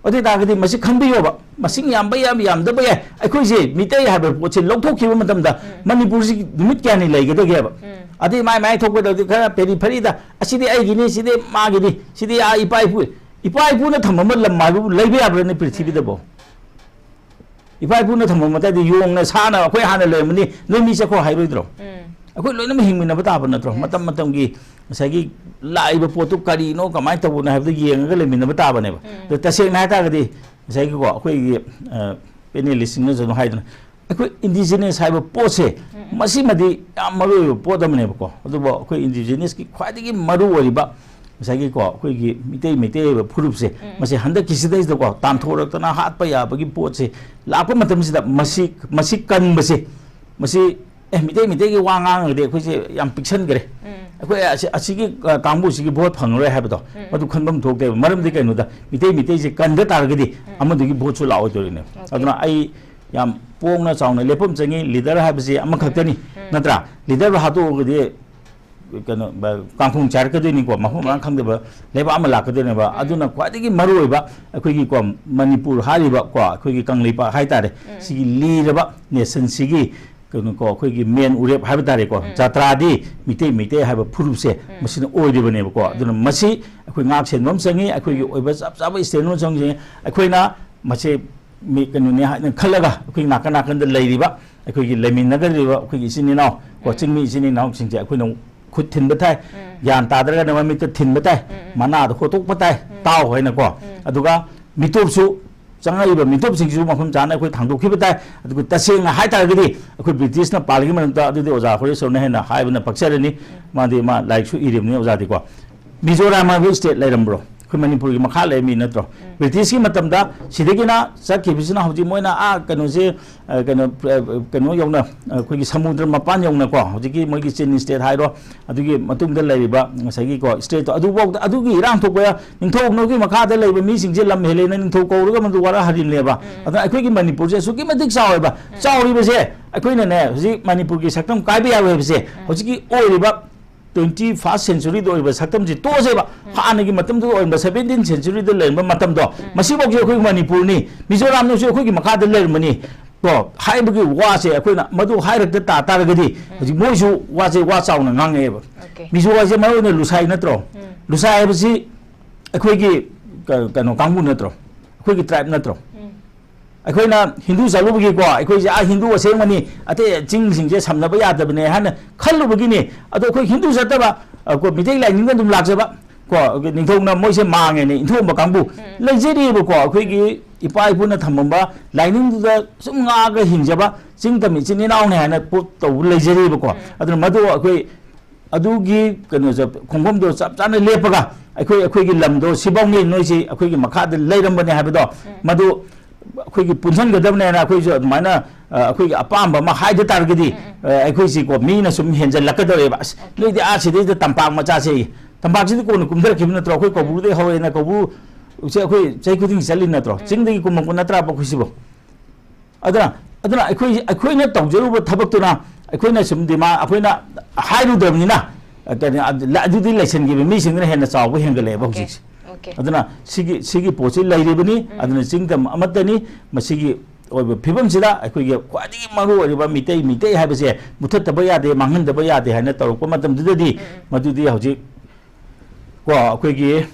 ꯑꯗꯨ ꯑꯣꯏ ꯇꯥꯔꯒꯗꯤ ꯃꯁꯤ ꯈꯟꯕꯤꯌꯣꯕ, ꯃꯁꯤꯡ ꯌꯥꯝꯕ ꯌꯥꯝ, ꯌꯥꯝꯗꯕ ꯌꯥꯏ, ꯑꯩꯈꯣꯏꯁꯦ ꯃꯤꯇꯩ ꯍꯥꯏꯕ ꯄꯣꯠꯁꯦ ꯂꯧꯊꯣꯛꯈꯤꯕ ꯃꯇꯝꯗ ꯃꯅꯤꯄꯨꯔꯁꯤ ꯅꯨꯃꯤꯠ ꯀꯌꯥꯅꯤ ꯂꯩꯒꯗꯒꯦꯕ? ꯑꯗꯩ ꯃꯥꯏ ꯃꯥꯏ ꯊꯣꯛꯄꯗꯗꯤ ꯈꯔ ꯄꯦꯔꯤꯐꯔꯤꯗ, "ꯑꯁꯤꯗꯤ ꯑꯩꯒꯤꯅꯤ, ꯁꯤꯗꯤ ꯃꯥꯒꯤꯅꯤ, ꯁꯤꯗꯤ ꯑꯥ ꯏꯄꯥ ꯏꯄꯨ", ꯏꯄꯥ ꯏꯄꯨꯅ ꯊꯝꯃꯝꯕ ꯂꯝ ꯍꯥꯏꯕꯕꯨ ꯂꯩꯕ ꯌꯥꯕ꯭ꯔꯅꯦ ꯄ꯭ꯔꯤꯊꯤꯕꯤꯗꯕꯣ? ꯏꯄꯥ ꯏꯄꯨꯅ ꯊꯝꯃꯝꯕ ꯇꯥꯔꯗꯤ ꯌꯣꯡꯅ, ꯁꯥꯅ, "ꯑꯩꯈꯣꯏ ꯍꯥꯟꯅ ꯂꯩꯔꯝꯕꯅꯤ, ꯅꯣꯏ ꯃꯤ ꯆꯠꯈ꯭ꯔꯣ" ꯍꯥꯏꯔꯣꯏꯗ꯭ꯔꯣ? ꯑꯩꯈꯣꯏ ꯂꯣꯏꯅꯃꯛ ꯍꯤꯡꯃꯤꯟꯅꯕ ꯇꯥꯕ ꯅꯠꯇ꯭ꯔꯣ? ꯃꯇꯝ ꯃꯇꯝꯒꯤ ꯉꯁꯥꯏꯒꯤ ꯂꯥꯛꯏꯕ ꯄꯣꯠꯇꯨ ꯀꯔꯤꯅꯣ, ꯀꯃꯥꯏꯅ ꯇꯧꯕꯅꯣ ꯍꯥꯏꯕꯗꯨ ꯌꯦꯡꯉꯒ ꯂꯩꯃꯤꯟꯅꯕ ꯇꯥꯕꯅꯦꯕ꯫ ꯑꯗꯣ ꯇꯁꯦꯡꯅ ꯍꯥꯏ ꯇꯥꯔꯒꯗꯤ ꯉꯁꯥꯏꯒꯤꯀꯣ, ꯑꯩꯈꯣꯏꯒꯤ, ꯑ, panelist ꯁꯤꯡꯅꯁꯨ ꯑꯗꯨꯝ ꯍꯥꯏꯗꯅ, ꯑꯩꯈꯣꯏ indigenous ꯍꯥꯏꯕ ꯄꯣꯠꯁꯦ, ꯃꯁꯤꯃꯗꯤ ꯌꯥꯝ ꯃꯔꯨ ꯑꯣꯏꯕ ꯄꯣꯠ ꯑꯃꯅꯦꯕꯀꯣ꯫ ꯑꯗꯨꯕꯨ ꯑꯩꯈꯣꯏ indigenous ꯀꯤ ꯈ꯭ꯋꯥꯏꯗꯒꯤ ꯃꯔꯨ ꯑꯣꯏꯔꯤꯕ ꯉꯁꯥꯏꯒꯤꯀꯣ, ꯑꯩꯈꯣꯏꯒꯤ ꯃꯤꯇꯩ, ꯃꯩꯇꯩ ꯑꯣꯏꯕ ꯐꯨꯔꯨꯞꯁꯦ, ꯃꯁꯤ ꯍꯟꯗꯛꯀꯤꯁꯤꯗꯩꯁꯤꯗꯀꯣ, ꯇꯥꯟꯊꯣꯔꯛꯇꯅ ꯍꯥꯠꯄ ꯌꯥꯕꯒꯤ ꯄꯣꯠꯁꯦ ꯂꯥꯛꯄ ꯃꯇꯝꯁꯤꯗ, ꯃꯁꯤ, ꯃꯁꯤ ꯀꯟꯕꯁꯦ, ꯃꯁꯤ, "ꯑꯦ, ꯃꯤꯇꯩ, ꯃꯤꯇꯩꯒꯤ ꯋꯥ ꯉꯥꯡꯉꯒꯗꯤ ꯑꯩꯈꯣꯏꯁꯦ ꯌꯥꯝ ꯄꯤꯛꯁꯟꯈ꯭ꯔꯦ, ꯑꯩꯈꯣꯏ ꯑꯁꯤ, ꯑꯁꯤꯒꯤ, ꯑ, ꯀꯥꯡꯕꯨꯁꯤꯒꯤ ꯚꯣꯠ ꯐꯪꯉꯔꯣꯏ" ꯍꯥꯏꯕꯗꯣ, ꯃꯗꯨ ꯈꯟꯐꯝ ꯊꯣꯛꯇꯦꯕ꯫ ꯃꯔꯝꯗꯤ ꯀꯩꯅꯣꯗ, ꯃꯤꯇꯩ, ꯃꯤꯇꯩꯁꯦ ꯀꯟꯗ ꯇꯥꯔꯒꯗꯤ ꯑꯃꯗꯨꯒꯤ ꯚꯣꯠꯁꯨ ꯂꯥꯛꯑꯣꯏꯗꯣꯔꯤꯅꯦꯕ꯫ ꯑꯗꯨꯅ ꯑꯩ ꯌꯥꯝ ꯄꯣꯡꯅ ꯆꯥꯎꯅ ꯂꯦꯞꯐꯝ ꯆꯪꯉꯤ꯫ Leader ꯍꯥꯏꯕꯁꯤ ꯑꯃꯈꯛꯇꯅꯤ, ꯅꯠꯇ꯭ꯔꯥ? Leader ꯗꯨ ꯍꯥꯠꯇꯣꯛꯑꯒꯗꯤ ꯀꯩꯅꯣ, ꯕ-, ꯀꯥꯡꯈꯣꯡ ꯆꯥꯏꯔꯛꯀꯗꯣꯏꯅꯤꯀꯣ, ꯃꯐꯝ ꯃꯔꯥꯡ ꯈꯪꯗꯕ ꯂꯩꯕꯥꯛ ꯑꯃ ꯂꯥꯛꯀꯗꯣꯏꯅꯦꯕ꯫ ꯑꯗꯨꯅ ꯈ꯭ꯋꯥꯏꯗꯒꯤ ꯃꯔꯨꯑꯣꯏꯕ ꯑꯩꯈꯣꯏꯒꯤ ꯀꯣ, ꯃꯅꯤꯄꯨꯔ ꯍꯥꯏꯔꯤꯕ ꯀꯣ, ꯑꯩꯈꯣꯏꯒꯤ ꯀꯪꯂꯩꯄꯥꯛ ꯍꯥꯏꯇꯥꯔꯦ, ꯁꯤꯒꯤ ꯂꯤꯔꯕ nation ꯁꯤꯒꯤ ꯀꯩꯅꯣ ꯀꯣ, ꯑꯩꯈꯣꯏꯒꯤ ꯃꯦꯟ ꯎꯔꯦꯞ ꯍꯥꯏꯕ ꯇꯥꯔꯦꯀꯣ, ꯖꯥꯇ꯭ꯔꯥꯗꯤ ꯃꯤꯇꯩ, ꯃꯤꯇꯩ ꯍꯥꯏꯕ ꯐꯨꯔꯨꯞꯁꯦ ꯃꯁꯤꯅ ꯑꯣꯏꯔꯤꯕꯅꯦꯕꯀꯣ꯫ ꯑꯗꯨꯅ ꯃꯁꯤ ꯑꯩꯈꯣꯏ ꯉꯥꯛ ꯁꯦꯟꯕ ꯑꯃ ꯆꯪꯉꯤ, ꯑꯩꯈꯣꯏꯒꯤ ꯑꯣꯏꯕ ꯆꯞ ꯆꯥꯕ stand ꯑꯃ ꯆꯪꯉꯤ꯫ ꯑꯩꯈꯣꯏꯅ ꯃꯁꯤ ꯃꯤ ꯀꯩꯅꯣꯅꯤ ꯍꯥꯏꯅ ꯈꯜꯂꯒ, ꯑꯩꯈꯣꯏ ꯅꯥꯀꯟ ꯅꯥꯀꯟꯗ ꯂꯩꯔꯤꯕ, ꯑꯩꯈꯣꯏꯒꯤ ꯂꯩꯃꯤꯟꯅꯒꯗꯧꯔꯤꯕ ꯑꯩꯈꯣꯏꯒꯤ ꯏꯆꯤꯟ ꯏꯅꯥꯎ, ꯀꯣ, ꯆꯤꯡꯃꯤ ꯏꯆꯤꯟ ꯏꯅꯥꯎꯁꯤꯡꯁꯦ ꯑꯩꯈꯣꯏꯅ ꯈꯨꯠ ꯊꯤꯟꯕ ꯊꯥꯏ, ꯒ꯭ꯌꯥꯟ ꯇꯥꯗ꯭ꯔꯒꯅ ꯃꯃꯤꯠꯇ ꯊꯤꯟꯕ ꯇꯥꯏ, ꯃꯅꯥꯗ ꯍꯣꯠꯇꯣꯛꯄ ꯇꯥꯏ, ꯇꯥꯎ ꯍꯥꯏꯅꯀꯣ꯫ ꯑꯗꯨꯒ ꯃꯤꯇꯣꯞꯁꯨ, ꯆꯪꯉꯛꯏꯕ ꯃꯤꯇꯣꯞꯁꯤꯡꯁꯤꯁꯨ ꯃꯐꯝ ꯆꯥꯅ ꯑꯩꯈꯣꯏ ꯊꯥꯡꯗꯣꯛꯈꯤꯕ ꯇꯥꯏ꯫ ꯑꯗꯨꯒ ꯇꯁꯦꯡꯅ ꯍꯥꯏꯇꯥꯔꯒꯗꯤ ꯑꯩꯈꯣꯏ ꯕ꯭ꯔꯤꯇꯤꯁꯅ ꯄꯥꯜꯂꯤꯉꯩ ꯃꯇꯝꯗ, ꯑꯗꯨꯗꯤ ꯑꯣꯖꯥ ꯍꯣꯔꯦꯁꯣꯔꯅ ꯍꯦꯟꯅ ꯍꯥꯏꯕꯅ ꯄꯛꯆꯔꯅꯤ, ꯃꯥꯗꯤ ꯃꯥ ꯂꯥꯏꯔꯤꯛꯁꯨ ꯏꯔꯤꯕꯅꯤ ꯑꯣꯖꯥꯗꯤꯀꯣ꯫ ꯃꯤꯖꯣꯔꯥꯝ ꯍꯥꯏꯕ ꯁ꯭ꯇꯦꯠ ꯂꯩꯔꯝꯕ꯭ꯔꯣ? ꯑꯩꯈꯣꯏ ꯃꯅꯤꯄꯨꯔꯒꯤ ꯃꯈꯥ ꯂꯩꯔꯝꯃꯤ ꯅꯠꯇ꯭ꯔꯣ? ꯕ꯭ꯔꯤꯇꯤꯁꯀꯤ ꯃꯇꯝꯗ ꯁꯤꯗꯒꯤꯅ ꯆꯠꯈꯤꯕꯁꯤꯅ ꯍꯧꯖꯤꯛ ꯃꯣꯏꯅ ꯑꯥ ꯀꯩꯅꯣꯁꯦ, ꯑ, ꯀꯩꯅꯣ, ꯑ, ꯀꯩꯅꯣ ꯌꯧꯅ, ꯑꯩꯈꯣꯏꯒꯤ ꯁꯃꯨꯗ꯭ꯔ ꯃꯄꯥꯟ ꯌꯧꯅꯀꯣ, ꯍꯧꯖꯤꯛꯀꯤ ꯃꯣꯏꯒꯤ ꯆꯤꯟ ꯁ꯭ꯇꯦꯠ ꯍꯥꯏꯔꯣ, ꯑꯗꯨꯒꯤ ꯃꯇꯨꯡꯗ ꯂꯩꯔꯤꯕ ꯉꯁꯥꯏꯒꯤꯀꯣ ꯁ꯭ꯇꯦꯠꯇꯣ, ꯑꯗꯨꯐꯥꯎꯗ, ꯑꯗꯨꯒꯤ ꯏꯔꯥꯡ ꯊꯣꯛꯄ ꯅꯤꯡꯊꯧꯅꯒꯤ ꯃꯈꯥꯗ ꯂꯩꯕ ꯃꯤꯁꯤꯡꯁꯦ ꯂꯝ ꯍꯦꯜꯂꯦꯅ ꯅꯤꯡꯊꯧ ꯀꯧꯔꯒ ꯃꯗꯨ ꯋꯥꯔꯍꯜꯂꯤꯕꯅꯦꯕ꯫ ꯑꯗꯨꯅ ꯑꯩꯈꯣꯏꯒꯤ ꯃꯅꯤꯄꯨꯔꯁꯦ ꯑꯁꯨꯛꯀꯤ ꯃꯇꯤꯛ ꯆꯥꯎꯋꯦꯕ꯫ ꯆꯥꯎꯔꯤꯕꯁꯦ ꯑꯩꯈꯣꯏꯅꯅꯦ, ꯍꯧꯖꯤꯛ ꯃꯅꯤꯄꯨꯔꯒꯤ ꯁꯛꯇꯝ ꯀꯥꯏꯕ ꯌꯥꯔꯣꯏ ꯍꯥꯏꯕꯁꯦ, ꯍꯧꯖꯤꯛꯀꯤ ꯑꯣꯏꯔꯤꯕ twenty first centuryꯗ ꯑꯣꯏꯕ ꯁꯛꯇꯝꯁꯤ ꯇꯣꯛꯑꯁꯦꯕ꯫ ꯍꯥꯟꯅꯒꯤ ꯃꯇꯝꯗꯨꯗ ꯑꯣꯏꯔꯝꯕ seventeen centuryꯗ ꯂꯩꯔꯝꯕ ꯃꯇꯝꯗꯣ, ꯃꯁꯤꯐꯥꯎꯁꯦ ꯑꯩꯈꯣꯏ ꯃꯅꯤꯄꯨꯔꯅꯤ, ꯃꯤꯖꯣꯔꯥꯝꯅꯁꯨ ꯑꯩꯈꯣꯏꯒꯤ ꯃꯈꯥꯗ ꯂꯩꯔꯝꯕꯅꯤ꯫ ꯀꯣ, ꯍꯥꯏꯕꯒꯤ ꯋꯥꯁꯦ ꯑꯩꯈꯣꯏꯅ ꯃꯗꯨ ꯍꯥꯏꯔꯛꯇ ꯇꯥ ꯇꯥꯔꯒꯗꯤ, ꯍꯧꯖꯤꯛ ꯃꯣꯏꯁꯨ ꯋꯥꯁꯦ ꯋꯥ ꯆꯥꯎꯅ ꯉꯥꯡꯉꯛꯑꯦꯕ꯫ ꯃꯤꯖꯣ ꯍꯥꯏꯁꯦ ꯃꯔꯨ ꯑꯣꯏꯅ ꯂꯨꯁꯥꯏ ꯅꯠꯇ꯭ꯔꯣ? ꯂꯨꯁꯥꯏ ꯍꯥꯏꯕꯁꯤ ꯑꯩꯈꯣꯏꯒꯤ ꯀ-, ꯀꯩꯅꯣ ꯀꯥꯡꯕꯨ ꯅꯠꯇ꯭ꯔꯣ? ꯑꯩꯈꯣꯏꯒꯤ tribe ꯅꯠꯇ꯭ꯔꯣ? ꯑꯩꯈꯣꯏꯅ ꯍꯤꯟꯗꯨ ꯆꯠꯂꯨꯕꯒꯤꯀꯣ, ꯑꯩꯈꯣꯏꯁꯦ ꯑꯥ ꯍꯤꯟꯗꯨ ꯑꯁꯦꯡꯕꯅꯤ, ꯑꯇꯩ ꯆꯤꯡꯁꯤꯡꯁꯦ ꯁꯝꯅꯕ ꯌꯥꯗꯕꯅꯦ ꯍꯥꯏꯅ ꯈꯜꯂꯨꯕꯒꯤꯅꯤ꯫ ꯑꯗꯣ ꯑꯩꯈꯣꯏ ꯍꯤꯟꯗꯨ ꯆꯠꯇꯕ, ꯑ, ꯀꯣ, ꯃꯤꯇꯩ ꯂꯥꯏꯅꯤꯡꯗ ꯑꯗꯨꯝ ꯂꯥꯛꯆꯕ, ꯀꯣ, ꯅꯤꯡꯊꯧꯅ ꯃꯣꯏꯁꯦ ꯃꯥꯡꯉꯦꯅ ꯏꯟꯊꯣꯛꯑꯝꯕ ꯀꯥꯡꯕꯨ ꯂꯩꯖꯔꯤꯕꯀꯣ꯫ ꯑꯩꯈꯣꯏꯒꯤ ꯏꯄꯥ ꯏꯄꯨꯅ ꯊꯝꯃꯝꯕ ꯂꯥꯏꯅꯤꯡꯗꯨꯗ ꯁꯨꯝ ꯉꯥꯛꯑꯒ ꯍꯤꯡꯖꯕ ꯆꯤꯡ ꯇꯝ ꯏꯆꯤꯟ ꯏꯅꯥꯎꯅꯤ ꯍꯥꯏꯅ ꯄꯣꯠ ꯇꯧꯕ ꯂꯩꯖꯔꯤꯕꯀꯣ꯫ ꯑꯗꯨꯅ ꯃꯗꯨ ꯑꯩꯈꯣꯏ ꯑꯗꯨꯒꯤ ꯀꯩꯅꯣꯁꯦ, ꯈꯣꯡꯐꯝꯗꯣ ꯆꯞ ꯆꯥꯅ ꯂꯦꯞꯄꯒ, ꯑꯩꯈꯣꯏ, ꯑꯩꯈꯣꯏꯒꯤ ꯂꯝꯗꯣ ꯁꯤꯐꯥꯎꯅꯤ, ꯅꯣꯏꯁꯤ ꯑꯩꯈꯣꯏꯒꯤ ꯃꯈꯥꯗ ꯂꯩꯔꯝꯕꯅꯦ ꯍꯥꯏꯕꯗꯣ, ꯃꯗꯨ ꯑꯩꯈꯣꯏꯒꯤ ꯄꯨꯟꯁꯤꯟꯒꯗꯕꯅꯦꯅ ꯑꯩꯈꯣꯏꯁꯨ ꯑꯗꯨꯃꯥꯏꯅ, ꯑ, ꯑꯩꯈꯣꯏꯒꯤ ꯑꯄꯥꯝꯕ ꯑꯃ ꯍꯥꯏꯗ ꯇꯥꯔꯒꯗꯤ, ꯑ, ꯑꯩꯈꯣꯏꯁꯤꯀꯣ ꯃꯤꯅ ꯁꯨꯝ ꯍꯦꯟꯖꯜꯂꯛꯀꯗꯧꯔꯦꯕ꯫ "ꯑꯁ, ꯅꯣꯏꯗꯤ ꯑꯥ ꯁꯤꯗꯩꯗ ꯇꯝꯄꯥꯛ ꯃꯆꯥꯁꯦ, ꯇꯝꯄꯥꯛꯁꯤꯗꯤ ꯀꯣꯟꯅ ꯀꯨꯝꯊꯔꯛꯈꯤꯕ ꯅꯠꯇ꯭ꯔꯣ? ꯑꯩꯈꯣꯏ ꯀꯧꯕ꯭ꯔꯨꯗꯩ ꯍꯧꯔꯦꯅ, ꯀꯧꯕ꯭꯭ꯔꯨꯁꯦ ꯑꯩꯈꯣꯏ ꯆꯍꯤ ꯈꯨꯗꯤꯡꯒꯤ ꯆꯠꯂꯤ ꯅꯠꯇ꯭ꯔꯣ? ꯆꯤꯡꯗꯒꯤ ꯀꯨꯝꯃꯛꯄ ꯅꯠꯇ꯭ꯔꯕ ꯑꯩꯈꯣꯏꯁꯤꯕꯣ?" ꯑꯗꯨꯅ, ꯑꯗꯨꯅ ꯑꯩꯈꯣꯏ, ꯑꯩꯈꯣꯏꯅ ꯇꯧꯖꯔꯨꯕ ꯊꯕꯛꯇꯨꯅ, ꯑꯩꯈꯣꯏꯅ ꯁꯨꯝ ꯗꯤꯃꯥꯟ, ꯑꯩꯈꯣꯏꯅ ꯍꯥꯏꯔꯨꯗ꯭ꯔꯕꯅꯤꯅ, ꯑ, ꯀꯩꯅꯣ, ꯑꯗꯨ-, ꯑꯗꯨꯗꯤ ꯂꯩꯁꯟꯈꯤꯕ ꯃꯤꯁꯤꯡꯗꯨꯅ ꯍꯦꯟꯅ ꯆꯥꯎꯕ ꯍꯦꯟꯒꯠꯂꯛꯑꯦꯕ ꯍꯧꯖꯤꯛꯁꯦ꯫ ꯑꯗꯨꯅ ꯁꯤꯒꯤ, ꯁꯤꯒꯤ ꯄꯣꯠꯁꯤ ꯂꯩꯔꯤꯕꯅꯤ, ꯑꯗꯨꯅ ꯆꯤꯡꯗꯝ ꯑꯃꯠꯇꯅꯤ, ꯃꯁꯤꯒꯤ ꯑꯣꯏꯕ ꯐꯤꯕꯝꯁꯤꯗ ꯑꯩꯈꯣꯏꯒꯤ ꯈ꯭ꯋꯥꯏꯗꯒꯤ ꯃꯔꯨ ꯑꯣꯏꯔꯤꯕ ꯃꯤꯇꯩ, ꯃꯤꯇꯩ ꯍꯥꯏꯕꯁꯦ ꯃꯨꯊꯠꯇꯕ ꯌꯥꯗꯦ, ꯃꯥꯡꯍꯟꯗꯕ ꯌꯥꯗꯦ ꯍꯥꯏꯅ ꯇꯧꯔꯛꯄ ꯃꯇꯝꯗꯨꯗꯗꯤ, ꯃꯗꯨꯗꯤ ꯍꯧꯖꯤꯛ ꯀꯣ, ꯑꯩꯈꯣꯏꯒꯤ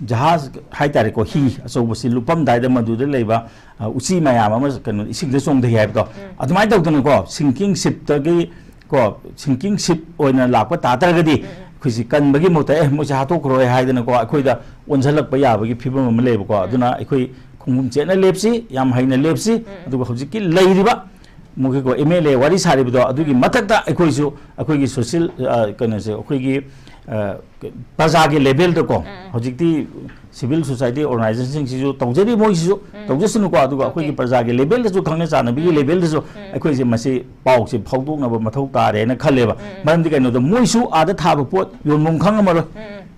ꯖꯍꯥꯖ ꯍꯥꯏꯇꯥꯔꯦꯀꯣ, ꯍꯤ ꯑꯆꯧꯕꯁꯤ ꯂꯨꯞꯄꯝꯗꯥꯏꯗ ꯃꯗꯨꯗ ꯂꯩꯕ, ꯑ, ꯎꯆꯤ ꯃꯌꯥꯝ ꯑꯃ, ꯀꯩꯅꯣ, ꯏꯁꯤꯡꯗ ꯆꯣꯡꯊꯩ ꯍꯥꯏꯕꯗꯣ, ꯑꯗꯨꯃꯥꯏꯅ ꯇꯧꯗꯅꯀꯣ, sinking shipꯇꯒꯤ ꯀꯣ, ꯁꯤꯡꯀꯤꯡ ꯁꯤꯞ ꯑꯣꯏꯅ ꯂꯥꯛꯄ ꯇꯥ ꯇꯥꯔꯒꯗꯤ, ꯑꯩꯈꯣꯏꯁꯤ ꯀꯟꯕꯒꯤ ꯃꯍꯨꯠꯇ, "ꯑꯦ, ꯃꯣꯏꯁꯦ ꯍꯥꯠꯇꯣꯛꯈ꯭ꯔꯣꯏ" ꯍꯥꯏꯗꯅꯀꯣ, ꯑꯩꯈꯣꯏꯗ ꯑꯣꯟꯁꯤꯜꯂꯛꯄ ꯌꯥꯕꯒꯤ ꯐꯤꯕꯝ ꯑꯃ ꯂꯩꯕꯀꯣ꯫ ꯑꯗꯨꯅ ꯑꯩꯈꯣꯏ ꯈꯣꯡꯒꯨꯝ ꯆꯦꯠꯅ ꯂꯦꯞꯁꯤ, ꯌꯥꯝ ꯍꯩꯅ ꯂꯦꯞꯁꯤ꯫ ꯑꯗꯨꯒ ꯍꯧꯖꯤꯛꯀꯤ ꯂꯩꯔꯤꯕ ꯃꯈꯣꯏꯀꯣ, ꯑꯦꯝ ꯑꯦꯜ ꯑꯦ ꯋꯥꯔꯤ ꯁꯥꯔꯤꯕꯗꯣ, ꯑꯗꯨꯒꯤ ꯃꯊꯛꯇ ꯑꯩꯈꯣꯏꯁꯨ ꯑꯩꯈꯣꯏꯒꯤ ꯁꯣꯁꯤꯌꯦꯜ, ꯑ, ꯀꯩꯅꯣꯁꯦ, ꯑꯩꯈꯣꯏꯒꯤ, ꯑ, ꯄ꯭ꯔꯖꯥꯒꯤ ꯂꯦꯚꯦꯜꯗꯀꯣ, ꯍꯧꯖꯤꯛꯇꯤ ꯁꯤꯚꯤꯜ ꯁꯣꯁꯥꯏꯇꯤ ꯑꯣꯔꯒꯅꯥꯏꯖꯦꯁꯟꯁꯤꯡꯁꯤꯁꯨ ꯇꯧꯖꯔꯤ, ꯃꯣꯏꯁꯤꯁꯨ ꯇꯧꯖꯁꯅꯨꯀꯣ, ꯑꯗꯨꯒ ꯑꯩꯈꯣꯏꯒꯤ ꯄ꯭ꯔꯖꯥꯒꯤ ꯂꯦꯚꯦꯜꯗꯁꯨ, ꯈꯪꯅ ꯆꯥꯟꯅꯕꯒꯤ ꯂꯦꯚꯦꯜꯗꯁꯨ ꯑꯩꯈꯣꯏꯁꯦ ꯃꯁꯤ ꯄꯥꯎꯁꯦ ꯐꯥꯎꯗꯣꯛꯅꯕ ꯃꯊꯧ ꯇꯥꯔꯦꯅ ꯈꯜꯂꯦꯕ꯫ ꯃꯔꯝꯗꯤ ꯀꯩꯅꯣꯗ, ꯃꯣꯏꯁꯨ ꯑꯥꯗ ꯊꯥꯕ ꯄꯣꯠ ꯌꯣꯟꯐꯝ ꯈꯪꯉꯝꯃꯔꯣꯏ꯫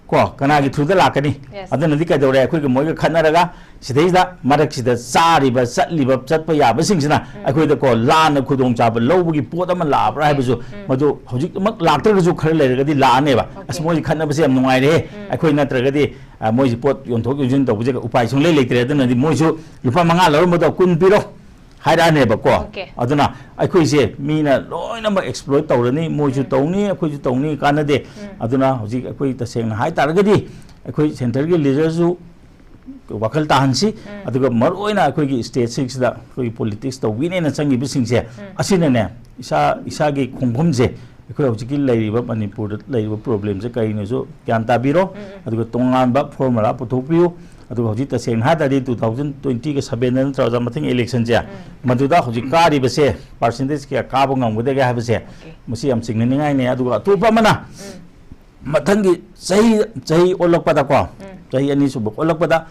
ꯀꯣ, ꯀꯅꯥꯒꯤ ꯊ꯭ꯔꯨꯗ ꯂꯥꯛꯀꯅꯤ? Yes. ꯑꯗꯨꯅꯗꯤ ꯀꯩꯗꯧꯔꯦ? ꯑꯩꯈꯣꯏꯒꯤ ꯃꯣꯏꯒ ꯈꯠꯅꯔꯒ, ꯁꯤꯗꯩꯁꯤꯗ ꯃꯔꯛꯁꯤꯗ ꯆꯥꯔꯤꯕ, ꯆꯠꯂꯤꯕ, ꯆꯠꯄ ꯌꯥꯕꯁꯤꯡꯁꯤꯅ ꯑꯩꯈꯣꯏꯗ ꯀꯣ, ꯂꯥꯟꯅ ꯈꯨꯗꯣꯡꯆꯥꯕ ꯂꯧꯕꯒꯤ ꯄꯣꯠ ꯑꯃ ꯂꯥꯛꯑꯕ꯭ꯔꯥ ꯍꯥꯏꯕꯁꯨ, ꯃꯗꯨ ꯍꯧꯖꯤꯛꯃꯛ ꯂꯥꯛꯇ꯭ꯔꯒꯁꯨ ꯈꯔ ꯂꯩꯔꯒꯗꯤ ꯂꯥꯛꯑꯅꯦꯕ꯫ "ꯑꯁ, ꯃꯣꯏꯁꯦ ꯈꯠꯅꯕꯁꯦ ꯌꯥꯝ ꯅꯨꯡꯉꯥꯏꯔꯦ, ꯑꯩꯈꯣꯏ ꯅꯠꯇ꯭ꯔꯒꯗꯤ, ꯑ, ꯃꯣꯏꯁꯦ ꯄꯣꯠ ꯌꯣꯟꯊꯣꯛ ꯌꯣꯟꯁꯤꯟ ꯇꯧꯕꯁꯦ ꯎꯄꯥꯏ ꯁꯨꯡꯂꯩ ꯂꯩꯇ꯭ꯔꯦ, ꯑꯗꯨꯅꯗꯤ ꯃꯣꯏꯁꯨ ꯂꯨꯄꯥ ꯃꯉꯥ ꯂꯧꯔꯝꯕꯗꯣ ꯀꯨꯟ ꯄꯤꯔꯣ" ꯍꯥꯏꯔꯛꯑꯅꯦꯕꯀꯣ꯫ ꯑꯗꯨꯅ ꯑꯩꯈꯣꯏꯁꯦ ꯃꯤꯅ ꯂꯣꯏꯅꯃꯛ ꯑꯦꯛꯁꯄ꯭ꯂꯣꯏꯠ ꯇꯧꯔꯅꯤ, ꯃꯣꯏꯁꯨ ꯇꯧꯅꯤ, ꯑꯩꯈꯣꯏꯁꯨ ꯇꯧꯅꯤ, ꯀꯥꯟꯅꯗꯦ꯫ ꯑꯗꯨꯅ ꯍꯧꯖꯤꯛ ꯑꯩꯈꯣꯏ ꯇꯁꯦꯡꯅ ꯍꯥꯏ ꯇꯥꯔꯒꯗꯤ, ꯑꯩꯈꯣꯏ ꯁꯦꯟꯇꯔꯒꯤ ꯂꯤꯗꯔꯁꯨ ꯋꯥꯈꯜ ꯇꯥꯍꯟꯁꯤ, ꯑꯗꯨꯒ ꯃꯔꯨꯑꯣꯏꯅ ꯑꯩꯈꯣꯏꯒꯤ ꯁ꯭ꯇꯦꯠꯁꯤꯡꯁꯤꯗ ꯑꯩꯈꯣꯏꯒꯤ ꯄꯣꯂꯤꯇꯤꯛꯁ ꯇꯧꯕꯤꯅꯦꯅ ꯆꯪꯉꯤꯕꯁꯤꯡꯁꯦ, ꯑꯁꯤꯅꯅꯦ, ꯏꯁꯥ, ꯏꯁꯥꯒꯤ ꯈꯣꯡꯐꯝꯁꯦ, ꯑꯩꯈꯣꯏ ꯍꯧꯖꯤꯛꯀꯤ ꯂꯩꯔꯤꯕ ꯃꯅꯤꯄꯨꯔꯗ ꯂꯩꯔꯤꯕ ꯄ꯭ꯔꯣꯕ꯭ꯂꯦꯝꯁꯦ ꯀꯔꯤꯅꯣꯁꯨ ꯒ꯭ꯌꯥꯟ ꯇꯥꯕꯤꯔꯣ꯫ ꯑꯗꯨꯒ ꯇꯣꯉꯥꯟꯕ ꯐꯣꯔꯃꯨꯂꯥ ꯄꯨꯊꯣꯛꯄꯤꯌꯨ꯫ ꯑꯗꯨꯒ ꯍꯧꯖꯤꯛ ꯇꯁꯦꯡꯅ ꯍꯥꯏ ꯇꯥꯔꯗꯤ, ꯇꯨ ꯊꯥꯎꯖꯟ ꯇ꯭ꯋꯦꯟꯇꯤꯒ ꯁꯕꯦꯟꯗ ꯅꯠꯇ꯭ꯔꯒ ꯃꯊꯪ ꯏꯂꯦꯛꯁꯟꯁꯦ, ꯃꯗꯨꯗ ꯍꯧꯖꯤꯛ ꯀꯥꯔꯤꯕꯁꯦ ꯄꯥꯔꯁꯦꯟꯇꯦꯖ ꯀꯌꯥ ꯀꯥꯕ ꯉꯝꯒꯗꯒꯦ ꯍꯥꯏꯕꯁꯦ, ꯃꯁꯤ ꯌꯥꯝ ꯆꯤꯡꯅꯅꯤꯡꯉꯥꯏꯅꯦ꯫ ꯑꯗꯨꯒ ꯑꯇꯣꯞꯄ ꯑꯃꯅ, ꯃꯊꯪꯒꯤ ꯆꯍꯤ, ꯆꯍꯤ ꯑꯣꯜꯂꯛꯄꯗꯀꯣ, ꯆꯍꯤ ꯑꯅꯤꯁꯨꯕ ꯑꯣꯜꯂꯛꯄꯗ,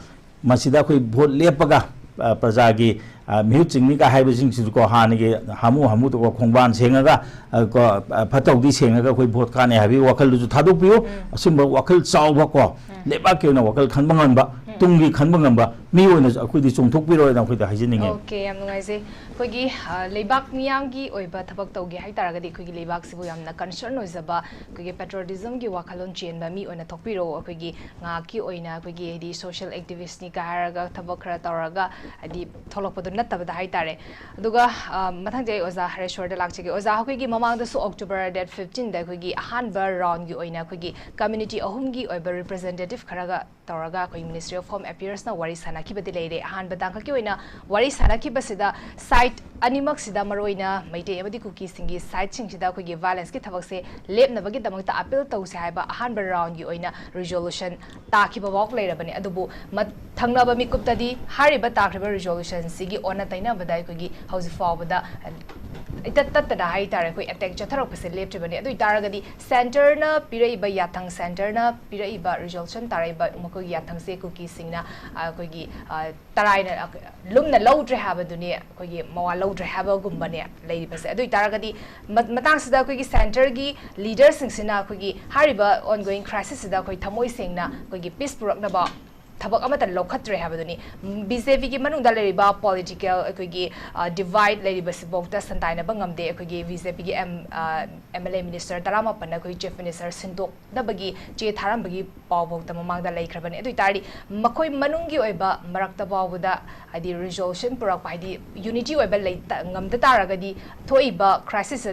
ꯃꯁꯤꯗ ꯑꯩꯈꯣꯏ ꯚꯣꯠ ꯂꯦꯞꯄꯒ, ꯑ, ꯄ꯭ꯔꯖꯥꯒꯤ, ꯑ, ꯃꯤꯍꯨꯠ ꯆꯤꯡꯅꯤꯒ ꯍꯥꯏꯕꯁꯤꯡꯁꯤꯁꯨꯀꯣ, ꯍꯥꯟꯅꯒꯤ ꯍꯥꯃꯨ ꯍꯥꯃꯨꯗꯀꯣ, ꯈꯣꯡꯕꯥꯟ ꯁꯦꯡꯉꯒ, ꯑ, ꯀꯣ, ꯑ, ꯐꯠꯇ ꯍꯥꯎꯗꯤ ꯁꯦꯡꯉꯒ ꯑꯩꯈꯣꯏ ꯚꯣꯠ ꯀꯥꯟꯅꯩ ꯍꯥꯏꯕꯒꯤ ꯋꯥꯈꯜꯗꯨꯁꯨ ꯊꯥꯗꯣꯛꯄꯤꯌꯨ꯫ ꯑꯁꯨꯝꯕ ꯋꯥꯈꯜ ꯆꯥꯎꯕ ꯀꯣ, ꯂꯩꯕꯥꯛꯀꯤ ꯑꯣꯏꯅ ꯋꯥꯈꯜ ꯈꯟꯕ ꯉꯝꯕ, ꯇꯨꯡꯒꯤ ꯈꯟꯕ ꯉꯝꯕ ꯃꯤ ꯑꯣꯏꯅꯁꯨ ꯑꯩꯈꯣꯏꯗꯤ ꯆꯣꯡꯊꯣꯛꯄꯤꯔꯣꯅ ꯑꯩꯈꯣꯏꯗ ꯍꯥꯏꯖꯅꯤꯡꯉꯤ꯫ ꯑꯣꯀꯦ, ꯌꯥꯝ ꯅꯨꯡꯉꯥꯏꯖꯩ꯫ ꯑꯩꯈꯣꯏꯒꯤ, ꯑ, ꯂꯩꯕꯥꯛ ꯃꯤꯌꯥꯝꯒꯤ ꯑꯣꯏꯕ ꯊꯕꯛ ꯇꯧꯒꯦ ꯍꯥꯏ ꯇꯥꯔꯒꯗꯤ, ꯑꯩꯈꯣꯏꯒꯤ ꯂꯩꯕꯥꯛꯁꯤꯕꯨ ꯌꯥꯝꯅ ꯀꯟꯁꯔꯟ ꯑꯣꯏꯖꯕ, ꯑꯩꯈꯣꯏꯒꯤ ꯄꯦꯇ꯭ꯔꯣꯇꯤꯖꯝꯒꯤ ꯋꯥꯈꯜꯂꯣꯟ ꯆꯦꯟꯕ ꯃꯤ ꯑꯣꯏꯅ ꯊꯣꯛꯄꯤꯔꯛꯑꯣ꯫ ꯑꯩꯈꯣꯏꯒꯤ ꯉꯥꯏꯍꯥꯛꯀꯤ ꯑꯣꯏꯅ ꯑꯩꯈꯣꯏꯒꯤ, ꯍꯥꯏꯗꯤ, ꯁꯣꯁꯤꯌꯦꯜ ꯑꯦꯛꯇꯤꯚꯤꯁ꯭ꯠꯅꯤ ꯀꯥꯏ ꯍꯥꯏꯔꯒ ꯊꯕꯛ ꯈꯔ ꯇꯧꯔꯒ, ꯍꯥꯏꯗꯤ, ꯊꯣꯛꯂꯛꯄꯗꯣ ꯅꯠꯇꯕꯗ ꯍꯥꯏ ꯇꯥꯔꯦ꯫ ꯑꯗꯨꯒ, ꯑ, ꯃꯊꯪꯗꯤ ꯑꯩ ꯑꯣꯖꯥ ꯍꯔꯦꯁꯣꯔꯗ ꯂꯥꯛꯆꯒꯦ꯫ ꯑꯣꯖꯥ, ꯑꯩꯈꯣꯏꯒꯤ ꯃꯃꯥꯡꯗꯁꯨ ꯑꯣꯛꯇꯣꯕꯔ ꯗꯦꯠ ꯐꯤꯐꯇꯤꯟꯗ ꯑꯩꯈꯣꯏꯒꯤ ꯑꯍꯥꯟꯕ ꯔꯥꯎꯟꯒꯤ ꯑꯣꯏꯅ ꯑꯩꯈꯣꯏꯒꯤ ꯀꯝꯃ꯭ꯌꯨꯅꯤꯇꯤ ꯑꯍꯨꯝꯒꯤ ꯑꯣꯏꯕ ꯔꯤꯄ꯭ꯔꯖꯦꯟꯇꯦꯇꯤꯚ ꯈꯔꯒ ꯇꯧꯔꯒ ꯑꯩꯈꯣꯏ ꯃꯤꯅꯤꯁꯇ꯭ꯔꯤ ꯑꯣꯐ ꯍꯣꯝ ꯑꯦꯐꯤꯌꯔꯁꯅ ꯋꯥꯔꯤ ꯁꯥꯟꯅꯈꯤ꯫ ꯈꯤꯕꯗꯤ ꯂꯩꯔꯦ꯫ ꯑꯍꯥꯟꯕ ꯇꯥꯡꯀꯛꯀꯤ ꯑꯣꯏꯅ ꯋꯥꯔꯤ ꯁꯥꯟꯅꯈꯤꯕꯁꯤꯗ side ꯑꯅꯤꯃꯛꯁꯤꯗ, ꯃꯔꯨꯑꯣꯏꯅ ꯃꯩꯇꯩ ꯑꯃꯗꯤ ꯀꯨꯀꯤꯁꯤꯡꯒꯤ sideꯁꯤꯡꯁꯤꯗ ꯑꯩꯈꯣꯏꯒꯤ violenceꯀꯤ ꯊꯕꯛꯁꯦ ꯂꯦꯞꯅꯕꯒꯤꯗꯃꯛꯇ appeal ꯇꯧꯁꯦ ꯍꯥꯏꯕ ꯑꯍꯥꯟꯕ roundꯀꯤ ꯑꯣꯏꯅ resolution ꯇꯥꯈꯤꯕ ꯐꯥꯎ ꯂꯩꯔꯕꯅꯤ꯫ ꯑꯗꯨꯕꯨ ꯃ-, ꯊꯪꯅꯕ ꯃꯤꯀꯨꯞꯇꯗꯤ ꯍꯥꯏꯔꯤꯕ ꯇꯥꯈ꯭ꯔꯤꯕ resolutionꯁꯤꯒꯤ ꯑꯣꯟꯅ ꯇꯩꯅꯕꯗ ꯑꯩꯈꯣꯏꯒꯤ ꯍꯧꯖꯤꯛ ꯐꯥꯎꯕꯗ ꯏꯇꯠ ꯇꯠꯇꯅ ꯍꯥꯏꯇꯥꯔꯦ, ꯑꯩꯈꯣꯏ attack ꯆꯠꯊꯔꯛꯄꯁꯦ ꯂꯦꯞꯇ꯭ꯔꯤꯕꯅꯤ꯫ ꯑꯗꯨ ꯑꯣꯏꯇꯥꯔꯒꯗꯤ centreꯅ ꯄꯤꯔꯛꯏꯕ ꯌꯥꯊꯪ, centreꯅ ꯄꯤꯔꯛꯏꯕ resolution ꯇꯥꯔꯛꯏꯕ ꯃꯈꯣꯏꯒꯤ ꯌꯥꯊꯪꯁꯦ ꯀꯨꯀꯤꯁꯤꯡꯅ, ꯑ, ꯑꯩꯈꯣꯏꯒꯤ, ꯑ, ꯇꯔꯥꯏꯅ, ꯑ, ꯂꯨꯝꯅ ꯂꯧꯗ꯭ꯔꯦ ꯍꯥꯏꯕꯗꯨꯅꯤ, ꯑꯩꯈꯣꯏꯒꯤ ꯃꯋꯥ ꯂꯧꯗ꯭ꯔꯦ ꯍꯥꯏꯕꯒꯨꯝꯕꯅꯦ ꯂꯩꯔꯤꯕꯁꯦ꯫ ꯑꯗꯨ ꯑꯣꯏꯇꯥꯔꯒꯗꯤ ꯃ-, ꯃꯇꯥꯡꯁꯤꯗ ꯑꯩꯈꯣꯏꯒꯤ centreꯒꯤ leaderꯁꯤꯡꯁꯤꯅ ꯑꯩꯈꯣꯏꯒꯤ ꯍꯥꯏꯔꯤꯕ ongoing crisisꯁꯤꯗ ꯑꯩꯈꯣꯏ ꯊꯃꯣꯏ ꯁꯦꯡꯅ ꯑꯩꯈꯣꯏꯒꯤ peace ꯄꯨꯔꯛꯅꯕ ꯊꯕꯛ ꯑꯃꯠꯇ ꯂꯧꯈꯠꯇ꯭ꯔꯦ ꯍꯥꯏꯕꯗꯨꯅꯤ꯫ ꯎꯝ, BJPꯒꯤ ꯃꯅꯨꯡꯗ ꯂꯩꯔꯤꯕ political ꯑꯩꯈꯣꯏꯒꯤ, ꯑ, divide ꯂꯩꯔꯤꯕꯁꯤꯐꯥꯎꯗ ꯁꯟꯗꯥꯏꯅꯕ ꯉꯝꯗꯦ꯫ ꯑꯩꯈꯣꯏꯒꯤ BJPꯒꯤ M-, ꯑ, MLA minister ꯇꯔꯥꯃꯥꯄꯟꯅ ꯑꯩꯈꯣꯏ chief minister ꯁꯤꯟꯗꯣꯛꯅꯕꯒꯤ ꯆꯦ ꯊꯥꯔꯝꯕꯒꯤ ꯄꯥꯎꯐꯥꯎꯗ ꯃꯃꯥꯡꯗ ꯂꯩꯈ꯭ꯔꯕꯅꯤ꯫ ꯑꯗꯨ ꯑꯣꯏꯇꯥꯔꯗꯤ ꯃꯈꯣꯏ ꯃꯅꯨꯡꯒꯤ ꯑꯣꯏꯕ ꯃꯔꯛꯇ ꯐꯥꯎꯕꯗ ꯍꯥꯏꯗꯤ resolution ꯄꯨꯔꯛꯄ, ꯍꯥꯏꯗꯤ unity ꯑꯣꯏꯕ ꯂꯩꯇ-, ꯉꯝꯗ ꯇꯥꯔꯒꯗꯤ ꯊꯣꯛꯏꯕ crisis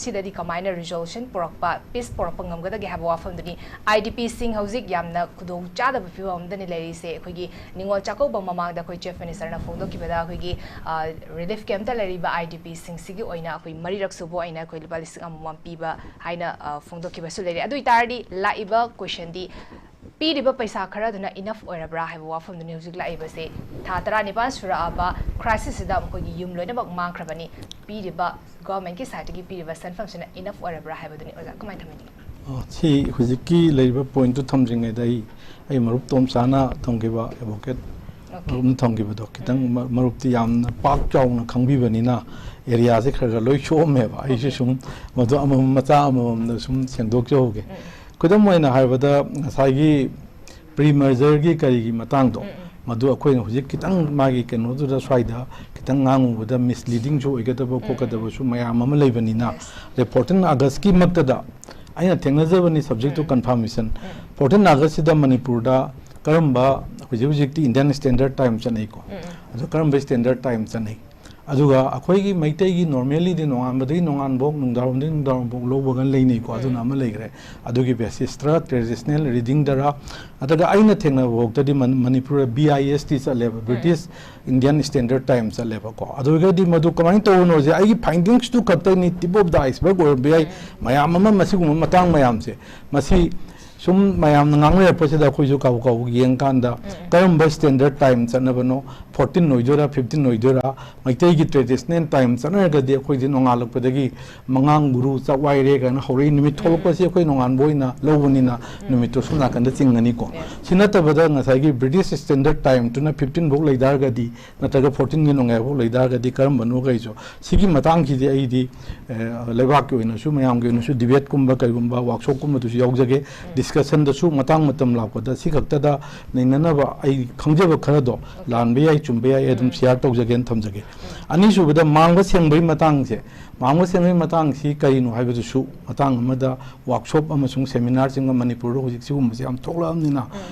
ꯁꯤꯗꯗꯤ ꯀꯃꯥꯏꯅ resolution ꯄꯨꯔꯛꯄ, peace ꯄꯨꯔꯛꯄ ꯉꯝꯒꯗꯒꯦ ꯍꯥꯏꯕ ꯋꯥꯐꯝꯗꯨꯅꯤ꯫ IDPꯁꯤꯡ ꯍꯧꯖꯤꯛ ꯌꯥꯝꯅ ꯈꯨꯗꯣꯡ ꯆꯥꯗꯕ ꯐꯤꯕꯝ ꯑꯃꯗꯅꯤ ꯂꯩꯔꯤꯁꯦ꯫ ꯑꯩꯈꯣꯏꯒꯤ ꯅꯤꯉꯣꯜ ꯆꯥꯛꯀꯧꯕ ꯃꯃꯥꯡꯗ ꯑꯩꯈꯣꯏ chief ministerꯅ ꯐꯣꯡꯗꯣꯛꯈꯤꯕꯗ ꯑꯩꯈꯣꯏꯒꯤ, ꯑ, relief campꯇ ꯂꯩꯔꯤꯕ IDPꯁꯤꯡꯁꯤꯒꯤ ꯑꯣꯏꯅ ꯑꯩꯈꯣꯏ ꯃꯔꯤꯔꯛ ꯁꯨꯕ ꯑꯣꯏꯅ ꯑꯩꯈꯣꯏ ꯂꯨꯄꯥ ꯂꯤꯁꯤꯡ ꯑꯃꯃꯝ ꯄꯤꯕ ꯍꯥꯏꯅ, ꯑ, ꯐꯣꯡꯗꯣꯛꯈꯤꯕꯁꯨ ꯂꯩꯔꯦ꯫ ꯑꯗꯨ ꯑꯣꯏꯇꯥꯔꯗꯤ ꯂꯥꯛꯏꯕ questionꯗꯤ ꯄꯤꯔꯤꯕ ꯄꯩꯁꯥ ꯈꯔꯗꯨꯅ enough ꯑꯣꯏꯔꯕ꯭ꯔꯥ ꯍꯥꯏꯕ ꯋꯥꯐꯝꯗꯨꯅꯤ ꯍꯧꯖꯤꯛ ꯂꯥꯛꯏꯕꯁꯦ꯫ ꯊꯥ ꯇꯔꯥꯅꯤꯄꯥꯟ ꯁꯨꯔꯛꯑꯕ crisisꯁꯤꯗ ꯃꯈꯣꯏꯒꯤ ꯌꯨꯝ ꯂꯣꯏꯅꯃꯛ ꯃꯥꯡꯈ꯭ꯔꯕꯅꯤ꯫ ꯄꯤꯔꯤꯕ governmentꯀꯤ sideꯇꯒꯤ ꯄꯤꯔꯤꯕ ꯁꯦꯟꯐꯝꯁꯤꯅ enough ꯑꯣꯏꯔꯕ꯭ꯔꯥ ꯍꯥꯏꯕꯗꯨꯅꯤ꯫ ꯑꯣꯖꯥ, ꯀꯃꯥꯏꯅ ꯊꯝꯕꯤꯅꯤꯡꯉꯤ? ꯑ, ꯁꯤ ꯍꯧꯖꯤꯛꯀꯤ ꯂꯩꯔꯤꯕ pointꯇꯨ ꯊꯝꯗ꯭ꯔꯤꯉꯩꯗ ꯑꯩ, ꯑꯩ ꯃꯔꯨꯞ ꯇꯣꯝꯆꯥꯅ ꯊꯝꯈꯤꯕ, advocate Okay. ꯃꯔꯨꯞꯅ ꯊꯝꯈꯤꯕꯗꯣ ꯈꯤꯇꯪ ꯎꯝ꯫ ꯃ-, ꯃꯔꯨꯞꯇꯤ ꯌꯥꯝꯅ ꯄꯥꯛ ꯆꯥꯎꯅ ꯈꯪꯕꯤꯕꯅꯤꯅ areaꯁꯦ ꯈꯔ ꯈꯔ ꯂꯣꯏ ꯁꯣꯛꯑꯝꯃꯦꯕ꯫ ꯑꯩꯁꯨ Okay. ꯁꯨꯝ ꯃꯗꯨ ꯑꯃꯃꯝ, ꯃꯆꯥ ꯑꯃꯃꯝꯗ ꯁꯨꯝ ꯁꯦꯡꯗꯣꯛꯆꯍꯧꯒꯦ꯫ ꯎꯝ꯫ ꯈꯨꯗꯝ ꯑꯣꯏꯅ ꯍꯥꯏꯔꯕꯗ ꯉꯁꯥꯏꯒꯤ pre-mergerꯒꯤ ꯀꯔꯤꯒꯤ ꯃꯇꯥꯡꯗꯣ, ꯎꯝ, ꯎꯝ꯫ ꯃꯗꯨ ꯑꯩꯈꯣꯏꯅ ꯍꯧꯖꯤꯛ ꯈꯤꯇꯪ ꯃꯥꯒꯤ ꯀꯩꯅꯣꯗꯨꯗ ꯁ꯭ꯋꯥꯏꯗ ꯈꯤꯇꯪ ꯉꯥꯡꯉꯨꯕꯗ misleadingꯁꯨ ꯑꯣꯏꯒꯗꯕ ꯎꯝ, ꯎꯝ꯫ ꯈꯣꯠꯀꯗꯕꯁꯨ ꯃꯌꯥꯝ ꯑꯃ ꯂꯩꯕꯅꯤꯅ, Yes. ꯑꯗꯩ fourteen Augustꯀꯤ ꯃꯛꯇꯗ ꯑꯩꯅ ꯊꯦꯡꯅꯖꯕꯅꯤ, subject to um. Confirmation꯫ Um. Fourteen Augustꯁꯤꯗ ꯃꯅꯤꯄꯨꯔꯗ ꯀꯔꯝꯕ, ꯍꯧꯖꯤꯛ ꯍꯧꯖꯤꯛꯇꯤ Indian Standard Time ꯆꯠꯅꯩꯀꯣ, ꯎꯝ, ꯎꯝ꯫ ꯑꯗꯣ ꯀꯔꯝꯕ standard time ꯆꯠꯅꯩ? ꯑꯗꯨꯒ ꯑꯩꯈꯣꯏꯒꯤ ꯃꯩꯇꯩꯒꯤ normally ꯗꯤ ꯅꯣꯡꯉꯥꯟꯕꯗꯒꯤ ꯅꯣꯡꯉꯥꯟꯕꯐꯥꯎ, ꯅꯨꯡꯗꯥꯡꯋꯥꯏꯔꯝꯗꯒꯤ ꯅꯨꯡꯗꯥꯡꯋꯥꯏꯔꯝꯐꯥꯎ ꯂꯧꯕꯒ ꯂꯩꯅꯩꯀꯣ, ꯑꯗꯨꯅ ꯑꯃ ꯂꯩꯈ꯭ꯔꯦ꯫ ꯑꯗꯨꯒꯤ basis ꯇ traditional reading ꯗꯔ, ꯅꯠꯇ꯭ꯔꯒ ꯑꯩꯅ ꯊꯦꯡꯅꯕ ꯐꯥꯎꯗꯗꯤ Manipur B I S T ꯆꯠꯂꯦꯕ, British Indian Standard Time ꯆꯠꯂꯦꯕꯀꯣ꯫ ꯑꯗꯨ ꯑꯣꯏꯔꯒꯗꯤ ꯃꯗꯨ ꯀꯃꯥꯏꯅ ꯇꯧꯕꯅꯣꯁꯦ ꯑꯩꯒꯤ findings ꯇꯨ ꯈꯛꯇꯅꯤ, tip of the iceberg ꯑꯣꯏꯔꯝꯕ ꯌꯥꯏ꯫ ꯃꯌꯥꯝ ꯑꯃ, ꯃꯁꯤꯒꯨꯝꯕ ꯃꯇꯥꯡ ꯃꯌꯥꯝꯁꯦ, ꯃꯁꯤ ꯁꯨꯝ ꯃꯌꯥꯝꯅ ꯉꯥꯡꯅꯔꯛꯄꯁꯤꯗ ꯑꯩꯈꯣꯏꯁꯨ ꯀꯥꯕꯛ ꯀꯥꯕꯛ ꯌꯦꯡꯀꯥꯟꯗ, ꯀꯔꯝꯕ standard time ꯆꯠꯅꯕꯅꯣ, fourteen ꯑꯣꯏꯗꯣꯏꯔꯥ, fifteen ꯑꯣꯏꯗꯣꯏꯔꯥ, ꯃꯩꯇꯩꯒꯤ traditional time ꯆꯠꯅꯔꯒꯗꯤ ꯑꯩꯈꯣꯏꯗꯤ ꯅꯣꯡꯉꯥꯜꯂꯛꯄꯗꯒꯤ ꯃꯉꯥꯡ ꯒꯨꯔꯨ ꯆꯥꯛꯋꯥꯏꯔꯦ ꯀꯥꯏꯅ ꯍꯧꯔꯛꯏ꯫ ꯅꯨꯃꯤꯠ ꯊꯣꯛꯂꯛꯄꯁꯤ ꯑꯩꯈꯣꯏ ꯅꯣꯡꯉꯥꯟꯕ ꯑꯣꯏꯅ ꯂꯧꯕꯅꯤꯅ ꯅꯨꯃꯤꯠꯇꯨ ꯁꯣꯝ ꯅꯥꯀꯟꯗ ꯆꯤꯡꯒꯅꯤꯀꯣ꯫ ꯁꯤ ꯅꯠꯇꯕꯗ ꯉꯁꯥꯏꯒꯤ British Standard Time ꯇꯨꯅ fifteen ꯐꯥꯎ ꯂꯩ ꯇꯥꯔꯒꯗꯤ, ꯅꯠꯇ꯭ꯔꯒ fourteen ꯒꯤ ꯅꯣꯡꯌꯥꯏꯐꯥꯎ ꯂꯩ ꯇꯥꯔꯒꯗꯤ ꯀꯔꯝꯕꯅꯣ ꯀꯩꯁꯨ, ꯁꯤꯒꯤ ꯃꯇꯥꯡꯁꯤꯗꯤ ꯑꯩꯗꯤ, ꯑꯦ, ꯂꯩꯕꯥꯛꯀꯤ ꯑꯣꯏꯅꯁꯨ, ꯃꯌꯥꯝꯒꯤ ꯑꯣꯏꯅꯁꯨ debate ꯀꯨꯝꯕ, ꯀꯩꯒꯨꯝꯕ workshop ꯀꯨꯝꯕꯗꯁꯨ ꯌꯥꯎꯖꯒꯦ꯫ Discussion ꯗꯁꯨ ꯃꯇꯥꯡ ꯃꯇꯝ ꯂꯥꯛꯄꯗ ꯁꯤ ꯈꯛꯇꯗ ꯅꯩꯅꯅꯕ ꯑꯩ ꯈꯪꯖꯕ ꯈꯔꯗꯣ, ꯂꯥꯟꯕ ꯌꯥꯏ, ꯆꯨꯝꯕ ꯌꯥꯏ, ꯑꯩ ꯑꯗꯨꯝ share ꯇꯧꯖꯒꯦꯅ ꯊꯝꯖꯒꯦ꯫ ꯑꯅꯤꯁꯨꯕꯗ, ꯃꯥꯡꯕ ꯁꯦꯡꯕꯒꯤ ꯃꯇꯥꯡꯁꯦ, ꯃꯥꯡꯕ ꯁꯦꯡꯕꯒꯤ ꯃꯇꯥꯡꯁꯤ ꯀꯔꯤꯅꯣ ꯍꯥꯏꯕꯗꯨꯁꯨ ꯃꯇꯥꯡ ꯑꯃꯗ workshop ꯑꯃꯁꯨꯡ seminar ꯁꯤꯡꯒ, ꯃꯅꯤꯄꯨꯔꯗ ꯍꯧꯖꯤꯛ ꯁꯤꯒꯨꯝꯕꯁꯦ ꯌꯥꯝ ꯊꯣꯛꯂꯛꯑꯕꯅꯤꯅ,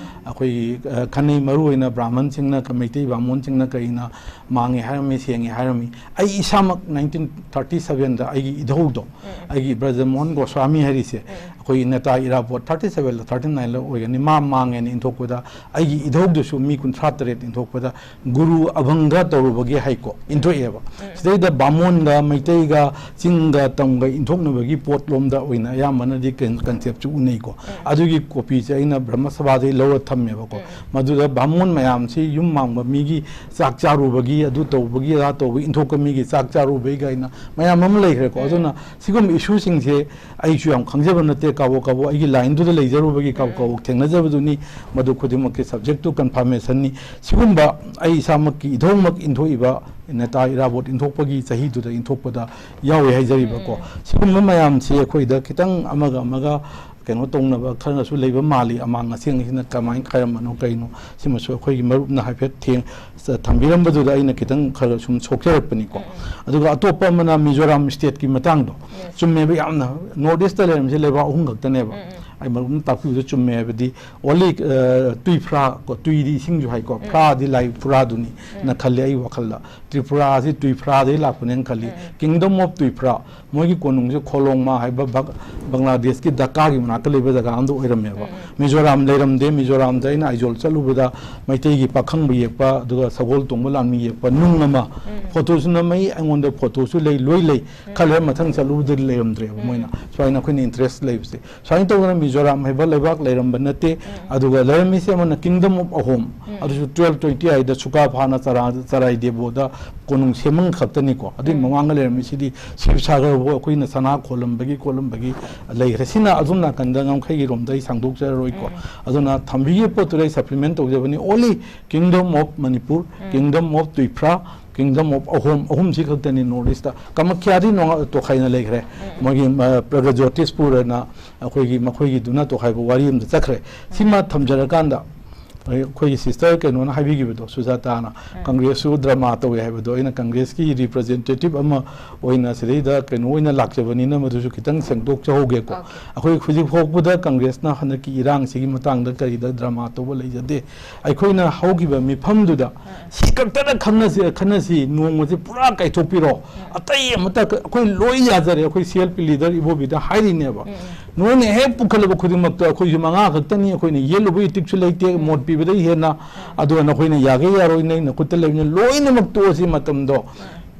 ꯑꯩꯈꯣꯏꯒꯤ, ꯑ, ꯈꯟꯅꯩ, ꯃꯔꯨꯑꯣꯏꯅ ꯕ꯭ꯔꯥꯍꯃꯟꯁꯤꯡꯅ, ꯃꯩꯇꯩ ꯕꯥꯃꯣꯟꯁꯤꯡꯅ ꯀꯔꯤꯅ ꯃꯥꯡꯉꯦ ꯍꯥꯏꯔꯝꯃꯤ, ꯁꯦꯡꯉꯦ ꯍꯥꯏꯔꯝꯃꯤ꯫ ꯑꯩ ꯏꯁꯥꯃꯛ nineteen thirty seven ꯗ ꯑꯩꯒꯤ ꯏꯙꯧꯗꯣ, ꯑꯩꯒꯤ ꯕ꯭ꯔꯖꯃꯣꯍꯟ ꯒꯣꯁ꯭ꯋꯥꯃꯤ ꯍꯥꯏꯔꯤꯁꯦ, ꯑꯩꯈꯣꯏꯒꯤ ꯅꯦꯇꯥ ꯏꯔꯥꯕꯣꯠ thirty seven ꯂ thirty nine ꯂ ꯑꯣꯏꯒꯅꯤ, ꯃꯥ ꯃꯥꯡꯉꯦꯅ ꯏꯟꯊꯣꯛꯄꯗ, ꯑꯩꯒꯤ ꯏꯙꯧꯗꯨꯁꯨ ꯃꯤ ꯀꯨꯟꯊ꯭ꯔꯥ ꯇꯔꯦꯠ ꯏꯟꯊꯣꯛꯄꯗ, ꯒꯨꯔꯨ ꯑꯚꯪꯒ ꯇꯧꯔꯨꯕꯒꯤ ꯍꯥꯏꯀꯣ, ꯏꯟꯊꯣꯛꯑꯦꯕ꯫ ꯁꯤꯗꯩꯗ ꯕꯥꯃꯣꯟꯒ ꯃꯩꯇꯩꯒ ꯆꯤꯡꯒ ꯇꯝꯒ ꯏꯟꯊꯣꯛꯅꯕꯒꯤ ꯄꯣꯠꯂꯣꯝꯗ ꯑꯣꯏꯅ ꯑꯌꯥꯝꯕꯅꯗꯤ ꯀꯟ-, concept ꯁꯦ ꯎꯅꯩꯀꯣ꯫ ꯑꯗꯨꯒꯤ copy ꯁꯦ ꯑꯩꯅ ꯕ꯭ꯔꯍ꯭ꯃ ꯁꯚꯥꯗꯒꯤ ꯂꯧꯔ ꯊꯝꯃꯦꯕꯀꯣ꯫ ꯃꯗꯨꯗ ꯕꯥꯃꯣꯟ ꯃꯌꯥꯝꯁꯤ ꯌꯨꯝ ꯃꯥꯡꯕ ꯃꯤꯒꯤ ꯆꯥꯛ ꯆꯥꯔꯨꯕꯒꯤ, ꯑꯗꯨ ꯇꯧꯕꯒꯤ, ꯑꯗꯥ ꯇꯧꯕꯒꯤ, ꯏꯟꯊꯣꯛꯄ ꯃꯤꯒꯤ ꯆꯥꯛ ꯆꯥꯔꯨꯕꯒꯤ ꯀꯥꯏꯅ ꯃꯌꯥꯝ ꯑꯃ ꯂꯩꯈ꯭ꯔꯦꯀꯣ꯫ ꯑꯗꯨꯅ ꯁꯤꯒꯨꯝꯕ issue ꯁꯤꯡꯁꯦ ꯑꯩꯁꯨ ꯌꯥꯝ ꯈꯪꯖꯕ ꯅꯠꯇꯦ, ꯀꯥꯕꯣꯛ ꯀꯥꯕꯣꯛ ꯑꯩꯒꯤ line ꯗꯨꯗ ꯂꯩꯖꯔꯨꯕꯒꯤ ꯀꯥꯕꯣꯛ ꯀꯥꯕꯣꯛ ꯊꯦꯡꯅꯖꯕꯗꯨꯅꯤ꯫ ꯃꯗꯨ ꯈꯨꯗꯤꯡꯃꯛꯀꯤ subject ꯇꯨ confirmation ꯅꯤ꯫ ꯁꯤꯒꯨꯝꯕ ꯑꯩ ꯏꯁꯥꯃꯛꯀꯤ ꯏꯙꯧꯃꯛ ꯏꯟꯊꯣꯛꯏꯕ ꯅꯦꯇꯥ ꯏꯔꯥꯕꯣꯠ ꯏꯟꯊꯣꯛꯄꯒꯤ ꯆꯍꯤꯗꯨꯗ ꯏꯟꯊꯣꯛꯄꯗ ꯌꯥꯎꯏ ꯍꯥꯏꯖꯔꯤꯕꯀꯣ꯫ ꯁꯤꯒꯨꯝꯕ ꯃꯌꯥꯝꯁꯤ ꯑꯩꯈꯣꯏꯗ ꯈꯤꯇꯪ ꯑꯃꯒ ꯑꯃꯒ ꯀꯩꯅꯣ ꯇꯧꯅꯕ ꯈꯔꯁꯨ ꯂꯩꯕ ꯃꯥꯜꯂꯤ꯫ ꯑꯃꯥꯡ ꯑꯁꯦꯡ ꯑꯁꯤꯅ ꯀꯃꯥꯏꯅ ꯈꯥꯏꯔꯝꯕꯅꯣ ꯀꯩꯅꯣ, ꯁꯤꯃꯁꯨ ꯑꯩꯈꯣꯏꯒꯤ ꯃꯔꯨꯞꯅ ꯍꯥꯏꯐꯦꯠ ꯊꯦꯡ-, ꯊꯝꯕꯤꯔꯝꯕꯗꯨꯗ ꯑꯩꯅ ꯈꯤꯇꯪ ꯈꯔ ꯁꯨꯝ ꯁꯣꯛꯆꯔꯛꯄꯅꯤꯀꯣ꯫ ꯑꯗꯨꯒ ꯑꯇꯣꯞꯄ ꯑꯃꯅ ꯃꯤꯖꯣꯔꯥꯝ state ꯀꯤ ꯃꯇꯥꯡꯗꯣ꯫ ꯆꯨꯝꯃꯦꯕ, ꯌꯥꯝꯅ North East ꯇ ꯂꯩꯔꯝꯃꯤꯁꯦ ꯂꯩꯕꯥꯛ ꯑꯍꯨꯝ ꯈꯛꯇꯅꯦꯕ꯫ ꯑꯩ ꯃꯔꯨꯞꯅ ꯇꯥꯛꯄꯤꯕꯗꯣ ꯆꯨꯝꯃꯦ꯫ ꯍꯥꯏꯕꯗꯤ only, ꯑ, ꯇꯨꯏꯐ꯭ꯔꯥ ꯀꯣ, ꯇꯨꯏꯗꯤ ꯏꯁꯤꯡꯁꯨ ꯍꯥꯏꯀꯣ, ꯐ꯭ꯔꯥꯗꯤ ꯂꯥꯏ ꯐꯨꯔꯥꯗꯨꯅꯤ ꯅ ꯈꯜꯂꯤ ꯑꯩ ꯋꯥꯈꯜꯗ꯫ ꯇ꯭ꯔꯤꯄꯨꯔꯥꯁꯤ ꯇꯨꯏꯐ꯭ꯔꯥꯗꯩ ꯂꯥꯛꯄꯅꯦꯅ ꯈꯜꯂꯤ꯫ Kingdom of ꯇꯨꯏꯐ꯭ꯔꯥ, ꯃꯣꯏꯒꯤ ꯀꯣꯅꯨꯡꯁꯦ ꯈꯣꯂꯣꯡꯃꯥ ꯍꯥꯏꯕ ꯕꯪ-, ꯕꯪꯒ꯭ꯂꯥꯗꯦꯁꯀꯤ ꯙꯀꯥꯒꯤ ꯃꯅꯥꯛꯇ ꯂꯩꯕ ꯖꯒꯥ ꯑꯃꯗ ꯑꯣꯏꯔꯝꯃꯦꯕ꯫ ꯃꯤꯖꯣꯔꯥꯝ ꯂꯩꯔꯝꯗꯦ꯫ ꯃꯤꯖꯣꯔꯥꯝꯗ ꯑꯩꯅ ꯑꯥꯏꯖꯣꯜ ꯆꯠꯂꯨꯕꯗ ꯃꯩꯇꯩꯒꯤ ꯄꯥꯈꯪꯕ ꯌꯦꯛꯄ, ꯑꯗꯨꯒ ꯁꯒꯣꯜ ꯇꯣꯡꯕ ꯂꯥꯟꯃꯤ ꯌꯦꯛꯄ ꯅꯨꯡ ꯑꯃ, ꯐꯣꯇꯣꯁꯨ ꯅꯝꯃꯛꯏ, ꯑꯩꯉꯣꯟꯗ ꯐꯣꯇꯣꯁꯨ ꯂꯩ, ꯂꯣꯏ ꯂꯩ꯫ ꯈꯔ ꯂꯩꯔ ꯃꯊꯪ ꯆꯠꯂꯨꯕꯗꯗꯤ ꯂꯩꯔꯝꯗ꯭ꯔꯦꯕ꯫ ꯃꯣꯏꯅ ꯁꯨꯃꯥꯏꯅ ꯑꯩꯈꯣꯏꯅ interest ꯂꯩꯕꯁꯦ꯫ ꯁꯨꯃꯥꯏꯅ ꯇꯧꯗꯅ ꯃꯤꯖꯣꯔꯥꯝ ꯍꯥꯏꯕ ꯂꯩꯕꯥꯛ ꯂꯩꯔꯝꯕ ꯅꯠꯇꯦ꯫ ꯑꯗꯨꯒ ꯂꯩꯔꯝꯃꯤꯁꯦ ꯑꯃꯅ Kingdom of Ahom, ꯑꯗꯨꯁꯨ twelve twenty ꯍꯥꯏꯗ ꯁꯨꯀꯥ ꯐꯥꯅ ꯆꯔꯥ-, ꯆꯔꯥꯏ ꯗꯦꯕꯣꯗ ꯀꯣꯅꯨꯡ ꯁꯦꯝꯃꯟꯈꯛꯇꯅꯤꯀꯣ꯫ ꯑꯗꯨꯒꯤ ꯃꯃꯥꯡꯗ ꯂꯩꯔꯝꯃꯤꯁꯤꯗꯤ ꯁꯤꯕꯁꯥꯒꯔꯕꯨ ꯑꯩꯈꯣꯏꯅ ꯁꯅꯥ ꯈꯣꯜꯂꯝꯕꯒꯤ ꯈꯣꯠꯂꯝꯕꯒꯤ ꯂꯩꯈ꯭ꯔꯦ꯫ ꯁꯤꯅ ꯑꯗꯣꯝ ꯅꯥꯀꯟꯗ ꯉꯝꯈꯩꯒꯤꯔꯣꯝꯗ ꯑꯩ ꯁꯥꯡꯗꯣꯛꯆꯔꯔꯣꯏꯀꯣ꯫ ꯑꯗꯨꯅ ꯊꯝꯕꯤꯒꯤ ꯄꯣꯠꯇꯨꯗ ꯑꯩ supplement ꯇꯧꯖꯕꯅꯤ꯫ Only Kingdom of Manipur, Kingdom of ꯇꯨꯏꯐ꯭ꯔꯥ, Kingdom of Ahom, ꯑꯍꯨꯝꯁꯤ ꯈꯛꯇꯅꯤ North East ꯇ꯫ ꯀꯥꯃꯈ꯭ꯌꯥꯗꯤ ꯅꯣꯡ-, ꯇꯣꯈꯥꯏꯅ ꯂꯩꯈ꯭ꯔꯦ꯫ ꯃꯣꯏꯒꯤ, ꯑ, ꯄ꯭ꯔꯒꯖꯣꯇꯤꯁꯄꯨꯔ ꯍꯥꯏꯅ ꯑꯩꯈꯣꯏꯒꯤ ꯃꯈꯣꯏꯒꯤꯗꯨꯅ ꯇꯣꯈꯥꯏꯕ ꯋꯥꯔꯤ ꯑꯃꯗ ꯆꯠꯈ꯭ꯔꯦ꯫ ꯁꯤꯃ ꯊꯝꯖꯔꯀꯥꯟꯗ, ꯑꯩꯈꯣꯏꯒꯤ sister ꯀꯩꯅꯣꯅ ꯍꯥꯏꯕꯤꯈꯤꯕꯗꯣ, ꯁꯨꯖꯥꯇꯥꯅ, ꯀꯪꯒ꯭ꯔꯦꯁꯁꯨ drama ꯇꯧꯋꯦ ꯍꯥꯏꯕꯗꯣ, ꯑꯩꯅ ꯀꯪꯒ꯭ꯔꯦꯁꯀꯤ representative ꯑꯃ ꯑꯣꯏꯅ ꯁꯤꯗꯩꯗ ꯀꯩꯅꯣ ꯑꯣꯏꯅ ꯂꯥꯛꯆꯕꯅꯤꯅ ꯃꯗꯨꯁꯨ ꯈꯤꯇꯪ ꯁꯦꯡꯗꯣꯛꯆꯍꯧꯒꯦꯀꯣ꯫ ꯑꯩꯈꯣꯏ ꯍꯧꯖꯤꯛ ꯐꯥꯎꯕꯗ ꯀꯪꯒ꯭ꯔꯦꯁꯅ ꯍꯟꯗꯛꯀꯤ ꯏꯔꯥꯡꯁꯤꯒꯤ ꯃꯇꯥꯡꯗ ꯀꯔꯤꯗ drama ꯇꯧꯕ ꯂꯩꯖꯗꯦ꯫ ꯑꯩꯈꯣꯏꯅ ꯍꯧꯈꯤꯕ ꯃꯤꯐꯝꯗꯨꯗ ꯁꯤ ꯈꯛꯇꯗ ꯈꯪꯅꯁꯤ, ꯈꯟꯅꯁꯤ, ꯅꯣꯡꯃꯁꯦ ꯄꯨꯔꯥ ꯀꯥꯏꯊꯣꯛꯄꯤꯔꯣ, ꯑꯇꯩ ꯑꯃꯠꯇ ꯀ-, ꯑꯩꯈꯣꯏ ꯂꯣꯏ ꯌꯥꯖꯔꯦ꯫ ꯑꯩꯈꯣꯏ C L P leader ꯏꯕꯣꯕꯤꯗ ꯍꯥꯏꯔꯤꯅꯦꯕ, ꯅꯣꯏꯅ ꯍꯦꯛ ꯄꯨꯈꯠꯂꯕ ꯈꯨꯗꯤꯡꯃꯛꯇ ꯑꯩꯈꯣꯏꯁꯨ ꯃꯉꯥ ꯈꯛꯇꯅꯤ, ꯑꯩꯈꯣꯏꯅ ꯌꯦꯜꯂꯨꯕ ꯏꯇꯤꯛꯁꯨ ꯂꯩꯇꯦ, ꯃꯣꯠ ꯄꯤꯕꯗꯩ ꯍꯦꯟꯅ꯫ ꯑꯗꯨꯒ ꯅꯈꯣꯏꯅ ꯌꯥꯒꯦ ꯌꯥꯔꯣꯏ, ꯅꯪ ꯅꯈꯨꯠꯇ ꯂꯩꯕꯅꯤꯅ ꯂꯣꯏꯅꯃꯛ ꯇꯣꯛꯑꯁꯤ꯫ ꯃꯇꯝꯗꯣ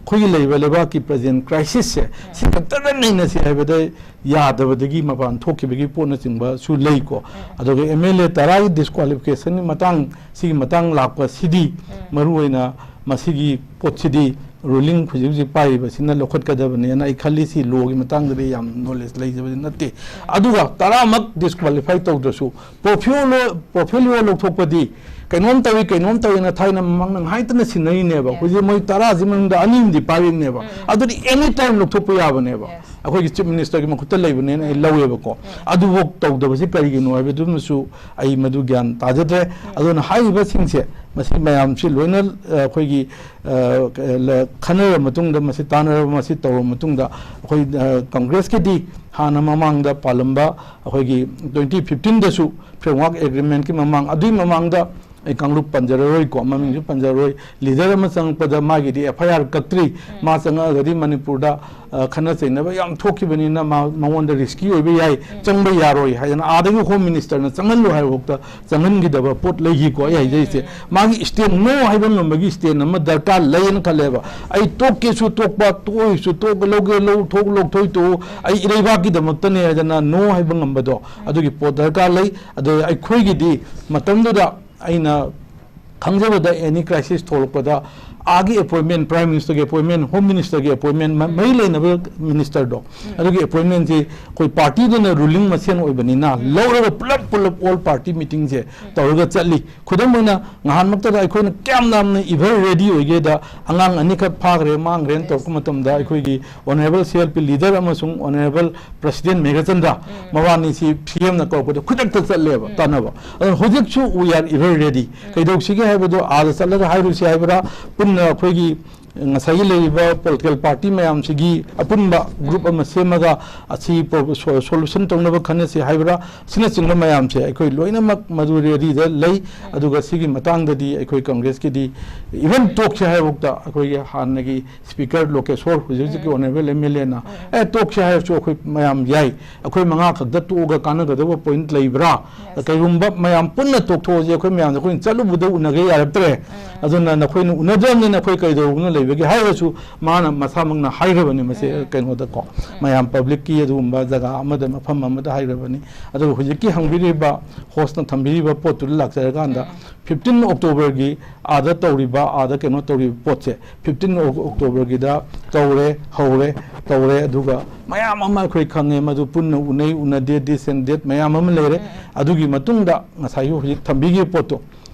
ꯑꯩꯈꯣꯏꯒꯤ ꯂꯩꯔꯤꯕ ꯂꯩꯕꯥꯛꯀꯤ present crisis ꯁꯦ ꯁꯤ ꯈꯛꯇꯗ ꯅꯩꯅꯁꯤ ꯍꯥꯏꯕꯗ ꯌꯥꯗꯕꯗꯒꯤ ꯃꯄꯥꯟ ꯊꯣꯛꯈꯤꯕꯒꯤ ꯄꯣꯠꯅꯆꯤꯡꯕꯁꯨ ꯂꯩꯀꯣ꯫ ꯑꯗꯨꯒ M L A ꯇꯔꯥꯒꯤ disqualification ꯒꯤ ꯃꯇꯥꯡ, ꯁꯤꯒꯤ ꯃꯇꯥꯡ ꯂꯥꯛꯄꯁꯤꯗꯤ, ꯃꯔꯨꯑꯣꯏꯅ ꯃꯁꯤꯒꯤ ꯄꯣꯠꯁꯤꯗꯤ ruling ꯍꯧꯖꯤꯛ ꯍꯧꯖꯤꯛ ꯄꯥꯏꯔꯤꯕꯁꯤꯅ ꯂꯧꯈꯠꯀꯗꯕꯅꯦꯅ ꯑꯩ ꯈꯜꯂꯤ꯫ ꯁꯤ law ꯒꯤ ꯃꯇꯥꯡꯗꯗꯤ ꯌꯥꯝ knowledge ꯂꯩꯖꯕꯗꯤ ꯅꯠꯇꯦ꯫ ꯑꯗꯨꯒ ꯇꯔꯥꯃꯛ disqualify ꯇꯧꯗ꯭ꯔꯁꯨ portfolio, portfolio ꯂꯧꯊꯣꯛꯄꯗꯤ ꯀꯩꯅꯣꯝ ꯇꯧꯏ, ꯀꯩꯅꯣꯝ ꯇꯧꯏꯅ ꯊꯥꯏꯅ ꯃꯃꯥꯡ ꯍꯥꯏꯗꯅ ꯁꯤꯟꯅꯔꯤꯅꯦꯕ꯫ ꯍꯧꯖꯤꯛ ꯃꯣꯏ ꯇꯔꯥꯁꯤ ꯃꯅꯨꯡꯗ ꯑꯅꯤ ꯑꯃꯗꯤ ꯄꯥꯏꯔꯤꯅꯦꯕ꯫ ꯑꯗꯨꯗꯤ any time ꯂꯧꯊꯣꯛꯄ ꯌꯥꯕꯅꯦꯕ꯫ ꯑꯩꯈꯣꯏꯒꯤ Chief Minister ꯒꯤ ꯃꯈꯨꯠꯇ ꯂꯩꯕꯅꯦꯅ ꯑꯩ ꯂꯧꯋꯦꯕꯀꯣ꯫ ꯑꯗꯨꯐꯥꯎ ꯇꯧꯗꯕꯁꯤ ꯀꯔꯤꯒꯤꯅꯣ ꯍꯥꯏꯕꯗꯨꯃꯁꯨ ꯑꯩ ꯃꯗꯨ ꯒ꯭ꯌꯥꯟ ꯇꯥꯖꯗ꯭ꯔꯦ꯫ ꯑꯗꯨꯅ ꯍꯥꯏꯔꯤꯕꯁꯤꯡꯁꯦ, ꯃꯁꯤ ꯃꯌꯥꯝꯁꯤ ꯂꯣꯏꯅ, ꯑ, ꯑꯩꯈꯣꯏꯒꯤ, ꯑ, ꯂ-, ꯈꯟꯅꯔꯕ ꯃꯇꯨꯡꯗ, ꯃꯁꯤ ꯇꯥꯟꯅꯔꯕ, ꯃꯁꯤ ꯇꯧꯔꯕ ꯃꯇꯨꯡꯗ, ꯑꯩꯈꯣꯏ, ꯑ, ꯀꯪꯒ꯭ꯔꯦꯁꯀꯤꯗꯤ ꯍꯥꯟꯅ ꯃꯃꯥꯡꯗ ꯄꯥꯜꯂꯝꯕ, ꯑꯩꯈꯣꯏꯒꯤ twenty fifteen ꯗꯁꯨ framework agreement ꯀꯤ ꯃꯃꯥꯡ, ꯑꯗꯨꯒꯤ ꯃꯃꯥꯡꯗ ꯑꯩ ꯀꯥꯡꯂꯨꯞ ꯄꯟꯖꯔꯔꯣꯏꯀꯣ, ꯃꯃꯤꯡꯁꯨ ꯄꯟꯖꯔꯔꯣꯏ, leader ꯑꯃ ꯆꯪꯉꯛꯄꯗ ꯃꯥꯒꯤꯗꯤ F I R ꯀꯛꯇ꯭ꯔꯤ, ꯃꯥ ꯆꯪꯉꯛꯑꯒꯗꯤ ꯃꯅꯤꯄꯨꯔꯗ, ꯑ, ꯈꯠꯅ ꯆꯩꯅꯕ ꯌꯥꯝ ꯊꯣꯛꯈꯤꯕꯅꯤꯅ ꯃꯥ, ꯃꯉꯣꯟꯗ risky ꯑꯣꯏꯕ ꯌꯥꯏ, ꯆꯪꯕ ꯌꯥꯔꯣꯏ ꯍꯥꯏꯗꯅ ꯑꯥꯗꯒꯤ home minister ꯅ ꯆꯪꯍꯜꯂꯨ ꯍꯥꯏꯕ ꯐꯥꯎꯗ ꯆꯪꯍꯟꯈꯤꯗꯕ ꯄꯣꯠ ꯂꯩꯈꯤꯀꯣ꯫ ꯑꯩ ꯍꯥꯏꯖꯔꯤꯁꯦ, ꯃꯥꯒꯤ stand, no ꯍꯥꯏꯕ ꯉꯝꯕꯒꯤ stand ꯑꯃ ꯗꯔꯀꯥꯔ ꯂꯩꯌꯦꯅ ꯈꯜꯂꯦꯕ꯫ ꯑꯩ ꯇꯣꯛꯀꯦꯁꯨ ꯇꯣꯛꯄ, ꯇꯣꯛꯑꯣꯏꯁꯨ ꯇꯣꯛ, ꯂꯧꯒꯦ ꯂꯧ, ꯊꯣꯛ ꯂꯧꯊꯣꯛ ꯇꯣꯛꯎ, ꯑꯩ ꯏꯔꯩꯕꯥꯛꯀꯤꯗꯃꯛꯇꯅꯦ ꯍꯥꯏꯗꯅ no ꯍꯥꯏꯕ ꯉꯝꯕꯗꯣ, ꯑꯗꯨꯒꯤ ꯄꯣꯠ ꯗꯔꯀꯥꯔ ꯂꯩ꯫ ꯑꯗꯣ ꯑꯩꯈꯣꯏꯒꯤꯗꯤ ꯃꯇꯝꯗꯨꯗ ꯑꯩꯅ ꯈꯪꯖꯕꯗ, any crisis ꯊꯣꯛꯂꯛꯄꯗ ꯑꯥꯒꯤ appointment, Prime Minister ꯒꯤ appointment, Home Minister ꯒꯤ appointment, ꯃ-, ꯃꯔꯤ ꯂꯩꯅꯕ minister ꯗꯣ, ꯑꯗꯨꯒꯤ appointment ꯁꯤ ꯑꯩꯈꯣꯏ party ꯗꯨꯅ ruling ꯃꯁꯦꯟ ꯑꯣꯏꯕꯅꯤꯅ, ꯂꯧꯔꯒ ꯄꯨꯂꯞ, ꯄꯨꯂꯞ all party meeting ꯁꯦ ꯇꯧꯔꯒ ꯆꯠꯂꯤ꯫ ꯈꯨꯗꯝ ꯑꯣꯏꯅ, ꯉꯍꯥꯟꯃꯛꯇꯗ ꯑꯩꯈꯣꯏꯅ ꯀꯌꯥꯝ ꯌꯥꯝꯅ ever ready ꯑꯣꯏꯒꯦꯗ, ꯑꯉꯥꯡ ꯑꯅꯤꯈꯛ ꯐꯥꯈ꯭ꯔꯦ, ꯃꯥꯡꯈ꯭ꯔꯦꯅ ꯇꯧꯔꯛꯄ ꯃꯇꯝꯗ, ꯑꯩꯈꯣꯏꯒꯤ Honourable C L P leader ꯑꯃꯁꯨꯡ Honourable President Meghachandra, ꯃꯕꯥꯅꯤꯁꯤ C M ꯅ ꯀꯧꯔꯛꯄꯗ ꯈꯨꯗꯛꯇ ꯆꯠꯂꯦꯕ ꯇꯥꯟꯅꯕ꯫ ꯑꯗꯨꯅ ꯍꯧꯖꯤꯛꯁꯨ we are ever ready꯫ ꯀꯩꯗꯧꯁꯤꯒꯦ ꯍꯥꯏꯕꯗꯣ, ꯑꯥꯗ ꯆꯠꯂꯒ ꯍꯥꯏꯔꯨꯁꯤ ꯍꯥꯏꯕ꯭ꯔꯥ, ꯄꯨꯟꯅ ꯑꯩꯈꯣꯏꯒꯤ ꯉꯁꯥꯏꯒꯤ ꯂꯩꯔꯤꯕ political party ꯃꯌꯥꯝꯁꯤꯒꯤ ꯑꯄꯨꯟꯕ group ꯑꯃ ꯁꯦꯝꯃꯒ ꯑꯁꯤ ꯄ꯭ꯔꯣ-, ꯁꯣ-, solution ꯇꯧꯅꯕ ꯈꯟꯅꯁꯤ ꯍꯥꯏꯕ꯭ꯔꯥ, ꯑꯁꯤꯅꯆꯤꯡꯕ ꯃꯌꯥꯝꯁꯦ ꯑꯩꯈꯣꯏ ꯂꯣꯏꯅꯃꯛ ꯃꯗꯨ ready ꯗ ꯂꯩ꯫ ꯑꯗꯨꯒ ꯁꯤꯒꯤ ꯃꯇꯥꯡꯗꯗꯤ ꯑꯩꯈꯣꯏ ꯀꯪꯒ꯭ꯔꯦꯁꯀꯤꯗꯤ even ꯇꯣꯛꯁꯦ ꯍꯥꯏꯕꯐꯥꯎꯗ ꯑꯩꯈꯣꯏꯒꯤ ꯍꯥꯟꯅꯒꯤ speaker ꯂꯣꯀꯦꯁꯣꯔ, ꯍꯧꯖꯤꯛ ꯍꯧꯖꯤꯛꯀꯤ Honourable M L A ꯅ, "ꯑꯦ, ꯇꯣꯛꯁꯦ ꯍꯥꯏꯔꯁꯨ ꯑꯩꯈꯣꯏ ꯃꯌꯥꯝ ꯌꯥꯏ, ꯑꯩꯈꯣꯏ ꯃꯉꯥ ꯈꯛꯇ ꯇꯣꯛꯑꯒ ꯀꯥꯟꯅꯒꯗꯕ point ꯂꯩꯕ꯭ꯔꯥ? ꯀꯩꯒꯨꯝꯕ ꯃꯌꯥꯝ ꯄꯨꯟꯅ ꯇꯣꯛꯊꯣꯛꯑꯁꯦ, ꯑꯩꯈꯣꯏ ꯃꯌꯥꯝꯁꯦ ꯑꯩꯈꯣꯏꯅ ꯆꯠꯂꯨꯕꯗ ꯎꯅꯒꯦ ꯌꯥꯔꯛꯇ꯭ꯔꯦ, ꯑꯗꯨꯅ ꯅꯈꯣꯏꯅ ꯎꯅꯗ꯭ꯔꯕꯅꯤꯅ ꯑꯩꯈꯣꯏ ꯀꯩꯗꯧꯕꯅ ꯂꯩꯕꯒꯦ?" ꯍꯥꯏꯔꯁꯨ ꯃꯥꯅ ꯃꯁꯥꯃꯛꯅ ꯍꯥꯏꯈ꯭ꯔꯕꯅꯤ ꯃꯁꯤ ꯀꯩꯅꯣꯗꯀꯣ, ꯃꯌꯥꯝ public ꯀꯤ ꯑꯗꯨꯒꯨꯝꯕ ꯖꯒꯥ ꯑꯃꯗ, ꯃꯐꯝ ꯑꯃꯗ ꯍꯥꯏꯈ꯭ꯔꯕꯅꯤ꯫ ꯑꯗꯨꯒ ꯍꯧꯖꯤꯛꯀꯤ ꯍꯪꯕꯤꯔꯤꯕ host ꯅ ꯊꯝꯕꯤꯔꯤꯕ ꯄꯣꯠꯇꯨꯗ ꯂꯥꯛꯆꯔꯀꯥꯟꯗ, fifteen October ꯒꯤ ꯑꯥꯗ ꯇꯧꯔꯤꯕ, ꯑꯥꯗ ꯀꯩꯅꯣ ꯇꯧꯔꯤꯕ ꯄꯣꯠꯁꯦ, fifteen October ꯒꯤꯗ ꯇꯧꯔꯦ, ꯍꯧꯔꯦ, ꯇꯧꯔꯦ, ꯑꯗꯨꯒ ꯃꯌꯥꯝ ꯑꯃ ꯑꯩꯈꯣꯏ ꯈꯪꯉꯦ, ꯃꯗꯨ ꯄꯨꯟꯅ ꯎꯅꯩ, ꯎꯅꯗꯦ, this and that ꯃꯌꯥꯝ ꯑꯃ ꯂꯩꯔꯦ꯫ ꯑꯗꯨꯒꯤ ꯃꯇꯨꯡꯗ ꯉꯁꯥꯏꯒꯤ ꯍꯧꯖꯤꯛ ꯊꯝꯕꯤꯈꯤꯕ ꯄꯣꯠꯇꯣ,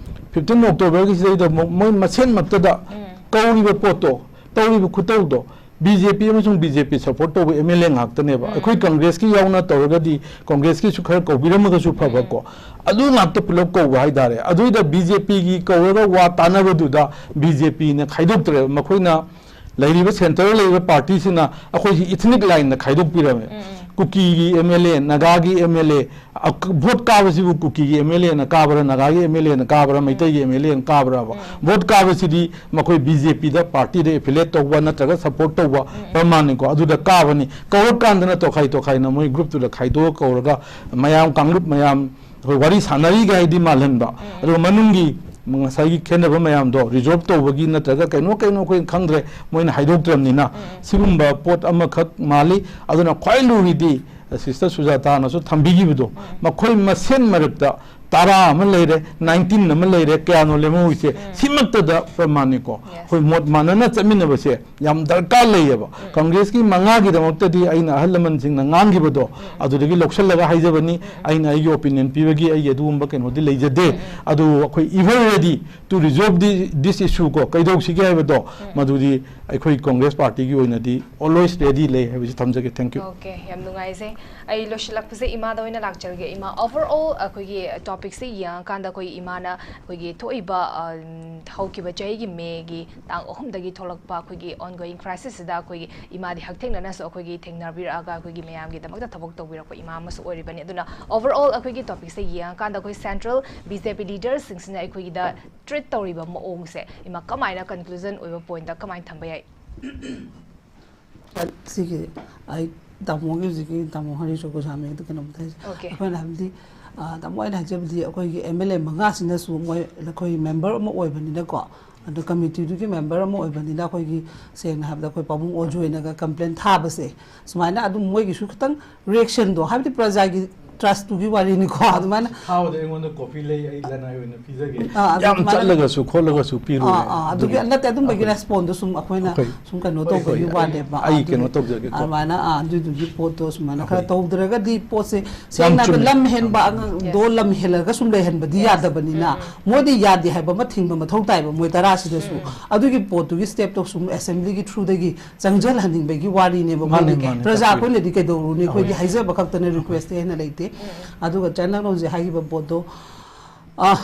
fifteen October ꯒꯤꯁꯤꯗꯩꯗ ꯑꯃꯨꯛ ꯃꯣꯏ ꯃꯁꯦꯟꯃꯛꯇꯗ ꯀꯧꯔꯤꯕ ꯄꯣꯠꯇꯣ, ꯇꯧꯔꯤꯕ ꯈꯨꯇꯧꯗꯣ, B J P ꯑꯃꯁꯨꯡ B J P support ꯇꯧꯕ M L A ꯉꯥꯛꯇꯅꯦꯕ꯫ ꯑꯩꯈꯣꯏ ꯀꯪꯒ꯭ꯔꯦꯁꯀꯤ ꯌꯥꯎꯅ ꯇꯧꯔꯒꯗꯤ ꯀꯪꯒ꯭ꯔꯦꯁꯀꯤꯁꯨ ꯈꯔ ꯀꯧꯕꯤꯔꯝꯃꯒꯁꯨ ꯐꯕꯀꯣ꯫ ꯑꯗꯨ ꯉꯥꯛꯇ ꯄꯨꯂꯞ ꯀꯧꯕ ꯍꯥꯏꯇꯥꯔꯦ꯫ ꯑꯗꯨꯏꯗ B J P ꯒꯤ ꯀꯧꯔꯒ ꯋꯥ ꯇꯥꯅꯕꯗꯨꯗ B J P ꯅ ꯈꯥꯏꯗꯣꯛꯇ꯭ꯔꯦꯕ꯫ ꯃꯈꯣꯏꯅ ꯂꯩꯔꯤꯕ ꯁꯦꯟꯇꯔꯗ ꯂꯩꯔꯤꯕ ꯄꯥꯔꯇꯤꯁꯤꯅ ꯑꯩꯈꯣꯏꯁꯤ ꯏꯊꯅꯤꯛ ꯂꯥꯏꯟꯗ ꯈꯥꯏꯗꯣꯛꯄꯤꯔꯝꯃꯦ꯫ ꯀꯨꯀꯤꯒꯤ ꯑꯦꯝ ꯑꯦꯜ ꯑꯦ, ꯅꯥꯒꯥꯒꯤ ꯑꯦꯝ ꯑꯦꯜ ꯑꯦ, ꯚꯣꯠ ꯀꯥꯕꯁꯤꯕꯨ ꯀꯨꯀꯤꯒꯤ ꯑꯦꯝ ꯑꯦꯜ ꯑꯦꯅ ꯀꯥꯕ꯭ꯔꯥ, ꯅꯥꯒꯥꯒꯤ ꯑꯦꯝ ꯑꯦꯜ ꯑꯦꯅ ꯀꯥꯕ꯭ꯔꯥ, ꯃꯩꯇꯩꯒꯤ ꯑꯦꯝ ꯑꯦꯜ ꯑꯦꯅ ꯀꯥꯕ꯭ꯔꯥꯕ? ꯚꯣꯠ ꯀꯥꯕꯁꯤꯗꯤ ꯃꯈꯣꯏ ꯕꯤ ꯖꯦ ꯄꯤꯗ, ꯄꯥꯔꯇꯤꯗ ꯑꯦꯐꯤꯂꯦꯠ ꯇꯧꯕ ꯅꯠꯇ꯭ꯔꯒ ꯁꯄꯣꯔꯠ ꯇꯧꯕ ꯄ꯭ꯔꯃꯥꯟꯅꯤꯀꯣ꯫ ꯑꯗꯨꯗ ꯀꯥꯕꯅꯤ꯫ ꯀꯧꯔꯀꯥꯟꯗꯅ ꯇꯣꯈꯥꯏ ꯇꯣꯈꯥꯏꯅ ꯃꯣꯏ ꯒ꯭ꯔꯨꯞꯇꯨꯗ ꯈꯥꯏꯗꯣꯛꯑ ꯀꯧꯔꯒ ꯃꯌꯥꯝ, ꯀꯥꯡꯂꯨꯞ ꯃꯌꯥꯝ ꯑꯩꯈꯣꯏ ꯋꯥꯔꯤ ꯁꯥꯟꯅꯔꯤꯒ ꯍꯥꯏꯗꯤ ꯃꯥꯜꯍꯟꯕ꯫ ꯑꯗꯨꯒ ꯃꯅꯨꯡꯒꯤ ꯉꯁꯥꯏꯒꯤ ꯈꯦꯠꯅꯕ ꯃꯌꯥꯝꯗꯣ ꯔꯤꯖꯣꯜꯕ ꯇꯧꯕꯒꯤ ꯅꯠꯇ꯭ꯔꯒ ꯀꯩꯅꯣ ꯀꯩꯅꯣ ꯑꯩꯈꯣꯏ ꯈꯪꯗ꯭ꯔꯦ, ꯃꯣꯏꯅ ꯍꯥꯏꯗꯣꯛꯇ꯭ꯔꯕꯅꯤꯅ꯫ ꯁꯤꯒꯨꯝꯕ ꯄꯣꯠ ꯑꯃꯈꯛ ꯃꯥꯜꯂꯤ꯫ ꯑꯗꯨꯅ ꯈ꯭ꯋꯥꯏ ꯂꯨꯔꯤꯗꯤ ꯁꯤꯁꯇꯔ ꯁꯨꯖꯥꯇꯥꯅꯁꯨ ꯊꯝꯕꯤꯈꯤꯕꯗꯣ, ꯃꯈꯣꯏ ꯃꯁꯦꯟ ꯃꯔꯛꯇ ꯇꯔꯥ ꯑꯃ ꯂꯩꯔꯦ, ꯅꯥꯏꯟꯇꯤꯟ ꯑꯃ ꯂꯩꯔꯦ, ꯀꯌꯥꯅꯣ ꯂꯦꯝꯍꯧꯔꯤꯁꯦ? ꯁꯤꯃꯛꯇꯗ ꯄ꯭ꯔꯃꯥꯟꯅꯤꯀꯣ꯫ ꯑꯩꯈꯣꯏ ꯃꯣꯠ ꯃꯥꯟꯅꯅ ꯆꯠꯃꯤꯟꯅꯕꯁꯦ ꯌꯥꯝ ꯗꯔꯀꯥꯔ ꯂꯩꯌꯦꯕ꯫ ꯀꯪꯒ꯭ꯔꯦꯁꯀꯤ ꯃꯉꯥꯒꯤꯗꯃꯛꯇꯗꯤ ꯑꯩꯅ ꯑꯍꯜ ꯂꯃꯟꯁꯤꯡꯅ ꯉꯥꯡꯈꯤꯕꯗꯣ ꯑꯗꯨꯗꯒꯤ ꯂꯧꯁꯤꯜꯂꯒ ꯍꯥꯏꯖꯕꯅꯤ꯫ ꯑꯩꯅ ꯑꯩꯒꯤ ꯑꯣꯄꯤꯅꯤꯌꯟ ꯄꯤꯕꯒꯤ ꯑꯩꯒꯤ ꯑꯗꯨꯒꯨꯝꯕ ꯀꯩꯅꯣꯗꯤ ꯂꯩꯖꯗꯦ꯫ ꯑꯗꯨ ꯑꯩꯈꯣꯏ ever ready to resolve the, this issue ꯀꯣ, ꯀꯩꯗꯧꯁꯤꯒꯦ ꯍꯥꯏꯕꯗꯣ, ꯃꯗꯨꯗꯤ ꯑꯩꯈꯣꯏ ꯀꯪꯒ꯭ꯔꯦꯁ ꯄꯥꯔꯇꯤꯒꯤ ꯑꯣꯏꯅꯗꯤ always ready ꯂꯩ ꯍꯥꯏꯕꯁꯤ ꯊꯝꯖꯒꯦ꯫ Thank you꯫ ꯑꯣꯀꯦ, ꯌꯥꯝ ꯅꯨꯡꯉꯥꯏꯖꯩ꯫ ꯑꯩ ꯂꯣꯏꯁꯤꯜꯂꯛꯄꯁꯦ ꯏꯃꯥꯗ ꯑꯣꯏꯅ ꯂꯥꯛꯆꯔꯒꯦ꯫ ꯏꯃꯥ, overall ꯑꯩꯈꯣꯏꯒꯤ ꯇꯣꯄꯤꯛꯁꯦ ꯌꯦꯡꯉꯀꯥꯟꯗ ꯑꯩꯈꯣꯏ ꯏꯃꯥꯅ ꯑꯩꯈꯣꯏꯒꯤ ꯊꯣꯛꯏꯕ, ꯑ, ꯍꯧꯈꯤꯕ ꯆꯍꯤꯒꯤ ꯃꯦꯒꯤ ꯇꯥꯡ ꯑꯍꯨꯝꯗꯒꯤ ꯊꯣꯛꯂꯛꯄ ꯑꯩꯈꯣꯏꯒꯤ ongoing crisis ꯁꯤꯗ ꯑꯩꯈꯣꯏꯒꯤ ꯏꯃꯥꯗꯤ ꯍꯛꯊꯦꯡꯅꯅꯁꯨ ꯑꯩꯈꯣꯏꯒꯤ ꯊꯦꯡꯅꯕꯤꯔꯛꯑꯒ ꯑꯩꯈꯣꯏꯒꯤ ꯃꯌꯥꯝꯒꯤꯗꯃꯛꯇ ꯊꯕꯛ ꯇꯧꯕꯤꯔꯛꯄ ꯏꯃꯥ ꯑꯃꯁꯨ ꯑꯣꯏꯔꯤꯕꯅꯤ꯫ ꯑꯗꯨꯅ overall ꯑꯩꯈꯣꯏꯒꯤ ꯇꯣꯄꯤꯛꯁꯦ ꯌꯦꯡꯉꯀꯥꯟꯗ ꯑꯩꯈꯣꯏ central B J P leader ꯁꯤꯡꯁꯤꯅ ꯑꯩꯈꯣꯏꯒꯤꯗ treat ꯇꯧꯔꯤꯕ ꯃꯑꯣꯡꯁꯦ ꯏꯃꯥ ꯀꯃꯥꯏꯅ conclusion ꯑꯣꯏꯕ point ꯇ ꯀꯃꯥꯏꯅ ꯊꯝꯕ ꯌꯥꯏ? ꯁꯤꯒꯤ ꯑꯩ ꯇꯥꯃꯣꯒꯤ ꯍꯧꯖꯤꯛꯀꯤ ꯇꯥꯃꯣ ꯍꯔꯤꯁ ꯒꯣꯁꯥꯃꯤꯒꯤꯗ ꯀꯩꯅꯣꯝꯇ ꯍꯥꯏꯖ-, Okay. ꯑꯩꯈꯣꯏꯅ ꯍꯥꯏꯕꯗꯤ, ꯑ, ꯇꯥꯃꯣ ꯑꯩꯅ ꯍꯥꯏꯖꯕꯗꯤ ꯑꯩꯈꯣꯏꯒꯤ M L A ꯃꯉꯥꯁꯤꯅꯁꯨ ꯃꯣꯏ ꯑꯩꯈꯣꯏ member ꯑꯃ ꯑꯣꯏꯕꯅꯤꯅꯀꯣ, ꯑꯗꯣ committee ꯗꯨꯒꯤ member ꯑꯃ ꯑꯣꯏꯕꯅꯤꯅ ꯑꯩꯈꯣꯏꯒꯤ ꯁꯦꯡꯅ ꯍꯥꯏꯕꯗ ꯑꯩꯈꯣꯏ ꯄꯥꯕꯨꯡ ꯑꯣꯖꯣꯏꯅꯒ complain ꯊꯥꯕꯁꯦ, ꯁꯨꯃꯥꯏꯅ ꯑꯗꯨꯝ ꯃꯣꯏꯒꯤꯁꯨ ꯈꯤꯇꯪ reaction ꯗꯣ, ꯍꯥꯏꯕꯗꯤ ꯄ꯭ꯔꯖꯥꯒꯤ trust ꯇꯨꯒꯤ ꯋꯥꯔꯤꯅꯤꯀꯣ, ꯑꯗꯨꯃꯥꯏꯅ ꯊꯥꯕꯗ ꯑꯩꯉꯣꯟꯗ copy ꯂꯩ, ꯑꯩ ꯂꯅꯥꯏ ꯑꯣꯏꯅ ꯄꯤꯖꯒꯦ꯫ ꯑꯥ, ꯑꯗꯨ ꯌꯥꯝ ꯑꯗꯨꯃꯥꯏꯅ ꯆꯠꯂꯒꯁꯨ ꯈꯣꯠꯂꯒꯁꯨ ꯄꯤꯔꯣꯏ꯫ ꯑꯥ, ꯑꯥ, ꯑꯗꯨꯒꯤ ꯅꯠꯇꯦ, ꯑꯗꯨꯝꯕꯒꯤ respond ꯗꯣ ꯁꯨꯝ ꯑꯩꯈꯣꯏꯅ ꯑꯩꯈꯣꯏ ꯁꯨꯝ ꯀꯩꯅꯣ ꯍꯣꯏ, ꯇꯧꯕꯒꯤ ꯍꯣꯏ, ꯋꯥꯅꯦꯕ꯫ ꯑꯩ ꯑꯗꯨꯒꯤ ꯀꯩꯅꯣ ꯇꯧꯖꯒꯦꯀꯣ꯫ ꯑꯗꯨꯃꯥꯏꯅ, ꯑꯥ, ꯑꯗꯨꯗꯨꯒꯤ ꯄꯣꯠꯇꯣ ꯁꯨꯃꯥꯏꯅ ꯈꯔ ꯑꯩꯈꯣꯏ ꯇꯧꯗ꯭ꯔꯒꯗꯤ ꯄꯣꯠꯁꯦ ꯁꯦꯡꯅ ꯍꯥꯏꯕꯗ ꯆꯨꯝꯃꯦ꯫ ꯂꯝ ꯍꯦꯟꯕ ꯑꯉꯥꯡꯗꯣ ꯂꯝ ꯍꯦꯜꯂꯒ ꯁꯨꯝ ꯂꯩꯍꯟꯕꯗꯤ ꯌꯥꯗꯕꯅꯤꯅ, ꯃꯣꯏꯗꯤ ꯌꯥꯗꯦ ꯍꯥꯏꯕ ꯑꯃ ꯊꯤꯡꯕ ꯃꯊꯧ ꯇꯥꯏꯕ, ꯃꯣꯏ ꯇꯔꯥꯁꯤꯗꯁꯨ꯫ ꯑꯗꯨꯒꯤ ꯄꯣꯠꯇꯨꯒꯤ step ꯇꯣ ꯁꯨꯝ assembly ꯒꯤ through ꯗꯒꯤ ꯆꯪꯖꯜꯍꯟꯅꯤꯡꯕꯒꯤ ꯋꯥꯔꯤꯅꯦꯕ꯫ ꯃꯥꯅꯦ, ꯑꯩꯈꯣꯏꯗꯤ ꯃꯥꯅꯦ, ꯄ꯭ꯔꯖꯥ ꯇꯥꯛꯄꯤꯔꯦ꯫ ꯑꯩꯈꯣꯏꯅꯗꯤ ꯀꯩꯗꯧꯔꯨꯅꯤ, ꯑꯩꯈꯣꯏꯗꯤ ꯑꯩꯈꯣꯏ ꯍꯥꯏꯖꯕ ꯈꯛꯇꯅꯦ, request ꯇꯩ ꯍꯦꯟꯅ ꯂꯩꯇꯦ꯫ ꯑꯗꯨꯒ ꯆꯥꯏꯅꯥ ꯂꯣꯟꯁꯦ ꯍꯥꯏꯈꯤꯕ ꯄꯣꯠꯇꯣ, ꯑ,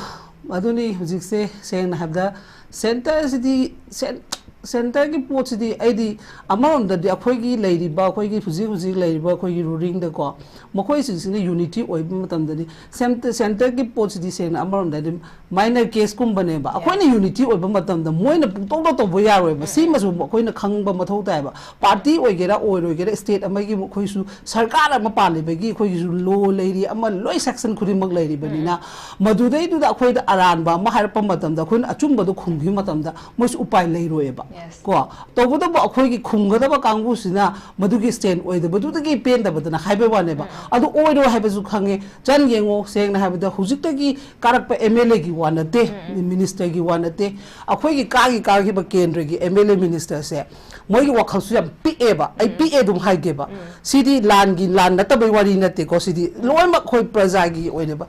ꯑꯗꯨꯅꯤ ꯍꯧꯖꯤꯛꯁꯦ ꯁꯦꯡꯅ ꯍꯥꯏꯕꯗ centre ꯁꯤꯗꯤ ꯁꯦꯟ-, ꯁꯦꯟꯇꯔꯒꯤ ꯄꯣꯠꯁꯤꯗꯤ ꯑꯩꯗꯤ ꯑꯃꯔꯣꯝꯗꯗꯤ ꯑꯩꯈꯣꯏꯒꯤ ꯂꯩꯔꯤꯕ, ꯑꯩꯈꯣꯏꯒꯤ ꯍꯧꯖꯤꯛ ꯍꯧꯖꯤꯛ ꯂꯩꯔꯤꯕ ꯑꯩꯈꯣꯏꯒꯤ ꯔꯨꯂꯤꯡꯗꯀꯣ, ꯃꯈꯣꯏꯁꯤꯡꯁꯤꯅ ꯌꯨꯅꯤꯇꯤ ꯑꯣꯏꯕ ꯃꯇꯝꯗꯗꯤ ꯁꯦꯟꯇ-, ꯁꯦꯟꯇꯔꯒꯤ ꯄꯣꯠꯁꯤꯗꯤ ꯁꯦꯡꯅ ꯑꯃꯔꯣꯝꯗꯗꯤ ꯃꯥꯏꯅꯔ ꯀꯦꯁꯀꯨꯝꯕꯅꯦꯕ꯫ ꯑꯩꯈꯣꯏꯅ ꯌꯨꯅꯤꯇꯤ ꯑꯣꯏꯕ ꯃꯇꯝꯗ ꯃꯣꯏꯅ ꯄꯨꯡꯇꯧꯗ ꯇꯧꯕ ꯌꯥꯔꯣꯏꯕ꯫ ꯁꯤꯃꯁꯨ ꯑꯩꯈꯣꯏꯅ ꯈꯪꯕ ꯃꯊꯧ ꯇꯥꯏꯕ꯫ ꯄꯥꯔꯇꯤ ꯑꯣꯏꯒꯦꯔꯥ ꯑꯣꯏꯔꯣꯏꯒꯦꯔꯥ, ꯁ꯭ꯇꯦꯠ ꯑꯃꯒꯤ ꯑꯩꯈꯣꯏꯁꯨ ꯁꯔꯀꯥꯔ ꯑꯃ ꯄꯥꯜꯂꯤꯕꯒꯤ ꯑꯩꯈꯣꯏꯒꯤꯁꯨ ꯂꯣ ꯂꯩꯔꯤ, ꯑꯃ ꯂꯣꯏ ꯁꯦꯛꯁꯟ ꯈꯨꯗꯤꯡꯃꯛ ꯂꯩꯔꯤꯕꯅꯤꯅ, ꯃꯗꯨꯗꯩꯗꯨꯗ ꯑꯩꯈꯣꯏꯗ ꯑꯔꯥꯟꯕ ꯑꯃ ꯍꯥꯏꯔꯛꯄ ꯃꯇꯝꯗ ꯑꯩꯈꯣꯏꯅ ꯑꯆꯨꯝꯕꯗꯣ ꯈꯨꯝꯈꯤꯕ ꯃꯇꯝꯗ ꯃꯣꯏꯁꯨ ꯎꯄꯥꯏ ꯂꯩꯔꯣꯏꯕ꯫ ꯀꯣ, ꯇꯧꯕꯇꯕꯨ ꯑꯩꯈꯣꯏꯒꯤ ꯈꯨꯝꯒꯗꯕ ꯀꯥꯡꯕꯨꯁꯤꯅ ꯃꯗꯨꯒꯤ ꯁ꯭ꯇꯦꯟ ꯑꯣꯏꯗꯕꯗꯨꯗꯒꯤ ꯄꯦꯟꯗꯕꯗꯅ ꯍꯥꯏꯕꯩ ꯋꯥꯅꯦꯕ꯫ ꯑꯗꯨ ꯑꯣꯏꯔꯣꯏ ꯍꯥꯏꯕꯁꯨ ꯈꯪꯉꯦ꯫ ꯆꯟ ꯌꯦꯡꯉꯣ, ꯁꯦꯡꯅ ꯍꯥꯏꯕꯗ ꯍꯧꯖꯤꯛꯇꯒꯤ ꯀꯥꯔꯛꯄ ꯑꯦꯝ ꯑꯦꯜ ꯑꯦꯒꯤ ꯋꯥ ꯅꯠꯇꯦ, ꯃꯤꯅꯤꯁꯇꯔꯒꯤ ꯋꯥ ꯅꯠꯇꯦ, ꯑꯩꯈꯣꯏꯒꯤ ꯀꯥꯒꯤ ꯀꯥꯈꯤꯕ ꯀꯦꯟꯗ꯭ꯔꯒꯤ ꯑꯦꯝ ꯑꯦꯜ ꯑꯦ ꯃꯤꯅꯤꯁꯇꯔꯁꯦ ꯃꯣꯏꯒꯤ ꯋꯥꯈꯜꯁꯨ ꯌꯥꯝ ꯄꯤꯛꯑꯦꯕ꯫ ꯑꯩ ꯄꯤꯛꯑꯦ ꯑꯗꯨꯝ ꯍꯥꯏꯒꯦꯕ꯫ ꯁꯤꯗꯤ ꯂꯥꯟꯒꯤ, ꯂꯥꯟ ꯅꯠꯇꯕꯩ ꯋꯥꯔꯤ ꯅꯠꯇꯦꯀꯣ꯫ ꯁꯤꯗꯤ ꯂꯣꯏꯅꯃꯛ ꯑꯩꯈꯣꯏ ꯄ꯭ꯔꯖꯥꯒꯤ ꯑꯣꯏꯅꯕ꯫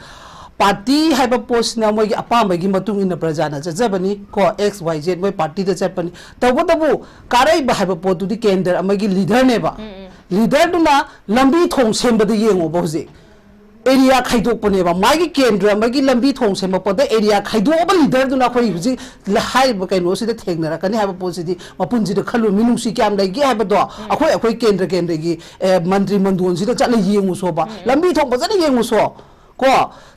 ꯄꯥꯔꯇꯤ ꯍꯥꯏꯕ ꯄꯣꯠꯁꯤꯅ ꯃꯣꯏꯒꯤ ꯑꯄꯥꯝꯕꯒꯤ ꯃꯇꯨꯡ ꯏꯟꯅ ꯄ꯭ꯔꯖꯥꯅ ꯆꯠꯆꯕꯅꯤ ꯀꯣ, ꯑꯦꯛꯁ ꯋꯥꯏ ꯖꯦꯠ ꯃꯣꯏ ꯄꯥꯔꯇꯤꯗ ꯆꯠꯄꯅꯤ꯫ ꯇꯧꯕꯇꯕꯨ ꯀꯥꯔꯛꯏꯕ ꯍꯥꯏꯕ ꯄꯣꯠꯇꯨꯗꯤ ꯀꯦꯟꯗ꯭ꯔ ꯑꯃꯒꯤ ꯂꯤꯗꯔꯅꯦꯕ꯫ ꯂꯤꯗꯔꯗꯨꯅ ꯂꯝꯕꯤ ꯊꯣꯡ ꯁꯦꯝꯕꯗ ꯌꯦꯡꯉꯣꯕ ꯍꯧꯖꯤꯛ꯫ ꯑꯦꯔꯤꯌꯥ ꯈꯥꯏꯗꯣꯛꯄꯅꯦꯕ꯫ ꯃꯥꯒꯤ ꯀꯦꯟꯗ꯭ꯔ ꯑꯃꯒꯤ ꯂꯝꯕꯤ ꯊꯣꯡ ꯁꯦꯝꯃꯛꯄꯗ ꯑꯦꯔꯤꯌꯥ ꯈꯥꯏꯗꯣꯛꯑꯕ ꯂꯤꯗꯔꯗꯨꯅ ꯑꯩꯈꯣꯏ ꯍꯧꯖꯤꯛ ꯂ-, ꯍꯥꯏꯔꯤꯕ ꯀꯩꯅꯣꯁꯤꯗ ꯊꯦꯡꯅꯔꯛꯀꯅꯤ ꯍꯥꯏꯕ ꯄꯣꯠꯁꯤꯗꯤ ꯃꯄꯨꯟꯁꯤꯗ ꯈꯜꯂꯨ꯫ ꯃꯤꯅꯨꯡꯁꯤ ꯀꯌꯥꯝ ꯂꯩꯒꯦ ꯍꯥꯏꯕꯗꯣ ꯑꯩꯈꯣꯏ, ꯑꯩꯈꯣꯏ ꯀꯦꯟꯗ꯭ꯔ ꯀꯦꯟꯗ꯭ꯔꯒꯤ, ꯑꯦ, ꯃꯟꯇ꯭ꯔꯤ ꯃꯟꯗꯣꯟꯁꯤꯗ ꯆꯠꯂ ꯌꯦꯡꯉꯨꯁꯣꯕ꯫ ꯂꯝꯕꯤ ꯊꯣꯡ ꯐꯖꯅ ꯌꯦꯡꯉꯨꯁꯣ꯫ ꯀꯣ,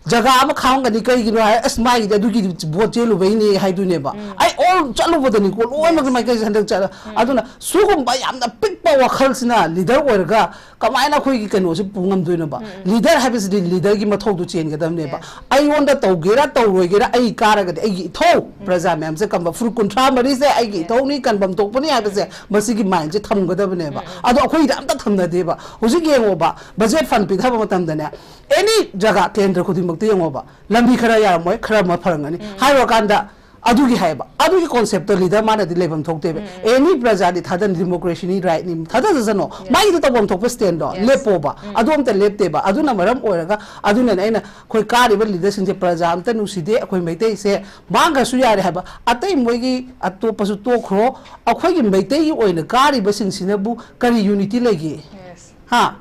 ꯖꯒꯥ ꯑꯃ ꯈꯥꯝꯃꯝꯒꯅꯤ, ꯀꯩꯒꯤꯅꯣ ꯍꯥꯏ, "ꯑꯁ, ꯃꯥꯒꯤꯗꯤ ꯑꯗꯨꯒꯤ ꯚꯣꯠ ꯆꯦꯜꯂꯨꯕꯩꯅꯦ" ꯍꯥꯏꯗꯣꯏꯅꯦꯕ꯫ ꯑꯩ ꯑꯣꯜ ꯆꯠꯂꯨꯕꯗꯅꯤꯀꯣ, ꯂꯣꯏꯅꯃꯛ ꯃꯥꯏꯀꯩꯁꯦ ꯍꯟꯗꯛ ꯆꯠꯂ-, ꯑꯗꯨꯅ ꯁꯤꯒꯨꯝꯕ ꯌꯥꯝꯅ ꯄꯤꯛꯄ ꯋꯥꯈꯜꯁꯤꯅ ꯂꯤꯗꯔ ꯑꯣꯏꯔꯒ ꯀꯃꯥꯏꯅ ꯑꯩꯈꯣꯏꯒꯤ ꯀꯩꯅꯣꯁꯦ ꯄꯨ ꯉꯝꯗꯣꯏꯅꯣꯕ? ꯂꯤꯗꯔ ꯍꯥꯏꯕꯁꯤꯗꯤ ꯂꯤꯗꯔꯒꯤ ꯃꯊꯧꯗꯨ ꯆꯦꯟꯒꯗꯕꯅꯦꯕ꯫ ꯑꯩꯉꯣꯟꯗ ꯇꯧꯒꯦꯔꯥ ꯇꯧꯔꯣꯏꯒꯦꯔꯥ, ꯑꯩ ꯀꯥꯔꯒꯗꯤ ꯑꯩꯒꯤ ꯏꯊꯧ, ꯄ꯭ꯔꯖꯥ ꯃꯌꯥꯝꯁꯦ ꯀꯟꯕ, ꯐꯨꯔꯨꯞ ꯀꯨꯟꯊ꯭ꯔꯥ ꯃꯔꯤꯁꯦ ꯑꯩꯒꯤ ꯏꯊꯧꯅꯤ, ꯀꯟꯐꯝ ꯊꯣꯛꯄꯅꯤ ꯍꯥꯏꯕꯁꯦ, ꯃꯁꯤꯒꯤ ꯃꯥꯏꯟꯁꯦ ꯊꯝꯒꯗꯕꯅꯦꯕ꯫ ꯑꯗꯣ ꯑꯩꯈꯣꯏꯗ ꯑꯝꯇ ꯊꯝꯅꯗꯦꯕ꯫ ꯍꯧꯖꯤꯛ ꯌꯦꯡꯉꯣꯕ, ꯕꯖꯦꯠ ꯐꯟ ꯄꯤꯊꯕ ꯃꯇꯝꯗꯅꯦ, ꯑꯦꯅꯤ ꯖꯒꯥ, ꯀꯦꯟꯗ꯭ꯔ ꯈꯨꯗꯤꯡꯃꯛꯇ ꯌꯦꯡꯉꯣꯕ, ꯂꯝꯕꯤ ꯈꯔ ꯌꯥꯔꯝꯃꯣꯏ, ꯈꯔ ꯑꯃ ꯐꯔꯝꯒꯅꯤ ꯍꯥꯏꯔꯨꯔꯀꯥꯟꯗ, ꯑꯗꯨꯒꯤ ꯍꯥꯏꯕ, ꯑꯗꯨꯒꯤ ꯀꯣꯟꯁꯦꯞꯇ ꯂꯤꯗꯔ ꯃꯥꯅꯗꯤ ꯂꯩꯐꯝ ꯊꯣꯛꯇꯦꯕ꯫ ꯑꯦꯅꯤ ꯄ꯭ꯔꯖꯥꯗꯤ ꯊꯥꯗꯅꯤ, ꯗꯤꯃꯣꯀ꯭ꯔꯦꯁꯤꯅꯤ, ꯔꯥꯏꯠꯅꯤ, ꯊꯥꯗꯖꯁꯅꯣ꯫ ꯃꯥꯒꯤꯗ ꯇꯧꯐꯝ ꯊꯣꯛꯄ ꯁ꯭ꯇꯦꯟꯗꯣ ꯂꯦꯞꯄꯣꯕ꯫ ꯑꯗꯨ ꯑꯝꯇ ꯂꯦꯞꯇꯦꯕ꯫ ꯑꯗꯨꯅ ꯃꯔꯝ ꯑꯣꯏꯔꯒ, ꯑꯗꯨꯅꯅꯦ ꯑꯩꯅ, ꯑꯩꯈꯣꯏ ꯀꯥꯔꯤꯕ ꯂꯤꯗꯔꯁꯤꯡꯁꯦ ꯄ꯭ꯔꯖꯥ ꯑꯝꯇ ꯅꯨꯡꯁꯤꯗꯦ, ꯑꯩꯈꯣꯏ ꯃꯩꯇꯩꯁꯦ ꯃꯥꯡꯈ꯭ꯔꯁꯨ ꯌꯥꯔꯦ ꯍꯥꯏꯕ꯫ ꯑꯇꯩ ꯃꯣꯏꯒꯤ ꯑꯇꯣꯞꯄꯁꯨ ꯇꯣꯛꯈ꯭ꯔꯣ, ꯑꯩꯈꯣꯏꯒꯤ ꯃꯩꯇꯩꯒꯤ ꯑꯣꯏꯅ ꯀꯥꯔꯤꯕꯁꯤꯡꯁꯤꯅꯕꯨ ꯀꯔꯤ ꯌꯨꯅꯤꯇꯤ ꯂꯩꯒꯦ? ꯍꯥ?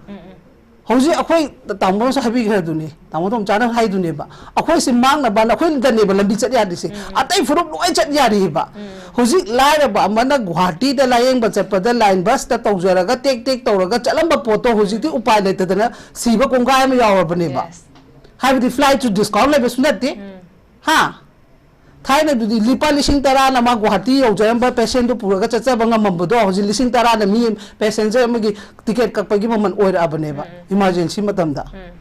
ꯍꯧꯖꯤꯛ ꯑꯩꯈꯣꯏ ꯇꯥꯃꯣꯅꯁꯨ ꯍꯥꯏꯕꯤꯈ꯭ꯔꯗꯨꯅꯤ, ꯇꯥꯃꯣ ꯇꯣꯝꯆꯥꯅ ꯍꯥꯏꯗꯨꯅꯦꯕ, ꯑꯩꯈꯣꯏꯁꯤ ꯃꯥꯡꯅꯕꯅ ꯑꯩꯈꯣꯏꯗꯅꯦꯕ ꯂꯝꯕꯤ ꯆꯠ ꯌꯥꯔꯤꯁꯦ, ꯎꯝ꯫ ꯑꯇꯩ ꯐꯨꯔꯨꯞ ꯂꯣꯏ ꯆꯠ ꯌꯥꯔꯤꯕ꯫ ꯎꯝ꯫ ꯍꯧꯖꯤꯛ ꯂꯥꯏꯔꯕ ꯑꯃꯅ ꯒꯨꯍꯥꯇꯤꯗ ꯂꯥꯌꯦꯡꯕ ꯆꯠꯄꯗ ꯂꯥꯏꯟ ꯕꯁꯇ ꯇꯧꯖꯔꯒ ꯇꯦꯛ ꯇꯦꯛ ꯇꯧꯔꯒ ꯆꯠꯂꯝꯕ ꯄꯣꯠꯇꯣ ꯍꯧꯖꯤꯛꯇꯤ ꯎꯄꯥꯏ ꯂꯩꯇꯗꯅ ꯁꯤꯕ ꯀꯣꯡꯒꯥꯏ ꯑꯃ ꯌꯥꯎꯔꯕꯅꯦꯕ꯫ Yes꯫ ꯍꯥꯏꯕꯗꯤ ꯐ꯭ꯂꯥꯏꯠꯁꯨ ꯗꯤꯁꯀꯥꯎꯟ ꯂꯩꯕꯁꯨ ꯅꯠꯇꯦ꯫ ꯎꯝ꯫ ꯍꯥ? ꯊꯥꯏꯅꯗꯨꯗꯤ ꯂꯨꯄꯥ ꯂꯤꯁꯤꯡ ꯇꯔꯥꯅ ꯃꯥ ꯒꯨꯍꯥꯇꯤ ꯌꯧꯖꯔꯝꯕ ꯄꯦꯁꯦꯟꯗꯨ ꯄꯨꯔꯒ ꯆꯠꯆꯕ ꯉꯝꯃꯝꯕꯗꯣ, ꯍꯧꯖꯤꯛ ꯂꯤꯁꯤꯡ ꯇꯔꯥꯅ ꯃꯤ ꯄꯦꯁꯦꯟꯖꯔ ꯑꯃꯒꯤ ꯇꯤꯀꯦꯠ ꯀꯛꯄꯒꯤ ꯃꯃꯜ ꯑꯣꯏꯔꯛꯑꯕꯅꯦꯕ, ꯎꯝ꯫ ꯏꯃꯥꯔꯖꯦꯟꯁꯤ ꯃꯇꯝꯗ꯫ ꯎꯝ꯫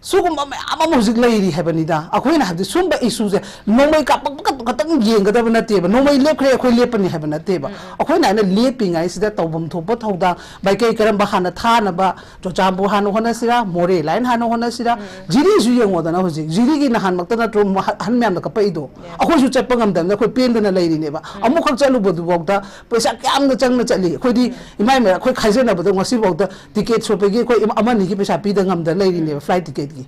ꯁꯤꯒꯨꯝꯕ ꯃꯌꯥꯝ ꯑꯃ ꯍꯧꯖꯤꯛ ꯂꯩꯔꯤ ꯍꯥꯏꯕꯅꯤꯗ꯫ ꯑꯩꯈꯣꯏꯅ ꯍꯥꯏꯕꯗꯤ ꯁꯨꯝꯕ ꯏꯁꯨꯁꯦ ꯅꯣꯡꯃꯩ ꯀꯥꯞꯄꯛꯄ ꯈꯛ-, ꯈꯛꯇꯪ ꯌꯦꯡꯒꯗꯕ ꯅꯠꯇꯦꯕ, ꯅꯣꯡꯃꯩ ꯂꯦꯞꯈ꯭ꯔꯦ ꯑꯩꯈꯣꯏ ꯂꯦꯞꯄꯅꯤ ꯍꯥꯏꯕ ꯅꯠꯇꯦꯕ꯫ ꯎꯝ, ꯎꯝ꯫ ꯑꯩꯈꯣꯏꯅ ꯍꯥꯏꯅ ꯂꯦꯞꯄꯤꯉꯩꯁꯤꯗ ꯇꯧꯐꯝ ꯊꯣꯛꯄ ꯊꯧꯗꯥꯡ, ꯃꯥꯏꯀꯩ ꯀꯔꯝꯕ ꯍꯥꯟꯅ ꯊꯥꯅꯕ, ꯆꯨꯔꯆꯥꯟꯄꯨꯔ ꯍꯥꯟꯅ ꯍꯣꯠꯅꯁꯤꯔꯥ, ꯃꯣꯔꯦ ꯂꯥꯏꯟ ꯍꯥꯟꯅ ꯍꯣꯠꯅꯁꯤꯔꯥ, ꯎꯝ꯫ ꯖꯤꯔꯤꯁꯨ ꯌꯦꯡꯉꯣꯗꯅ, ꯍꯧꯖꯤꯛ ꯖꯤꯔꯤꯒꯤ ꯅꯍꯥꯟꯃꯛꯇ ꯅꯠꯇ꯭ꯔꯣ ꯃꯍ-, ꯑꯍꯟ ꯃꯌꯥꯝꯅ ꯀꯞꯄꯛꯏꯗꯣ? Yes꯫ ꯑꯩꯈꯣꯏꯁꯨ ꯆꯠꯄ ꯉꯝꯗꯕꯅꯤꯅ ꯑꯩꯈꯣꯏ ꯄꯦꯟꯗꯅ ꯂꯩꯔꯤꯅꯦꯕ꯫ ꯎꯝ꯫ ꯑꯃꯨꯛꯈꯛ ꯆꯠꯂꯨꯕꯗꯨꯐꯥꯎꯗ ꯄꯩꯁꯥ ꯀꯌꯥꯝꯅ ꯆꯪꯅ ꯆꯠꯂꯤ꯫ ꯑꯩꯈꯣꯏꯗꯤ ꯎꯝ꯫ ꯏꯃꯥ ꯏꯃꯥ ꯑꯩꯈꯣꯏ ꯈꯥꯏꯖꯅꯕꯗ ꯉꯁꯤꯐꯥꯎꯗ ꯇꯤꯀꯦꯠ ꯁꯣꯠꯄꯒꯤ ꯑꯩꯈꯣꯏ ꯏꯃ-, ꯑꯃ ꯑꯅꯤꯒꯤ ꯄꯩꯁꯥ ꯄꯤꯗ ꯉꯝꯗ ꯂꯩꯔꯤꯅꯦꯕ, ꯎꯝ꯫ ꯐ꯭ꯂꯥꯏꯠ ꯇꯤꯀꯦꯠꯀꯤ꯫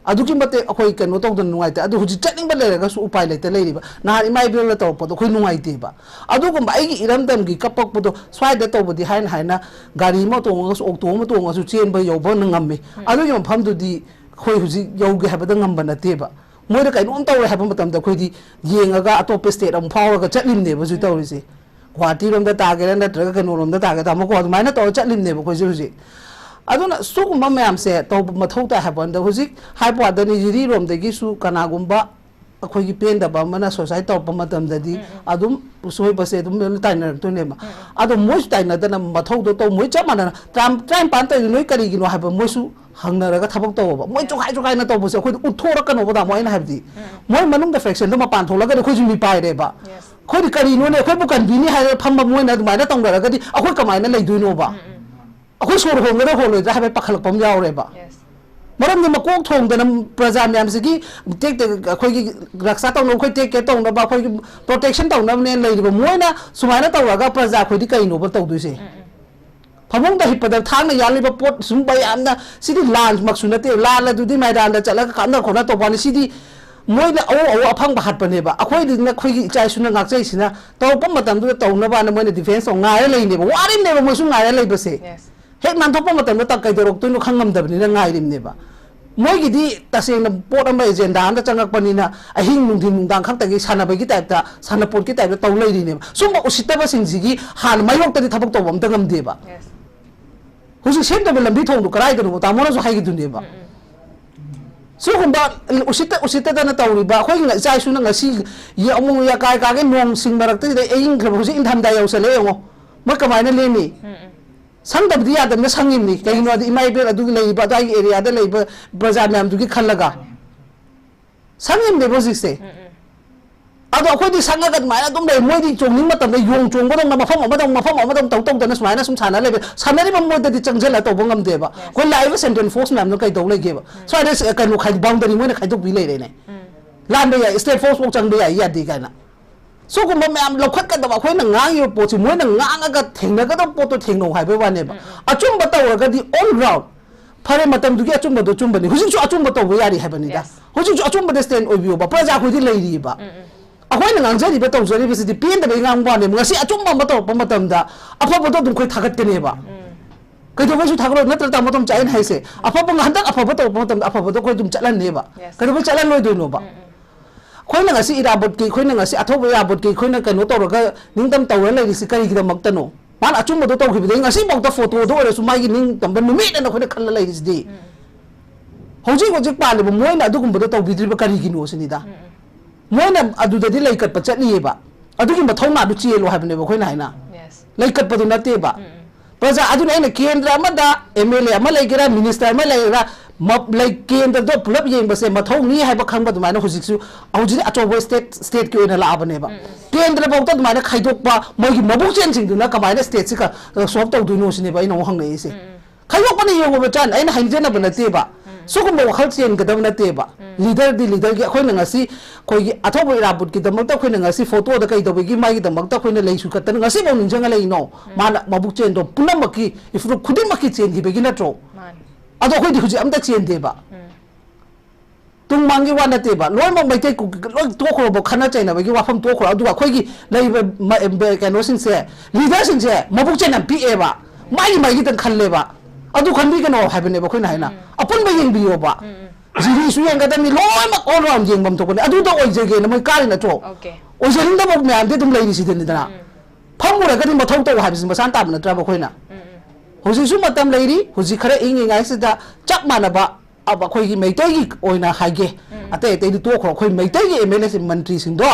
ꯑꯗꯨꯛꯀꯤ ꯃꯇꯤꯛ ꯑꯩꯈꯣꯏ ꯀꯩꯅꯣ ꯇꯧꯗꯅ ꯅꯨꯡꯉꯥꯏꯇꯦ꯫ ꯑꯗꯨ ꯍꯧꯖꯤꯛ ꯆꯠꯅꯤꯡꯕ ꯂꯩꯔꯒꯁꯨ ꯎꯄꯥꯏ ꯂꯩꯇ ꯂꯩꯔꯤꯕ꯫ ꯅꯍꯥꯟ ꯏꯃꯥ ꯏꯕꯦꯜꯅ ꯇꯧꯔꯛꯄꯗꯣ ꯑꯩꯈꯣꯏ ꯅꯨꯡꯉꯥꯏꯇꯦꯕ꯫ ꯑꯗꯨꯒꯨꯝꯕ ꯑꯩꯒꯤ ꯏꯔꯝꯗꯝꯒꯤ ꯀꯞꯄꯛꯄꯗꯣ ꯁ꯭ꯋꯥꯏꯗ ꯇꯧꯕꯗꯤ ꯍꯥꯏꯅ ꯍꯥꯏꯅ ꯒꯥꯔꯤ ꯑꯃ ꯇꯣꯡꯉꯒꯁꯨ, ꯑꯣꯛꯇꯣ ꯑꯃ ꯇꯣꯡꯉꯁꯨ ꯆꯦꯟꯕ ꯌꯧꯕ ꯉꯝꯃꯤ꯫ ꯎꯝ꯫ ꯑꯗꯨꯒꯤ ꯃꯐꯝꯗꯨꯗꯤ ꯑꯩꯈꯣꯏ ꯍꯧꯖꯤꯛ ꯌꯧꯒꯦ ꯍꯥꯏꯕꯗ ꯉꯝꯕ ꯅꯠꯇꯦꯕ꯫ ꯃꯣꯏꯗ ꯀꯩꯅꯣꯝ ꯇꯧꯔꯦ ꯍꯥꯏꯕ ꯃꯇꯝꯗ ꯑꯩꯈꯣꯏꯗꯤ ꯌꯦꯡꯉꯒ ꯑꯇꯣꯞꯄ ꯁ꯭ꯇꯦꯠ ꯑꯃꯨꯛ ꯐꯥꯎꯔꯒ ꯆꯠꯂꯤꯕꯅꯦꯕ ꯍꯧꯖꯤꯛ ꯎꯝ꯫ ꯇꯧꯔꯤꯁꯦ꯫ ꯒꯨꯍꯥꯇꯤꯔꯣꯝꯗ ꯇꯥꯒꯦꯔꯥ ꯅꯠꯇ꯭ꯔꯒ ꯀꯩꯅꯣꯔꯣꯝꯗ ꯇꯥꯒꯦꯔꯥ, ꯇꯥꯃꯣꯀꯣ, ꯑꯗꯨꯃꯥꯏꯅ ꯇꯧꯔ ꯆꯠꯂꯤꯕꯅꯦꯕ ꯑꯩꯈꯣꯏꯁꯦ ꯍꯧꯖꯤꯛ꯫ ꯑꯗꯨꯅ ꯁꯤꯒꯨꯝꯕ ꯃꯌꯥꯝꯁꯦ ꯇꯧꯕ ꯃꯊꯧ ꯇꯥꯏ ꯍꯥꯏꯕ ꯋꯥꯅꯤꯗ꯫ ꯍꯧꯖꯤꯛ ꯍꯥꯏꯕ ꯋꯥꯗꯅꯤ, ꯖꯤꯔꯤꯔꯣꯝꯗꯒꯤꯁꯨ ꯀꯅꯥꯒꯨꯝꯕ ꯑꯩꯈꯣꯏꯒꯤ ꯄꯦꯟꯗꯕ ꯑꯃꯅ ꯁꯣꯁꯥꯏꯠ ꯇꯧꯔꯛꯄ ꯃꯇꯝꯗꯗꯤ ꯎꯝ, ꯎꯝ꯫ ꯑꯗꯨꯝ ꯁꯣꯏꯕꯁꯦ ꯑꯗꯨꯝ ꯂꯣꯏꯅ ꯇꯥꯏꯅꯔꯛꯇꯣꯏꯅꯦꯕ꯫ ꯎꯝ, ꯎꯝ꯫ ꯑꯗꯣ ꯃꯣꯏꯁꯨ ꯇꯥꯏꯅꯗꯅ ꯃꯊꯧꯗꯣ ꯇꯧ, ꯃꯣꯏ ꯆꯞ ꯃꯥꯟꯅꯅ ꯇꯔꯥ-, ꯇꯔꯥꯅꯤꯄꯥꯟ ꯇꯧꯔꯤꯗꯣ ꯅꯣꯏ ꯀꯔꯤꯒꯤꯅꯣ ꯍꯥꯏꯕ ꯃꯣꯏꯁꯨ ꯍꯪꯅꯔꯒ ꯊꯕꯛ ꯇꯧꯕ꯫ ꯃꯣꯏ ꯆꯨꯈꯥꯏ ꯆꯨꯈꯥꯏꯅ ꯇꯧꯕꯁꯦ ꯑꯩꯈꯣꯏꯗ ꯎꯠꯊꯣꯔꯛꯀꯅꯣꯕ, ꯇꯥꯃꯣ, ꯑꯩꯅ ꯍꯥꯏꯕꯗꯤ꯫ ꯎꯝ, ꯎꯝ꯫ ꯃꯣꯏ ꯃꯅꯨꯡꯗ ꯐ꯭ꯔꯦꯛꯁꯟꯗꯣ ꯃꯄꯥꯟ ꯊꯣꯛꯂꯒꯗꯤ ꯑꯩꯈꯣꯏꯁꯨ ꯃꯤꯄꯥꯏꯔꯦꯕ꯫ Yes꯫ ꯑꯩꯈꯣꯏꯗꯤ ꯀꯔꯤꯅꯣꯅꯦ, ꯑꯩꯈꯣꯏꯕꯨ ꯀꯟꯕꯤꯅꯤ ꯍꯥꯏꯔꯒ ꯐꯝꯕ ꯃꯣꯏꯅ ꯑꯗꯨꯃꯥꯏꯅ ꯇꯧꯅꯔꯒꯗꯤ ꯑꯩꯈꯣꯏ ꯀꯃꯥꯏꯅ ꯂꯩꯗꯣꯏꯅꯣꯕ? ꯎꯝ, ꯎꯝ꯫ ꯑꯩꯈꯣꯏ ꯁꯣꯔ ꯍꯣꯟꯒꯗ꯭ꯔꯥ ꯍꯣꯜꯂꯣꯏꯗ꯭ꯔꯥ ꯍꯥꯏꯕꯒꯤ ꯄꯥꯈꯠꯂꯛꯄ ꯑꯃ ꯌꯥꯎꯔꯦꯕ꯫ Yes꯫ ꯃꯔꯝꯗꯤ ꯃꯀꯣꯛ ꯊꯣꯡꯗꯅ ꯄ꯭ꯔꯖꯥ ꯃꯌꯥꯝꯁꯤꯒꯤ ꯇꯦꯛ ꯇꯦꯛ ꯑꯩꯈꯣꯏꯒꯤ ꯔꯛꯁꯥ ꯇꯧꯅꯕ, ꯑꯩꯈꯣꯏ ꯇꯦꯛ ꯀꯦꯌꯔ ꯇꯧꯅꯕ, ꯑꯩꯈꯣꯏꯒꯤ ꯄ꯭ꯔꯣꯇꯦꯛꯁꯟ ꯇꯧꯅꯕꯅꯦꯅ ꯂꯩꯔꯤꯕ ꯃꯣꯏꯅ ꯁꯨꯃꯥꯏꯅ ꯇꯧꯔꯒ ꯄ꯭ꯔꯖꯥ ꯑꯩꯈꯣꯏꯗꯤ ꯀꯩꯅꯣꯕ ꯇꯧꯗꯣꯏꯁꯦ? ꯎꯝ, ꯎꯝ꯫ ꯐꯃꯨꯡꯗ ꯍꯤꯞꯄꯗ ꯊꯥꯡꯅ ꯌꯥꯜꯂꯤꯕ ꯄꯣꯠ ꯁꯨꯝ ꯃꯌꯥꯝꯅ, ꯁꯤꯗꯤ ꯂꯥꯟꯃꯛꯁꯨ ꯅꯠꯇꯦ, ꯂꯥꯟ ꯑꯗꯨꯗꯤ ꯃꯩꯗꯥꯟꯗ ꯆꯠꯂꯒ ꯀꯥꯞꯅ ꯈꯣꯠꯅ ꯇꯧꯕ ꯋꯥꯅꯤ꯫ ꯁꯤꯗꯤ ꯃꯣꯏꯅ ꯑꯎ ꯑꯎ ꯑꯐꯪꯕ ꯍꯥꯠꯄꯅꯦꯕ꯫ ꯑꯩꯈꯣꯏꯗꯤ ꯑꯩꯈꯣꯏꯒꯤ ꯏꯆꯥ ꯏꯁꯨꯅ ꯉꯥꯛꯆꯩꯁꯤꯅ ꯇꯧꯔꯛꯄ ꯃꯇꯝꯗꯨꯗ ꯇꯧꯅꯕꯅ ꯃꯣꯏꯅ ꯗꯤꯐꯦꯟꯁ ꯇꯧ ꯉꯥꯏꯔ ꯂꯩꯅꯦꯕ, ꯋꯥꯔꯤꯅꯦꯕ ꯃꯣꯏꯁꯨ ꯉꯥꯏꯔ ꯂꯩꯕꯁꯦ꯫ Yes꯫ ꯍꯦꯛ ꯅꯥꯟꯊꯣꯛꯄ ꯃꯇꯝꯗ ꯀꯩꯗꯧꯔꯛꯇꯣꯏꯅꯣ ꯈꯪꯉꯝꯗꯕꯅꯤꯅ ꯉꯥꯏꯔꯤꯕꯅꯦꯕ꯫ ꯃꯣꯏꯒꯤꯗꯤ ꯇꯁꯦꯡꯅ ꯄꯣꯠ ꯑꯃ ꯑꯦꯖꯦꯟꯗꯥ ꯑꯃꯗ ꯆꯪꯉꯛꯄꯅꯤꯅ ꯑꯍꯤꯡ ꯅꯨꯡꯊꯤꯟ ꯅꯨꯡꯗꯥꯡ ꯈꯛꯇꯒꯤ ꯁꯥꯟꯅꯕꯒꯤ ꯇꯥꯏꯞꯇ, ꯁꯥꯟꯅꯄꯣꯠꯀꯤ ꯇꯥꯏꯞꯇ ꯇꯧ ꯂꯩꯔꯤꯅꯦꯕ꯫ ꯁꯨꯝꯕ ꯎꯁꯤꯠꯇꯕꯁꯤꯡꯁꯤꯒꯤ ꯍꯥꯟꯅ ꯃꯥꯌꯣꯛꯇꯗꯤ ꯊꯕꯛ ꯇꯧꯕ ꯑꯝꯇ ꯉꯝꯗꯦꯕ꯫ ꯍꯧꯖꯤꯛ ꯁꯦꯝꯗꯕ ꯂꯝꯕꯤ ꯊꯣꯡꯗꯣ ꯀꯗꯥꯏꯗꯅꯣ? ꯇꯥꯃꯣꯅꯁꯨ ꯍꯥꯏꯈꯤꯗꯨꯅꯦꯕ꯫ ꯁꯤꯒꯨꯝꯕ ꯎꯁꯤꯠꯇ ꯎꯁꯤꯠꯇꯗꯅ ꯇꯧꯔꯤꯕ ꯑꯩꯈꯣꯏꯒꯤ ꯏꯆꯥ ꯏꯁꯨꯅ ꯉꯁꯤ ꯑꯃꯨꯛ ꯌꯥꯀꯥꯏ ꯀꯥꯒꯦ, ꯅꯣꯡ ꯁꯤꯡ ꯃꯔꯛꯇꯁꯤꯗ ꯑꯌꯤꯡꯈ꯭ꯔꯕ, ꯍꯧꯖꯤꯛ ꯏꯪꯊꯝꯊꯥ ꯌꯧꯁꯜꯂꯛꯑꯦ ꯌꯦꯡꯉꯣ, ꯃꯣꯏ ꯀꯃꯥꯏꯅ ꯂꯦꯟꯅꯤ? ꯁꯪꯗꯕꯗꯤ ꯌꯥꯗꯕꯅ ꯁꯪꯉꯤꯕꯅꯤ꯫ ꯀꯩꯒꯤꯅꯣ ꯍꯥꯏꯗꯤ ꯏꯃꯥ ꯏꯕꯦꯜ ꯑꯗꯨꯒꯤ ꯂꯩꯔꯤꯕ ꯑꯗꯨꯋꯥꯏꯒꯤ ꯑꯦꯔꯤꯌꯥꯗ ꯂꯩꯕ ꯄ꯭ꯔꯖꯥ ꯃꯌꯥꯝꯗꯨꯒꯤ ꯈꯜꯂꯒ ꯁꯪꯉꯤꯕꯅꯦꯕ ꯍꯧꯖꯤꯛꯁꯦ꯫ ꯑꯗꯣ ꯑꯩꯈꯣꯏꯗꯤ ꯁꯪꯉꯒ ꯑꯗꯨꯃꯥꯏꯅ ꯑꯗꯨꯝ ꯂꯩ꯫ ꯃꯣꯏꯗꯤ ꯆꯣꯡꯅꯤꯡ ꯃꯇꯝꯗ ꯌꯣꯡ ꯆꯣꯡꯕꯗꯧꯅ ꯃꯐꯝ ꯑꯃꯗ ꯑꯃꯨꯛ, ꯃꯐꯝ ꯑꯃꯗ ꯑꯃꯨꯛ ꯇꯧ ꯇꯧꯗꯅ ꯁꯨꯃꯥꯏꯅ ꯁꯨꯝ ꯁꯥꯟꯅ ꯂꯩꯕ꯫ ꯁꯥꯟꯅꯔꯤꯕ ꯃꯣꯏꯗꯗꯤ ꯆꯪꯁꯤꯜꯂ ꯇꯧꯕ ꯉꯝꯗꯦꯕ꯫ ꯑꯩꯈꯣꯏ ꯂꯥꯛꯏꯕ ꯁꯦꯟꯇ꯭ꯔꯦꯜ ꯐꯣꯔꯁ ꯃꯌꯥꯝꯗꯣ ꯀꯩꯗꯧ ꯂꯩꯒꯦꯕ? ꯁ꯭ꯋꯥꯏꯗ ꯀꯩꯅꯣ ꯈꯥꯏ-, ꯕꯥꯎꯟꯗꯔꯤ ꯃꯣꯏꯅ ꯈꯥꯏꯗꯣꯛꯄꯤ ꯂꯩꯔꯦꯅꯦ꯫ ꯂꯥꯟꯕ ꯌꯥꯏ, ꯁ꯭ꯇꯦꯠ ꯐꯣꯔꯁ ꯐꯥꯎ ꯆꯪꯕ ꯌꯥꯏ, ꯌꯥꯗꯦ ꯀꯥꯏꯅ꯫ ꯁꯤꯒꯨꯝꯕ ꯃꯌꯥꯝ ꯂꯧꯈꯠꯀꯗꯕ, ꯑꯩꯈꯣꯏꯅ ꯉꯥꯡꯉꯤꯕ ꯄꯣꯠꯁꯤ ꯃꯣꯏꯅ ꯉꯥꯡꯉꯒ ꯊꯦꯡꯅꯒꯗꯕ ꯄꯣꯠꯇꯣ ꯊꯦꯡꯅꯧ ꯍꯥꯏꯕꯩ ꯋꯥꯅꯦꯕ꯫ ꯑꯆꯨꯝꯕ ꯇꯧꯔꯒꯗꯤ on ground, ꯐꯔꯦ, ꯃꯇꯝꯗꯨꯒꯤ ꯑꯆꯨꯝꯕꯗꯣ ꯑꯆꯨꯝꯕꯅꯤ, ꯍꯧꯖꯤꯛꯁꯨ ꯑꯆꯨꯝꯕ ꯇꯧꯕ ꯌꯥꯔꯤ ꯍꯥꯏꯕꯅꯤꯗ꯫ Yes. ꯍꯧꯖꯤꯛꯁꯨ ꯑꯆꯨꯝꯕꯗ stand ꯑꯣꯏꯕꯤꯌꯣꯕ, ꯄ꯭ꯔꯖꯥ ꯑꯩꯈꯣꯏꯗꯤ ꯂꯩꯔꯤꯕ꯫ ꯑꯩꯈꯣꯏꯅ ꯉꯥꯡꯖꯔꯤꯕ ꯇꯧꯖꯔꯤꯕꯁꯤꯗꯤ ꯄꯦꯟꯗꯕꯒꯤ ꯉꯥꯡꯕ ꯋꯥꯅꯦꯕ꯫ ꯉꯁꯤ ꯑꯆꯨꯝꯕ ꯑꯃ ꯇꯧꯔꯛꯄ ꯃꯇꯝꯗ ꯑꯐꯕꯗꯣ ꯑꯗꯨꯝ ꯑꯩꯈꯣꯏ ꯊꯥꯒꯠꯀꯅꯦꯕ꯫ ꯀꯩꯗꯧꯕꯩꯁꯨ ꯊꯥꯒꯠꯂꯣꯏ? ꯅꯠꯇ꯭ꯔ, ꯇꯥꯃꯣ ꯇꯣꯝꯆꯥ, ꯑꯩꯅ ꯍꯥꯏꯁꯦ? ꯑꯐꯕ ꯉ-, ꯍꯟꯗꯛ ꯑꯐꯕ ꯇꯧꯔꯛꯄ ꯃꯇꯝꯗ ꯑꯐꯕꯗꯣ ꯑꯩꯈꯣꯏ ꯑꯗꯨꯝ ꯆꯠꯍꯟꯅꯦꯕ꯫ Yes. ꯀꯩꯗꯧꯕꯩ ꯆꯠꯍꯜꯂꯣꯏꯗꯣꯏꯅꯣꯕ? ꯑꯩꯈꯣꯏꯅ ꯉꯁꯤ ꯏꯔꯥꯕꯣꯠꯀꯤ, ꯑꯩꯈꯣꯏꯅ ꯉꯁꯤ ꯑꯊꯧꯕ ꯏꯔꯥꯕꯣꯠꯀꯤ ꯑꯩꯈꯣꯏꯅ ꯀꯩꯅꯣ ꯇꯧꯔꯒ ꯅꯤꯡꯇꯝ ꯇꯧꯔ ꯂꯩꯔꯤꯁꯤ ꯀꯔꯤꯒꯤꯗꯃꯛꯇꯅꯣ? ꯃꯥꯅ ꯑꯆꯨꯝꯕꯗꯣ ꯇꯧꯈꯤꯕꯗꯒꯤ ꯉꯁꯤꯐꯥꯎꯗ ꯐꯣꯇꯣꯗ ꯑꯣꯏꯔꯁꯨ ꯃꯥꯒꯤ ꯅꯤꯡꯇꯝꯕ ꯅꯨꯃꯤꯠ ꯑꯅ ꯑꯩꯈꯣꯏꯅ ꯈꯜꯂ ꯂꯩꯔꯤꯁꯤꯗꯤ꯫ ꯍꯧꯖꯤꯛ ꯍꯧꯖꯤꯛ ꯄꯥꯜꯂꯤꯕ ꯃꯣꯏꯅ ꯑꯗꯨꯒꯨꯝꯕꯗꯣ ꯇꯧꯕꯤꯗ꯭ꯔꯤꯕ ꯀꯔꯤꯒꯤꯅꯣ ꯁꯤꯅꯤꯗ꯫ ꯃꯣꯏꯅ ꯑꯗꯨꯗꯗꯤ ꯂꯩꯀꯠꯄ ꯆꯠꯂꯤꯑꯕ꯫ ꯑꯗꯨꯒꯤ ꯃꯊꯧꯅꯥꯗꯨ ꯆꯦꯜꯂꯣ ꯍꯥꯏꯕꯅꯦꯕ ꯑꯩꯈꯣꯏꯅ ꯍꯥꯏꯅ꯫ Yes. ꯂꯩꯀꯠꯄꯗꯨ ꯅꯠꯇꯦꯕ꯫ ꯄ꯭ꯔꯖꯥ ꯑꯗꯨꯅ ꯑꯩꯅ ꯀꯦꯟꯗ꯭ꯔ ꯑꯃꯗ ꯑꯦꯝ ꯑꯦꯜ ꯑꯦ ꯑꯃ ꯂꯩꯒꯦꯔꯥ, ꯃꯤꯅꯤꯁꯇꯔ ꯑꯃ ꯂꯩꯒꯦꯔꯥ, ꯃ-, ꯂꯩ-, ꯀꯦꯟꯗ꯭ꯔꯗꯣ ꯄꯨꯂꯞ ꯌꯦꯡꯕꯁꯦ ꯃꯊꯧꯅꯤ ꯍꯥꯏꯕ ꯈꯪꯕ ꯑꯗꯨꯃꯥꯏꯅ ꯍꯧꯖꯤꯛꯁꯨ, ꯍꯧꯖꯤꯛ ꯑꯆꯧꯕ ꯁ꯭ꯇꯦꯠ, ꯁ꯭ꯇꯦꯠꯀꯤ ꯑꯣꯏꯅ ꯂꯥꯛꯑꯕꯅꯦꯕ꯫ ꯀꯦꯟꯗ꯭ꯔꯐꯥꯎꯗ ꯑꯗꯨꯃꯥꯏꯅ ꯈꯥꯏꯗꯣꯛꯄ ꯃꯣꯏꯒꯤ ꯃꯕꯨꯛ ꯆꯦꯟꯁꯤꯡꯗꯨꯅ ꯀꯃꯥꯏꯅ ꯁ꯭ꯇꯦꯠꯁꯤ ꯀ-, ꯁꯣꯜꯕ ꯇꯧꯗꯣꯏꯅꯣ ꯁꯤꯅꯦꯕ ꯑꯩꯅ ꯑꯃꯨꯛ ꯍꯪꯅꯛꯏꯁꯦ꯫ ꯈꯥꯏꯗꯣꯛꯄꯅ ꯌꯦꯡꯉꯨꯕ ꯆꯥꯟ ꯑꯩꯅ ꯍꯥꯏꯖꯅꯕ ꯅꯠꯇꯦꯕ꯫ ꯁꯤꯒꯨꯝꯕ ꯋꯥꯈꯜ ꯆꯦꯟꯒꯗꯕ ꯅꯠꯇꯦꯕ꯫ ꯂꯤꯗꯔꯗꯤ ꯂꯤꯗꯔꯒꯤ ꯑꯩꯈꯣꯏꯅ ꯉꯁꯤ ꯑꯩꯈꯣꯏꯒꯤ ꯑꯊꯧꯕ ꯏꯔꯥꯕꯣꯠꯀꯤꯗꯃꯛꯇ ꯑꯩꯈꯣꯏꯅ ꯉꯁꯤ ꯐꯣꯇꯣꯗ ꯀꯩꯗꯧꯕꯒꯤ ꯃꯥꯒꯤꯗꯃꯛꯇ ꯑꯩꯈꯣꯏꯅ ꯂꯩꯁꯨ ꯀꯠꯇꯅ ꯉꯁꯤꯐꯥꯎ ꯅꯤꯡꯁꯤꯡꯉ ꯂꯩꯔꯤꯅꯣ? ꯃꯥꯅ ꯃꯕꯨꯛ ꯆꯦꯟꯗꯣ ꯄꯨꯝꯅꯃꯛꯀꯤ ꯏꯐꯨꯔꯨꯞ ꯈꯨꯗꯤꯡꯃꯛꯀꯤ ꯆꯦꯟꯈꯤꯕꯒꯤ ꯅꯠꯇ꯭ꯔꯣ? ꯃꯥꯅꯤ꯫ ꯑꯗꯣ ꯑꯩꯈꯣꯏꯗꯤ ꯍꯧꯖꯤꯛ ꯑꯝꯇ ꯆꯦꯟꯗꯦꯕ꯫ ꯇꯨꯡ ꯃꯥꯡꯒꯤ ꯋꯥ ꯅꯠꯇꯦꯕ, ꯂꯣꯏꯅꯃꯛ ꯃꯩꯇꯩ ꯀꯨꯀꯤ ꯂꯣꯏ ꯇꯣꯛꯈ꯭ꯔꯣꯕ, ꯈꯠꯅ ꯆꯩꯅꯕꯒꯤ ꯋꯥꯐꯝ ꯇꯣꯛꯈ꯭ꯔꯣ꯫ ꯑꯗꯨꯒ ꯑꯩꯈꯣꯏꯒꯤ ꯂꯩꯔꯤꯕ ꯃ-, ꯀꯩꯅꯣꯁꯤꯡꯁꯦ, ꯂꯤꯗꯔꯁꯤꯡꯁꯦ ꯃꯕꯨꯛ ꯆꯦꯟ ꯌꯥꯝ ꯄꯤꯛꯑꯦꯕ꯫ ꯃꯥꯒꯤ ꯃꯥꯒꯤꯗꯪ ꯈꯜꯂꯦꯕ꯫ ꯑꯗꯨ ꯈꯟꯕꯤꯒꯅꯣ ꯍꯥꯏꯕꯅꯦꯕ ꯑꯩꯈꯣꯏꯅ ꯍꯥꯏꯅ꯫ ꯑꯄꯨꯟꯕ ꯌꯦꯡꯕꯤꯌꯣꯕ꯫ ꯖꯤꯔꯤꯁꯨ ꯌꯦꯡꯒꯗꯕꯅꯤ, ꯂꯣꯏꯅꯃꯛ all round ꯌꯦꯡꯐꯝ ꯊꯣꯛꯄꯅꯤ꯫ ꯑꯗꯨꯗ ꯑꯣꯏꯖꯒꯦꯅ ꯃꯣꯏ ꯀꯥꯔꯤ ꯅꯠꯇ꯭ꯔꯣ? Okay. ꯑꯣꯏꯖꯅꯤꯡꯗꯕ ꯃꯌꯥꯝꯗꯤ ꯑꯗꯨꯝ ꯂꯩꯔꯤꯁꯤꯗꯅꯤꯗꯅ꯫ ꯐꯝꯃꯨꯔꯒꯗꯤ ꯃꯊꯧ ꯇꯧ ꯍꯥꯏꯕꯁꯤ ꯃꯁꯥꯅ ꯇꯥꯕ ꯅꯠꯇ꯭ꯔꯕ ꯑꯩꯈꯣꯏꯅ? ꯍꯧꯖꯤꯛꯁꯨ ꯃꯇꯝ ꯂꯩꯔꯤ꯫ ꯍꯧꯖꯤꯛ ꯈꯔ ꯏꯪꯉꯤꯉꯩꯁꯤꯗ ꯆꯞ ꯃꯥꯟꯅꯕ ꯑꯕ-, ꯑꯩꯈꯣꯏꯒꯤ ꯃꯩꯇꯩꯒꯤ ꯑꯣꯏꯅ ꯍꯥꯏꯒꯦ꯫ ꯑꯇꯩ ꯑꯇꯩꯗꯤ ꯇꯣꯛꯈ꯭ꯔꯣ꯫ ꯑꯩꯈꯣꯏ ꯃꯩꯇꯩꯒꯤ ꯑꯦꯝ ꯑꯦꯜ ꯑꯦꯁꯤꯡ, ꯃꯟꯇ꯭ꯔꯤꯁꯤꯡꯗꯣ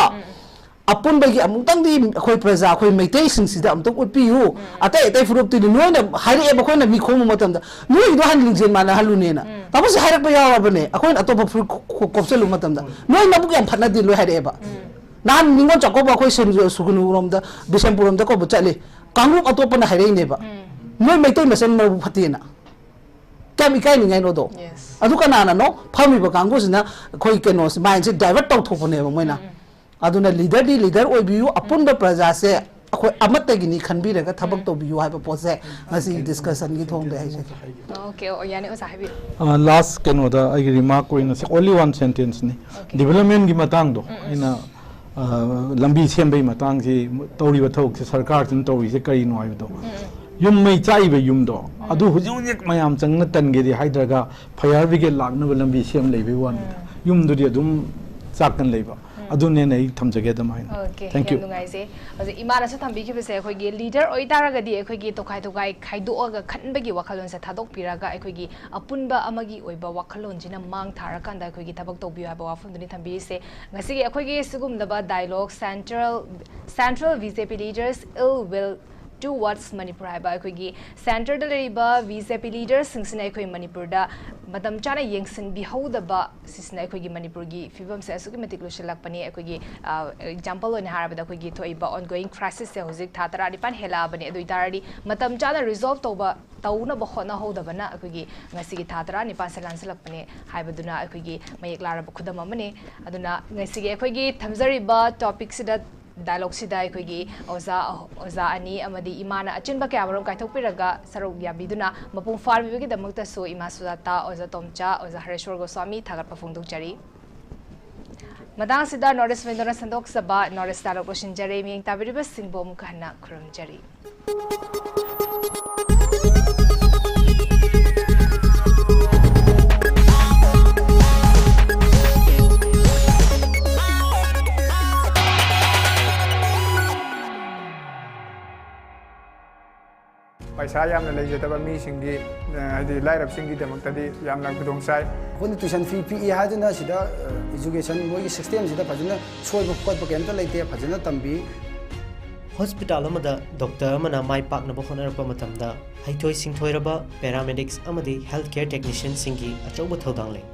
ꯑꯄꯨꯟꯕꯒꯤ ꯑꯃꯨꯛꯇꯪꯗꯤ ꯑꯩꯈꯣꯏ ꯄ꯭ꯔꯖꯥ, ꯑꯩꯈꯣꯏ ꯃꯩꯇꯩꯁꯤꯡꯁꯤꯗ ꯑꯃꯨꯛꯇꯪ ꯎꯠꯄꯤꯌꯨ꯫ ꯑꯇꯩ ꯑꯇꯩ ꯐꯨꯔꯨꯞꯇꯨꯗꯤ ꯅꯣꯏꯅ ꯍꯥꯏꯔꯛꯑꯦꯕ, ꯑꯩꯈꯣꯏꯅ ꯃꯤ ꯈꯣꯝꯕ ꯃꯇꯝꯗ ꯅꯣꯏꯒꯤꯗꯣ ꯍꯥꯟꯅ ꯂꯤꯡꯖꯦꯜ ꯃꯥꯟꯅꯍꯜꯂꯨꯅꯦꯅ꯫ ꯇꯥꯃꯣꯁꯤ ꯍꯥꯏꯔꯛꯄ ꯌꯥꯎꯔꯕꯅꯦ꯫ ꯑꯩꯈꯣꯏꯅ ꯑꯇꯣꯞꯄ ꯐꯨꯔꯨꯞ ꯈꯣ-, ꯈꯣ-, ꯀꯣꯞꯁꯜꯂꯨꯕ ꯃꯇꯝꯗ ꯅꯣꯏ ꯅꯕꯨꯛ ꯌꯥꯝ ꯐꯠꯅꯗꯦ ꯂꯣꯏ ꯍꯥꯏꯔꯛꯑꯦꯕ꯫ ꯅꯍꯥꯟ ꯅꯤꯉꯣꯜ ꯆꯥꯛꯀꯧꯕ ꯑꯩꯈꯣꯏ ꯁꯦꯟ-, ꯁꯨꯒꯨꯅꯨꯔꯣꯝꯗ, ꯕꯤꯁꯦꯝꯄꯨꯔꯔꯣꯝꯗ ꯀꯧꯕ ꯆꯠꯂꯤ꯫ ꯀꯥꯡꯂꯨꯞ ꯑꯇꯣꯞꯄꯅ ꯍꯥꯏꯔꯛꯏꯅꯦꯕ꯫ ꯅꯣꯏ ꯃꯩꯇꯩ ꯃꯁꯦꯟ ꯃꯕꯨꯛ ꯐꯠꯇꯦꯅ꯫ ꯀꯌꯥꯝ ꯏꯀꯥꯏꯅꯤꯡꯉꯥꯏꯅꯣꯗꯣ? Yes. ꯑꯗꯨ ꯀꯅꯥꯅꯅꯣ? ꯐꯝꯃꯤꯕ ꯀꯥꯡꯕꯨꯁꯤꯅ ꯑꯩꯈꯣꯏ ꯀꯩꯅꯣꯁꯦ, ꯃꯥꯏꯟꯁꯦ ꯗꯥꯏꯚꯔꯠ ꯇꯧꯊꯣꯛꯄꯅꯦꯕ ꯃꯣꯏꯅ꯫ ꯑꯗꯨꯅ ꯂꯤꯗꯔꯗꯤ ꯂꯤꯗꯔ ꯑꯣꯏꯕꯤꯌꯨ, ꯑꯄꯨꯟꯕ ꯄ꯭ꯔꯖꯥꯁꯦ ꯑꯩꯈꯣꯏ ꯑꯃꯠꯇꯒꯤꯅꯤ ꯈꯟꯕꯤꯔꯒ ꯊꯕꯛ ꯇꯧꯕꯤꯌꯨ ꯍꯥꯏꯕ ꯄꯣꯠꯁꯦ ꯉꯁꯤꯒꯤ ꯗꯤꯁꯀꯁꯟꯒꯤ ꯊꯣꯡꯗ ꯍꯥꯏꯖꯒꯦ꯫ Okay, ꯑꯣ, ꯌꯥꯅꯤ ꯑꯣꯖꯥ, ꯍꯥꯏꯕꯤꯌꯨ꯫ ꯂꯥꯁ ꯀꯩꯅꯣꯗ ꯑꯩꯒꯤ ꯔꯤꯃꯥꯔꯛ ꯑꯣꯏꯅ only one sentence ꯅꯤ꯫ ꯗꯤꯕꯂꯞꯃꯦꯟꯒꯤ ꯃꯇꯥꯡꯗꯣ ꯑꯩꯅ ꯑ, ꯂꯝꯕꯤ ꯁꯦꯝꯕꯒꯤ ꯃꯇꯥꯡꯁꯤ, ꯇꯧꯔꯤꯕ ꯊꯕꯛꯁꯦ, ꯁꯔꯀꯥꯔꯁꯤꯅ ꯇꯧꯔꯤꯁꯦ ꯀꯔꯤꯅꯣ ꯍꯥꯏꯕꯗꯣ, ꯌꯨꯝ ꯃꯩ ꯆꯥꯛꯏꯕ ꯌꯨꯝꯗꯣ ꯑꯗꯨ ꯍꯧꯖꯤꯛ ꯍꯧꯖꯤꯛ ꯃꯌꯥꯝ ꯆꯪꯅ ꯇꯟꯒꯦꯗꯤ ꯍꯥꯏꯗ꯭ꯔꯒ ꯐꯥꯌꯔ ꯕ꯭ꯔꯤꯒꯦꯗ ꯂꯥꯛꯅꯕ ꯂꯝꯕꯤ ꯁꯦꯝ ꯂꯩꯕꯒꯤ ꯋꯥꯅꯤꯗ꯫ ꯌꯨꯝꯗꯨꯗꯤ ꯑꯗꯨꯝ ꯆꯥꯛꯇꯅ ꯂꯩꯕ꯫ ꯑꯗꯨꯅꯦꯅ ꯑꯩ ꯊꯝꯖꯒꯦ ꯑꯗꯨꯃꯥꯏꯅ꯫ Okay, Thank ꯌꯥꯝ you. ꯅꯨꯡꯉꯥꯏꯖꯩ꯫ ꯍꯧꯖꯤꯛ ꯏꯃꯥꯅꯁꯨ ꯊꯝꯕꯤꯈꯤꯕꯁꯦ, ꯑꯩꯈꯣꯏꯒꯤ ꯂꯤꯗꯔ ꯑꯣꯏꯇꯥꯔꯒꯗꯤ ꯑꯩꯈꯣꯏꯒꯤ ꯇꯣꯈꯥꯏ ꯇꯣꯈꯥꯏ ꯈꯥꯏꯗꯣꯛꯑꯒ ꯈꯟꯕꯒꯤ ꯋꯥꯈꯜꯂꯣꯟꯁꯦ ꯊꯥꯗꯣꯛꯄꯤꯔꯒ ꯑꯩꯈꯣꯏꯒꯤ ꯑꯄꯨꯟꯕ ꯑꯃꯒꯤ ꯑꯣꯏꯕ ꯋꯥꯈꯜꯂꯣꯟꯁꯤꯅ ꯃꯥꯡ ꯊꯥꯔꯀꯥꯟꯗ ꯑꯩꯈꯣꯏꯒꯤ ꯊꯕꯛ ꯇꯧꯕꯤꯌꯨ ꯍꯥꯏꯕ ꯋꯥꯐꯝꯗꯨꯅꯤ ꯊꯝꯕꯤꯔꯤꯁꯦ꯫ ꯉꯁꯤꯒꯤ ꯑꯩꯈꯣꯏꯒꯤ ꯁꯤꯒꯨꯝꯂꯕ dialogue, Central, Central B J P Leaders Ill Will Towards Manipur ꯍꯥꯏꯕ ꯑꯩꯈꯣꯏꯒꯤ ꯁꯦꯟꯇꯔꯗ ꯂꯩꯔꯤꯕ B J P ꯂꯤꯗꯔꯁꯤꯡꯁꯤꯅ ꯑꯩꯈꯣꯏ ꯃꯅꯤꯄꯨꯔꯗ ꯃꯇꯝ ꯆꯥꯅ ꯌꯦꯡꯁꯤꯟꯕꯤꯍꯧꯗꯕ ꯁꯤꯁꯤꯅ ꯑꯩꯈꯣꯏꯒꯤ ꯃꯅꯤꯄꯨꯔꯒꯤ ꯐꯤꯕꯝꯁꯦ ꯑꯁꯨꯛꯀꯤ ꯃꯇꯤꯛ ꯂꯨꯁꯤꯜꯂꯛꯄꯅꯤ꯫ ꯑꯩꯈꯣꯏꯒꯤ, ꯑ, example ꯑꯣꯏꯅ ꯍꯥꯏꯔꯕꯗ ꯑꯩꯈꯣꯏꯒꯤ ꯊꯣꯛꯏꯕ ongoing crisis ꯁꯦ ꯍꯧꯖꯤꯛ ꯊꯥ ꯇꯔꯥꯅꯤꯄꯥꯟ ꯍꯦꯜꯂꯛꯑꯕꯅꯤ꯫ ꯑꯗꯨ ꯑꯣꯏꯇꯥꯔꯗꯤ ꯃꯇꯝ ꯆꯥꯅ resolve ꯇꯧꯕ, ꯇꯧꯅꯕ ꯍꯣꯠꯅꯍꯧꯗꯕꯅ ꯑꯩꯈꯣꯏꯒꯤ ꯉꯁꯤꯒꯤ ꯊꯥ ꯇꯔꯥꯅꯤꯄꯥꯟꯁꯦ ꯂꯥꯟꯁꯤꯜꯂꯛꯄꯅꯦ ꯍꯥꯏꯕꯗꯨꯅ ꯑꯩꯈꯣꯏꯒꯤ ꯃꯌꯦꯛ ꯂꯥꯔꯕ ꯈꯨꯗꯝ ꯑꯃꯅꯤ꯫ ꯑꯗꯨꯅ ꯉꯁꯤꯒꯤ ꯑꯩꯈꯣꯏꯒꯤ ꯊꯝꯖꯔꯤꯕ topic ꯁꯤꯗ, dialogue ꯁꯤꯗ ꯑꯩꯈꯣꯏꯒꯤ ꯑꯣꯖꯥ, ꯑꯣꯖꯥ ꯑꯅꯤ ꯑꯃꯗꯤ ꯏꯃꯥꯅ ꯑꯆꯤꯟꯕ ꯀꯌꯥꯃꯔꯨꯝ ꯀꯥꯏꯊꯣꯛꯄꯤꯔꯒ ꯁꯔꯨꯛ ꯌꯥꯕꯤꯗꯨꯅ ꯃꯄꯨꯡ ꯐꯥꯍꯟꯕꯤꯕꯒꯤꯗꯃꯛꯇꯁꯨ ꯏꯃꯥ ꯁꯨꯖꯥꯇꯥ, ꯑꯣꯖꯥ ꯇꯣꯝꯆꯥ, ꯑꯣꯖꯥ ꯍꯔꯦꯁ꯭ꯋꯔ ꯒꯣꯁ꯭ꯋꯥꯃꯤ ꯊꯥꯒꯠꯄ ꯐꯣꯡꯗꯣꯛꯆꯔꯤ꯫ ꯃꯇꯥꯡꯁꯤꯗ North East Window-ꯅ ꯁꯟꯗꯣꯛꯆꯕ North East Dialogue ꯂꯣꯏꯁꯤꯟꯖꯔꯦ꯫ ꯃꯤꯠꯌꯦꯡ ꯇꯥꯕꯤꯔꯤꯕꯁꯤꯡꯕꯨ ꯑꯃꯨꯛꯀ ꯍꯟꯅ ꯈꯨꯔꯨꯝꯖꯔꯤ꯫ ꯄꯩꯁꯥ ꯌꯥꯝꯅ ꯂꯩꯖꯗꯕ ꯃꯤꯁꯤꯡꯒꯤ, ꯑ, ꯍꯥꯏꯗꯤ ꯂꯥꯏꯔꯕꯁꯤꯡꯒꯤꯗꯃꯛꯇꯗꯤ ꯌꯥꯝꯅ ꯈꯨꯗꯣꯡ ꯆꯥꯏ꯫ ꯑꯩꯈꯣꯏꯅ tuition fee ꯄꯤꯛꯏ ꯍꯥꯏꯗꯨꯅ ꯁꯤꯗ, ꯑ, education ꯃꯣꯏꯒꯤ system-ꯁꯤꯗ ꯐꯖꯅ ꯁꯣꯏꯕ ꯈꯣꯠꯄ ꯀꯩꯝꯇ ꯂꯩꯇꯦ, ꯐꯖꯅ ꯇꯝꯕꯤ꯫ ꯍꯣꯁꯄꯤꯇꯥꯜ ꯑꯃꯗ ꯗꯣꯛꯇꯔ ꯑꯃꯅ ꯃꯥꯏ ꯄꯥꯛꯅꯕ ꯍꯣꯠꯅꯔꯛꯄ ꯃꯇꯝꯗ, ꯍꯩꯊꯣꯏ ꯁꯤꯡꯊꯣꯏꯔꯕ paramedics ꯑꯃꯗꯤ health care technician-ꯁꯤꯡꯒꯤ ꯑꯆꯧꯕ ꯊꯧꯗꯥꯡ ꯂꯩ꯫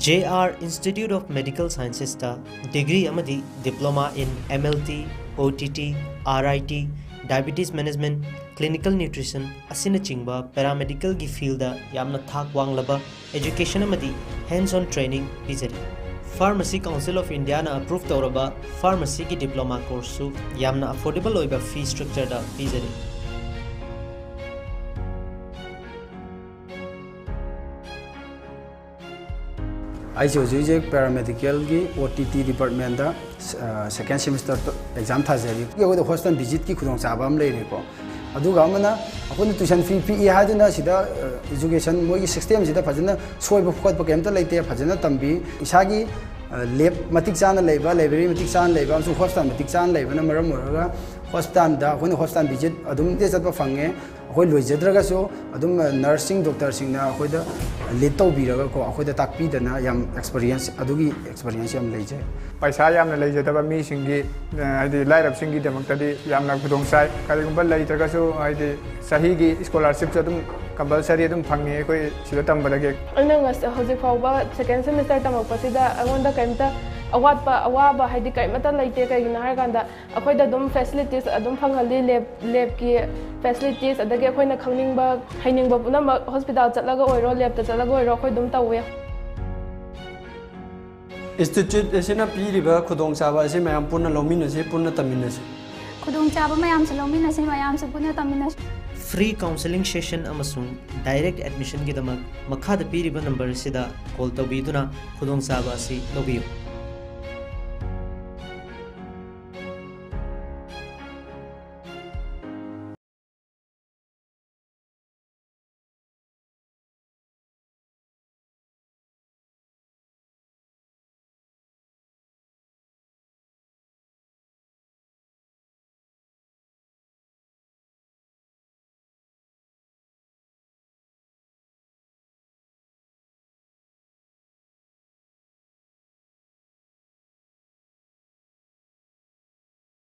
J R Institute of Medical Sciences-ꯇ degree ꯑꯃꯗꯤ diploma in M L T, O T T, R I T, diabetes management, clinical nutrition ꯑꯁꯤꯅꯆꯤꯡꯕ paramedical-ꯒꯤ field-ꯗ ꯌꯥꯝꯅ ꯊꯥꯛ ꯋꯥꯡꯂꯕ education ꯑꯃꯗꯤ hands-on training ꯄꯤꯖꯔꯤ꯫ Pharmacy Council of India-ꯅ approve ꯇꯧꯔꯕ pharmacy-ꯒꯤ diploma course-ꯁꯨ ꯌꯥꯝꯅ affordable ꯑꯣꯏꯕ fee structure-ꯗ ꯄꯤꯖꯔꯤ꯫ ꯑꯩꯁꯦ ꯍꯧꯖꯤꯛ ꯍꯧꯖꯤꯛ paramedical-ꯒꯤ O T T department-ꯇ, ꯑ, second semester exam ꯊꯥꯖꯔꯤ꯫ ꯑꯩꯈꯣꯏꯗ hospital visit-ꯀꯤ ꯈꯨꯗꯣꯡꯆꯥꯕ ꯑꯃ ꯂꯩꯔꯦꯀꯣ꯫ ꯑꯗꯨꯒ ꯑꯃꯅ, ꯑꯩꯈꯣꯏꯅ tuition fee ꯄꯤꯛꯏ ꯍꯥꯏꯗꯨꯅ ꯁꯤꯗ, ꯑ, education ꯃꯣꯏꯒꯤ system-ꯁꯤꯗ ꯐꯖꯅ ꯁꯣꯏꯕ ꯈꯣꯠꯄ ꯀꯩꯝꯇ ꯂꯩꯇꯦ, ꯐꯖꯅ ꯇꯝꯕꯤ꯫ ꯏꯁꯥꯒꯤ, ꯑ, lab ꯃꯇꯤꯛ ꯆꯥꯅ ꯂꯩꯕ, library ꯃꯇꯤꯛ ꯆꯥꯅ ꯂꯩꯕ, ꯑꯃꯁꯨꯡ hospital ꯃꯇꯤꯛ ꯆꯥꯅ ꯂꯩꯕꯅ ꯃꯔꯝ ꯑꯣꯏꯔꯒ hospital-ꯗ ꯑꯩꯈꯣꯏꯅ hospital visit ꯑꯗꯨꯝ ꯆꯠꯄ ꯐꯪꯉꯦ꯫ ꯑꯩꯈꯣꯏ ꯂꯣꯏꯖꯗ꯭ꯔꯒꯁꯨ ꯑꯗꯨꯝ, ꯑ, nurse-ꯁꯤꯡ, doctor-ꯁꯤꯡꯅ ꯑꯩꯈꯣꯏꯗ lead ꯇꯧꯕꯤꯔꯒꯀꯣ, ꯑꯩꯈꯣꯏꯗ ꯇꯥꯛꯄꯤꯗꯅ ꯌꯥꯝ experience, ꯑꯗꯨꯒꯤ experience ꯌꯥꯝ ꯂꯩꯖꯩ꯫ ꯄꯩꯁꯥ ꯌꯥꯝꯅ ꯂꯩꯖꯗꯕ ꯃꯤꯁꯤꯡꯒꯤ, ꯑ, ꯍꯥꯏꯗꯤ ꯂꯥꯏꯔꯕꯁꯤꯡꯒꯤꯗꯃꯛꯇꯗꯤ ꯌꯥꯝꯅ ꯈꯨꯗꯣꯡ ꯆꯥꯏ꯫ ꯀꯔꯤꯒꯨꯝꯕ ꯂꯩꯇ꯭ꯔꯒꯁꯨ, ꯍꯥꯏꯗꯤ ꯆꯍꯤꯒꯤ scholarship-ꯁꯨ ꯑꯗꯨꯝ compulsory ꯑꯗꯨꯝ ꯐꯪꯉꯤ ꯑꯩꯈꯣꯏ ꯁꯤꯗ ꯇꯝꯕꯗꯒꯤ꯫ ꯑꯩꯅ ꯉꯁ-, ꯍꯧꯖꯤꯛ ꯐꯥꯎꯕ second semester ꯇꯝꯃꯛꯄꯁꯤꯗ ꯑꯩꯉꯣꯟꯗ ꯀꯩꯝꯇ ꯑꯋꯥꯠꯄ, ꯑꯋꯥꯕ ꯍꯥꯏꯗꯤ ꯀꯩꯃꯇ ꯂꯩꯇꯦ꯫ ꯀꯩꯒꯤꯅꯣ ꯍꯥꯏꯔꯀꯥꯟꯗ, ꯑꯩꯈꯣꯏꯗ ꯑꯗꯨꯝ facilities ꯑꯗꯨꯝ ꯐꯪꯍꯜꯂꯤ, lab, lab-ꯀꯤ facilities, ꯑꯗꯒꯤ ꯑꯩꯈꯣꯏꯅ ꯈꯪꯅꯤꯡꯕ, ꯍꯩꯅꯤꯡꯕ ꯄꯨꯝꯅꯃꯛ hospital ꯆꯠꯂꯒ ꯑꯣꯏꯔꯣ, lab-ꯇ ꯆꯠꯂꯒ ꯑꯣꯏꯔꯣ, ꯑꯩꯈꯣꯏ ꯑꯗꯨꯝ ꯇꯧꯋꯦ꯫ Institute ꯑꯁꯤꯅ ꯄꯤꯔꯤꯕ ꯈꯨꯗꯣꯡꯆꯥꯕ ꯑꯁꯤ ꯃꯌꯥꯝ ꯄꯨꯟꯅ ꯂꯧꯃꯤꯟꯅꯁꯤ, ꯄꯨꯟꯅ ꯇꯝꯃꯤꯟꯅꯁꯤ꯫ ꯈꯨꯗꯣꯡꯆꯥꯕ ꯃꯌꯥꯝꯁꯨ ꯂꯧꯃꯤꯟꯅꯁꯤ, ꯃꯌꯥꯝꯁꯨ ꯄꯨꯟꯅ ꯇꯝꯃꯤꯟꯅꯁꯤ꯫ Free counselling session ꯑꯃꯁꯨꯡ direct admissionꯒꯤꯗꯃꯛ ꯃꯈꯥꯗ ꯄꯤꯔꯤꯕ number ꯑꯁꯤꯗ call ꯇꯧꯕꯤꯗꯨꯅ ꯈꯨꯗꯣꯡꯆꯥꯕ ꯑꯁꯤ ꯂꯧꯕꯤꯌꯨ꯫